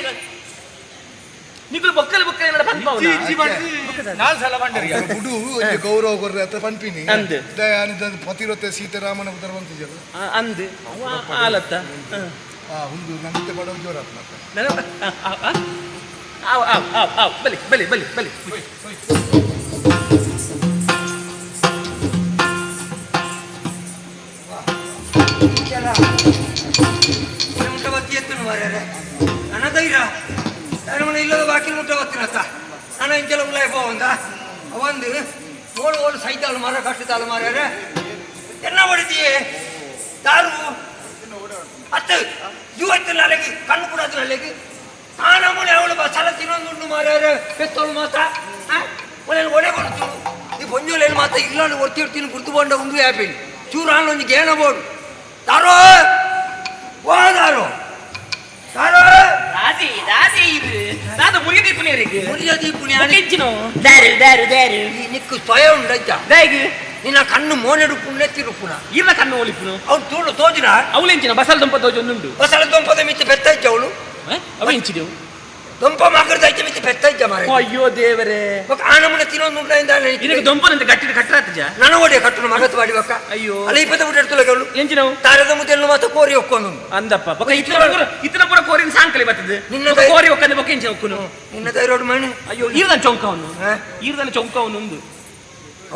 ನಿಕ್ಲು ಬೊಕ್ಕಲು ಬೊಕ್ಕಲು ಏನಾರ ಪನ್ಪವನ. ಇಜ್ಜಿ ಬಂಡಿ ನಾಲ್ ಸಲ ಬಂಡಿರಿ. ಅವ್ರ ಬುಡು ಒಂಜಿ ಗೌರವ ಕೊರ್ರೆ ಅತ್ತ ಪನ್ಪಿನಿ. ಅಂದ್. ದಯಾನಿದ ಪತಿರತೆ ಸೀತಾರಾಮನ ಉದರ ಬಂತಿಜಲ್ಲ. ಅಂದ್ ಆಲತ್ತ. ಆ ಒಂದು ನಂತೆ ಬಡವ ಜೋರಾತ್ ಮತ್ತೆ. ಆವ್ ಆವ್ ಆವ್ ಆವ್, ಬಲಿ ಬಲಿ ಬಲಿ ಬಲಿ. ಮುಟ್ಟ ಬತ್ತಿ ಎತ್ತನು ಮಾರ್ಯಾರೆ ನನ್ನ ಧೈರ್ಯ ನಾನು ಇಲ್ಲದ ಬಾಕಿ ಮುಟ್ಟ ಬತ್ತಿನತ್ತ ನಾನು ಇಂಚಲ ಉಲ್ಲಾಯ ಪೋವಂದ ಅವಂದು ಓಳು ಓಳು ಸೈತಾಳು ಮರ ಕಟ್ಟುತ್ತಾಳು ಮಾರ್ಯಾರೆ. என்ன ಹೊಡಿತೀಯೇ ದಾರು ಅತ್ತು ಇವತ್ತು ನಾಳೆಗೆ ಕಣ್ಣು ಕೂಡ ನಾಳೆಗೆ ಆ ನಮೂನೆ ಅವಳು ಸಲ ತಿನ್ನೊಂದುಂಡು ಮಾರ್ಯಾರೆ. ಪೆತ್ತೋಳು ಮಾತ್ರ ಒಳ್ಳೆ ಒಡೆ ಕೊಡ್ತು ಈ ಪೊಂಜೋಲೇನು ಮಾತ್ರ ಇಲ್ಲ ಒತ್ತಿ ಇರ್ತೀನಿ ಗುರ್ತು ಕೊಂಡ ಒಂದು ಆ್ಯಪಿನ್ ಚೂರು ಆನ್ ಒಂಜಿ ಗೇಣ ಬೋಡು ದಾರೋ ವಾ ದಾರೋ ದಾರೋ. ದಾದಿ ದಾದಿ, ಇದು ದಾದ ಮುರಿಯ ದೀಪುನಿ. ಮುರಿಯ ದೀಪುನಿ. ಎಂಚಿನೋ ದಾರು ದಾರು ದಾರು. ಈ ನಿಕ್ಕು ಸ್ವಯ ಉಂಡಜ್ಜ. ದಾಗಿ ನಿನ್ನ ಕಣ್ಣು ಮೋನೆಡುಪ್ಪುಂಡೆ ತಿರುಪುನ. ಇರ್ನ ಕಣ್ಣು ಒಲಿಪುನು. ಅವ್ನು ತೋಳು ತೋಜಿನ. ಅವಳೆಂಚಿನ ಬಸಲ್ ದಂಪ ತೋಜೊಂದುಂಡು. ಬಸಲ ದೊಂಪದ ಮಿತ್ತು ಪೆತ್ತಜ್ಜ ಅವಳು. ಅವ ಎಂಚಿದೆವು? ದೊಂಪ ಮಗರ್ದೈತೆ ಮಿತ್ತು ಪೆತ್ತಜ್ಜ ಮಾರ. ಅಯ್ಯೋ ದೇವರೇ. ಬೊಕ್ಕ ಆ ನಮೂನೆ ತಿನ್ನೊಂದುಂಡ ಇದಕ್ಕೆ ದೊಂಪನಂತೆ ಗಟ್ಟಿದ ಕಟ್ಟರಾತಜ. ನನ್ನ ಒಡೆಯ ಕಟ್ಟುನ ಮಗತ್ ಬಾಡಿ ಬೊಕ್ಕ. ಅಯ್ಯೋ. ಅಲ್ಲ ಇಪ್ಪತ್ತ ಬಿಟ್ಟು ಎಡ್ತುಲಗೆ ಅವಳು. ಎಂಚಿನವು? ತಾರದ ಮುದ್ದೆಲ್ಲ ಮಾತ ಕೋರಿ ಒಕ್ಕೊಂದು. ಅಂದಪ್ಪ ಬೊಕ್ಕ ಇತ್ತನ ಪೂರ ಇತ್ತನ ಪೂರ ಕೋರಿನ ಸಾಂಕಲಿ ಬರ್ತದೆ. ನಿನ್ನ ಬೊಕ್ಕ ಕೋರಿ ಒಕ್ಕಂದೆ ಬೊಕ್ಕ ಎಂಚಿನ ಒಕ್ಕುನು. ನಿನ್ನ ಧೈರ್ಯೋಡು ಮಣಿ. ಅಯ್ಯೋ, ಈರ್ದನ ಚೊಂಕವನು. ಹಾ? ಈರ್ದನ ಚೊಂಕವನು ಒಂದು.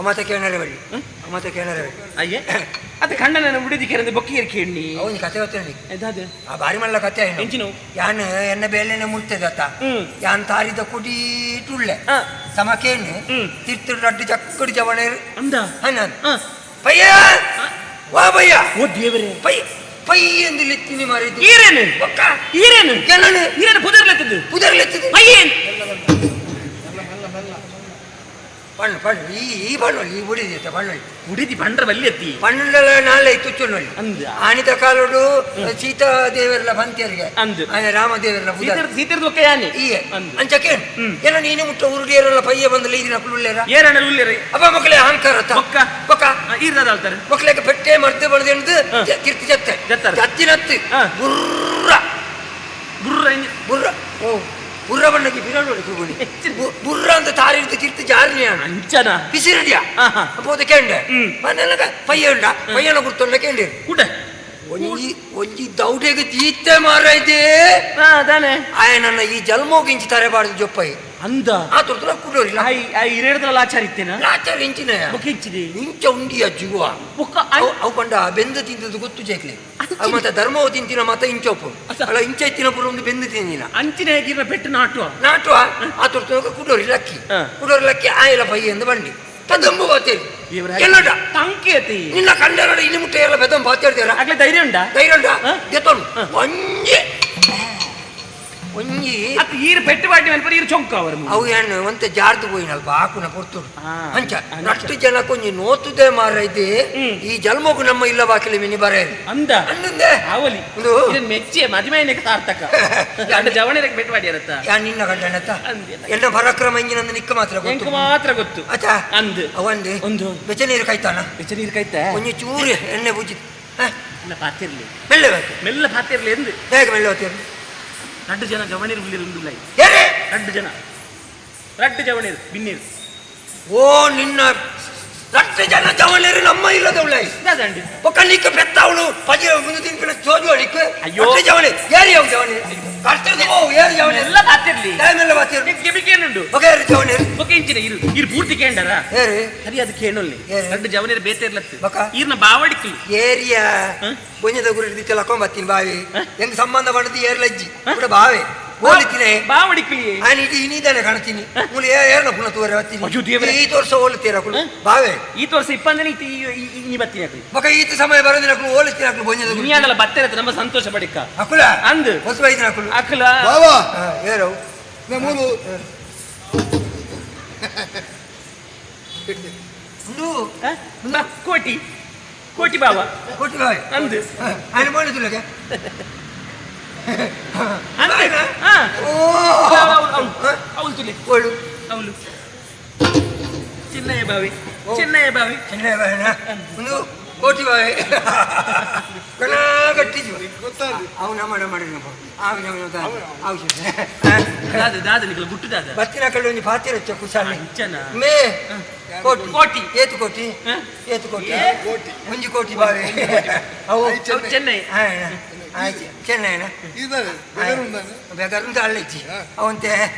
ಅಮತ ಕೇಳರೆ ಬಳ್ಳಿ ಅಮತ ಕೇಳರೆ ಬಳ್ಳಿ. ಅಯ್ಯೇ ಅದು ಕಣ್ಣನ ಬಿಡಿದಿ ಕೆರಂದೆ ಬೊಕ್ಕಿ ಕೇಳಿ. ಅವನು ಕತೆ ಗೊತ್ತೇನಿ. ದಾದ? ಆ ಬಾರಿ ಮಲ್ಲ ಕತೆ ಏನು? ಎಂಚಿನವು? ಯಾನ್ ಎನ್ನ ಬೇಲೆನೆ ಮುಲ್ತದತ್ತ. ಯಾನ್ ತಾರಿದ ಕುಡಿ ತುಳ್ಳೆ. ಸಮಕೇನು ತಿರ್ತು ರಡ್ಡು ಚಕ್ಕಡಿ ಜವಣೆ. ಅಂದ. ಹನ್ನ ಪಯ್ಯ ವಾ ಪಯ್ಯ. ಓ ದೇವರೇ. ಪೈ ಪೈ ಎಂದು ಲೆತ್ತಿನಿ ಮಾರಿದ್ದು. ಈರೇನು? ಬೊಕ್ಕ ಈರೇನು? ಜನನು. ಈರೇನು ಪುದರ್ಲೆತ್ತದ್ದು? ಪುದರ್ಲೆತ್ತದು. ಪಯ್ಯೇನ್? ಪಣ್ಣು ಪಣ್ಣು ಈ ಈ ಪಣ್ಣು ಈ ಬುಡಿದಿ ಪಣ್ಣು. ಉಡಿದಿ ಪಂಡ್ರ ಬಲ್ಲಿ ಎತ್ತಿ. ಪಣ್ಣುಂಡಲ ನಾಳೆ ತುಚ್ಚುನೊಳ್ಳಿ. ಅಂದ್. ಆನಿತ ಕಾಲೋಡು ಸೀತಾ ದೇವರೆಲ್ಲ ಬಂತಿಯರಿಗೆ. ಅಂದ್. ಆನೆ ರಾಮ ದೇವರೆಲ್ಲ ಪುದರ್. ಸೀತೆರ್ ಸೀತೆರ್ದು ಒಕ್ಕ ಯಾನೆ. ಈಯೆ. ಅಂದ್. ಅಂಚಕೇನು ಏನ ನೀನು ಮುಟ್ಟ ಉರುಡಿಯರೆಲ್ಲ ಪಯ್ಯ ಬಂದಲ್ಲ ಈದಿನ ಕುಳ್ಳುಳ್ಳೇರ. ಏರಣ್ಣ ಉಲ್ಲೇರಿ. ಅಪ್ಪ ಮಕ್ಕಳೇ ಅಹಂಕಾರ ಬೊಕ್ಕ. ಬೊಕ್ಕ. ಈರ್ದಾದ ಆಳ್ತಾರೆ. ಮಕ್ಕಳಿಗೆ ಪೆಟ್ಟೆ ಮರ್ತೆ ಬಡ್ದು ತಿರ್ತಿ ಜತ್ತೆ. ಜತ್ತಾರೆ. ಜತ್ತಿನತ್ತು. ಬುರ್ರ ಬುರ್ರ ಬುರ್ರ ಓ ಬುರ್ರ ಬಣ್ಣಕ್ಕೆ ಬಿರಳು ತೂಗುಣಿ ಬುರ್ರ ಅಂತ ತಾರಿರ್ದು ತಿರ್ತು ಜಾರಿನಿ ಅಂಚನ ಪಿಸಿರಿಡಿಯ ಪೋತ ಕೆಂಡೆ ಮನೆಲ್ಲ ಪಯ್ಯ ಉಂಡ ಪಯ್ಯನ ಗುರ್ತೊಂಡ ಕೆಂಡೆ. ಕೂಟ ಒಂಜಿ ಒಂಜಿ ದೌಡೆಗೆ ತೀತ್ತೆ ಮಾರೈತೆ. ದಾನೆ ಆಯ ನನ್ನ ಈ ಜಲ್ಮೋಗಿಂಚಿ ತರೆಬಾರ್ದು ಜೊಪ್ಪೈ. ಅಂದ. ಆ ತುರ್ತುಲ ಕುಡೋರಿಲ್ಲ. I I ಇರೇಡ್ದಲ ಲಾಚಾರಿತ್ತೇನ. ಲಾಚಾರ ಇಂಚಿನ. ಬೊಕ್ಕ ಇಂಚಿದಿ ಇಂಚ ಉಂಡಿಯ ಜುಗುವ. ಬೊಕ್ಕ ಅವು ಪಂಡ ಬೆಂದು ತಿಂದದ್ದು ಗೊತ್ತು ಜೇಕ್ಲೆ. ಅವು ಮತ್ತೆ ಧರ್ಮವು ತಿಂತಿನ ಮಾತ ಇಂಚ ಉಪ್ಪು ಅಲ್ಲ ಇಂಚ ಇತ್ತಿನ ಪೂರ ಒಂದು ಬೆಂದು ತಿಂದಿನ. ಅಂಚಿನ ಹೇಗಿರ ಪೆಟ್ಟು ನಾಟುವ. ನಾಟುವ ಆ ತುರ್ತುಲ ಕುಡೋರಿ ಲಕ್ಕಿ. ಕುಡೋರಿ ಲಕ್ಕಿ ಆಯಲ ಪಯ್ಯ ಎಂದು ಬಂಡಿ ಪದಂಬು ಬಾತೇರಿ ಎಲ್ಲಡ ತಂಕೇತಿ. ನಿನ್ನ ಕಂಡರಡ ಇಲ್ಲಿ ಮುಟ್ಟ ಎಲ್ಲ ಬೆದಂಬು ಬಾತೇರ್ತೀರ. ಆಗ್ಲೇ ಧೈರ್ಯ ಉಂಡಾ? ಧೈರ್ಯ ಉಂಡಾ? ದೆತ್ತೋನು ಒಂಜಿ ಒಂಜಿ ಅತ್ ಈರ್ ಪೆಟ್ಟು ಬಾಟಿ ಮನ್ಪರೆ ಈರ್ ಚೊಂಕ ಅವರು ಅವು ಏನು ಒಂತೆ ಜಾರ್ದು ಪೋಯಿನಲ್ಪ ಆಕುನ ಪೊರ್ತುಡು ಅಂಚ ರಟ್ಟು ಜನಕ್ಕೆ ಒಂಜಿ ನೋತುದೇ ಮಾರೈತಿ ಈ ಜನ್ಮಗು ನಮ್ಮ ಇಲ್ಲ ಬಾಕಿಲಿ ಮಿನಿ ಬರ ಅಂದ ಅಂದಂದೆ ಆವಲಿ ಒಂದು ಇದನ್ ಮೆಚ್ಚೆ ಮದಿಮೈನಕ್ಕೆ ಸಾರ್ಥಕ ಗಂಡ ಜವಣಿರಕ್ಕೆ ಪೆಟ್ಟು ಬಾಡಿ ಇರತ್ತ ಯಾ ನಿನ್ನ ಗಂಡನತ್ತ ಎಲ್ಲ ಪರಾಕ್ರಮ ಇಂಜಿನಂದು ನಿಕ್ಕ ಮಾತ್ರ ಎಂಕ್ ಗೊತ್ತು ಮಾತ್ರ ಗೊತ್ತು ಅಚ್ಚ ಅಂದ್ ಅವಂದು ಒಂದು ಬೆಚ್ಚ ನೀರು ಕಾಯ್ತಾನ ಬೆಚ್ಚ ನೀರು ಕಾಯ್ತ ಒಂಜಿ ಚೂರು ಎಣ್ಣೆ ಬುಜ್ಜಿ ಅಲ್ಲ ಪಾತಿರ್ಲಿ ಮೆಲ್ಲೆ ಬೇಕು ಮೆಲ್ಲ ಪಾತಿರ್ಲಿ ಎಂದು ಹೇಗೆ ಮೆಲ್ಲೆ ಹೋಗ್ತೀರಿ ರಡ್ಡು ಜನ ಜವಣಿರು ಉಳ್ಳಿರು ಉಂಡುಲ್ಲ ಏರೇ ರಡ್ಡು ಜನ ರಡ್ಡು ಜವಣಿರು ಬಿನ್ನೀರು ಓ ನಿನ್ನ ರಟ್ಟು ಜನ ಜವಳಿರು ನಮ್ಮ ಇಲ್ಲದವಳ ದಾದಂಡಿ ಒಕ್ಕ ನಿಕ್ಕ ಪೆತ್ತವಳು ಪಜಿ ಮುಂದೆ ತಿನ್ಪಿನ ಚೋಜು ಅಡಿಕ್ ಅಯ್ಯೋ. ಅಯ್ಯೋ ಜವಳಿ ಏರಿ ಅವು ಜವಳಿ ಕಷ್ಟದ ಓ ಏರಿ ಜವಳಿ ಎಲ್ಲ ಪಾತಿರ್ಲಿ ಟೈಮೆಲ್ಲ ಬಾತಿರು ನಿಂಗೆ ಕೆಬಿಕೇನುಂಡು ಒಕ ಏರಿ ಜವಳಿ ಬೊಕ್ಕ ಇಂಚಿನ ಇರು ಇರು ಪೂರ್ತಿ ಕೇಂಡರ ಏರಿ ಸರಿ ಅದು ಕೇಣೊಲ್ಲಿ ಏರಿ. ರಡ್ಡು ಜವನಿರು ಬೇತೆರ್ಲತ್ತು ಬೊಕ್ಕ? ಈರ್ನ ಬಾವಡಿಕ್ಲಿ ಏರಿಯ ಬೊಂಜದ ಗುರಿ ಲಕೊಂಬತ್ತೀನಿ ಬಾವಿ ಹೆಂಗ್ ಸಂಬಂಧ ಪಡೆದು ಏರ್ಲಜ್ಜಿ ಕೂಡ ಬಾವೆ ಹೋಲಿತೀನಿ ಬಾವಡಿಕ್ಲಿ ನಾನು ಇಡೀ ಇನ್ನಿದ್ದಾನೆ ಕಾಣ್ತೀನಿ ಮೂಲೆ ಏರ್ನ ಪುನಃ ತೋರೆ ಅಯ್ಯೋ ಬತ್ತೀನಿ ದೇವ್ರೇ. ಈ ತೋರ್ಸ ಹೋಲುತ್ತೀರ ಕುಳು ಬಾವೆ ಈ ತೋರ್ಸ ಇಪ್ಪಂದನೆ ಇತ್ತು ಈ ಬತ್ತೀನಿ ಅಕ್ಲಿ ಬೊಕ ಈತ ಸಮಯ ಬರೋದಿನ ಅಕುಲು ಹೋಲಿಸ್ತೀನಿ ಅಕುಲು ಬೊಂಜದ ಗುರಿ ಇನ್ಯಾಡಲ್ಲ ಬತ್ತೆರತ್ತ ನಮ್ಮ ಸಂತೋಷ ಪಡಿಕ ಅಕುಲ ಅಂದ್ ಹೊಸ ಬೈದಿನ ಅಕುಲು ಅಕ್ಲ ಬಾವಾ ಏರವು ಮೂಲು ಉಂಡು ಹ? ಕೋಟಿ ಕೋಟಿ ಬಾವ ಕೋಟಿ ಬಾವೆ ಅಂದ್ ఆయన ಮೋಳಿದುಲಗೆ ಅಂದ್ ಹಾ ಓ ಅವಳು ತುಲೆ ಓಳು ಅವಳು ಚಿನ್ನಯ್ಯ ಬಾವಿ ಚಿನ್ನಯ್ಯ ಬಾವಿ ಚೆನ್ನೈ ಬಾವೆನಾ ಒಂದು ಕೋಟಿ ಬಾವೆ ಕಣ ಗಟ್ಟಿದ್ವು ಗೊತ್ತಾದ ಅವನ ಮಾಡ ಮಾಡಿದ ದಾದ ದಾದ ನಿಕಲ ಗುಟ್ಟು ದಾದ ಬತ್ತಿನ ಕಡೆ ಒಂಜಿ ಪಾತಿರ ಹೆಚ್ಚ ಕುಶಾಲಿ ಅಂಚನ ಮೇ ಕೋಟಿ ಕೋಟಿ. ಏತು ಕೋಟಿ ಹ? ಏತು ಕೋಟಿ ಒಂಜಿ ಕೋಟಿ ಬಾವೆ ಅವು ಅವು ಚೆನ್ನೈ ಚೆನ್ನೈನ ಇದಾನೆ ಬೆಗರುಂದಾನೆ ಬೇಕಾದ್ರೆ ಅಲ್ಲಿಚ್ಚಿ ಅವಂತೆ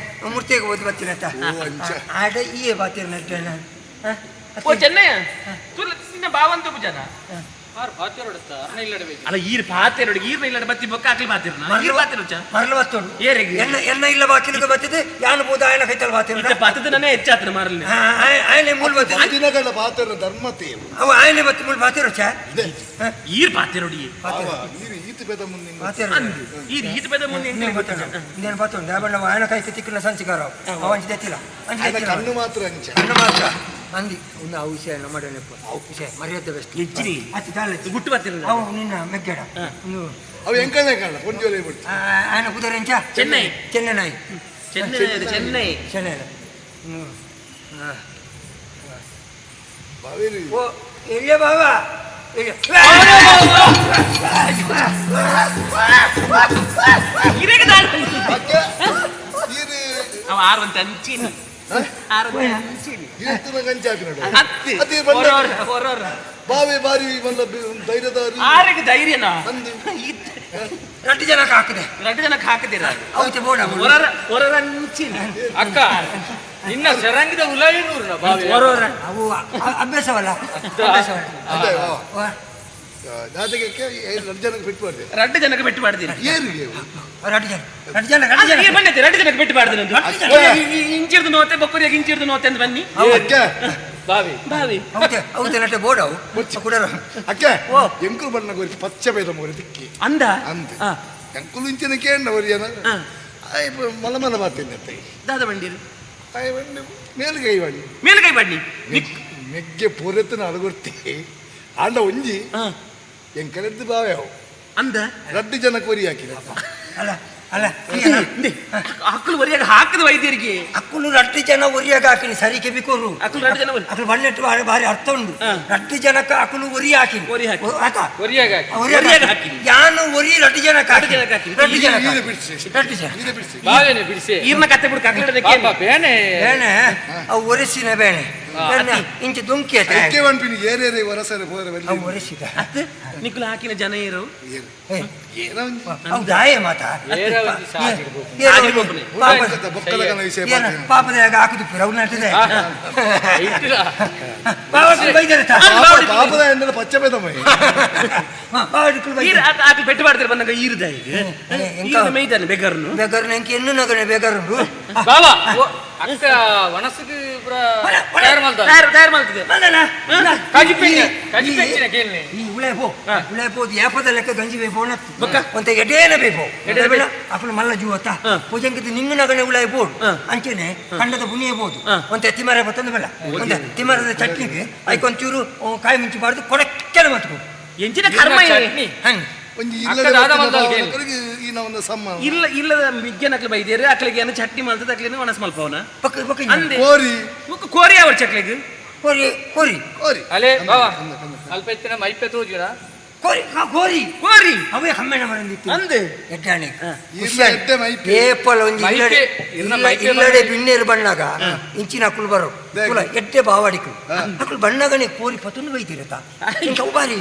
ಮೂರ್ತಿಗೆ ಓದಿ ಬತ್ತಿನತ್ತ ಅಂಚ. ಆಟ ಈ ಬಾತಿರ ನಟ್ಟೆನ ಓ ಚೆನ್ನಯ್ಯ ತುಲ ನಿನ್ನ ಬಾವಂತ ಪೂಜಾನ ಆರ್ ಪಾತಿರೋಡತ್ತ ಅರ್ನ ಇಲ್ಲಡಬೇಕು ಅಲ್ಲ ಈರ್ ಪಾತೆರೋಡು ಈರ್ನ ಇಲ್ಲ ಬತ್ತಿ ಬೊಕ್ಕ ಹಾಕ್ಲಿ ಪಾತಿರ್ನ ಈರ್ ಪಾತಿರುಚ ಮರಳು ಬತ್ತೋಡು ಏರೆಗ್? ಎನ್ನ ಎನ್ನ ಇಲ್ಲ ಬಾಕಿಲಿಗೆ ಬತ್ತಿದೆ ಯಾನು ಬೋದ ಆಯನ ಕೈತಲ್ ಬಾತಿರ ಇತ್ತ ಪತ್ತದ ನನೇ ಹೆಚ್ಚಾತನ ಮಾರಲ್ ಆಯನೆ ಮೂಲ ಬತ್ತಿದೆ ದಿನಗಳ ಪಾತ್ರ ಧರ್ಮತೆ ಅವ ಆಯನೆ ಬತ್ತಿ ಮೂಲ ಬಾತಿರೋ ಚಾ ಇದೆ ಈರ್ ಪಾತಿರೋಡಿ ಬಾವಾ ನೀರು ಈತ ಪೇದ ಮುಂದೆ ಬಾತಿರೋ ಅಂದ್ ಈರ್ ಈತ ಪೇದ ಮುಂದೆ ಎಂಕ್ಲೆ ಗೊತ್ತಿಲ್ಲ. ಇನ್ನೇನು ಬತ್ತುಂಡು ಯಾಬಣ್ಣ ಆಯನ ಕೈಗೆ ತಿಕ್ಕಿನ ಸಂಚಿಕಾರ ಅವ ಅಂಚೆ ತೆತ್ತಿಲ್ಲ ಅಂಚೆ ಆಯ್ನ ತೆತ್ತಿಲ್ಲ. ಕಣ್ಣು ಮಾತ್ರ ಅಂಚ ಕಣ್ಣು ಮಾತ್ರ ಅಂದಿ ಒಂದು ಆ ವಿಷಯ ನಮ್ಮ ನೆನಪು ವಿಷಯ ಮರ್ಯಾದೆ ಬೆಸ್ಟ್ ಎಜ್ಜಿನಿ. ಅತಿ ತಾಳೆ ಗುಟ್ಟು ಬಾತಿರ್ನ ಅವು ನಿನ್ನ ಮೆಗ್ಗಡ ಒಂದು ಅವು ಎಂಕಣ್ಣ ಕಾಣ ಪೊಂಜೋಲೆ ಬಿಡ್ತು ಆಯನ ಕುದುರೆ ಎಂಚ ಚೆನ್ನೈ. ಚೆನ್ನೈ ನಾಯಿ ಚೆನ್ನೈ ಚೆನ್ನೈ ಚೆನ್ನೈ ಹ್ಞೂ ಬಾವೇರಿ ಓ ಎಲ್ಲಿಯ ಬಾಬಾ ಎಲ್ಲಿಯ? ಇರೇಗ ದಾದ ಅಕ್ಕ ಈರು ಅವ ಆರುವಂತ ಅಂಚಿನಿ ಆರುವಂತ ಅಂಚಿನಿ ಈರ್ತನ ಗಂಚಾಕಿ ನೋಡು ಅತ್ತಿ ಅತಿ ಬಂದ ಹೊರೊರ ಹೊರೊರ ಬಾವೆ ಬಾರಿ ಮಲ್ಲ ಧೈರ್ಯದಾರಿ ಆರೆಗೆ ಧೈರ್ಯನಾ ಅಂದು ರಟ್ಟು ಜನಕ್ಕೆ ಹಾಕಿದೆ ಎರಡು ಜನಕ್ಕೆ ಹಾಕದಿರ ಅವತ್ತೆ ಬೋಡ ಹೊರೊರ ಹೊರೊರ ಅಂಚಿನಿ ಅಕ್ಕ ನಿನ್ನ ಸೆರಂಗಿದ ಉಲಾಯಿನೂರ್ನ ಬಾವಿ ಹೊರೊರ ಅವು ಅಭ್ಯಾಸವಲ್ಲ ಅಭ್ಯಾಸವಲ್ಲ ಅದೇ ವಾ. ವಾ. ಜಾತಿಗೆ ಎರಡು ಜನಕ್ಕೆ ಬಿಟ್ಟು ಮಾಡಿದೆ ಎರಡು ಜನಕ್ಕೆ ಬೆಟ್ಟು ಮಾಡ್ತೀನಿ ಏರಿಗೆ ರಟ್ಟು ಜನ ರಟ್ಟು ಜನ ರಟ್ಟು ಜನ ಬನ್ನಿ ಎರಡು ಜನಕ್ಕೆ ಬೆಟ್ಟು ಮಾಡ್ತೀನಿ ಇಂಚಿರ್ದು ನೋತೆ ಬೊಕ್ಕರಿಯಾಗಿ ಇಂಚಿರ್ದು ನೋತೆ ಅಂತ ಬನ್ನಿ ಅಕ್ಕ ಬಾವಿ ಬಾವಿ ಅವತ್ತೆ ಅವತ್ತೆ ನಟ್ಟೆ ಬೋಡ ಅವು ಕುಡರ ಅಕ್ಕ ಎಂಕುಲು ಬಣ್ಣ ಗೊರಿ ಪಚ್ಚ ಬೇದ ಮೊರಿ ತಿಕ್ಕಿ ಅಂದ ಅಂದ್ ಆ, ಎಂಕುಲು ಇಂಚಿನ ಕೇಂದ್ರ ಒರಿ ಜನ ಆ. ಆಯ್ ಮಲ ಮಲ ಬಾತೀನಿ ಅತ್ತೆ ದಾದ ಬಂಡಿರು ಆಯ್ ಬಂದು ಮೇಲ್ಗೈ ಬಣ್ಣಿ ಮೇಲ್ಕೈ ಬನ್ನಿ ಮೆಗ್ಗೆ ಪೂರೆತ್ತನ ಅಡಗುರ್ತಿ ಆಂಡ ಒಂಜಿ ಎಂಕಲೆದ್ದು ಬಾವೆ ಅವು ಅಂದ ರಡ್ಡು ಜನ ಕೊರಿ ಹಾಕಿದ ಅಲ್ಲ ಅಲ್ಲ ಅಕ್ಕಲು ಒರಿಯಾಗ ಹಾಕದ ವೈದ್ಯರಿಗೆ ಅಕ್ಕಲು ರಟ್ಟು ಜನ ಒರಿಯಾಗ ಹಾಕಿನಿ ಸರಿ ಕೆಬಿಕೋರು ಅಕ್ಕಲು ರಡ್ಡು ಜನ ಒರಿ- ಅಕ್ಕಲು ಬಣ್ಣೆಟ್ಟು ಭಾರಿ ಭಾರಿ ಅರ್ಥ ಉಂಟು ರಟ್ಟು ಜನಕ್ಕೆ ಅಕ್ಕಲು ಒರಿ ಹಾಕಿನಿ ಒರಿ ಹಾಕಿ. ಆತ ಒರಿಯಾಗ ಹಾಕಿ. ಒರಿಯಾಗ ಒರಿಯಾಗ ಹಾಕಿ. ಹಾಕಿನಿ. ಯಾನು ಒರಿ ರಟ್ಟು ಜನಕ್ಕೆ ರಟ್ಟು ಜನಕ್ಕೆ ಹಾಕಿನಿ. ರಟ್ಟು ಜನಕ್ಕೆ ಈರೆ ಹಾಕಿ. ಬಿಡಿಸಿ ರಟ್ಟು ಜನ ಈರೆ ಬಿಡಿಸಿ ಬಾವೇನೆ ಬಿಡಿಸಿ ಈರ್ನ ಕತ್ತೆ ಬಿಡು ಕಕ್ಕಲಡಕ್ಕೆ ಪಾಪ ಬೇನೆ ಬೇಣೆ ಅವು ಒರೆಸಿನ ಬೇಣೆ ಬೇಣೆ ಇಂಚೆ ದುಂಕಿ ಆತ ಎಕ್ಕೆ ವನ್ಪಿನಿ ಏರೇರೆ ವರಸರೆ ಪೋರೆ ಬಲ್ಲಿ ಅವು ಒರೆಸಿದ ನಿಕ್ಕುಲು ಹಾಕಿನ ಜನ ಇರು ಏರು. ಏ, ಏನೋ ಒಂಜಿ ಅವು ದಾಯೆ ಮಾತಾ ಏರ ಒಂಜಿ ಸಾಜಿಗೆ ಏ, ಆಗಿರ್ಬೋಪನೆ. ಪಾಪ ಬೊಕ್ಕದ ಬೊಕ್ಕದ ವಿಷಯ ಏನ ಪಾತಿನ. ಪಾಪದ ಹಾಕುದು ಅವು ನಟಿದೆ ಇಟ್ಟಿಲ್ಲ ಬಾವಟಿ ಬೈದರೆ ತಾ. ಪಾಪದ ಎಂದರೆ ಪಚ್ಚ ಬೇದಮ್ಮ ಬಾವಟಿ ಕುಲ್ ಈರ್ ಬೈದರೆ. ಆತ ಆತ ಬೆಟ್ಟು ಮಾಡ್ತಾರೆ ಬಂದಾಗ ಈರ್ದ ಈಗ ಏ, ಎಂತ? ಈರ್ದ ಮೇಯ್ತಾನೆ ಬೆಗರ್ನು ಬೇಗಾರು ನೆಂಕಿ ಎನ್ನು ನಗನೆ ಬೇಗಾರು ಬಾವಾ ಓ, ಅಕ್ಕ ವನಸುಗೆ ಪೂರ ತಯಾರು ಮಲ್ದ ತಯಾರು ತಯಾರು ಮಲ್ತದೆ ಕಜಿಪೆಂಚಿನ ಕಜಿಪೆಂಚಿನ ಕೇಳಿ ಈ ಉಳೆ ಪೋ ಉಳೆ ಪೋದು ಏಪದ ಲೆಕ್ಕ ಗಂಜಿ ಬೇಪೋ ಬೊಕ್ಕ ಒಂತೆ ಎಡೇನ ಬೇಪೋ ಎಡೆ ಅಪ್ಪನ ಮಲ್ಲ ಜೂವತ್ತ ಪೂಜಂಕಿತ ನಿಂಗನಗನೆ ಉಳೆ ಬೋಡು ಅಂಚೆನೆ ಕಂಡದ ಬುಣಿಯೇ ಬೋದು ಒಂತೆ ತಿಮರೆ ಬತ್ತಂದು ಬೇಡ ಒಂತೆ ತಿಮರದ ಚಟ್ನಿಗೆ ಐಕೊಂಚೂರು ಕಾಯಿ ಮುಂಚಿ ಬಾರ್ದು ಕೊಡಕ್ಕೆಲ್ಲ ಮಾತು ಎಂಚಿನ ಕರ್ಮ ಚಟ್ನಿ ಹಂಗೆ ಒಂಜಿ ಅಕ್ಕ ಇಲ್ಲದ ದಾದ ಮಲ್ದಾಲ್ ಕೇಳಿ. ಈ ನಾವೊಂದು ಸಮ್ಮಾನ ಇಲ್ಲ ಇಲ್ಲದ ಮಿಗ್ಗನಕ್ಲೆ ಬೈದೇರು ಅಕ್ಲಿಗೆ ಏನು ಚಟ್ನಿ ಮಲ್ತದ ಅಕ್ಲಿನ ಒಣಸ್ ಮಲ್ಪವನ ಪಕ್ಕ ಪಕ್ಕ ಅಂದೆ ಕೋರಿ ಮುಕ್ಕ ಕೋರಿ ಅವರ್ ಚಕ್ಲಿಗ್ ಕೋರಿ ಕೋರಿ ಕೋರಿ ಅಲೆ ಬಾವಾ ಅಲ್ಪ ಇತ್ತಿನ ಮೈಪೆ ತೋಜುನ ಕೋರಿ ಹಾ, ಕೋರಿ ಕೋರಿ ಅವೇ ಹಮ್ಮೆಣ ಮರಂದಿತ್ತು ಅಂದೆ ಎಡ್ಡಾಣೆ ಇರ್ನ ಎಡ್ಡೆ ಮೈಪೆ. ಏಪಲ ಒಂಜಿ ಮೈಪೆ, ಇಲ್ಲಡೆ ಇರ್ನ ಮೈಪೆ ಇಲ್ಲಡೆ ಬಂದ- ಬಿಣ್ಣೇರು ಬಣ್ಣಾಗ ಇಂಚಿನ ಅಕುಲು ಬರೋ ದೇಗ್. ಕುಲ ಎಡ್ಡೆ ಬಾವಾಡಿಕುಲು ಅಕುಲು ಬಣ್ಣಗನೆ ಕೋರಿ ಪತೊಂದು ಬೈತಿರತ್ತ ಇಂಕ ಉಬಾರಿ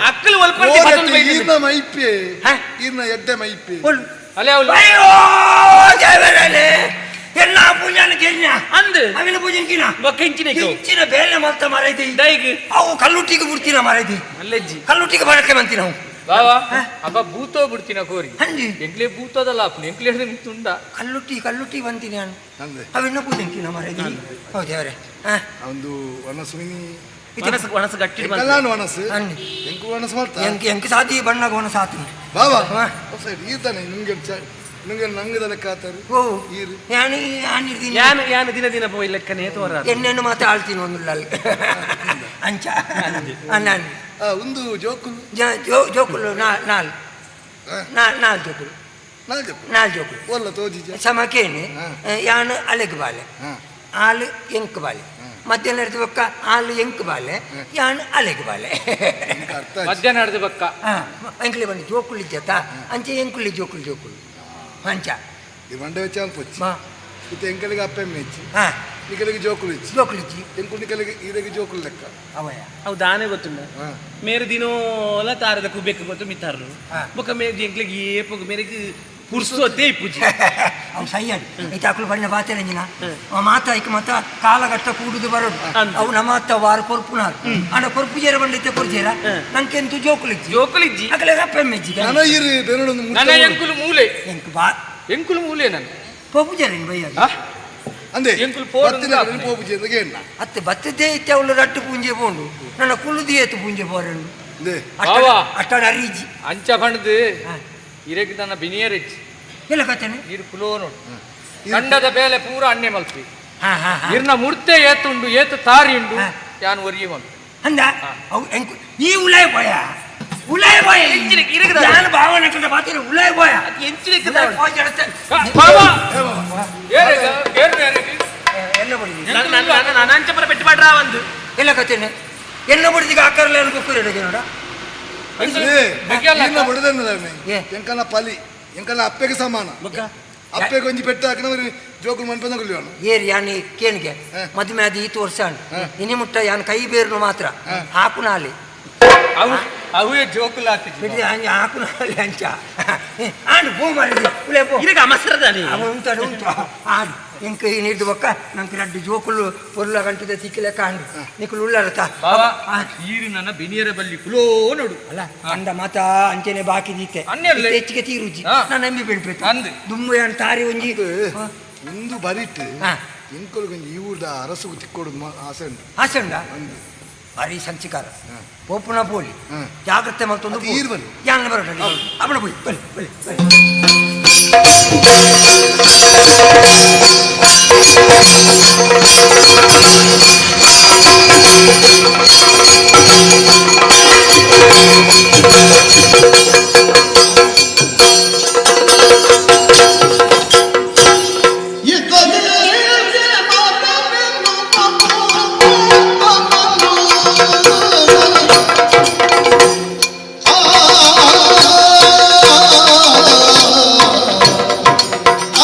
ಅಕ್ಕಲು ಒಲ್ಪ ಕೋರಿ ಈರ್ನ ಮೈಪೆ ಹಾ? ಈರ್ನ ಎಡ್ಡೆ ಮೈಪೆ ಒಲ್ಲು ಅಲೆ ಅವಳು ಅಯ್ಯೋ ದೇವರೇ ಎಲ್ಲ ಪೂಜಾನ ಕೇಳಿನ ಅಂದ್ ಅವಿನ ಪೂಜನ್ ಕಿನ ಬೊಕ್ಕ ಇಂಚಿನ ಇಂಚಿನ ಬೇಲೆ ಮಲ್ತ ಮಾರೈತಿ ದೈಗ್ ಅವು ಕಲ್ಲುಟ್ಟಿಗೆ ಬಿಡ್ತೀನ ಮಾರೈತಿ ಅಲ್ಲೆಜ್ಜಿ ಕಲ್ಲುಟ್ಟಿಗೆ ಬರಕ್ಕೆ ಮಂತಿ ನಾವು ಬಾವಾ ಅಪ್ಪ ಭೂತೋ ಬಿಡ್ತೀನ ಕೋರಿ ಹಂದಿ ಎಂಕ್ಲೆ ಭೂತದಲ್ಲ ಅಪ್ಪನ ಎಂಕ್ಲೆ ತುಂಡ ಕಲ್ಲುಟ್ಟಿ ಕಲ್ಲುಟ್ಟಿ ಬಂತೀನಿ ನಾನು ಅಂದೆ ಅವಿನ ಪೂಜನ್ ಕಿನ ಮಾರೈತಿ ಹೌದು ದೇವರೇ ಹಾ ಒಂದು ಒಣಸು ಮಿನಿ ಒಣಸು ಒಣಸು ಗಟ್ಟಿ ಎಂಕಲ್ಲಾನು ಒಣಸು ಅನ್ನಿ ಎಂಕು ಒಣಸು ಮಾಡ್ತಾ ಎಂಕ್ ಎಂಕ್ ಸಾದಿ ಬಣ್ಣ ಗೋಣ ಸಾತಿ ಬಾಬಾ ಹಾ. ಸೈಡ್ ಈತಾನೆ ನಿಂಗೆ ನಿಂಗೆ ನಂಗೆ ಲೆಕ್ಕ ಆತಾರೆ ಓ ಈರು ಯಾನು ಯಾನಿರ್ತೀನಿ ಯಾನು ಯಾನು ದಿನ ದಿನ ಪೋಯಿ ಲೆಕ್ಕನೆ ತೋರ ಎಣ್ಣೆಣ್ಣು ಮಾತ್ರ ಆಳ್ತೀನಿ ಒಂದು ಅಲ್ಲಿ ಅಂಚ ನಾನು ಆ, ಒಂದು ಜೋಕುಲು ಜೋಕುಲು ನಾಲ್ ನಾಲ್ ಜೋಕುಲು ನಾಲ್ಕು ನಾಲ್ ಜೋಕುಲು ಒಲ್ಲ ತೋಜಿಜ ಸಮಕೇನೆ ಹಾ. ಯಾನು ಅಲೆಗ್ ಬಾಲೆ ಹಾ. ಆಲು ಎಂಕ್ ಬಾಲೆ ಮಧ್ಯಾಹ್ನ ಹಿಡ್ದು ಬೊಕ್ಕ ಆಲು ಎಂಕ್ ಬಾಲೆ ಯಾನು ಅಲೆಗ್ ಬಾಲೆ ಅರ್ಥ ಆಯ್ತು. ಮಧ್ಯಾಹ್ನ ಹಿಡ್ದು ಬಕ್ಕ ಹಾ ಎಂಕ್ಲೆ ಬಂದು ಜೋಕುಲು ಇಜ್ಜತ್ತ ಅಂಚೆ ಎಂಕುಲಿ ಜೋಕುಲು ಜೋಕುಲು ಅಂಚ ಈ ಮಂಡೆ ವೆಚ್ಚ ಅಲ್ಪ ಮಾ ಇತ್ತೆ ಎಂಕಲಿಗೆ ಅಪ್ಪೆ ಮೆಚ್ಚಿ ಹಾ ನಿಕಲಿಗೆ ಜೋಕುಲು ಇಚ್ಚಿ ಜೋಕುಲು ಇಜ್ಜಿ ಎಂಕು ನಿಕಲಿಗೆ ಈರೆಗೆ ಜೋಕುಲು ಲೆಕ್ಕ ಅವಯ ಅವು ದಾನೆ ಗೊತ್ತುಂಡ ಹಾ. ಮೇರೆ ದಿನೋಲ ತಾರದ ಕುಬೆಕ್ ಗೊತ್ತು ಮಿತ್ತಾರು ಹಾ. ಬೊಕ್ಕ ಮೇರೆ ಎಂಕ್ಲೆಗ್ ಏಪೊಗು ಮೇರೆಗ್ ಪುರ್ಸೋತೆ ಇಪ್ಪುಜಿ ಅವು ಸೈಯಡ್ ಐತೆ ಅಕುಲು ಬಣ್ಣ ಬಾತೆರಂಜಿನ ಅವ ಮಾತ ಐಕ್ ಮಾತ ಕಾಲಘಟ್ಟ ಕೂಡುದು ಬರೋದು ಅಂದ್. ಅವು ನಮ್ಮ ಅತ್ತ ವಾರ ಕೊರ್ಪುನಾರು ಅಂಡ ಕೊರ್ಪುಜೇರ ಬಂಡಿತ್ತೆ ಕೊರ್ಜೇರ ನಂಗೆಂತು ಜೋಕುಲಿಜ್ಜಿ ಜೋಕುಲಿಜ್ಜಿ ಅಕಲೆ ಅಪ್ಪ ಮೆಜ್ಜಿ ನನ ಈರು ಬೆರಳೊಂದು ನನ್ನ ಎಂಕುಲು ಮೂಲೆ ಎಂಕ್ ಬಾ ಎಂಕುಲು ಮೂಲೆ ನಾನು ಪೋಪುಜೇರೇನು ಬಯ್ಯ ಆ? ಅಂದೆ ಎಂಕುಲು ಪೋಡು ಬತ್ತಿನ ಕಡೆನೇ ಪೋಪುಜಿ ಅಂತ ಕೇಳ ಅತ್ತೆ ಬತ್ತದೇ ಇತ್ತೆ ಅವಳು ರಟ್ಟು ಪೂಂಜೆ ಪೋಂಡು ನನ್ನ ಕುಳ್ಳುದಿ ಏತು ಪೂಂಜೆ ಪೋರನು ಅಂದೆ ಬಾವಾ. ಅಟ್ಟಡ ಅರೀಜಿ ಅಂಚ ಬಣ್ಣದು ಹಾ. ಇರೆಗ್ ನನ್ನ ಬಿನಿಯರಿಚ್ಚಿ ಎಲ್ಲ ಕತ್ತೇನೆ ನೀರು ಕುಲೋ ನೋಡು ಕಂಡದ ಬೇಲೆ ಪೂರ ಅಣ್ಣೆ ಮಲ್ಪಿ ಹಾ ಹಾ ಹಾ ಇರ್ನ ಮುರ್ತೆ ಏತುಂಡು ಏತು ತಾರಿ ಉಂಡು ಹಾ. ಯಾನ್ ಒರಿಯೆ ಮಲ್ಪಿ ಅಂದ ಅವು ಎಂಕು ಈ ಉಲಾಯ್ ಪೋಯ ಉಲಾಯ್ ಪೋಯ ನಾನು ಭಾವನೆ ಕಂಡ ಬಾತಿರ ಉಲಾಯ್ ಪೋಯ ಎಂಚಿನ ಉಲಾಯ್ ಪೋಯ ಜಡತ್ತೆ. ಬಾವಾ ಏರೆಗ ಏರ್ನ ಏರೆಗ್? ಎಲ್ಲ ಬಡಿದಿ ನಾನಾಂಚಪುರ ಪೆಟ್ಟು ಪಾಡ್ರ ಒಂದು ಎಲ್ಲ ಕತ್ತೇನೆ ಎಲ್ಲ ಬಡಿದಿಗೆ ಆಕಾರಲ್ಲ ಅನ್ಕೊಕ್ಕೂರು ನೋಡ ಬಗ್ಗೆಲ್ಲ ಈರ್ನ ಬಡದನ್ನದಾನೆ ಏ. ಎಂಕಲ್ನ ಪಲಿ ಎಂಕಲ್ನ ಅಪ್ಪೆಗೆ ಸಮಾನ ಅಪ್ಪೆಗೆ ಒಂಜಿ ಪೆಟ್ಟು ಹಾಕಿನವರು ಜೋಕುಲು ಮನ್ಪಂದ ಕುಲಿಯೋಣ ಏರಿ ಯಾನ್ ಕೇಣಿಗೆ ಮದುವೆ ಅದು ಈತು ವರ್ಷ ಇನಿ ಮುಟ್ಟ ಯಾನ್ ಕೈ ಬೇರ್ನು ಮಾತ್ರ ಹಾಕುನಾಲಿ ಅವು ಅವೇ ಜೋಕುಲು ಆತಿಜಿ ಬಿಡ್ರಿ ಹಂಗೆ ಹಾಕುನಾಲಿ ಅಂಚ ಆಂಡ್ ಪೋ ಮಾರಿದಿ ಉಲೇ ಪೋ ಇರಗ ಅಮಸರದಾನೆ ಅವ ಉಂಟಾಡು ಉಂಟು ಆಡು ಎಂಕ್ ಈ ನೀರ್ದು ಬೊಕ್ಕ ನಂಗೆ ರಡ್ಡು ಜೋಕುಲು ಪೊರ್ಲ ಗಂಟದ ತಿಕ್ಕಿಲೆಕ್ಕ ಆಂಡು ನಿಕುಲು ಉಳ್ಳಾರತ ಬಾವಾ ಈರು ನನ್ನ ಬಿನಿಯರ ಬಲ್ಲಿ ಕುಲೋ ನೋಡು ಅಲ್ಲ ಅಂಡ ಮಾತ ಅಂಚೆನೆ ಬಾಕಿ ದೀತೆ ಅನ್ಯರ್ಲೆ. ಇತ್ತೆ ಹೆಚ್ಚಿಗೆ ತೀರುಜಿ ಹಾ. ನಾನು ನಂಬಿ ಬೆಳ್ಪೆತ್ತು ಅಂದ್. ದುಮ್ಮು ಯಾನ್ ತಾರಿ ಒಂಜಿ ಹಾ. ಒಂದು ಬರಿಟ್ ಹಾ. ಎಂಕುಲು ಒಂಜಿ ಈ ಊರ್ದ ಅರಸುಗು ತಿಕ್ಕೊಡು ಆಸೆ ಉಂಟು ಆಸೆ ಉಂಡಾ ಭಾರಿ ಸಂಚಿಕಾರ ಪೋಪುನ ಪೋಲಿ ಹಾ. ಜಾಗ್ರತೆ ಮಲ್ತೊಂದು ಅದು ಈರ್ ಬಲ್ಲಿ. ಯಾನ್ ಬರೋಣ ಅಪ್ಪಣ ಪೋಯಿ ಬಲ್ಲಿ ಬಲ್ಲಿ ಬಲ್ಲಿ ಆ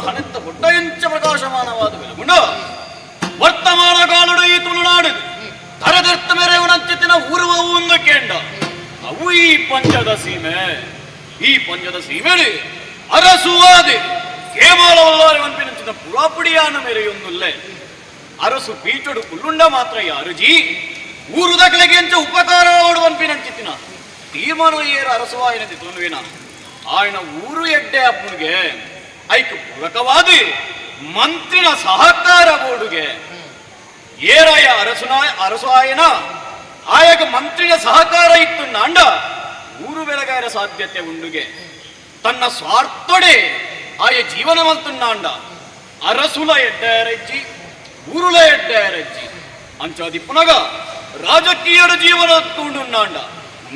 ಧನೆತ್ತ ಬೊಡ್ಡಯಂಚ ಪ್ರಕಾಶಮಾನವಾದ ಬೆಲಗುಂಡ ವರ್ತಮಾನ ಕಾಲುಡ ಈ ತುಳುನಾಡು ತರದರ್ಥ ಮೆರೆಯುವನಂಚಿತ್ತಿನ ಉರುವವು ಒಂದು ಕೇಂಡ ಅವು ಈ ಪಂಚದ ಸೀಮೆ. ಈ ಪಂಚದ ಸೀಮೆ ಅರಸುವಾದೆ ಕೇವಲವಲ್ಲಾರಿವಂಪಿನಂಚಿನ ಪುರಾಪುಡಿಯಾನ ಮೆರೆಯೊಂದುಲ್ಲೆ ಅರಸು ಪೀಚೊಡು ಕುಲ್ಲುಂಡ ಮಾತ್ರ ಯಾರುಜಿ ಊರುದಕಲೆಗೆ ಅಂಚ ಉಪಕಾರ ಓಡುವಂಪಿನಂಚಿತ್ತಿನ ತೀರ್ಮಾನ ಏರು ಅರಸುವಾಯಿನದಿ ತೋನುವಿನ ಆಯನ ಊರು ಎಡ್ಡೆ ಅಪ್ಪನಿಗೆ ಐಕ್ ಪೂರಕವಾದಿ ಮಂತ್ರಿನ ಸಹಕಾರ ಬೋಡುಗೆ ಏರಾಯ ಅರಸುನ ಅರಸು ಆಯನ ಆಯಗ ಮಂತ್ರಿನ ಸಹಕಾರ ಇತ್ತು ನಾಂಡ ಊರು ಬೆಳಗಾರ ಸಾಧ್ಯತೆ ಉಂಡುಗೆ ತನ್ನ ಸ್ವಾರ್ಥೊಡೆ ಆಯ ಜೀವನ ಮಂತುನ್ನಾಂಡ ಅರಸುಲ ಎಡ್ಡಾರಜ್ಜಿ ಊರುಲ ಎಡ್ಡಾರಜ್ಜಿ ಅಂಚಾದಿ ಪುನಗ ರಾಜಕೀಯರ ಜೀವನ ಉಂಡುನ್ನಾಂಡ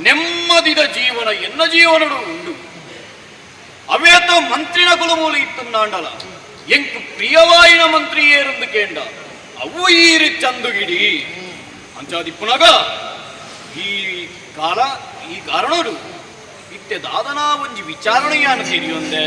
ನೆಮ್ಮದಿದ ಜೀವನ ಎನ್ನ ಜೀವನಡು ಉಂಡು. ಅವೇತ ಮಂತ್ರಿನ ಕುಲಮೂಲ ಇತ್ತುನ್ನಾಂಡಲ ಎಂಕು ಪ್ರಿಯವಾಯಿನ ಮಂತ್ರಿ ಏರುಂದು ಕೇಂಡ ಅವು ಈರು ಚಂದುಗಿಡಿ ಅಂಚಾದಿ ಪುನಗ ಈ ಕಾಲ ಈ ಕಾರಣರು ಇತ್ತೆ ದಾದನಾ ಒಂಜಿ ವಿಚಾರಣೆಯಾನ ತಿಳಿಯೊಂದೆ.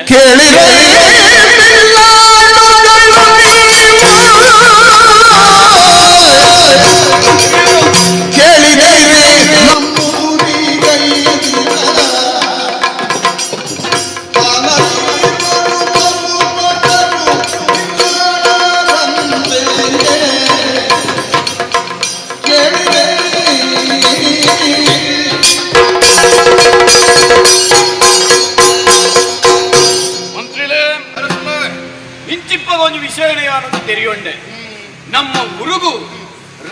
ಮಂತ್ರಿಲೇ, ಇಂಚಿಪ್ಪ ಒಂಜಿ ವಿಷಯನೆಯಾನದು ತೆರಿಯೊಂಡೆ. ನಮ್ಮ ಉರುಗು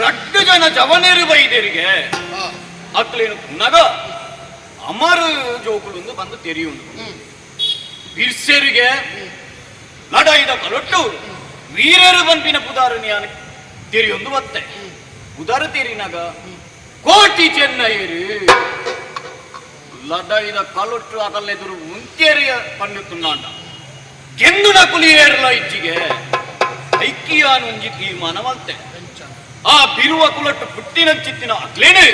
ರಡ್ಡು ಜನ ಜವನೇರು ಬೈದೆರಿಗೆ ಅಕ್ಲೇನು ಪುನಗ ಅಮರ ಜೋಕುಲುಂದು ಬಂದು ತೆರಿಯುಂಡು. ಬಿರ್ಸೆರಿಗೆ ಲಡಾಯಿದ ಕಲೊಟ್ಟು ವೀರರು ಬಂಪಿನ ಪುದಾರು ಯಾನ ತೆರಿಯೊಂದು ಬತ್ತೆ. ಪುದಾರು ತೆರಿನಾಗ ಕೋಟಿ ಚೆನ್ನೈರು ಲಡಾಯಿದ ಕಲೊಟ್ಟು ಅಕಲ್ಲೆದುರು ಮುಂತೇರಿಯ ಪನ್ನುತ್ತುನ್ನಾಂಡ ಗೆಂದುನ ಕುಲಿಯೇರ್ಲ ಇಜ್ಜಿಗೆ ಐಕ್ಯಾನೊಂಜಿ ತೀರ್ಮಾನ ಮಲ್ತೆ. ಆ ಬಿರುವ ಕುಲಟ್ಟು ಪುಟ್ಟಿನ ಚಿತ್ತಿನ ಅಕ್ಲೇನೆ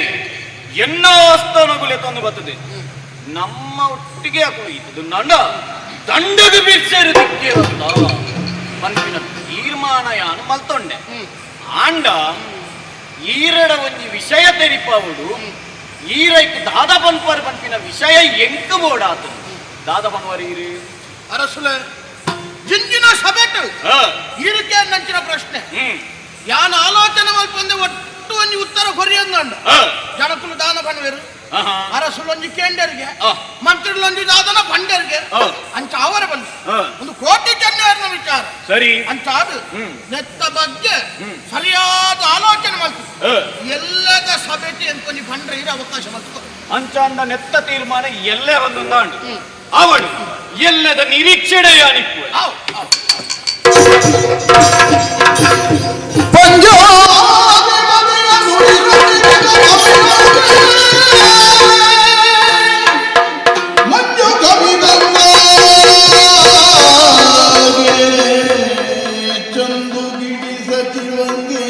ಎನ್ನ ಆಸ್ಥಾನಗುಲೆ ತಂದು ಬರ್ತದೆ. ನಮ್ಮ ಒಟ್ಟಿಗೆ ಅಕುಲು ಇದ್ದದ್ದು ನಂಡ ದಂಡಗ ಬಿರ್ಸೇರು ದಿಕ್ಕೇರಂತ ಮನ್ಪಿನ ತೀರ್ಮಾನ ಯಾನು ಮಲ್ತೊಂಡೆ. ಆಂಡ ಈರಡ ಒಂಜಿ ವಿಷಯ ತೆರಿಪಾವುಡು ಈರೈಕ್ ದಾದ ಪನ್ಪರ್ ಪನ್ಪಿನ ವಿಷಯ ಎಂಕ್ ಬೋಡಾತು. ದಾದ ಪನ್ವರ್ ಈರು ಅರಸುಲೆ ಜಿಂಜಿನ ಸಭೆಟ್ ಈರುಕೆ ನಂಚಿನ ಪ್ರಶ್ನೆ ಯಾನ ಆಲೋಚನೆ ಮಲ್ಪಂದೆ ಒಟ್ಟು ಒಂಜಿ ಉತ್ತರ ಕೊರಿಯಂದಂಡ. ಜನಕುಲು ದಾನ ಪನ್ವೆರು, ಅರಸುಲೊಂಜಿ ಕೇಂಡರಿಗೆ, ಮಂತ್ರಿಲೊಂಜಿ ದಾದನ ಪಂಡರಿಗೆ ಅಂಚ ಅವರ ಬಂದು ಒಂದು ಕೋಟಿ ಜನರ ವಿಚಾರ ಸರಿ ಅಂಚ ಅದು ನೆತ್ತ ಬಗ್ಗೆ ಸರಿಯಾದ ಆಲೋಚನೆ ಮಾಡ್ತು ಎಲ್ಲದ ಸಭೆಟಿ ಎಂಕೊಂಜಿ ಪಂಡ್ರೆ ಇರೋ ಅವಕಾಶ ಮಾಡ್ತು. ಅಂಚಾಂಡ ನೆತ್ತ ತೀರ್ಮಾನ ಎಲ್ಲೇ ಒಂದೊಂದಾಂಡು ಅವಳು ಎಲ್ಲದ ನಿರೀಕ್ಷಣೆಯ ನಿಪ್ಪು. ಚಂದುಗಿಡಿ ಸಚಿವಂಗೆ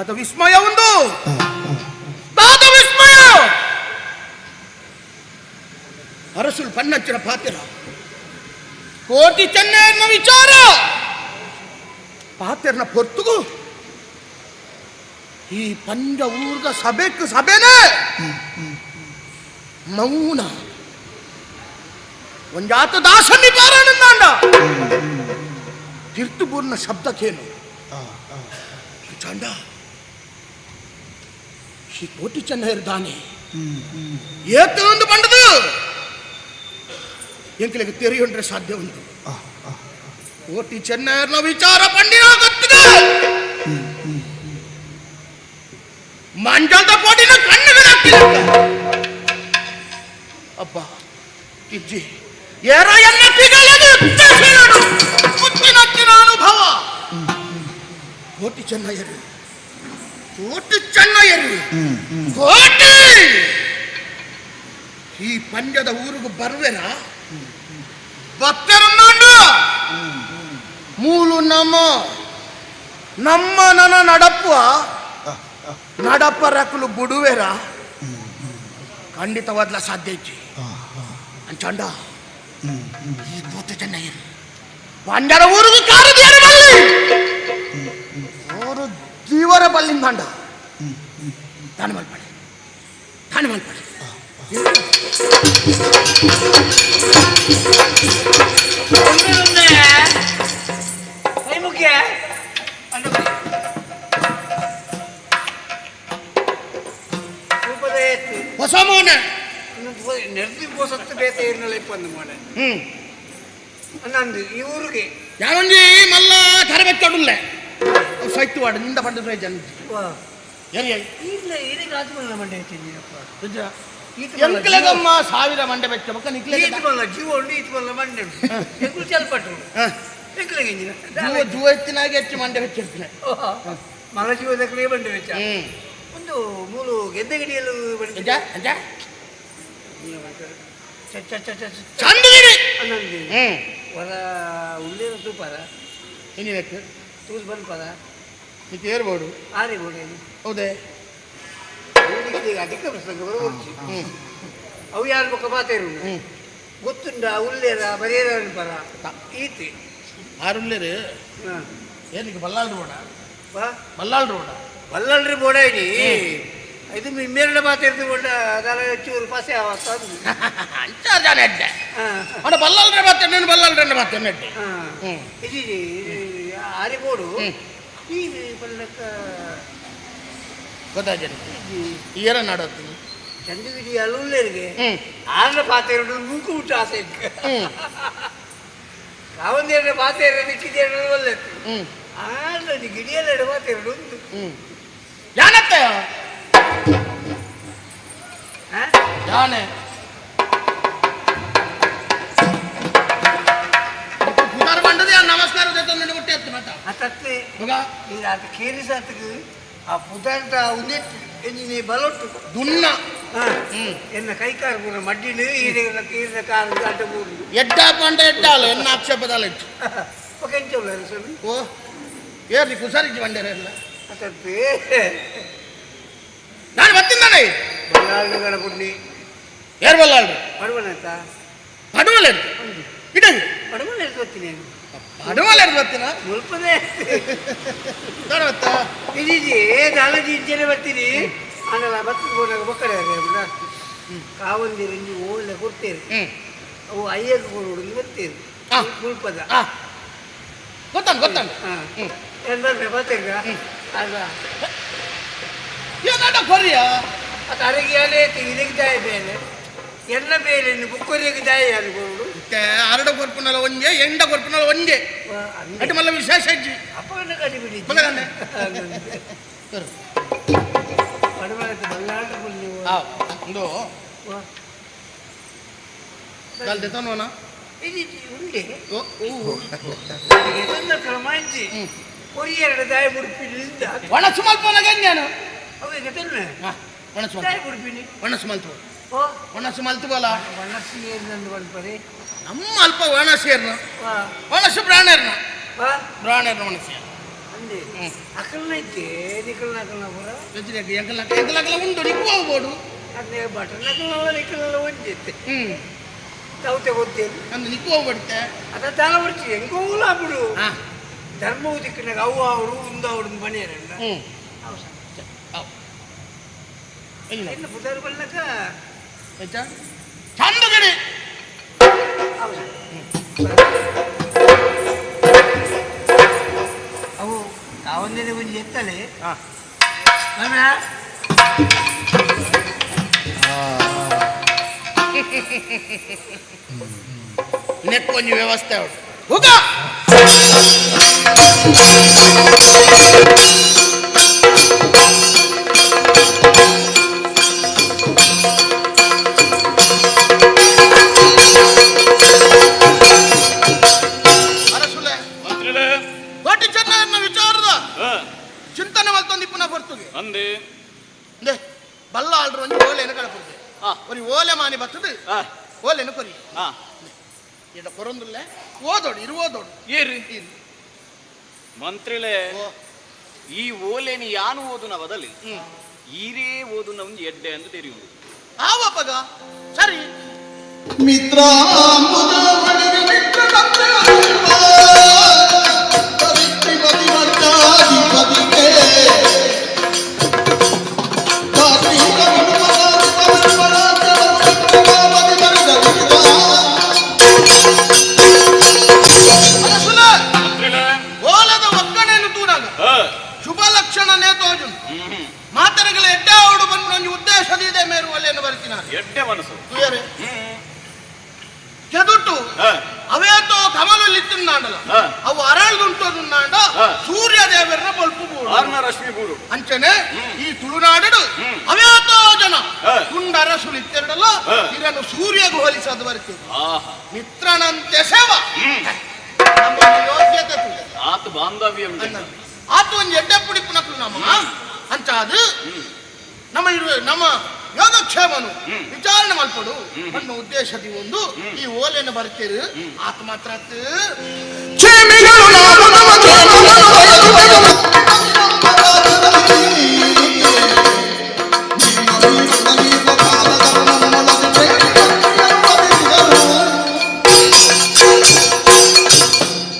ದಾದ ವಿಸ್ಮಯ ಒಂದು ದಾದ ವಿಸ್ಮಯ ಅರಸುಲು ಪನ್ನಚ್ಚಿನ ಪಾತ್ರ ಕೋಟಿ ಚೆನ್ನೈನ ವಿಚಾರ ಪಾತ್ರನ ಪೊರ್ತುಗು ಈ ಪಂಜ ಊರ್ದ ಸಭೆಕ್ ಸಭೆನೇ ಮೌನ ಒಂಜಾತ ದಾಸನಿ ಕಾರಣಂದಾಂಡ ತಿರ್ತುಬೂರ್ನ ಶಬ್ದಕ್ಕೇನು ಚಂಡ ಈ ಕೋಟಿ ಚೆನ್ನ ಇರ್ದಾನೆ ಏತು ಒಂದು ಬಂಡದು ಎಂಕಲಿಗೆ ತೆರೆಯೊಂಡ್ರೆ ಸಾಧ್ಯ ಉಂಟು ಕೋಟಿ ಚೆನ್ನೈರ್ನ ವಿಚಾರ ಪಂಡಿನ ಗೊತ್ತಿದೆ ಮಂಜಲ್ದ ಕೋಟಿನ ಕಣ್ಣುಗಳಾಗ್ತಿಲ್ಲ ಅಬ್ಬ ಇಜ್ಜಿ ಏರ ಎನ್ನ ಪಿಗಳದು ಮುತ್ತಿನಚ್ಚಿನ ಅನುಭವ ಕೋಟಿ ಚೆನ್ನಯ್ಯರು ಕೋಟಿ ಚೆನ್ನಯ್ಯರು ಕೋಟಿ ಈ ಪಂದ್ಯದ ಊರಿಗೂ ಬರುವೆರಾ ಬತ್ತರನ್ನಾಂಡು ಮೂಲು ನಮ್ಮ ನಮ್ಮ ನನ ನಡಪ್ಪುವ ನಡಪ ರಕಲು ಬುಡುವೆರ ಖಂಡಿತವಾದ್ಲ ಸಾಧ್ಯ ಇಜ್ಜಿ ಅಂಚಂಡ ಈ ಕೋಟೆ ಚೆನ್ನಯ್ಯರು ಪಂಡ್ಯದ ಊರಿಗೂ ಕಾರದೇರು ಬಲ್ಲಿ ಊರು ಜೀವರ ಬಲ್ಲಿಂದಾಂಡ ತಾನು ಮಲ್ಪಡೆ ತಾನು ಮಲ್ಪಡೆ ಕೈ ಮುಖ್ಯ ಹೊಸ ಮೋನೆ ನೆರ್ದಿ ಪೋಸತ್ತು ಬೇತ ಏರ್ನಲ್ಲ ಇಪ್ಪಂದು ಮೋನೆ ನಂದು ಈ ಊರಿಗೆ ಯಾರೊಂಜಿ ಮಲ್ಲ ತರಬೆತ್ತಡುಲ್ಲೆ ಸೈತು ವಾಡು ನಿಂದ ಪಂಡ ಜನ ಎರಿ ಈಗಲೇ ಇದಕ್ಕೆ ಆತ್ಮಲ್ಲ ಮಂಡೆ ಹೆಚ್ಚಿದ್ದೀನಪ್ಪ ಎಂಕ್ಲೆಗಮ್ಮ ಸಾವಿರ ಮಂಡೆ ಬೆಚ್ಚ ಬೊಕ್ಕ ನಿಕ್ಲೆ ಈತ್ ಮಲ್ಲ ಜೀವ ಉಂಡು ಈತ್ ಮಲ್ಲ ಮಂಡೆ ಉಂಡು ಎಂಕುಲು ಚಲ್ಪಟ್ಟು ಎಂಕ್ಲೆಗೆ ಇಂಜಿನ ಜೂವ ಜೂವ ಎತ್ತಿನಾಗೆ ಹೆಚ್ಚು ಮಂಡೆ ಬೆಚ್ಚಿರ್ತೀನಿ ಮಲ್ಲ ಜೀವದಕ್ಕಲೇ ಮಂಡೆ ಬೆಚ್ಚ ಒಂದು ಮೂಲು ಗೆದ್ದೆ ಗಿಡಿಯಲು ಅಂಜ ಅಂಜ ಚಂದಗಿರಿ ಅನ್ನಂದಿ ವರ ಉಳ್ಳೇರು ತೂಪಾರ ಏನಿರಕ್ಕೆ ತೂಸ್ ಬಂದ್ಪಾರ ನಿಕ್ಕೆ ಏರ್ಬೋಡು ಆರೆ ಬೋಡೇನು ಹೌದೇ ಅಧಿಕ ಪ್ರಸಂಗ ಬರಬಹುದು ಅವು ಯಾರು ಬೊಕ್ಕ ಮಾತೇರು ಗೊತ್ತುಂಡ ಉಲ್ಲೇರ ಬರೇರ ಅನ್ಪರ ಈತಿ ಆರುಲ್ಲೇರು ಏನಕ್ಕೆ ಬಲ್ಲಾಳ್ ರೋಡ ಬಾ ಬಲ್ಲಾಳ್ ರೋಡ ಬಲ್ಲಲ್ರಿ ಬೋಡಾಯ್ನಿ ಇದು ಮೇರಡ ಮಾತಾಡ್ದು ಬೋಡ ಅದರ ಚೂರು ಪಾಸೆ ಆವತ್ತ ಅಂಚ ಜಾನೆ ಅಡ್ಡೆ ಅಡ ಬಲ್ಲಾಳ್ರೆ ಮಾತೆ ನೀನು ಬಲ್ಲಾಳ್ರೆ ಮಾತೆ ಅಡ್ಡೆ ಇದು ಆರಿ ಬೋಡು ಈ ಬಲ್ಲಕ್ಕ ಗೊತ್ತಾಜನ ಏರ ನಾಡತ್ತೀನಿ ಚಂದಗಿರಿ ಅಲ್ಲುಲ್ಲೇರಿಗೆ ಆರ್ನ ಪಾತೆರುಡು ಮೂಕು ಊಟ ಆಸೆ ಕಾವಂದೇರ ಪಾತೆರ ದಿಕ್ಕಿದೇರು ಒಲ್ಲೆತ್ತು ಆರ್ನ ಗಿಡಿಯಲ್ಲೆರಡು ಪಾತೆರುಡು ಉಂಟು ಯಾನತ್ತ ಯಾನೆ ಪುನರ್ ಬಂಡದೆ ನಮಸ್ಕಾರ ಜೊತೆ ಕೊಟ್ಟೆ ಎತ್ತು ಮತ್ತ ಅತತ್ತೆ ಮಗ ಇದು ಆತ ಕೇರಿ ಸಾತకు ಆ ಪುದಾರ್ದ ಉಂದೆಟ್ಟು ಎಂಜಿನಿ ಬಲೊಟ್ಟು ದುನ್ನ ಎನ್ನ ಕೈಕಾರು ಪೂರ ಮಡ್ಡಿನ ಈರೆಲ್ಲ ಕೀರಿನ ಕಾರು ಅಡ್ಡ ಮೂರು ಎಡ್ಡಾಪ ಅಂದ್ರೆ ಎಡ್ಡಾಲು ಎನ್ನ ಆಕ್ಷೇಪದಾಲ ಇತ್ತು ఒక ಎಂಚ ಸ್ವಾಮಿ ಓ ಏರ್ಲಿ ಕುಸಾರಿಜ್ಜಿ ಬಂಡೇರ ಎಲ್ಲ ಅತತ್ತೆ ನಾನು ಬರ್ತಿದ್ದಾನೆ ಬಲ್ಲಾಳು ಗಣಪುಣ್ಣಿ ಏರ್ ಬಲ್ಲಾಳ್ರು ಪಡುವನಂತ ಪಡುವಲ್ ಇಡಂಗಿ ಪಡುವನ ಎಡ್ದು ಬರ್ತೀನಿ ಪಡುವಲ್ ಎಡ್ದು ಬರ್ತೀನ ಮುಲ್ಪದೇ ಬತ್ತ ಇದಿಜಿ ದಾಲಜಿ ಇಂಚನೆ ಬರ್ತೀನಿ ಆಂಡಲ ಬತ್ತದ ಬೋನಾಗ ಬೊಕ್ಕಡೆ ಅರೆ ಕಾವಂದಿರು ಇಂಜಿ ಓಲೆ ಕೊಡ್ತೇವೆ ಅವು ಅಯ್ಯಕ್ಕೆ ಕೊಡೋಡು ಬರ್ತೀರಿ ಮುಲ್ಪದ ಗೊತ್ತಾನು ಗೊತ್ತಾನು ಏನು ಬರ್ಬೆ ಬರ್ತೀಗ ಅಲ್ಲ ಏನಾಟ ಕೊರಿಯ ಅದು ಅರಗಿ ಅಲೆ ಇದಕ್ಕೆ ದಾಯ ಬೇಲೆ ಎನ್ನ ಬೇಲೆ ಬುಕ್ಕೊರಿಗೆ ದಾಯ ಯಾರು ಕೊಡೋಡು ಅರಡ ಕೊರ್ಪುನಲ ಒಂಜೆ ಎಂಡ ಕೊರ್ಪುನಲ ಒಂಜೆ ಅటు ಮಲ್ಲ ವಿಶೇಷ ಅಜ್ಜಿ ಅಪ್ಪನ ಕಡಿ ಬಿಡಿ ಮಗನೇ. ಪಡುವಳಕ್ಕೆ ಬಲ್ಲಾಟ ನೀವು ಒಂದು ದಾಲ್ ದೆತನೋನ ಇದು ಉಂಡೆ ಓ ಓ ಎನ್ನ ಕ್ರಮಾಂಚಿ ಕೊರಿಯರ ದಾಯ ಮುಡುಪಿನಿಂದ ಒಣ ಸುಮಲ್ಪನ ಗಂಜಾನು ಅವು ಈಗ ತಿನ್ನೆ ಒಣ ಸುಮಲ್ ದಾಯ ಮುಡುಪಿನಿ ಒಣ ಸುಮಲ್ತು ಓ ಒಣ ಸುಮಲ್ತು ಬೋಲ ಒಣಸಿ ನಂದು ಪನ್ಪರೆ ನಮ್ಮ ಅಲ್ಪ ಒಣ ಸೇರ್ನ ವಾ ಒಣಸು ಬ್ರಾಣರ್ನ ವಾ ಬ್ರಾಣರ್ನ ಒಣಸಿ ಅಂದೆ ಅಕಲ್ನ ಇತ್ತೆ ನಿಕಲ್ನ ಅಕಲ್ನ ಪೂರ ಎಂಕಲ್ನ ಎಂಕಲ್ನ ಉಂಡು ನಿಕ್ಕು ಹೋಗ್ಬೋದು ಅದೇ ಬಟನ್ ಅಕಲ್ನ ನಿಕಲ್ನ ಒಂಜಿತ್ತೆ ತೌತೆ ಗೊತ್ತೇನು ಅಂದು ನಿಕ್ಕು ಹೋಗ್ಬಿಡುತ್ತೆ ಅದ ತಾನ ಬರ್ಚಿ ಹೆಂಗೋಲ ಬಿಡು ಧರ್ಮವು ದಿಕ್ಕಿನಾಗ ಅವು ಅವರು ಉಂದು ಅವರು ಮನೆಯಲ್ಲ ಇನ್ನು ಪುದಾರು ಬಲ್ಲಕ ಚಂದ ಗಿಡಿ ಅವು ತಾವೊಂದೇ ಒಂಜಿ ಎತ್ತಲೆ ನೆಕ್ಕೊಂಜಿ ವ್ಯವಸ್ಥೆ ಅವಳು ಹೋಗ ಅರಸುಲೆ ಕೋಟಿ ಚೆನ್ನಯ್ಯನ ವಿಚಾರದ ಚಿಂತನೆ ಮಲ್ತೊಂದು ಇಪ್ಪುನ ಬರ್ತದೆ ಅಂದೆ ಅಂದೆ ಬಲ್ಲ ಆಳ್ರು ಒಂಜಿ ಓಲೆನ ಕಳಪುರ್ದೆ ಒರಿ ಓಲೆ ಮಾನಿ ಬರ್ತದೆ ಓಲೆನ ಕೊರಿ ಇಡ ಕೊರೊಂದುಲ್ಲೆ ಓದೋಡು ಇರು ಓದೋಡು ಏರಿ ಮಂತ್ರಿಲೆ ಈ ಓಲೆನಿ ಯಾನು ಓದುನ ಬದಲಿ ಈರೇ ಓದುನ ಒಂದು ಎಡ್ಡೆ ಅಂತ ತೆರೆಯುವುದು ಆವಪಗ ಸರಿ ಮಿತ್ರ ಅರಸುಲೆ ಓಲದ ಒಕ್ಕಣೆಯನ್ನು ತೂನಾಗ ಶುಭ ಲಕ್ಷಣನೇ ತೋಜುಂಡು ಮಾತರೆಗಳ ಎಡ್ಡೆ ಅವಡು ಬಂದು ಒಂಜಿ ಉದ್ದೇಶದ ಇದೆ ಮೇರು ಒಲೆಯನ್ನು ಬರ್ತೀನ ಎಡ್ಡೆ ಮನಸ್ಸು ತುಯರೆ ಕೆದುಟು ಅವೇತೋ ಕಮಲಲ್ಲಿ ಅವು ಅರಳ್ದುಂಟೋದುನ್ನಾಂಡ ಸೂರ್ಯ ದೇವರನ್ನ ಬಲ್ಪು ಬೂಡು ಆರ್ನ ರಶ್ಮಿ ಬೂಡು ಅಂಚನೆ ಈ ತುಳುನಾಡು ಅವೇತೋ ಜನ ತುಂಡ ಅರಸುಲಿತ್ತೆರಡಲ್ಲ ಇದನ್ನು ಸೂರ್ಯಗೂ ಹೋಲಿಸೋದು ಬರ್ತೀವಿ ಮಿತ್ರನಂತೆ ಸೇವಾ ನಮ್ಮ ಯೋಗ್ಯತೆ ತುಳು. ಆತ ಬಾಂಧವ್ಯ ಆತ ಒಂದು ಎಡ್ಡೆ ಪುಡಿಪುನಕ್ಲು ನಮ್ಮ ಅಂಚ ಅದು ನಮ್ಮ ಇರುವ ನಮ್ಮ ಯೋಗಕ್ಷೇಮನು ವಿಚಾರಣೆ ಮಲ್ಪಡು ಅನ್ನೋ ಉದ್ದೇಶದಿ ಒಂದು ಈ ಓಲೆಯನ್ನು ಬರ್ತೀರಿ ಆತ ಮಾತ್ರ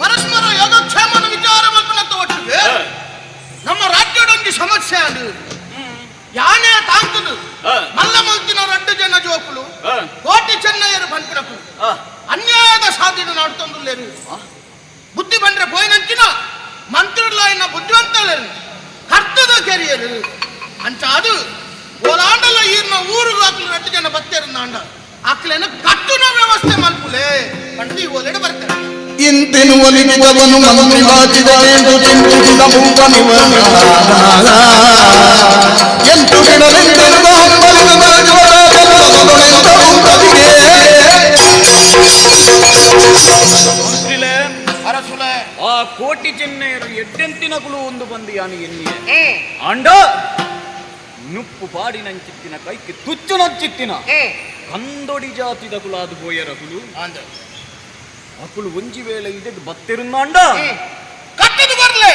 ಪರಸ್ಪರ ಯೋಗಕ್ಷೇಮನ ವಿಚಾರ ಮಲ್ಪನಂತ ಒಟ್ಟಿಗೆ ನಮ್ಮ ರಾಜ್ಯದೊಂದು ಸಮಸ್ಯೆ ಅದು ಯಾನೇ ತಾಂತದು ಮಲ್ಲ ಮಲ್ತಿನ ರಡ್ಡು ಜನ ಜೋಕುಲು ಕೋಟಿ ಚೆನ್ನಯ್ಯರು ಪನ್ಪಿನಕು ಅನ್ಯಾಯದ ಸಾಧ್ಯತೆ ನಾಡ್ತಂದುಲ್ಲೇರು ಬುದ್ಧಿ ಬಂದ್ರೆ ಪೋಯಿನಂಚಿನ ಮಂತ್ರಿಲಾಯಿನ ಬುದ್ಧಿವಂತಲೇರು ಕರ್ತದ ಕೆರಿಯರು ಅಂಚ ಅದು ಓಲಾಂಡಲ ಈರ್ನ ಊರುಗೂ ಆಕ್ಲು ರಡ್ಡು ಜನ ಬತ್ತೇರು ನಾಂಡ ಆಕ್ಲೇನ ಕಟ್ಟುನ ವ್ಯವಸ್ಥೆ ಮಲ್ಪುಲೆ ಪಂಡಿ ಓಲೆಡು ಬರ್ತಾರೆ ಇಂತೆನು ಒಲಿಮಿದವನು ಮಂತ್ರಿ ಬಾಚಿದನೆಂದು ಚಿಂತಿಸಿದ ಮೂವನಿವನ ಎಂಟು ಬಿಡಲೆಂದೆನುದ ಹಂಬಲಿದ ಕವಿಗೆ ಅರಸುಲೆ ಆ ಕೋಟಿ ಚೆನ್ನೈಯರು ಎಡ್ಡೆಂತಿನಗುಲು ಒಂದು ಬಂದು ಯಾನು ಎನ್ನಿಯೆ ಅಂಡ ನುಪ್ಪು ಪಾಡಿನಂಚಿತ್ತಿನ ಕೈకి ತುಚ್ಚು ನಚ್ಚಿತ್ತಿನ ಕಂದೊಡಿ ಜಾತಿದ ಕುಲಾದು ಬೋಯರಗುಲು ಅಕುಲು ಒಂಜಿ ವೇಳೆ ಇದಕ್ಕೆ ಬತ್ತಿರುನ್ನಾಂಡ ಕಟ್ಟದು ಬರ್ಲೆ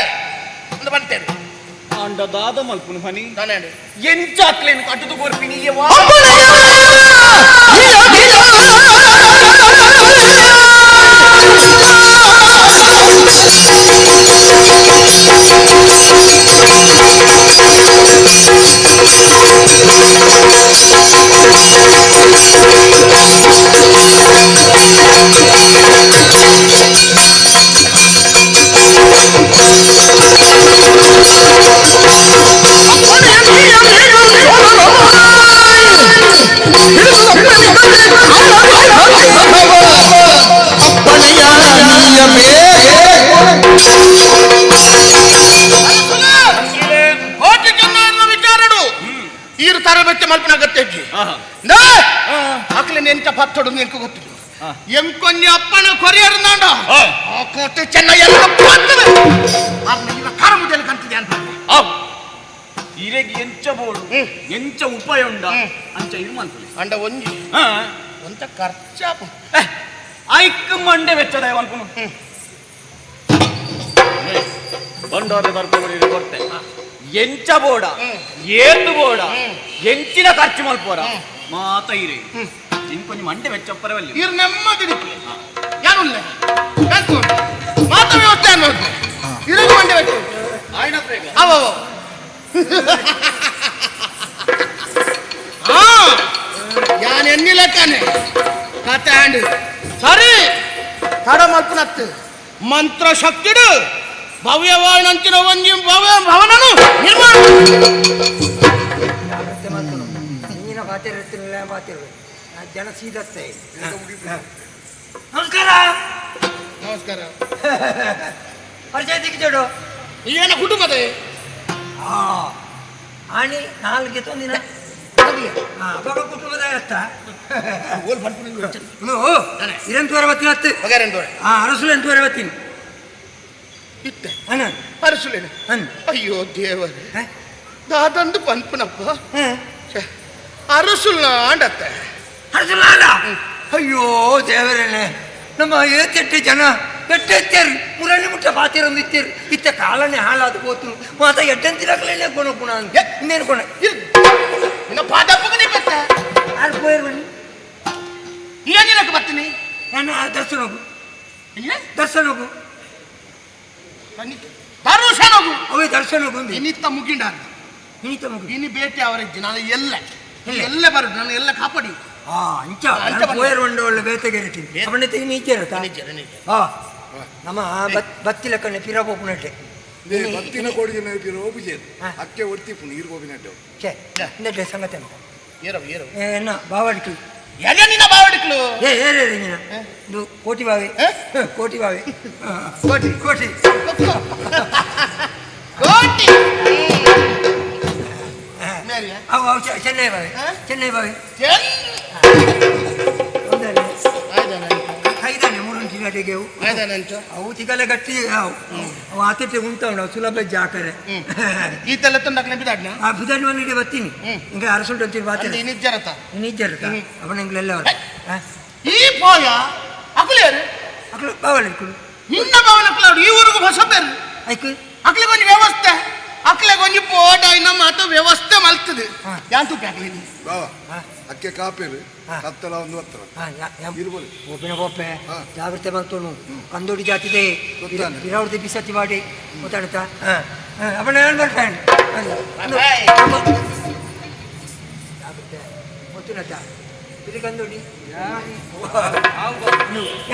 ಅಂದ ಬಂತೇನೆ ಆಂಡ ದಾದ ಮಲ್ಪುನು ಹನಿ ಎಂಚಾಕ್ಲೇನು ಕಟ್ಟದು ಕೊರ್ಪಿನಿ ಕೋಟಿ ಚೆನ್ನಯ್ಯನ ವಿಚಾರಡು ಈರು ತರಬೇತಿ ಮಲ್ಪನ ಅಗತ್ಯ ಅಕ್ಲೆ ಎಂತ ಪತ್ತಡು ನಿಂಕು ಗೊತ್ತಿಲ್ಲ ಎಂಕೊಂಜಿ ಅಪ್ಪನ ಕೊರಿಯರ್ ನಾಂಡ ಆ ಕೋಟೆ ಚೆನ್ನಯ್ಯ ಪತ್ತದೆ ಆರ್ನ ಕರಮುದೆಲ್ ಕಂತಿದೆ ಅಂತ ಇರೆಗೆ ಎಂಚ ಬೋಡು ಎಂಚ ಉಪಾಯ ಉಂಡ ಅಂಚ ಇರು ಮಲ್ಪುಲೆ ಅಂಡ ಒಂಜಿ ಒಂತ ಖರ್ಚಾಪು ಐಕ್ ಮಂಡೆ ವೆಚ್ಚದ ಮಲ್ಪುನು ಬಂಡಾರ ದರ್ಪಗುಡಿ ಕೊಡ್ತೆ ಎಂಚ ಬೋಡ ಏತು ಬೋಡ ಎಂಚಿನ ಖರ್ಚು ಮಲ್ಪೋರ ಮಾತ ಇರೆ ಇಂಕೊಂಜಿ ಮಂಡೆ ವೆಚ್ಚಪ್ಪರವಲ್ಲಿ ಇರ್ ನೆಮ್ಮದಿ ದಿಪ್ಪಲೆ ಯಾರುಲ್ಲ ಮಾತ ವ್ಯವಸ್ಥೆ ಅನ್ನೋದು ಇರೋದು ಮಂಡೆ ವೆಚ್ಚ ಆಯ್ನ ಪ್ರೇಗ ಅವ ಹಾ ಯಾನ್ ಎನ್ನಿಲಕ್ಕಾನೆ ಕತೆ ಆಂಡ್ ಸರಿ ತಡ ಮಲ್ಪನತ್ತು ಮಂತ್ರ ಶಕ್ತಿಡು ಭವ್ಯವಾಯಿನಂಚಿನ ಒಂಜಿ ಭವ್ಯ ಭವನನು ನಿರ್ಮಾಣ ಜಾಗ್ರತೆ ಮಾಡ್ಕೊಂಡು ಹಿಂದಿನ ಪಾತಿರ ಪಾತಿರ ಜನ ಸೀದತ್ತೆ. ನಮಸ್ಕಾರ. ನಮಸ್ಕಾರ. ಪರಿಚಯ ದಿಕ್ಕಿಜೋಡು. ಏನ ಕುಟುಂಬದ ಹಾ ಆಣಿ ನಾಲ್ಗೆ ತೊಂದಿನ ಅವಾಗ ಕುಟುಂಬದ ಅತ್ತ ಇರಂತುವರೆ ಬತ್ತಿನ ಹತ್ತು. ಹಾ ಅರಸುಲು ಎಂತುವರೆ ಬತ್ತೀನಿ. ಇತ್ತೆ ಅಣ್ಣ. ಅರಸುಲೇನೆ. ಅನ್. ಅಯ್ಯೋ ದೇವರೇ, ದಾದಂದು ಪನ್ಪನಪ್ಪ ಅರಸುಲ್ನ ಆಂಡತ್ತೆ. ಅರಸುಲ್ನ ಆಂಡ. ಅಯ್ಯೋ ದೇವರೇನೆ, ನಮ್ಮ ಏತೆಟ್ಟು ಜನ ಎಟ್ಟೆತ್ತೇರು ಮುರಳಿ ಮುಟ್ಟ ಪಾತಿರೊಂದು ಇತ್ತೇರು ಇತ್ತ ಕಾಲನೇ ಹಾಳಾದ ಪೋತು ಮಾತ ಎಡ್ಡಂತಿರಕಲೇನೆ ಕೊಣ ಪುಣ ಅಂತ ಇನ್ನೇನು ಕೊಣ. ನಿನ್ನ ಪಾದಪ್ಪಗೆ ನೀ ಬತ್ತ ಆರು ಪೋಯರ್ ಬನ್ನಿ. ಏನಿಲ್ಲಕ್ಕೆ ಬರ್ತೀನಿ. ನಾನು ದರ್ಶನಗು ದರ್ಶನಗು ದರ್ಶನಗು ಅವೇ ದರ್ಶನಗು ಇನ್ನಿತ್ತ ಮುಗಿಂಡ ಇನ್ನಿತ್ತ ಮುಗಿ ಇನಿ ಭೇಟಿ ಅವರಿಜ್ಜಿ ನಾನು ಎಲ್ಲ ಎಲ್ಲ ಬರುದು ನಾನು ಎಲ್ಲ ಕಾಪಾಡಿ. ಹಾ ಅಂಚ ಅಂಚ ಪೋಯರ್ ಬಂಡ ಒಳ್ಳೆ ಬೇತೆಗೆ ಇರ್ತೀನಿ ಅವನ ತೆಗಿ ನೀಚೆ ಇರುತ್ತಾ. ಹಾ ನಮ್ಮ ಬತ್ತಿಲ ಕಣ್ಣೆ ಪಿರ ಪೋಪುನಟ್ಟೆ. ಬತ್ತಿನ ಕೋಡಿಗೆ ಪಿರ ಓಪುಜೆ ಅಕ್ಕೆ ಒರ್ತಿ ಪುಣಿ ನೀರು ಗೋಪಿನಟ್ಟೆ. ಛೇ ಇಂದಟ್ಟೆ ಸಂಗತಿ ಅಂತ ಏರವು ಏರವು. ಎನ್ನ ಬಾವಾಡಿಕ್ಲು. ಎಲ್ಲಿ ನಿನ್ನ ಬಾವಾಡಿಕ್ಲು? ಏ ಏರೇ ನಿನ್ನ ಇದು ಕೋಟಿ ಬಾವಿ ಕೋಟಿ ಬಾವಿ ಕೋಟಿ ಕೋಟಿ ಕೋಟಿ. ಅವು ಅವು ಚೆನ್ನೈ ಬಾವಿ ಚೆನ್ನೈ ಬಾವಿ. ಕೈದಾನೆ ಮೂರು ತಿಂಗಳಿಗೆ ಅವು ತಿಗಲೆ ಗಟ್ಟಿ ಅವು ಅವು ಆತಿಥ್ಯ ಉಂಟು ಅವು ಸುಲಭ ಜಾಕರೆ. ಈ ತಲೆ ತಂದಾಕ್ಲೆ ಬಿದಾಡ್ನ. ಆ ಬಿದಾಡ್ನ ಮನೆಗೆ ಬರ್ತೀನಿ ಹಿಂಗೆ ಅರಸುಂಟು ಅಂತೀರಿ ಬಾತೀನಿ. ಇನ್ನಿಜ್ಜರತ ಇನ್ನಿಜ್ಜರತ ಅವನಂಗ್ಲೆಲ್ಲ ಅವರು. ಈ ಪೋಯ ಅಕುಲೇರು ಅಕಲು ಬಾವಲಿ ಕುಲು ನಿನ್ನ ಬಾವಲ ಕುಲಾಡು ಈ ಊರಿಗೆ ಹೊಸಬೇರು ಐಕು ಅಕ್ಲೆ ಕೊಂಚ ವ್ಯವಸ್ಥೆ ಅಕ್ಲೆ ಕೊಂಚ ಪೋಟ ಇನ್ನ ಮಾತ ವ್ಯವಸ್ಥೆ ಮಲ್ತದೆ ಯಾಂತು ಪ್ಯಾಕ್ಲಿ. ಬಾವ ಅಕ್ಕೆ ಕಾಪೇರು ಕತ್ತಲ ಒಂದು ಹತ್ತರ ಇರ್ಬೋದು. ಒಪ್ಪಿನ ಒಪ್ಪೆ ಜಾಗ್ರತೆ ಮಾಡ್ತೋನು ಕಂದೋಡಿ ಜಾತಿದೆ ಬಿರಾವರ್ತಿ ಬಿಸತಿ ಮಾಡಿ ಗೊತ್ತಾಡ್ತಾ ಅವನ ಏನು ಬರ್ತಾನೆ ಜಾಗ್ರತೆ ಗೊತ್ತಿಲ್ಲತ್ತ ಇದು ಕಂದೋಡಿ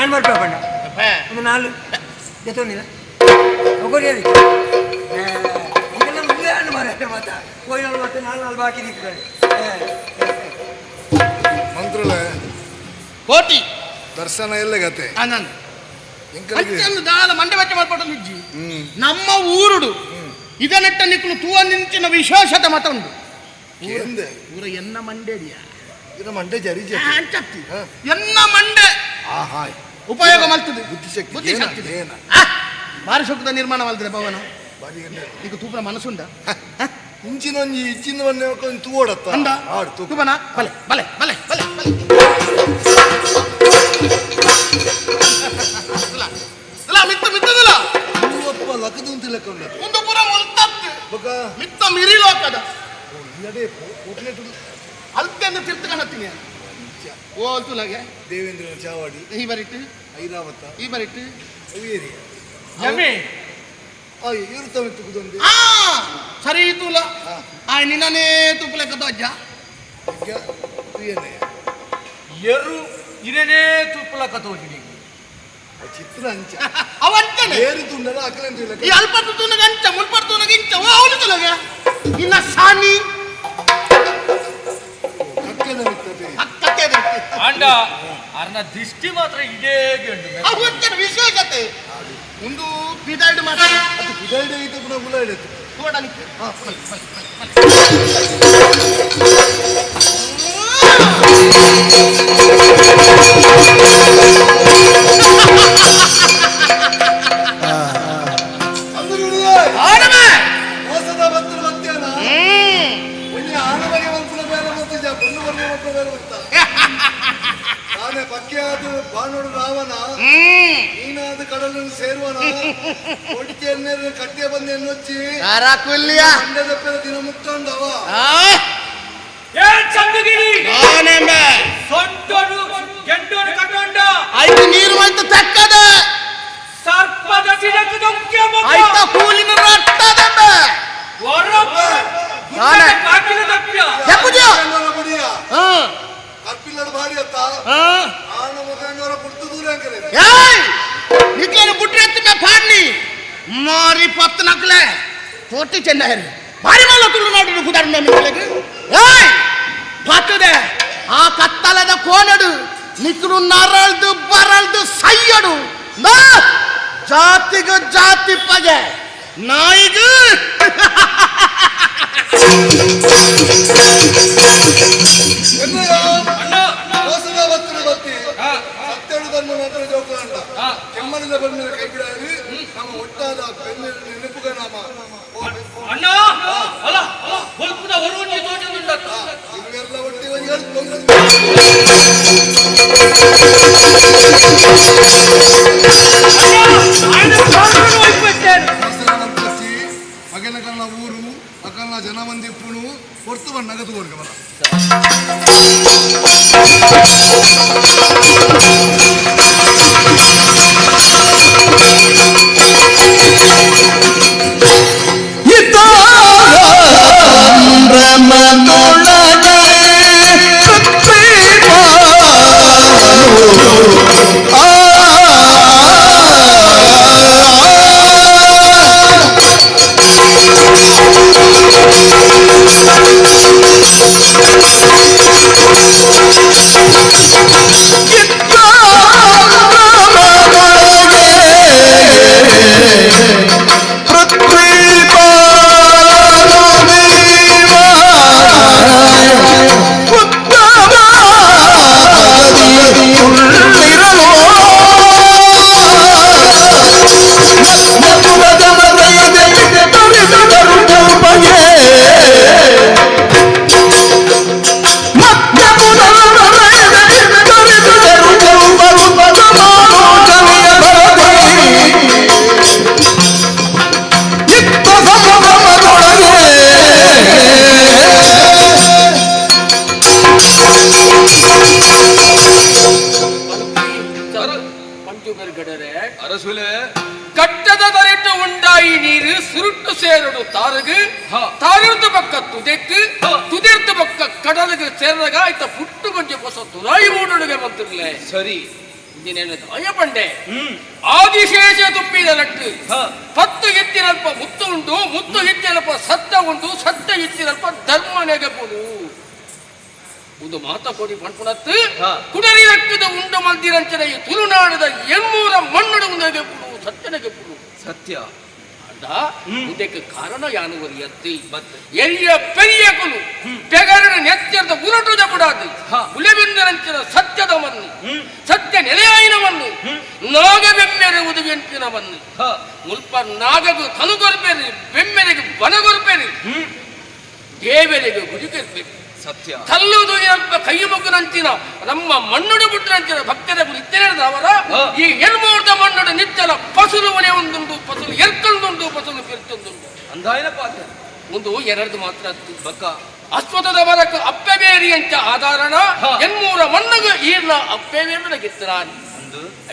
ಏನು ಬರ್ಪೆ ಬಣ್ಣ ಒಂದು ನಾಲ್ಕು ಜೊತೆ ಒಗೊರಿ ಇದೆಲ್ಲ ಮುಗಿಯ ಮಾರ ಮಾತಾ ಹೋಯ್ನಾಳು ಮತ್ತೆ ನಾಲ್ಕು ನಾಲ್ಕು ಬಾಕಿ ದಿಕ್ಕುಗಳು. ಮಂತ್ರುಲೆ ಕೋಟಿ ದರ್ಶನ ಎಲ್ಲ ಗತೆ ಆನಂದ್ ಅಚ್ಚಂದು ದಾಲ ಮಂಡೆ ಬಚ್ಚ ಮಾಡ್ಪಟ್ಟು ನಿಜ್ಜಿ ನಮ್ಮ ಊರುಡು ಇದನೆಟ್ಟ ನಿಕ್ಕಲು ತೂವ ನಿಂಚಿನ ವಿಶೇಷತೆ ಮತ ಉಂಟು. ಊರ ಎನ್ನ ಮಂಡೆಡಿಯ ಇದರ ಮಂಡೆ ಜರಿ ಅಂಚತ್ತಿ ಎನ್ನ ಮಂಡೆ ಉಪಯೋಗ ಮಲ್ತದೆ ಬುದ್ಧಿಶಕ್ತಿ ಬುದ್ಧಿಶಕ್ತಿ ಭಾರಿ ಶಕ್ತಿದ ನಿರ್ಮಾಣ ಮಲ್ತದೆ ಭವನ. ಈಗ ತೂಪನ ಮನಸ್ಸುಂಡ ಇಂಚಿನೊಂಜಿ ಇಚ್ಚಿನ ಬಂದೆ ತೂವಡತ್ತ ಅಂದ ತೂಪನ ಬಲೆ ಬಲೆ ಬಲೆ ಬಲೆ ಬಲೆ ಮಿತ್ತ ಮಿತ್ತದಲ್ಲ ಲಕ್ಕದು ಅಂತ ಲೆಕ್ಕ ಉಂಟು. ಒಂದು ಪುರ ಮುಲ್ತತ್ತು ಮಿತ್ತ ಮಿರಿ ಲೋಕದ ಅಲ್ತೆಂದು ತಿರ್ತಕಣತ್ತೀನಿ ಓ ಅಲ್ತುಲಾಗೆ ದೇವೇಂದ್ರನ ಚಾವಾಡಿ ಈ ಬರಿಟ್ಟು ಐರಾವತ ಈ ಬರಿಟ್ಟು ಅವೇರಿಯ ಜಮಿ ಇವರು ತಮ್ಮ ತುಗುದೊಂದು ಆ ಸರಿ ತೂಲ ಆ ನಿನ್ನನೇ ತುಪ್ಪಲೆಕ್ಕ ದೊಜ್ಜ ಎರು ಇರನೇ ತುಪ್ಪಲಕ್ಕ ತೋಜಿನಿ ಚಿತ್ರ ಅಂಚ ಅವಂತನೆ ಏರಿ ತುಂಡಲ ಅಕಲೆಂತು ಇಲ್ಲ. ಈ ಅಲ್ಪ ತುನಗ ಅಂಚ ಮುಲ್ಪಟ್ಟು ತುನಗ ಇಂಚ ಓ ಅವನು ತುಲಗ ಇನ್ನ ಸಾನಿ ಕಕ್ಕದ ಮಿತ್ತತೆ ಕಕ್ಕದ ಅಂಡ ಅರ್ನ ದಿಷ್ಟಿ ಮಾತ್ರ ಇದೇ ಗೆಂಡು ಅವಂತನ ವಿಶೇಷತೆ ಒಂದು ಪಿದಾಯ್ಡು ಮಾತ್ರ ಅದು ಪಿದಾಯ್ಡು ಐತೆ ಪುನಃ ಗುಲಾಯ್ಡು ಐತೆ ನೋಡಲಿಕ್ಕೆ ಮೋಸದ ಬಂತು ಮತ್ತೇನ ಒಂಜಿ ಆನಮಗೆ ಮಂತ್ರದ ಬೇರೆ ಮತ್ತು ಪೊಣ್ಣು ಬರ್ನ ಮಕ್ಕಳ ಬೇರೆ ಗೊತ್ತಾ ತಾನೇ ಪಕ್ಕೆ ಅದು ಬಾಣೋಡು ರಾವಣ ನೀನಾದ ಕಡಲನ್ನು ಸೇರುವನ ಒಡಿಕೆ ಕಟ್ಟಿಯ ಬಂದ ಎನ್ನೊಚ್ಚಿ ಕಾರಾಕುಲ್ಯ ಮಂಡ್ಯದ ದಿನ ಮುಟ್ಟಂಡವ ಏ ಚಂದಗಿರಿ ನಾನೆಂಬೆ ಸೊಂಟನು ಗೆಂಡನು ಕಟ್ಟೊಂಡ ಐದು ನೀರು ಮಂತು ತಕ್ಕದ ಸರ್ಪದ ಸಿಡಕು ದೊಕ್ಕೆ ಐತ ಕೂಲಿನ ರಟ್ಟದೆಂಬೆ ನಾನೇ. ಬಾಕಿಲ ತಪ್ಪ್ಯ ಎಪ್ಪುಜ ಬುಡಿಯ ಹಾ ಕರ್ಪಿಲ್ಲಡು ಭಾರಿ ಅತ್ತ ಹಾ ಆಣ ಮುಖಂಡವರ ಪುಟ್ಟು ದೂರ ಅಂಕರೆ ಏಯ್ ನಿಕ್ಲೇನು ಬುಟ್ರಿ ಎತ್ತಿ ಮೇ ಫಾಡ್ನಿ ಮಾರಿ ಪತ್ತು ನಕ್ಲೆ ಕೋಟಿ ಚೆನ್ನಹರಿ ಭಾರಿ ಮಲ್ಲ ತುಳುನಾಡು ಕುದಾರ ಮಿಕ್ಕಲೆಗ್ ಏಯ್ ಪತ್ತದೆ ಆ ಕತ್ತಲದ ಕೋನಡು ನಿಕ್ಲು ನರಳ್ದು ಬರಳ್ದು ಸಯ್ಯಡು ನಾ ಜಾತಿಗೂ ಜಾತಿ ಪಗೆ ನಾಯಿಗೂ ಹೊಸದ ಬತ್ತಿನ ಬತ್ತಿ ಸತ್ಯಡು ಧರ್ಮ ನಂತರ ಜೋಕುಲಂಡ ಕೆಮ್ಮನಿದ ಬಂದ ಕೈ ಬಿಡಾರಿ ನಮ್ಮ ಒಟ್ಟಾದ ಬೆನ್ನಿನ ನೆನಪುಗ ನಾಮ ಅಣ್ಣ ಅಲ್ಲ ಹೊಲ್ಪುದ ಹೊರಗೊಂಡಿ ತೋಟದುಂಡತ್ತ ಇವೆಲ್ಲ ಒಟ್ಟಿ ಒಂದು ಎರಡು ತೊಂದರೆ ಮಗನ ಕಣ್ಣ ಊರು ಅಕಲ್ನ ಜನ ಮಂದಿ ಪುಣು ಹೊರ್ತು ಬಣ್ಣ ನಗದು ಕೊಡ್ಕ ಬರ ಅರಸುಲೆ ಕಟ್ಟದ ದರಿಟ್ಟು ಉಂಡಾಯಿ ನೀರು ಸುರುಟ್ಟು ಸೇರಡು ತಾರಗು ತಾರದು ಪಕ್ಕ ತುದೆಕ್ಕು ತುದೆರ್ದು ಪಕ್ಕ ಕಡಲಿಗೆ ಸೇರದಾಗ ಆಯ್ತ ಪುಟ್ಟು ಕೊಂಚ ಹೊಸ ತುರಾಯಿ ಮೂಡೊಳಗೆ ಬಂತಿರ್ಲೆ ಸರಿ ಇಂದಿನೇನು ದಾಯ ಪಂಡೆ ಆದಿಶೇಷ ತುಂಬಿದ ನಟ್ಟು ಪತ್ತು ಎತ್ತಿನಲ್ಪ ಮುತ್ತು ಉಂಟು ಮುತ್ತು ಎತ್ತಿನಲ್ಪ ಸತ್ತ ಉಂಟು ಸತ್ತ ಎತ್ತಿನಲ್ಪ ಧರ್ಮ ನೆಗಪುಡು ಒಂದು ಮಾತ ಕೊಡಿ ಪಣ್ಪುಣತ್ತು ಕುಡರಿ ರಕ್ತದ ಉಂಡು ಮಂದಿರಂಚನ ಈ ತುಳುನಾಡದ ಎಮ್ಮೂರ ಮಣ್ಣುಡು ನೆಗೆಪುಡು ಸತ್ಯ ನೆಗೆಪುಡು ಸತ್ಯ ಅಂಡ ಇದಕ್ಕೆ ಕಾರಣ ಯಾನುವರಿಯತ್ತಿ ಎರಿಯ ಪೆರಿಯ ಕುಲು ಬೆಗರನ ನೆತ್ಯದ ಉರಟುದ ಬುಡಾದು ಉಲೆಬಿಂದರಂಚಿನ ಸತ್ಯದ ಮಣ್ಣು ಸತ್ಯ ನೆಲೆಯಾಯಿನ ಮಣ್ಣು ನಾಗಬೆಮ್ಮೆರೆ ಉದುವೆಂಪಿನ ಮಣ್ಣು ಮುಲ್ಪ ನಾಗಗು ತನುಗೊರ್ಬೇರಿ ಬೆಮ್ಮೆರೆಗೆ ಬನಗೊರ್ಬೇರಿ ದೇವರಿಗೆ ಗುಡಿಗೆರ್ಬೇಕು ಸತ್ಯ ಕಲ್ಲುದು ಏನಪ್ಪ ಕೈ ಮುಗ್ಗುನಂಚಿನ ನಮ್ಮ ಮಣ್ಣುಡು ಬಿಟ್ಟನಂಚಿನ ಭಕ್ತರ ಇತ್ತೆರದವರ ಈ ಎಲ್ಮೂರ್ದ ಮಣ್ಣುಡು ನಿತ್ಯಲ ಪಸುಲು ಒಲೆ ಒಂದುಂಡು ಪಸುಲು ಎರ್ಕಂದುಂಡು ಪಸುಲು ಪಿರ್ತುಂದುಂಡು ಅಂದಾಯನ ಪಾತ್ರ ಒಂದು ಎರಡ್ದು ಮಾತ್ರ ಅತ್ತು ಬಕ್ಕ ಅಶ್ವಥದ ಮರಕ್ಕೆ ಅಪ್ಪೆ ಬೇರಿ ಅಂಚ ಆಧಾರಣ ಎನ್ಮೂರ ಮಣ್ಣಗು ಈರ್ನ ಅಪ್ಪೆ ಬೇರು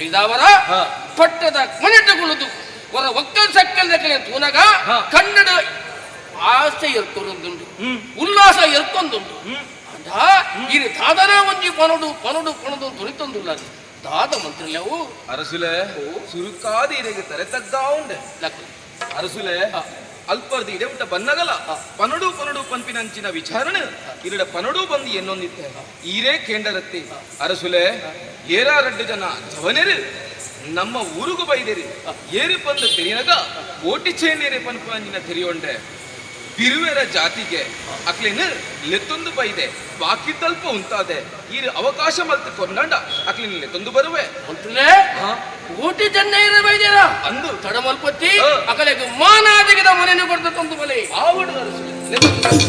ಐದಾವರ ಪಟ್ಟದ ಮನೆಟುಗುಳುದು ಹೊರ ಒಕ್ಕಲ್ ಸಕ್ಕಲ್ ದಕ್ಕಲೆ ತೂನಗ ಕನ್ನಡ ಆಸೆ ಎರ್ಕೊಂದುಂಡು ಉಲ್ಲಾಸ ಎರ್ಕೊಂದುಂಡು ಅಂದ ಇದು ದಾದನ ಒಂಜಿ ಪನಡು ಪನಡು ಪಣದು ತುಳಿತೊಂದುಲ್ಲ ದಾದ ಮಂತ್ರಿಲವು ಅರಸುಲೆ ಸುರುಕಾದ ಇರೆಗೆ ತರೆ ತಗ್ಗಾ ಉಂಡೆ ಅರಸುಲೆ ಅಲ್ಪರ್ದು ಇಡೆ ಉಂಟ ಬನ್ನಗಲ ಪನಡು ಪನಡು ಪನ್ಪಿನಂಚಿನ ವಿಚಾರಣೆ ಇರಡ ಪನಡು ಬಂದು ಎನ್ನೊಂದಿತ್ತೆ ಈರೇ ಕೇಂಡರತ್ತೆ ಅರಸುಲೆ ಏರಾ ರಡ್ಡು ಜನ ಜವನೆರು ನಮ್ಮ ಊರುಗು ಬೈದೇರಿ ಏರಿ ಬಂದು ತೆರಿಯನಗ ಓಟಿ ಚೇನೇರೆ ಪನ್ಪುನಂಚಿನ ತೆರಿಯೊಂಡೆ ಬಿರುವೆರ ಜಾತಿಗೆ ಅಕ್ಲೇನು ಲೆತ್ತೊಂದು ಬೈದೆ ಬಾಕಿ ತಲ್ಪ ಉಂತಾದೆ ಈ ಅವಕಾಶ ಮಲ್ತು ಕೊಂಡಂಡ ಅಕ್ಲೇನು ಲೆತ್ತೊಂದು ಬರುವೆ ಮಂತ್ರಿಲೇ ಕೋಟಿ ಜನ ಇರ ಬೈದೇರ ಅಂದು ತಡಮಲ್ಪತ್ತಿ ಅಕಲೆಗೆ ಮಾನಾದಿಗದ ಮನೆಯನ್ನು ಕೊಡ್ತ ತಂದು ಬಲೆ ಆವಡು ಅರಸುಲೆ ಲೆತ್ತೊಂದು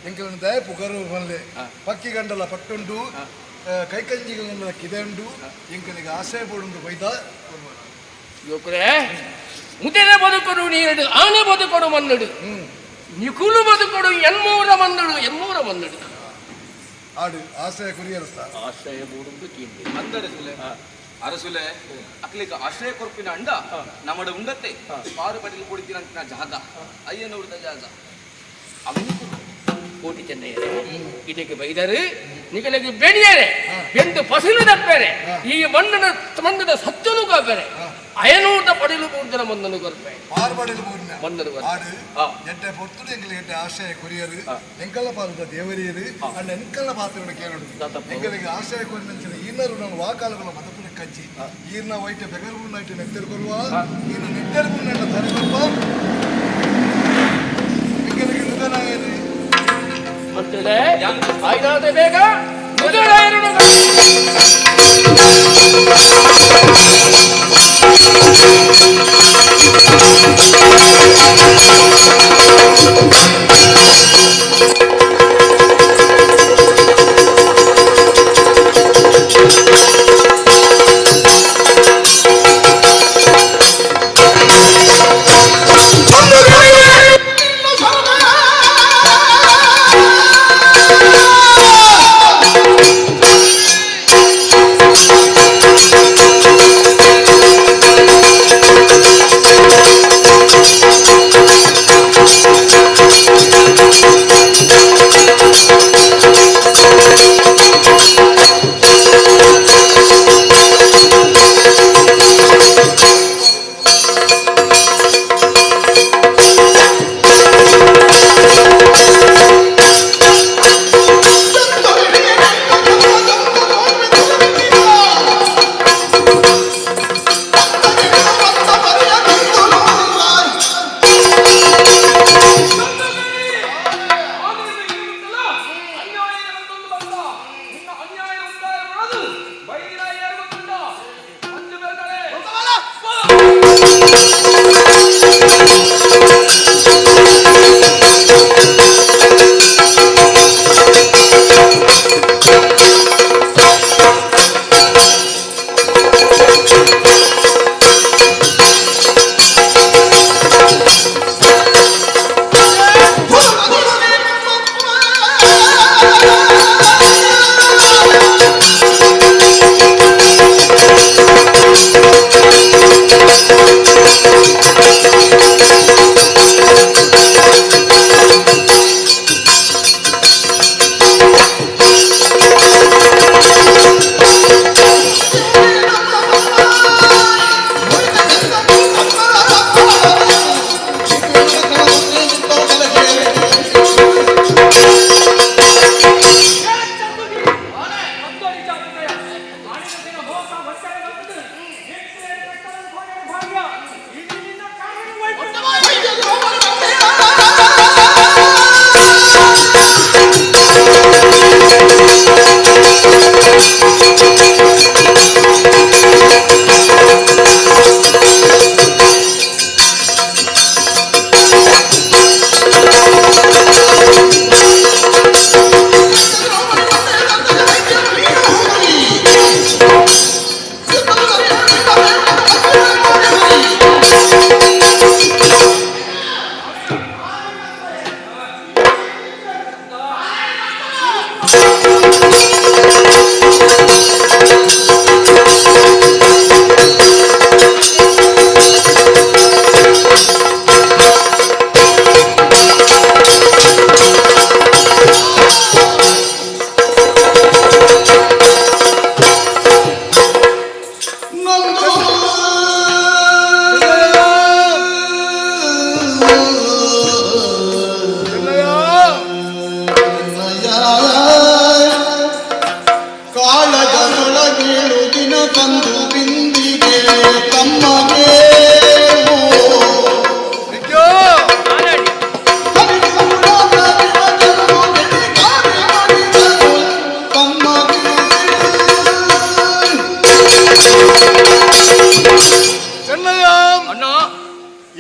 ಎಂಕಲನ ದಯ ಪುಗರು ಬಲ್ಲೆ ಪಕ್ಕಿ ಗಂಡಲ ಪಟ್ಟುಂಡು ಕೈಕಂಜಿ ಗಂಡಲ ಕಿದೆ ಉಂಡು ಎಂಕಲಿಗೆ ಆಸೆ ಪಡುಂಡು ಬೈದ ಯೋಕುರೆ ಮುದೆನ ಬದುಕೊಡು ನೀರಡು ಆನೆ ಬದುಕೊಡು ಮನ್ನಡು ನಿಕುಲು ಬದುಕೊಡು ಎನ್ಮೂರ ಮನ್ನಡು ಎನ್ಮೂರ ಮನ್ನಡು ಆಡು ಆಸೆ ಕುರಿಯರಸ್ತ ಆಶ್ರಯ ಬೋಡುಂದು ಕೀಂದೆ ಅಂದರಸುಲೆ ಅರಸುಲೆ ಅಕ್ಲಿಗೆ ಆಶ್ರಯ ಕೊರ್ಪಿನ ಅಂಡ ನಮ್ಮಡ ಉಂಡತ್ತೆ ಪಾರು ಪಡೆದು ಕೊಡ್ತೀರಂತ ಜಾಗ ಅಯ್ಯನವ್ರದ ಜಾಗ ಅವನು ಕೋಟಿ ಚೆನ್ನಯ್ಯರೇ ಇದಕ್ಕೆ ಬೈದರು ನಿಗಲಿಗೆ ಬೆಣಿಯರೆ ಬೆಂದು ಫಸಲು ತಪ್ಪೇರೆ ಈ ಮಣ್ಣನ ಮಣ್ಣದ ಸತ್ಯನು ಕಾಪೇರೆ ಅಯನೂರ್ದ ಪಡೆಲು ಪೂರ್ದನ ಮಣ್ಣನು ಕೊರ್ಪೆ ಪಾರು ಪಡೆದು ಪೂರ್ಣ ಮಣ್ಣನು ಆಡು ಎಡ್ಡೆ ಪೊರ್ತುಡು ಎಂಕಲಿಗೆ ಎಡ್ಡೆ ಆಶ್ರಯ ಕೊರಿಯರು ಎಂಕಲ್ಲ ಪಾಲದ ದೇವರಿಯರು ಅಂಡ್ ಎಂಕಲ್ಲ ಪಾತ್ರಗಳು ಕೇಳೋಡು ಎಂಕಲಿಗೆ ಆಶ್ರಯ ಕೊರಿನಂಚಿನ ಈರ್ನರು ನಾನು ವಾಕಾಲುಗಳ ಮದಪುನ ಕಜ್ಜಿ ಈರ್ನ ವೈಟ ಬೆಗರು ಐಟೆ ನೆತ್ತೆರು ಕೊಲ್ವ ಈರ್ನ ನೆತ್ತೆರು ಪೂರ್ಣ ತರೆ ಕೊಲ್ವ ಎಂಕಲಿಗೆ ನುಗನಾಯರು ಮಂತ್ರಿಗಳೇ ಆಯ್ದಾದ ಬೇಗ ನುಗನಾಯರನ್ನು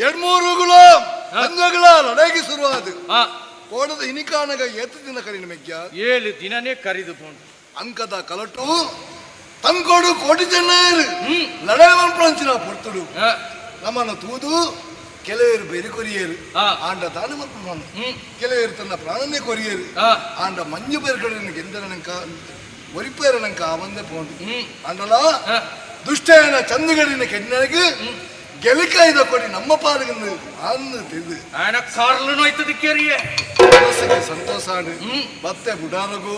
ಎರಡ್ ಮೂರುಗಳ ಅಂಜಗಳ ಲಡಾಯಿಗೆ ಶುರುವಾದ ಕೋಡದ ಇನಿಕಾನಗ ಏತು ದಿನ ಕರಿನ ಮೆಗ್ಗ 7 ದಿನನೇ ಕರಿದು ಪೋಂಡು ಅಂಕದ ಕಲಟು ತಂಕೋಡು ಕೋಟಿ ಚೆನ್ನೈರು ಲಡಾಯಿ ಮನ್ಪಂಚಿನ ಪೊರ್ತುಡು ನಮ್ಮನ್ನು ತೂದು ಕೆಲವರು ಬೆರಿ ಕೊರಿಯರು ಆಂಡ ದಾನ ಮಲ್ಪುನ ಕೆಲವರು ತನ್ನ ಪ್ರಾಣನೇ ಕೊರಿಯರು ಆಂಡ ಮಂಜು ಬೇರ್ಗಡನ ಗೆಂದರನಂಕ ಒರಿಪೇರನಂಕ ಆವಂದೆ ಪೋಂಡು ಆಂಡಲ ದುಷ್ಟಯನ ಚಂದುಗಡಿನ ಕೆಣ್ಣನಿಗೆ ಗೆಲಿಕಾಯ್ದ ಕೊಡಿ ನಮ್ಮ ಪಾಲಿಗೆ ಅನ್ನು ತಿಳಿದು ಆಯನ ಕಾರ್ಲು ನೋಯ್ತದ ಕೆರಿಯೆ ಮನಸ್ಸಿಗೆ ಸಂತೋಷ ಆಂಡು ಬತ್ತೆ ಬುಡಾರಗು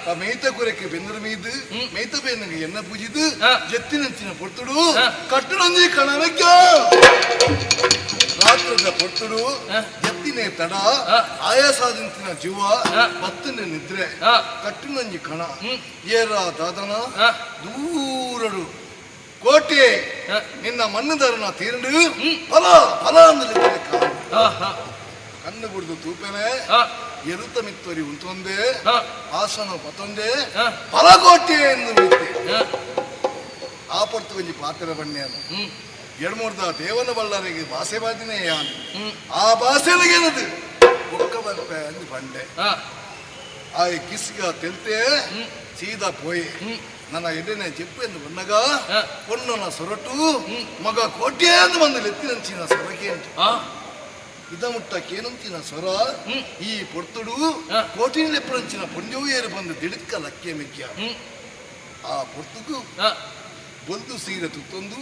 ಆ ಮೇಯ್ತ ಕುರಕ್ಕೆ ಬೆಂದರ ಮೀದು ಮೇಯ್ತ ಬೇನಗೆ ಎನ್ನ ಪೂಜಿದು ಜೆತ್ತಿನಂಚಿನ ಪೊರ್ತುಡು ಕಟ್ಟುನಂಜಿ ಕಣನಕ್ಕ ರಾತ್ರದ ಪೊರ್ತುಡು ಎತ್ತಿನೇ ತಡ ಆಯಾಸಾದಂತಿನ ಜೀವ ಬತ್ತನೆ ನಿದ್ರೆ ಕಟ್ಟುನಂಜಿ ಕಣ ಏರ ದಾದನ ದೂರಡು ಕೋಟೆ ನಿನ್ನ ಮಣ್ಣುದಾರನ ತೀರಂಡು ಫಲ ಫಲ ಅಂದ್ರೆ ಕಣ್ಣು ಬಿಡ್ದು ತೂಪೆನೆ ಎರುತ ಮಿತ್ತೋರಿ ಉಂಟೊಂದೆ ಆಸನ ಪತ್ತೊಂದೆ ಫಲಕೋಟೆ ಎಂದು ಬಿಡುತ್ತೆ ಆ ಪೊರ್ತು ಒಂಜಿ ಪಾತ್ರ ಬಣ್ಣೆಯನ್ನು ಎಡ್ಮೂರ್ದ ದೇವನ ಬಳ್ಳಾರಿಗೆ ಭಾಷೆ ಬಾದಿನೇ ಯಾನು ಆ ಭಾಷೆಲಿಗೇನದು ಬೊಕ್ಕ ಬರ್ಪೆ ಅಂದು ಬಂಡೆ ಆ ಕಿಸ್ಗ ತೆಲ್ತೆ ಸೀದಾ ಪೋಯಿ ನನ್ನ ಎಡ್ಡೆನೆ ಚೆಪ್ಪು ಎಂದು ಬಂದಾಗ ಪೊಣ್ಣನ ಸೊರಟು ಮಗ ಕೋಟೆ ಎಂದು ಬಂದು ಲೆತ್ತಿನಂಚಿನ ಸೊರಕೆ ಉಂಟು ಇದ ಮುಟ್ಟಕ್ಕೇನಂಚಿನ ಸೊರ ಈ ಪೊರ್ತುಡು ಕೋಟಿನ ಲೆಪ್ಪರಂಚಿನ ಪೊಂಜೋವು ಏರು ಬಂದು ದಿಡುಕ್ಕ ಲಕ್ಕೆ ಮೆಕ್ಯ ಆ ಪೊರ್ತುಗು ಬೊಲ್ದು ಸೀರೆ ತುತ್ತೊಂದು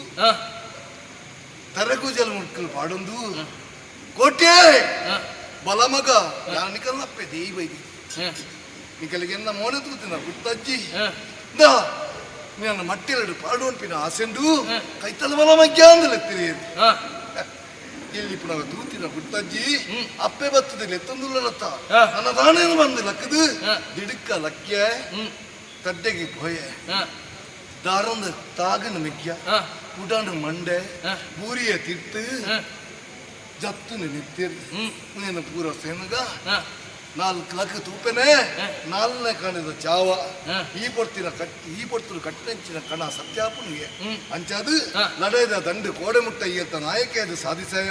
ತರಗು ಜಲ ಮುಟ್ಕಲು ಪಾಡೊಂದು ಕೋಟೆ ಬಲಮಗ ನಾನು ನಿಕಲ್ಲಪ್ಪೆ ದೇಯಿ ಬೈದಿ ನಿಕಲಿಗೆನ್ನ ಮೋನೆ ತೂತಿನ ಗುತ್ತಜ್ಜಿ ದಾ ನನ್ನ ಮಟ್ಟಿಲೆಡು ಪಾಡುವಂಪಿನ ಆಸೆಂಡು ಕೈತಲ ಬಲ ಮಗ್ಯ ಅಂದಲೆತ್ತಿರಿ ಇಲ್ಲಿ ಪುನಃ ತೂತಿನ ಗುತ್ತಜ್ಜಿ ಅಪ್ಪೆ ಬತ್ತದ ಲೆತ್ತೊಂದುಲ್ಲತ್ತ ನನ್ನ ದಾನೇನು ಬಂದು ಲಕ್ಕದು ದಿಡುಕ್ಕ ಲಕ್ಕೆ ತಡ್ಡೆಗೆ ಪೋಯೆ ದಾರಂದ ತಾಗನ ಮೆಗ್ಯ ಪುಡಾಂಡು ಮಂಡೆ ಬೂರಿಯ ತಿರ್ತು ಜತ್ತುನ ನಿತ್ತಿರ್ ನೀನು ಪೂರ ಸೇನಗ 4 ಲಕ್ಕ ತೂಪೆನೆ ನಾಲ್ನೇ ಕಣದ ಚಾವ ಈ ಪೊರ್ತಿನ ಕಟ್ ಈ ಪೊರ್ತುಡು ಕಟ್ಟಂಚಿನ ಕಣ ಸತ್ಯಾಪುನಿಗೆ ಅಂಚಾದು ಲಡೈದ ದಂಡು ಕೋಡೆ ಮುಟ್ಟ ಈಯತ್ತ ನಾಯಕ ಸಾಧಿಸಯ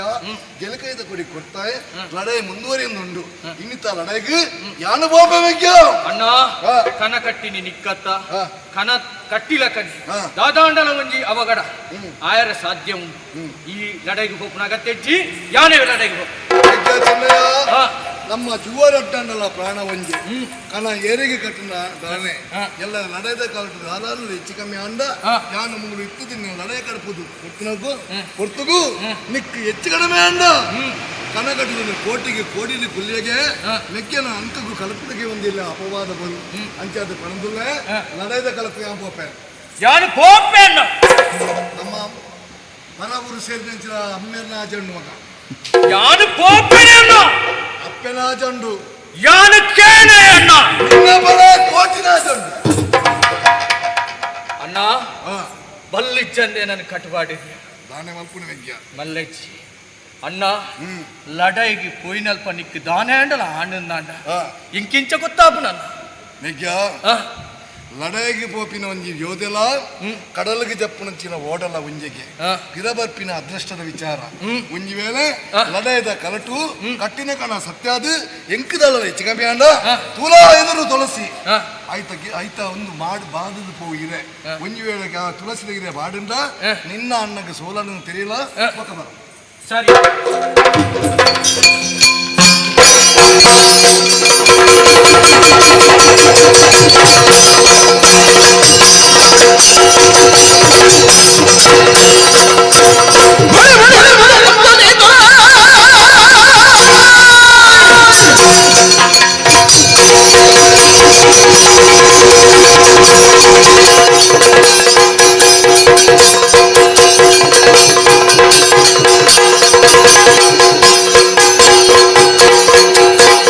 ಗೆಲಕೈದ ಕೊಡಿ ಕೊಡ್ತಾಯ ಲಡೈ ಮುಂದುವರಿಯುಂದುಂಡು ಇನ್ನಿತ ಲಡೈಗ್ ಯಾನು ಬೋಪೆ ಮೆಗ್ಯ ಅಣ್ಣ ಕನ ಕಟ್ಟಿನಿ ನಿಕ್ಕತ್ತ ಕನ ಕಟ್ಟಿಲ ಕಣಿ ದಾದಾಂಡಲ ಒಂಜಿ ಅವಗಡ ಆಯರ ಸಾಧ್ಯ ಉಂಟು ಈ ಲಡೈಗೆ ಹೋಪುನ ಅಗತ್ಯಜ್ಜಿ ಯಾನೇ ಲಡೈಗೆ ಹೋಪ ನಮ್ಮ ಜುವರಡ್ಡಂಡಲ ಪ್ರಾಣ ಒಂಜಿ ಕಣ ಏರಿಗೆ ಕಟ್ಟಿನ ದಾನೆ ಎಲ್ಲ ಲಡೈದ ಕಾಲದ ದಾದಾನು ಹೆಚ್ಚು ಕಮ್ಮಿ ಅಂಡ ಯಾನು ಮುಂಗುಳು ಇತ್ತು ತಿನ್ನ ಲಡೈ ಕಡ್ಪುದು ಕೊಡ್ತಿನಗು ಕೊಡ್ತುಗು ನಿಕ್ ಹೆಚ್ಚು ಕಡಿಮೆ ಅಂಡ ಕಣ ಕಟ್ಟಿದ ಕೋಟಿಗೆ ಕೋಡಿಲಿ ಕುಲ್ಲಿಗೆ ಮೆಕ್ಕೆನ ಅಂಕಗೂ ಕಲಪುದಕ್ಕೆ ಒಂದಿಲ್ಲ ಅಪವಾದ ಬರು ಅಂಚಾದ ಪಣದುಲ್ಲೆ ಲಡೈದ ಕಲಪು ಯಾನ್ ಪೋಪೆ ಯಾನು ಪೋಪೆ ಅಣ್ಣ ನಮ್ಮ ಮನವೂರು ಸೇರಿದ ಅಮ್ಮೇರ್ನ ಆಚರಣೆ ಮಗ ಯಾನು ಪೋಪೆನೆ ಅಣ್ಣ ಅಪ್ಪೆನಾಜಂಡು ಯಾನು ಕೇನೆ ಅಣ್ಣ ನಿನ್ನ ಬಲ ಕೋಟಿನಾಜಂಡು ಅಣ್ಣ ಬಲ್ಲಿಚ್ಚಂದೆ ನನ್ನ ಕಟ್ಟುಪಾಡಿದ್ಯಾ ದಾನೆ ಮಲ್ಪುಣ ವೆಂಕ್ಯ ಮಲ್ಲಜ್ಜಿ ಅಣ್ಣ ಲಡೈಗೆ ಪೋಯಿನಲ್ಪ ನಿಕ್ಕು ದಾನೆ ಅಂಡಲ ಆನಂದಾಂಡ ಇಂಕಿಂಚ ಗೊತ್ತಾಪು ನನ್ನ ಮೆಗ್ಯ ಲಡಾಯಿಗೆ ಪೋಪಿನ ಒಂಜಿ ಯೋಧೆಲ ಕಡಲಿಗೆ ಜಪ್ಪುನಂಚಿನ ಓಡಲ ಒಂಜಿಗೆ ಗಿರಬರ್ಪಿನ ಅದೃಷ್ಟದ ವಿಚಾರ ಒಂಜಿ ವೇಳೆ ಲಡಾಯದ ಕಲಟು ಕಟ್ಟಿನ ಕಣ ಸತ್ಯಾದು ಎಂಕದಲ್ಲ ಹೆಚ್ಚು ಕಮ್ಮಿ ಅಂಡ ತುಲಾ ಎದುರು ತುಳಸಿ ಆಯ್ತ ಆಯ್ತ ಒಂದು ಮಾಡು ಬಾದದು ಪೋಗಿದೆ ಒಂಜಿ ವೇಳೆ ತುಳಸಿ ತೆಗಿದೆ ಬಾಡುಂಡ ನಿನ್ನ ಅಣ್ಣಗೆ ಸೋಲನ್ನು ತಿಳಿಯಲ್ಲ ಬರ ಸರಿ Thank you.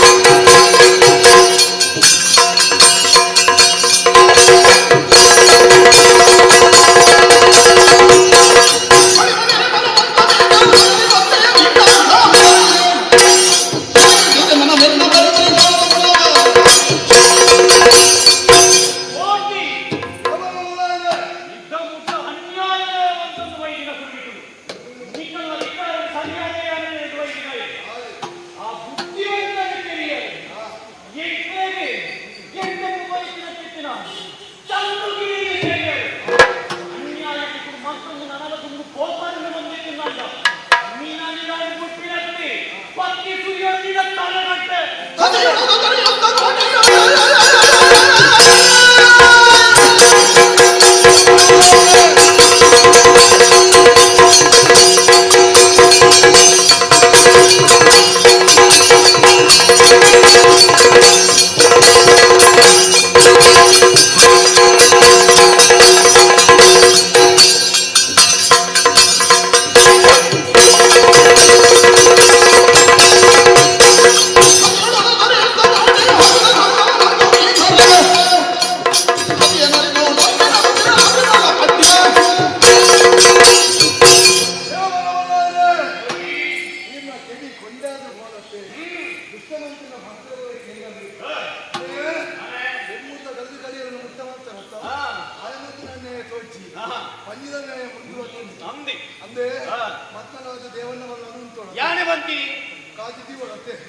ಯಾನೆ ಬಂತಿ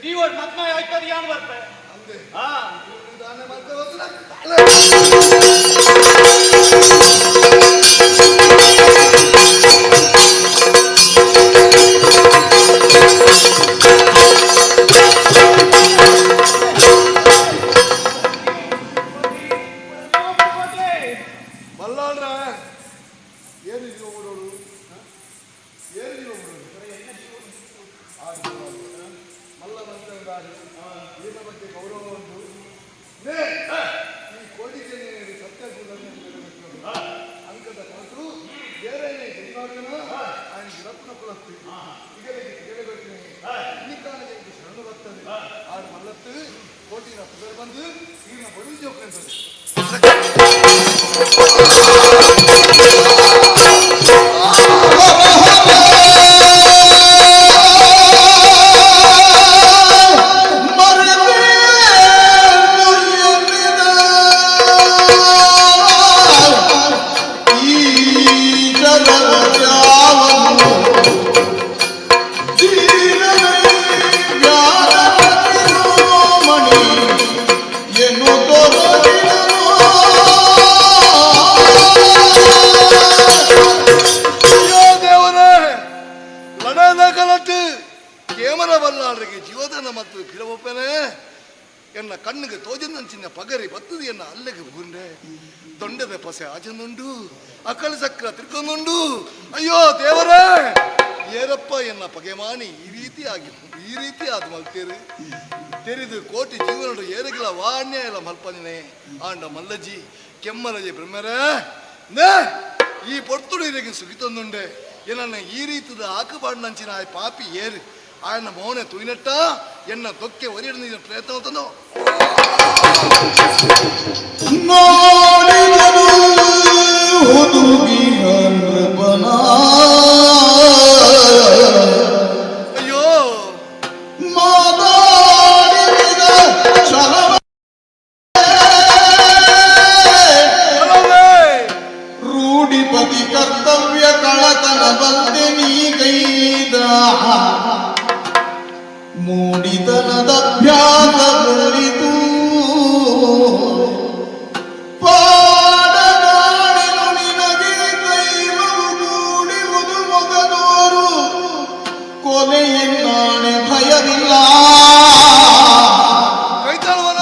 ದೀವಡ್ ಮತ್ಮ ಆಯ್ತದ ಯಾನ್ ಬರ್ತೆ ಹಾ. ಬಲ್ಲಾಳ್ರ ಏನು ಜೀವ ಬಿಡೋರು, ಏನು ಜೀವ ಬಿಡೋರು? ಆಡು ಮಲ್ಲ ಮಂತ್ರ ಆಡು, ಈನ ಬಗ್ಗೆ ಗೌರವ ಉಂಟು. ನೇ, ಈ ಕೋಟಿ ಜನರಿಗೆ ಸತ್ಯ ಅಂಕದ ಕನಸು ಬೇರೆ ಜನ್ಮಾಡನ ఆయన ಗಿರಪ್ಪನ ಕುಲತ್ತು ಇಗಲಿಗೆ ತಿಗಲೆ ಗೊತ್ತಿನಿ ಇನ್ನಿಕ್ಕಾನಿಗೆ ಶರಣು ಬರ್ತದೆ. ಆಡು ಮಲ್ಲತ್ತು ಕೋಟಿನ ಪುದರ್ ಬಂದು ಈಗಿನ ಬಡಿ ಜೋಕ್ರೆ. ಅಯ್ಯೋ ದೇವರೇ, ಲಡನ ಕಲಟ್ಟು ಕೇಮರ ಬಲ್ಲಾಳ್ರಿಗೆ ಜೀವದಾನ ಮತ್ತು ಪಿರವೊಪ್ಪನೆ ಎನ್ನ ಕಣ್ಣಿಗೆ ತೋಜಂದಂಚಿನ ಪಗರಿ ಬತ್ತದು ಎನ್ನ ಅಲ್ಲಿಗೆ ಬೂಂಡೆ ದೊಂಡದ ಪಸೆ ಆಚನುಂಡು ಅಕಲ ಚಕ್ರ ತಿರ್ಕೊಂದುಂಡು. ಅಯ್ಯೋ ದೇವರೇ, ಏರಪ್ಪ ಎನ್ನ ಪಗೆಮಾನಿ ಈ ರೀತಿ ಆಗಿ ಈ ರೀತಿ ಆದ ಮಲ್ತೇರು ತೆರಿದು ಕೋಟಿ ಜೀವನಡು ಏರಗಿಲ ವಾಣ್ಯ ಇಲ್ಲ ಮಲ್ಪಂಜನೆ ಆಂಡ ಮಲ್ಲಜಿ ಕೆಮ್ಮಲಜಿ ಬ್ರಹ್ಮರೇ ನೇ ಈ ಪೊರ್ತುಡು ಇರಗಿ ಸುಗಿತೊಂದುಂಡೆ ಏನನ್ನ ಈ ರೀತಿದ ಆಕುಪಾಡಿನಂಚಿನ ಆ ಪಾಪಿ ಏರು ఆయన ಮೌನ ತುಯಿನಟ್ಟ ಎನ್ನ ದೊಕ್ಕೆ ಒರಿಯಡ ಪ್ರಯತ್ನ ತಂದು ಅಯ್ಯೋ ರೂಢಿಪತಿ ಕರ್ತವ್ಯ ಕಳತನ ಬಂದೆ ನೀ ಕೈದ ಮೂಡಿತನದಭ್ಯಾಸ ಮುಳ್ಳಿತು ಪಾಡನಾಡೆನು ನಿನಗೆ ದೈವವು ಕೂಡಿವುದು ಮೊಗದೋರು ಕೊಲೆಯನ್ನಾಣೆ ಭಯವಿಲ್ಲ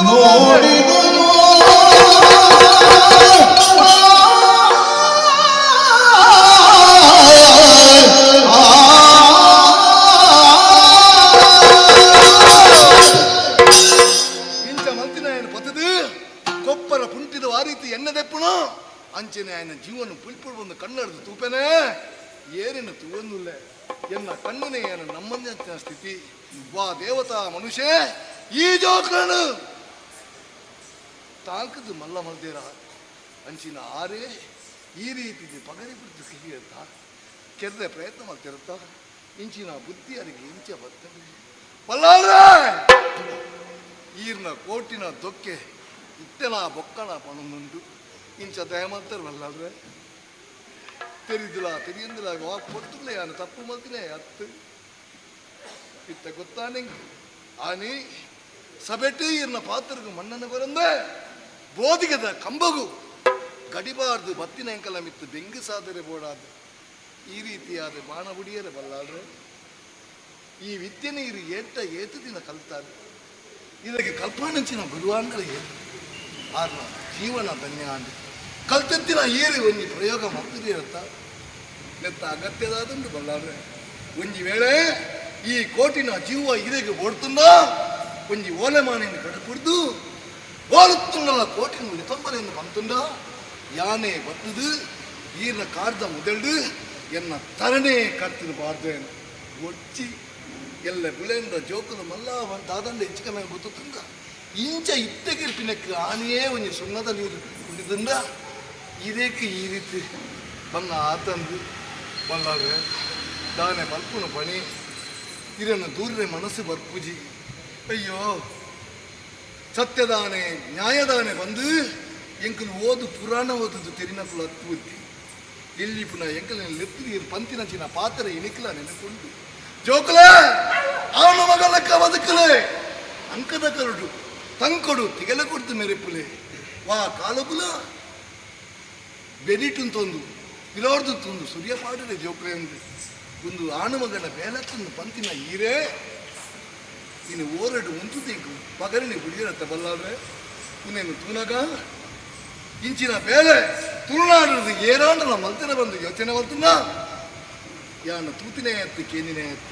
ನೋಡಿದನು. ಇಂಚ ಮಂತಿನ ఆయన ಪತದು ಕೊಪ್ಪರ ಪುಂಟಿದ ಆ ರೀತಿ ಎಣ್ಣೆದೆಪ್ಪುನು ಅಂಚನೆ ఆయన ಜೀವನ ಪುಲ್ಪುಡು ಬಂದು ಕಣ್ಣಡ್ದು ತೂಪೆನೆ ಏರಿನ ತೂವನ್ನುಲ್ಲೆ ಎನ್ನ ಕಣ್ಣನೆ ಏನ ನಮ್ಮಂಜಂಚಿನ ಸ್ಥಿತಿ. ವಾ ದೇವತಾ ಮನುಷ್ಯ ಈ ಜೋಕ್ರನು ತಾಂಕದು ಮಲ್ಲ ಮಲ್ದೇರ ಅಂಚಿನ ಆರೇ ಈ ರೀತಿ ಪಗರಿ ಬಿಡ್ದು ಕಿರಿಯತ್ತ ಕೆರ್ರೆ ಪ್ರಯತ್ನ ಮಾಡ್ತಿರುತ್ತ ಇಂಚಿನ ಬುದ್ಧಿ ಅರಿಗೆ ಇಂಚ ಬರ್ತದೆ. ಬಲ್ಲಾಳ್ರೆ, ಈರ್ನ ಕೋಟಿನ ದೊಕ್ಕೆ ಇತ್ತೆನ ಬೊಕ್ಕಣ ಪಣನುಂಡು ಇಂಚ ದಯಮಂತರ್ ಬಲ್ಲಾಳ್ರೆ ತೆರಿದಿಲ್ಲ ತೆರಿಯಂದಿಲ್ಲ ವಾ ಪೊರ್ತುಲೇ ಯಾನು ತಪ್ಪು ಮಲ್ತಿನೇ ಅತ್ತು ಇತ್ತ ಗೊತ್ತಾನೆ ಆನಿ ಸಬೆಟ್ಟು ಈರ್ನ ಪಾತ್ರಗೂ ಮಣ್ಣನ್ನು ಬರಂದೆ ಬೋಧಿಗದ ಕಂಬಗು ಗಡಿಬಾರ್ದು ಬತ್ತಿನ ಎಂಕಲ ಮಿತ್ತು ಬೆಂಗು ಸಾದರೆ ಬೋಡಾದು ಈ ರೀತಿಯಾದ ಬಾಣ ಬುಡಿಯರೆ ಬಲ್ಲಾಳ್ರೆ ಈ ವಿದ್ಯೆ ನೀರು ಏಟ ಏತು ದಿನ ಕಲ್ತಾರೆ. ಇದಕ್ಕೆ ಕಲ್ಪನಂಚಿನ ಗುರುವಾಂಡಲಿಗೆ ಆರ್ನ ಜೀವನ ಧನ್ಯ ಅಂದು ಕಲ್ತೆತ್ತಿನ ಏರಿ ಒಂಜಿ ಪ್ರಯೋಗ ಮಲ್ತಿರತ್ತ ನೆತ್ತ ಅಗತ್ಯದಾದಂದು ಬಲ್ಲಾಡ್ರೆ ಒಂಜಿ ವೇಳೆ ಈ ಕೋಟಿನ ಜೀವ ಇದಕ್ಕೆ ಓಡ್ತುಂಡ ಒಂಜಿ ಓಲೆಮಾನಿನ ಕಡಪುಡ್ದು ಓಲುತ್ತುಂಡಲ ಕೋಟಿನ ನಿತಂಬಲೆಯನ್ನು ಬಂತುಂಡ ಯಾನೆ ಬತ್ತದು ಈರ್ನ ಕಾರ್ದ ಮುದೆಲ್ಡು ಎನ್ನ ತರಣೆ ಕಡ್ತಿನ ಬಾರ್ದೇನು ಒಚ್ಚಿ ಎಲ್ಲ ಬಿಳೆಂದ ಜೋಕುದ ಮಲ್ಲ ದಾದಂಡ ಹೆಚ್ಚು ಕಮ್ಮಿ ಗೊತ್ತುಂದ ಇಂಚ ಇತ್ತೆಗಿರ್ಪಿನಕ್ಕೆ ಆನೆಯೇ ಒಂಜಿ ಸುಣ್ಣದ ನೀರು ಕುಡಿದಿಂದ ಇದೇಕೆ ಈ ರೀತಿ ಬಂದ ಆತಂದು ಬಲ್ಲಾದ್ರೆ ದಾನೆ ಬಲ್ಪುನ ಪಣಿ ಇದನ್ನು ದೂರನೆ ಮನಸ್ಸು ಬರ್ಪೂಜಿ ಅಯ್ಯೋ ಸತ್ಯದಾನೆ ನ್ಯಾಯದಾನೆ ಬಂದು ಎಂಕಲು ಓದು ಪುರಾಣ ಓದುದು ತೆರಿನಕುಲು ಹತ್ತು ಬುದ್ಧಿ ಎಲ್ಲಿ ಪುನಃ ಎಂಕಲ್ ಲೆತ್ತು ಪಂತಿನ ಚಿನ್ನ ಪಾತ್ರ ಎಣಿಕಲ ನೆನಪುಂಡು ಜೋಕುಲ ಅವನ ಮಗಲಕ್ಕ ಬದುಕಲೆ ಅಂಕದ ಕರುಡು ತಂಕೊಡು ತಿಗಲ ಕೊಡ್ತು ಮೆರೆಪುಲೆ ವಾ ಕಾಲಬುಲ ಬೆರಿಟುಂತೊಂದು ಪಿಲೋರ್ದು ತುಂದು ಸೂರ್ಯ ಪಾಡರೆ ಜೋಕುಲೆ ಅಂದು ಒಂದು ಆಣು ಮಗನ ಬೇಲತ್ತೊಂದು ಪಂತಿನ ಈರೇ ಇನ್ನು ಓರಡು ಉಂಟು ಪಗರಿನಿ ಬಿಡಿಯರತ್ತ ಬಲ್ಲಾದ್ರೆ ಇನ್ನೇನು ತೂನಗ ಇಂಚಿನ ಬೇಲೆ ತುಳುನಾಡದು ಏರಾಂಡಲ ಮಲ್ತಿನ ಬಂದು ಯೋಚನೆ ಮಲ್ತುಂದ ಯಾನ ತೂತಿನೇ ಎತ್ತು ಕೇನಿನೇ ಎತ್ತು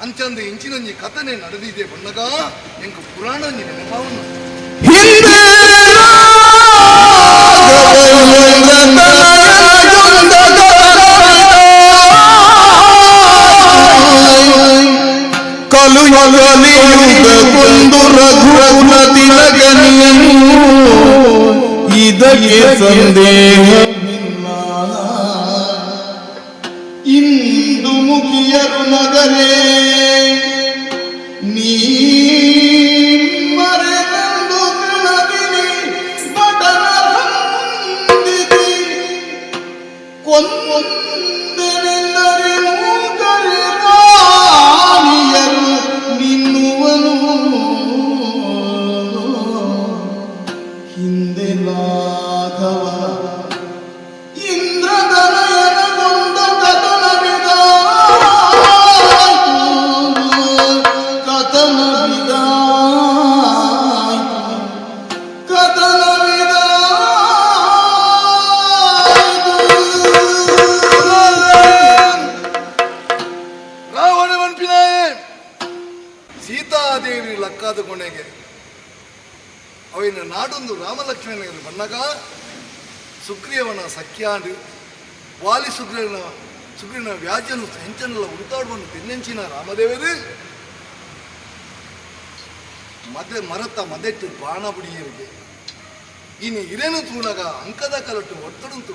ಅಂಚಂದು ಇಂಚಿನೊಂಜಿ ಕಥನೆ ನಡೆದಿದೆ ಬಣ್ಣಗ ಎಂಕ ಪುರಾಣ ಒಂಜಿ ನೆನಪಾವನ್ನು ಕಲಿಯುಗಕ್ಕೊಂದು ರಘುಕುಲ ತಿಲಕನಿಯನು ಇದಕ್ಕೆ ಸಂದೇಹವಿಲ್ಲ. ಇಂದು ಮುಖಿಯರು ನಗರೇ ನೀ ಮರೆದಂದು ಕಣದಿನಿ ಬಟನ ಹೊಂದಿದಿ ಕೊಂದೆನೆಲ್ಲರೆ ಮೂಕರೆ ರಾಣಿಯರು ನಿನ್ನುವನು ಹಿಂದೆ ಲಾಘವ ಇಂದ್ರದನಯನಗೊಂಡ ಕಥನವಿದಾಯ್ತು ಕಥನವಿದಾಯ್ತು ಕಥನವಿದಾಯ್ತು. ರಾವಣ ಮನ್ಪಿನಾಯೆ ಸೀತಾದೇವಿ ಲಕ್ಕಾದ ಕೊನೆಗೆ ಅವಿನ ನಾಡೊಂದು ರಾಮಲಕ್ಷ್ಮಣನ ಬಣ್ಣಗ ಸುಗ್ರೀವನ ಸಖ್ಯಾಂಡು ವಾಲಿ ಸುಗ್ರೀವನ ಸುಗ್ರೀವನ ವ್ಯಾಜನು ಹೆಂಚನೆಲ್ಲ ಉರುತಾಡುವನ್ನು ತೆನ್ನೆಂಚಿನ ರಾಮದೇವರು ಮದೆ ಮರತ ಮದೆಟ್ಟು ಬಾಣ ಬುಡಿಯರಿಗೆ ಇನ್ನು ಇರೇನು ತೂನಗ ಅಂಕದ ಕಲಟು ಒತ್ತಡುಂತು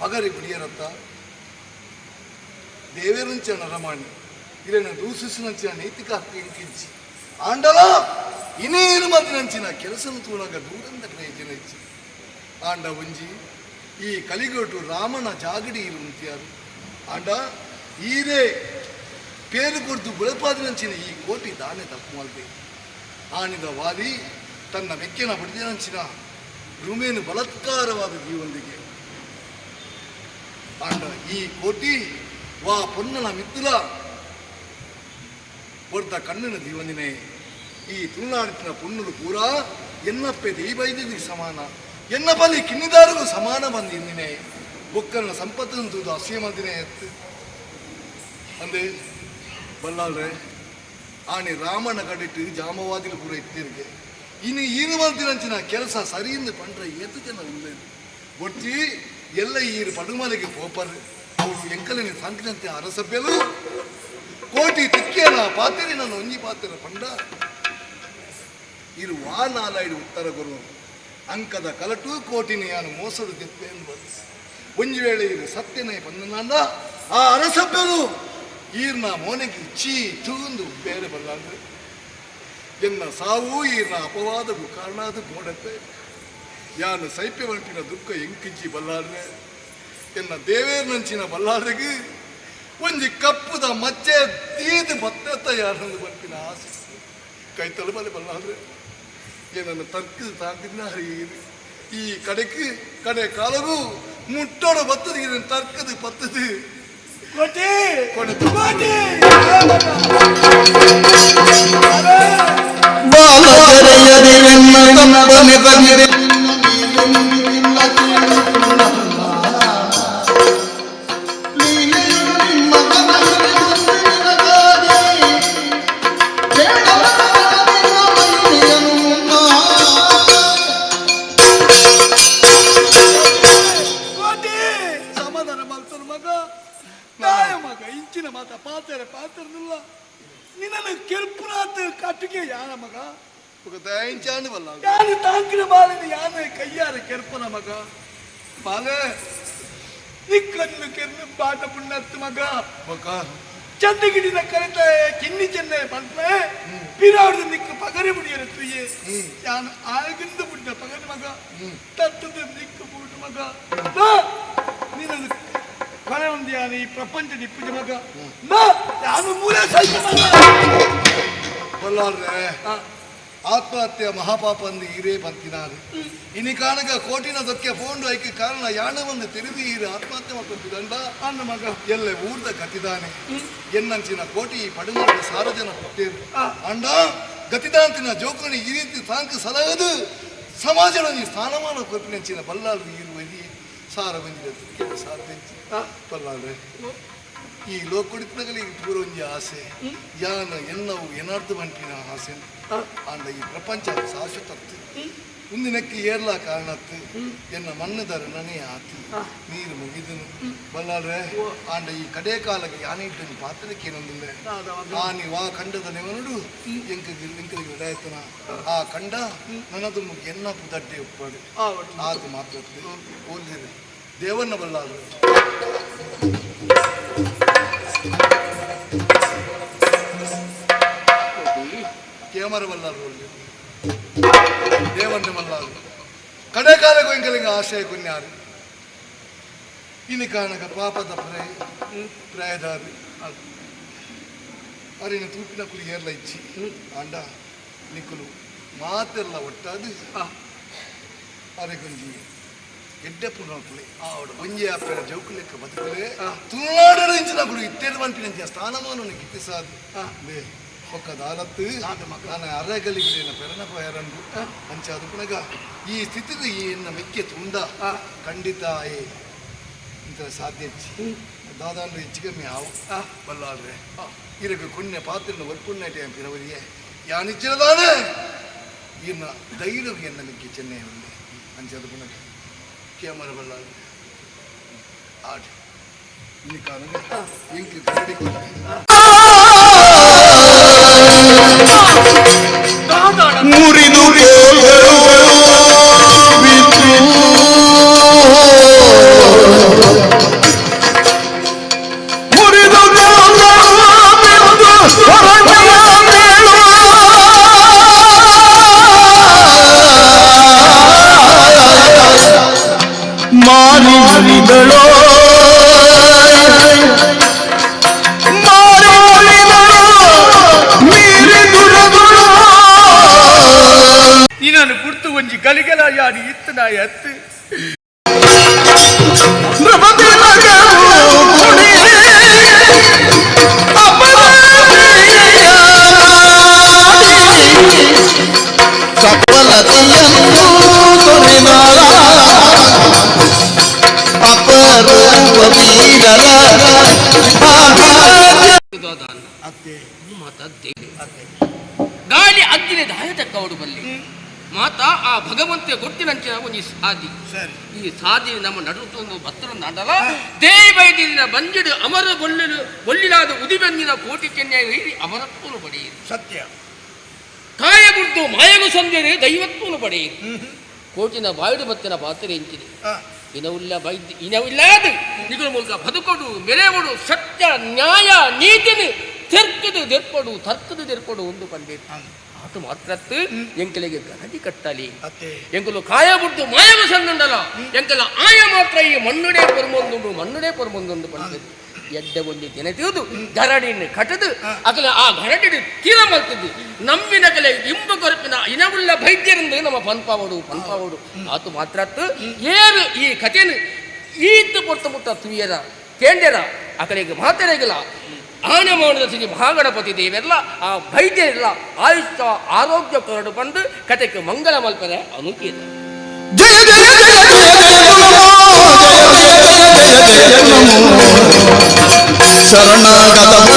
ಪಗರಿ ಬಿಡಿಯರತ್ತ ದೇವೇರಂಚ ನರಮಾಣಿ ಇರೇನು ದೂಷಿಸಿನಂಚಿನ ನೈತಿಕ ಹಕ್ಕು ಇಂಕಿಂಚಿ ಆಂಡಲ ಇನೇನು ಮಂದಿನಂಚಿನ ಕೆಲಸನು ತೂನಗ ದೂರಂದ ಪ್ರಯೋಜನ ಇಚ್ಚಿ ಆಂಡ ಒಂಜಿ ಈ ಕಲಿಗೋಟು ರಾಮನ ಜಾಗಡಿ ಇರುವಂತಿಯಾರು ಆಂಡ ಈರೇ ಪೇರು ಕೊಡ್ತು ಬುಳಪಾದಿನಂಚಿನ ಈ ಕೋಟಿ ದಾನೆ ತಪ್ಪು ಮಲ್ದೆ ಆನಿದ ವಾಲಿ ತನ್ನ ಮೆಕ್ಕೆನ ಬಡಿದಿನಂಚಿನ ರುಮೇನು ಬಲಾತ್ಕಾರವಾದ ಜೀವನದಿಗೆ ಆಂಡ ಈ ಕೋಟಿ ವಾ ಪೊನ್ನನ ಮಿತ್ತುಲ ಕೊಡ್ತ ಕಣ್ಣಿನ ಜೀವನಿನೇ ಈ ತುಳುನಾಡಿನ ಪೊನ್ನುಲು ಪೂರಾ ಎನ್ನಪ್ಪೆ ದೈವೈದ್ಯದಿಗೆ ಸಮಾನ ಎನ್ನ ಬಲಿ ಕಿನ್ನಿದಾರಿಗೂ ಸಮಾನ ಬಂದು ಇಂದಿನೇ ಬೊಕ್ಕನ ಸಂಪತ್ತನ್ನು ತೂದು ಅಸಹ್ಯ ಮಂದಿನೇ ಎತ್ತು ಅಂದೆ ಬಲ್ಲಾಳ್ರೆ ಆಣಿ ರಾಮನ ಕಡಿಟ್ಟು ಜಾಮವಾದಿಲು ಪೂರ ಇತ್ತಿರಿಗೆ ಇನ್ನು ಈನು ಮಂತಿನಂಚಿನ ಕೆಲಸ ಸರಿಯಿಂದ ಪಂಡ್ರೆ ಏತು ಜನ ಉಳ್ಳೇದು ಒಟ್ಟಿ ಎಲ್ಲ ಈರು ಪಡುಮಲೆಗೆ ಪೋಪರ್ ಅವರು ಎಂಕಲಿನ ಸಂಕಿನಂತೆ ಅರಸಭ್ಯಲು ಕೋಟಿ ತಿಕ್ಕಿಯನ ಪಾತ್ರೆ ನಾನು ಒಂಜಿ ಪಾತ್ರೆ ಪಂಡ ಇರು ವಾ ನಾಲಾಯ್ಡು ಉತ್ತರ ಗುರು ಅಂಕದ ಕಲಟು ಕೋಟಿನ ಯಾನು ಮೋಸಡು ದೆಪ್ಪೆ ಎನ್ನುವುದು ಒಂಜಿ ವೇಳೆ ಇರು ಸತ್ಯನೇ ಬಂದನಾಂಡ ಆ ಅರಸಭ್ಯರು ಈರ್ನ ಮೋನೆಗೆ ಚೀ ತೂಂದು ಬೇರೆ ಬಲ್ಲಾಂದ್ರೆ ಎನ್ನ ಸಾವು ಈರ್ನ ಅಪವಾದವು ಕಾರಣಾದ ಬೋಡತ್ತೆ ಯಾನು ಸೈಪ್ಯ ಬಂಟಿನ ದುಃಖ ಎಂಕಿಂಚಿ ಬಲ್ಲಾಡ್ರೆ ಎನ್ನ ದೇವೇರ್ನಂಚಿನ ಬಲ್ಲಾಡ್ರೆಗೆ ಒಂಜಿ ಕಪ್ಪುದ ಮಚ್ಚೆ ತೀದು ಬತ್ತತ್ತ ಯಾರೊಂದು ಬಂಟಿನ ಆಸೆ ಕೈ ತಲುಪಲೆ ಬಲ್ಲಾಡ್ರೆ ಏನನ್ನು ತರ್ಕ ತಾಂತಿನ ಈ ಕಡೆக்கு ಕಡೆ ಕಾಲಗೂ ಮುಟ್ಟೋಡು ಬತ್ತದು ಇದನ್ನು ತರ್ಕದು ಪತ್ತದು ಕೋಟಿ ಕೊನೆತು. ಕೋಟಿ. ಬಾಲಕರೆಯ ನಿನ್ನನ್ನು ಕೆರ್ಪುನಾತ್ ಕಟ್ಟಿಗೆ ಯಾನ ಮಗ ದಯಂಚಾಂಡು ಬಲ್ಲ ಯಾನು ತಾಂಕಿನ ಬಾಲಿನ ಯಾನ ಕೈಯಾರ ಕೆರ್ಪನ ಮಗ ಬಾಲೆ ನಿಕ್ಕನ್ನು ಕೆರ್ನು ಬಾಟ ಪುಣ್ಣತ್ತು ಮಗ ಬೊಕ ಚಂದಗಿಡಿನ ಕರೆತ ಕಿನ್ನಿ ಚೆನ್ನೆ ಪಂಪೆ ಪಿರಾಡ್ದು ನಿಕ್ಕ ಪಗರಿ ಮುಡಿಯರ ತುಯ್ಯೆ ಯಾನು ಆಗಿಂದ ಬುಡ್ಡ ಪಗರಿ ಮಗ ತತ್ತದ ನಿಕ್ಕ ಬೂಟ ಮಗ ನಿನ್ನನ್ನು ಕೊನೆ ಒಂದು ಯಾನು ಈ ಪ್ರಪಂಚ ನಿಪ್ಪುಜ ಮಗ ನಾ ಯಾನು ಮೂಲ ಸಾಯ್ತ ಮಗ ಬಲ್ಲಾಳ್ರೆ ಆತ್ಮಹತ್ಯೆ ಮಹಾಪಾಪ ಅಂದು ಈರೇ ಬಂತಿನಾರು ಇನಿ ಕಾಣಗ ಕೋಟಿನ ದೊಕ್ಕೆ ಫೋಂಡು ಐಕೆ ಕಾರಣ ಯಾಣ ಒಂದು ತಿಳಿದು ಈರು ಆತ್ಮಹತ್ಯೆ ಮಾಡ್ಕೊಂತಿದಂಡ ಅನ್ನ ಮಗ ಎಲ್ಲ ಊರ್ದ ಗತಿದಾನೆ ಎನ್ನಂಚಿನ ಕೋಟಿ ಪಡುಮಾಡ ಸಾರ ಜನ ಹುಟ್ಟೇರು ಅಂಡ ಗತಿದಾಂತಿನ ಜೋಕುನಿ ಈ ರೀತಿ ತಾಂಕ ಸಲಹದು ಸಮಾಜದ ನೀ ಸ್ಥಾನಮಾನ ಕೊರ್ಪಿನಂಚಿನ ಬಲ್ಲಾಳು ಈರು ಒಲಿ ಸಾರ ಬಂದಿದ ಸಾಧ್ಯ ಬಲ್ಲಾಳ್ರೆ ಈ ಲೋಕೊಡಿತನಗಲಿ ಪೂರ್ವಂಜಿ ಆಸೆ ಯಾನ ಎನ್ನವು ಏನಾರ್ದು ಬಂಟಿನ ಆಸೆ ಆಂಡ ಈ ಪ್ರಪಂಚ ಶಾಶ್ವತತ್ತು ಮುಂದಿನಕ್ಕೆ ಏರ್ಲ ಕಾರಣತ್ತು ಎನ್ನ ಮಣ್ಣುದರ ನನೇ ಆತು ನೀರು ಮುಗಿದನು ಬಲ್ಲಾಳ್ರೆ ಆಂಡ ಈ ಕಡೆ ಕಾಲಕ್ಕೆ ಯಾನೆ ಇಟ್ಟನು ಪಾತ್ರಕ್ಕೆ ಏನೊಂದಿಲ್ಲ ಆನಿ ವಾ ಕಂಡದ ನೆವನುಡು ಎಂಕ ಎಂಕಲಿಗೆ ವಿಡಾಯ್ತನ ಆ ಕಂಡ ನನ್ನದು ಎನ್ನ ಪುದಡ್ಡೆ ಉಪ್ಪಾಡು ಆತು ಮಾತ್ರ ಓದಿದೆ ದೇವನ್ನ ಬಲ್ಲಾಳ್ರೆ ಕೇಮರ ಬಲ್ಲಾರು ದೇವಣ್ಣ ಮಲ್ಲಾರು ಕಡೆಕಾಲ ಗೊಂಕಲಿಂಗ ಆಶಯ ಕೊನ್ಯಾರು ಇನಿ ಕಾಣಕ ಪಾಪದ ಪ್ರಯ ಪ್ರಾಯದಾರು ಅರಿನ ತೂಪಿನ ಕುಲಿ ಏರ್ಲ ಇಚ್ಚಿ ಆಂಡ ನಿಕ್ಕುಲು ಮಾತೆಲ್ಲ ಒಟ್ಟಾದು ಅರೆ ಗೊಂಜಿ ಎಡ್ಡೆ ಪುನಕುಲೆ ಒಂಜಿ ಆಪೆರ ಜೌಕುಲೆಕ್ಕ ಬದುಕುಲೆ ತುಳುನಾಡರ ಇಂಚಿನ ಕುಲು ಇತ್ತೇರು ಬಂಪಿನಂಚಿನ ಸ್ಥಾನಮಾನ ಗಿಟ್ಟಿಸಾದು ಬೇ ಒಕ್ಕ ದಾಲತ್ತು ನಾನು ಅರೆಗಲಿಗೆ ಪೆರನ ಪಯರಂದು ಅಂಚ ಅದು ಪುನಗ ಈ ಸ್ಥಿತಿಗೆ ಈ ಎನ್ನ ಮೆಕ್ಕೆ ತುಂಡ ಖಂಡಿತ ಏ ಇಂಥ ಸಾಧ್ಯ ಹೆಚ್ಚಿ ದಾದಾಂಡ್ರೆ ಹೆಚ್ಚು ಕಮ್ಮಿ ಆವು ಬಲ್ಲಾಡ್ರೆ ಇರಗ ಕುಣ್ಯ ಪಾತ್ರನ ವರ್ಪುಣ್ಯ ಟೈಮ್ ಪಿರವರಿಗೆ ಯಾನಿಚ್ಚಿರದಾನೆ ಇನ್ನ ಧೈರ್ಯ ಎನ್ನ ಮೆಕ್ಕೆ ಚೆನ್ನೈ ಉಂಡೆ ಅಂಚ ಅದು ಪುನಗ ಕೇಮರ ಬಲ್ಲಾಡ್ರೆ ಆಡ್ ಇಲ್ಲಿ ಕಾರಣ ಇಂಕ್ ಗರಡಿ ಮುರಿದು ಮುರಿದು ಮಾರಿದಳೋ ನೀನನ್ನು ಗುರ್ತು ಒಂಜಿ ಗಲಿಗಲ ಯಾರು ಇತ್ತು ನಾ ಎತ್ತು ಸಫಲತೆಯನ್ನು ತೊರೆದಾಳ ಅಪರೂಪ ವೀರರ ಗಾಳಿ ಅಗ್ಗಿನ ದಾಯ ತಕ್ಕವಡು ಬಲ್ಲಿ ಮಾತಾ ಆ ಭಗವಂತ ಗೊತ್ತಿನಂಚಿನ ಒಂಜಿ ಸಾದಿ ಈ ಸಾದಿ ನಮ್ಮ ನಡುತ್ತೊಂದು ಭಕ್ತರ ನಾಡಲ ದೇವೈದಿನ ಬಂಜಿಡು ಅಮರ ಬೊಲ್ಲಿಲು ಬೊಲ್ಲಿಲಾದ ಉದಿಬಂದಿನ ಕೋಟಿ ಕೆನ್ನೆಯ ಅಮರತ್ವನು ಪಡೆಯಿರಿ ಸತ್ಯ ಕಾಯ ಗುಡ್ದು ಮಾಯಗು ಸಂಜೆ ದೈವತ್ವನು ಪಡೆಯಿರಿ ಕೋಟಿನ ಬಾಯಿಡು ಬತ್ತಿನ ಪಾತ್ರೆ ಎಂಚಿದೆ ಇನವುಲ್ಲ ಬೈದ್ ಇನವಿಲ್ಲಾದ ನಿಗಳ ಮೂಲಕ ಬದುಕೊಡು ಮೆರೆವಡು ಸತ್ಯ ನ್ಯಾಯ ನೀತಿನಿ ತೆರ್ಕದು ದೆರ್ಪಡು ತರ್ಕದು ದೆರ್ಪಡು ಒಂದು ಪಂಡಿತ್ ಆತು ಮಾತ್ರತ್ತು ಎಂಕಲಿಗೆ ಗರಡಿ ಕಟ್ಟಲಿ ಎಂಕಲು ಕಾಯ ಬಿಟ್ಟು ಮಾಯವು ಸಂದುಂಡಲ ಎಂಕಲ ಆಯ ಮಾತ್ರ ಈ ಮಣ್ಣುಡೆ ಪೊರ್ಮೊಂದುಂಡು ಮಣ್ಣುಡೆ ಪೊರ್ಮೊಂದುಂಡು ಪಂಡಿತ್ ಎಡ್ಡೆ ಒಂದು ದಿನ ತಿಳಿದು ಗರಡಿಯನ್ನು ಕಟದು ಅಕಲ ಆ ಗರಡಿ ತೀರ ಮಲ್ತದ್ದು ನಂಬಿನ ಕಲೆ ಇಂಬ ಕೊರಪಿನ ಇನವುಳ್ಳ ಬೈದ್ಯರಿಂದ ನಮ್ಮ ಪನ್ಪಾವಡು ಪನ್ಪಾವಡು ಆತು ಮಾತ್ರತ್ತು ಏರು ಈ ಕಥೆಯನ್ನು ಈತು ಪೊರ್ತ ಮುಟ್ಟ ತುಯ್ಯರ ಕೇಂದ್ಯರ ಅಕಲಿಗೆ ಮಾತರೆಗಿಲ್ಲ ಆನಮಾನದ ಶ್ರೀ ಮಹಾಗಣಪತಿ ದೇವೆಲ್ಲ ಆ ವೈದ್ಯರೆಲ್ಲ ಆಯುಷ್ಯ ಆರೋಗ್ಯ ಕೊರಡು ಬಂದು ಕಥೆಗೆ ಮಂಗಲ ಮಲ್ಪನೆ ಅನುಕೀತ ಜಯ ಜಯ ಜಯ ಜಯ ಜಯ ನಮೋ ಜಯ ಜಯ ಜಯ ಜಯ ನಮೋ ಶರಣಾಗತ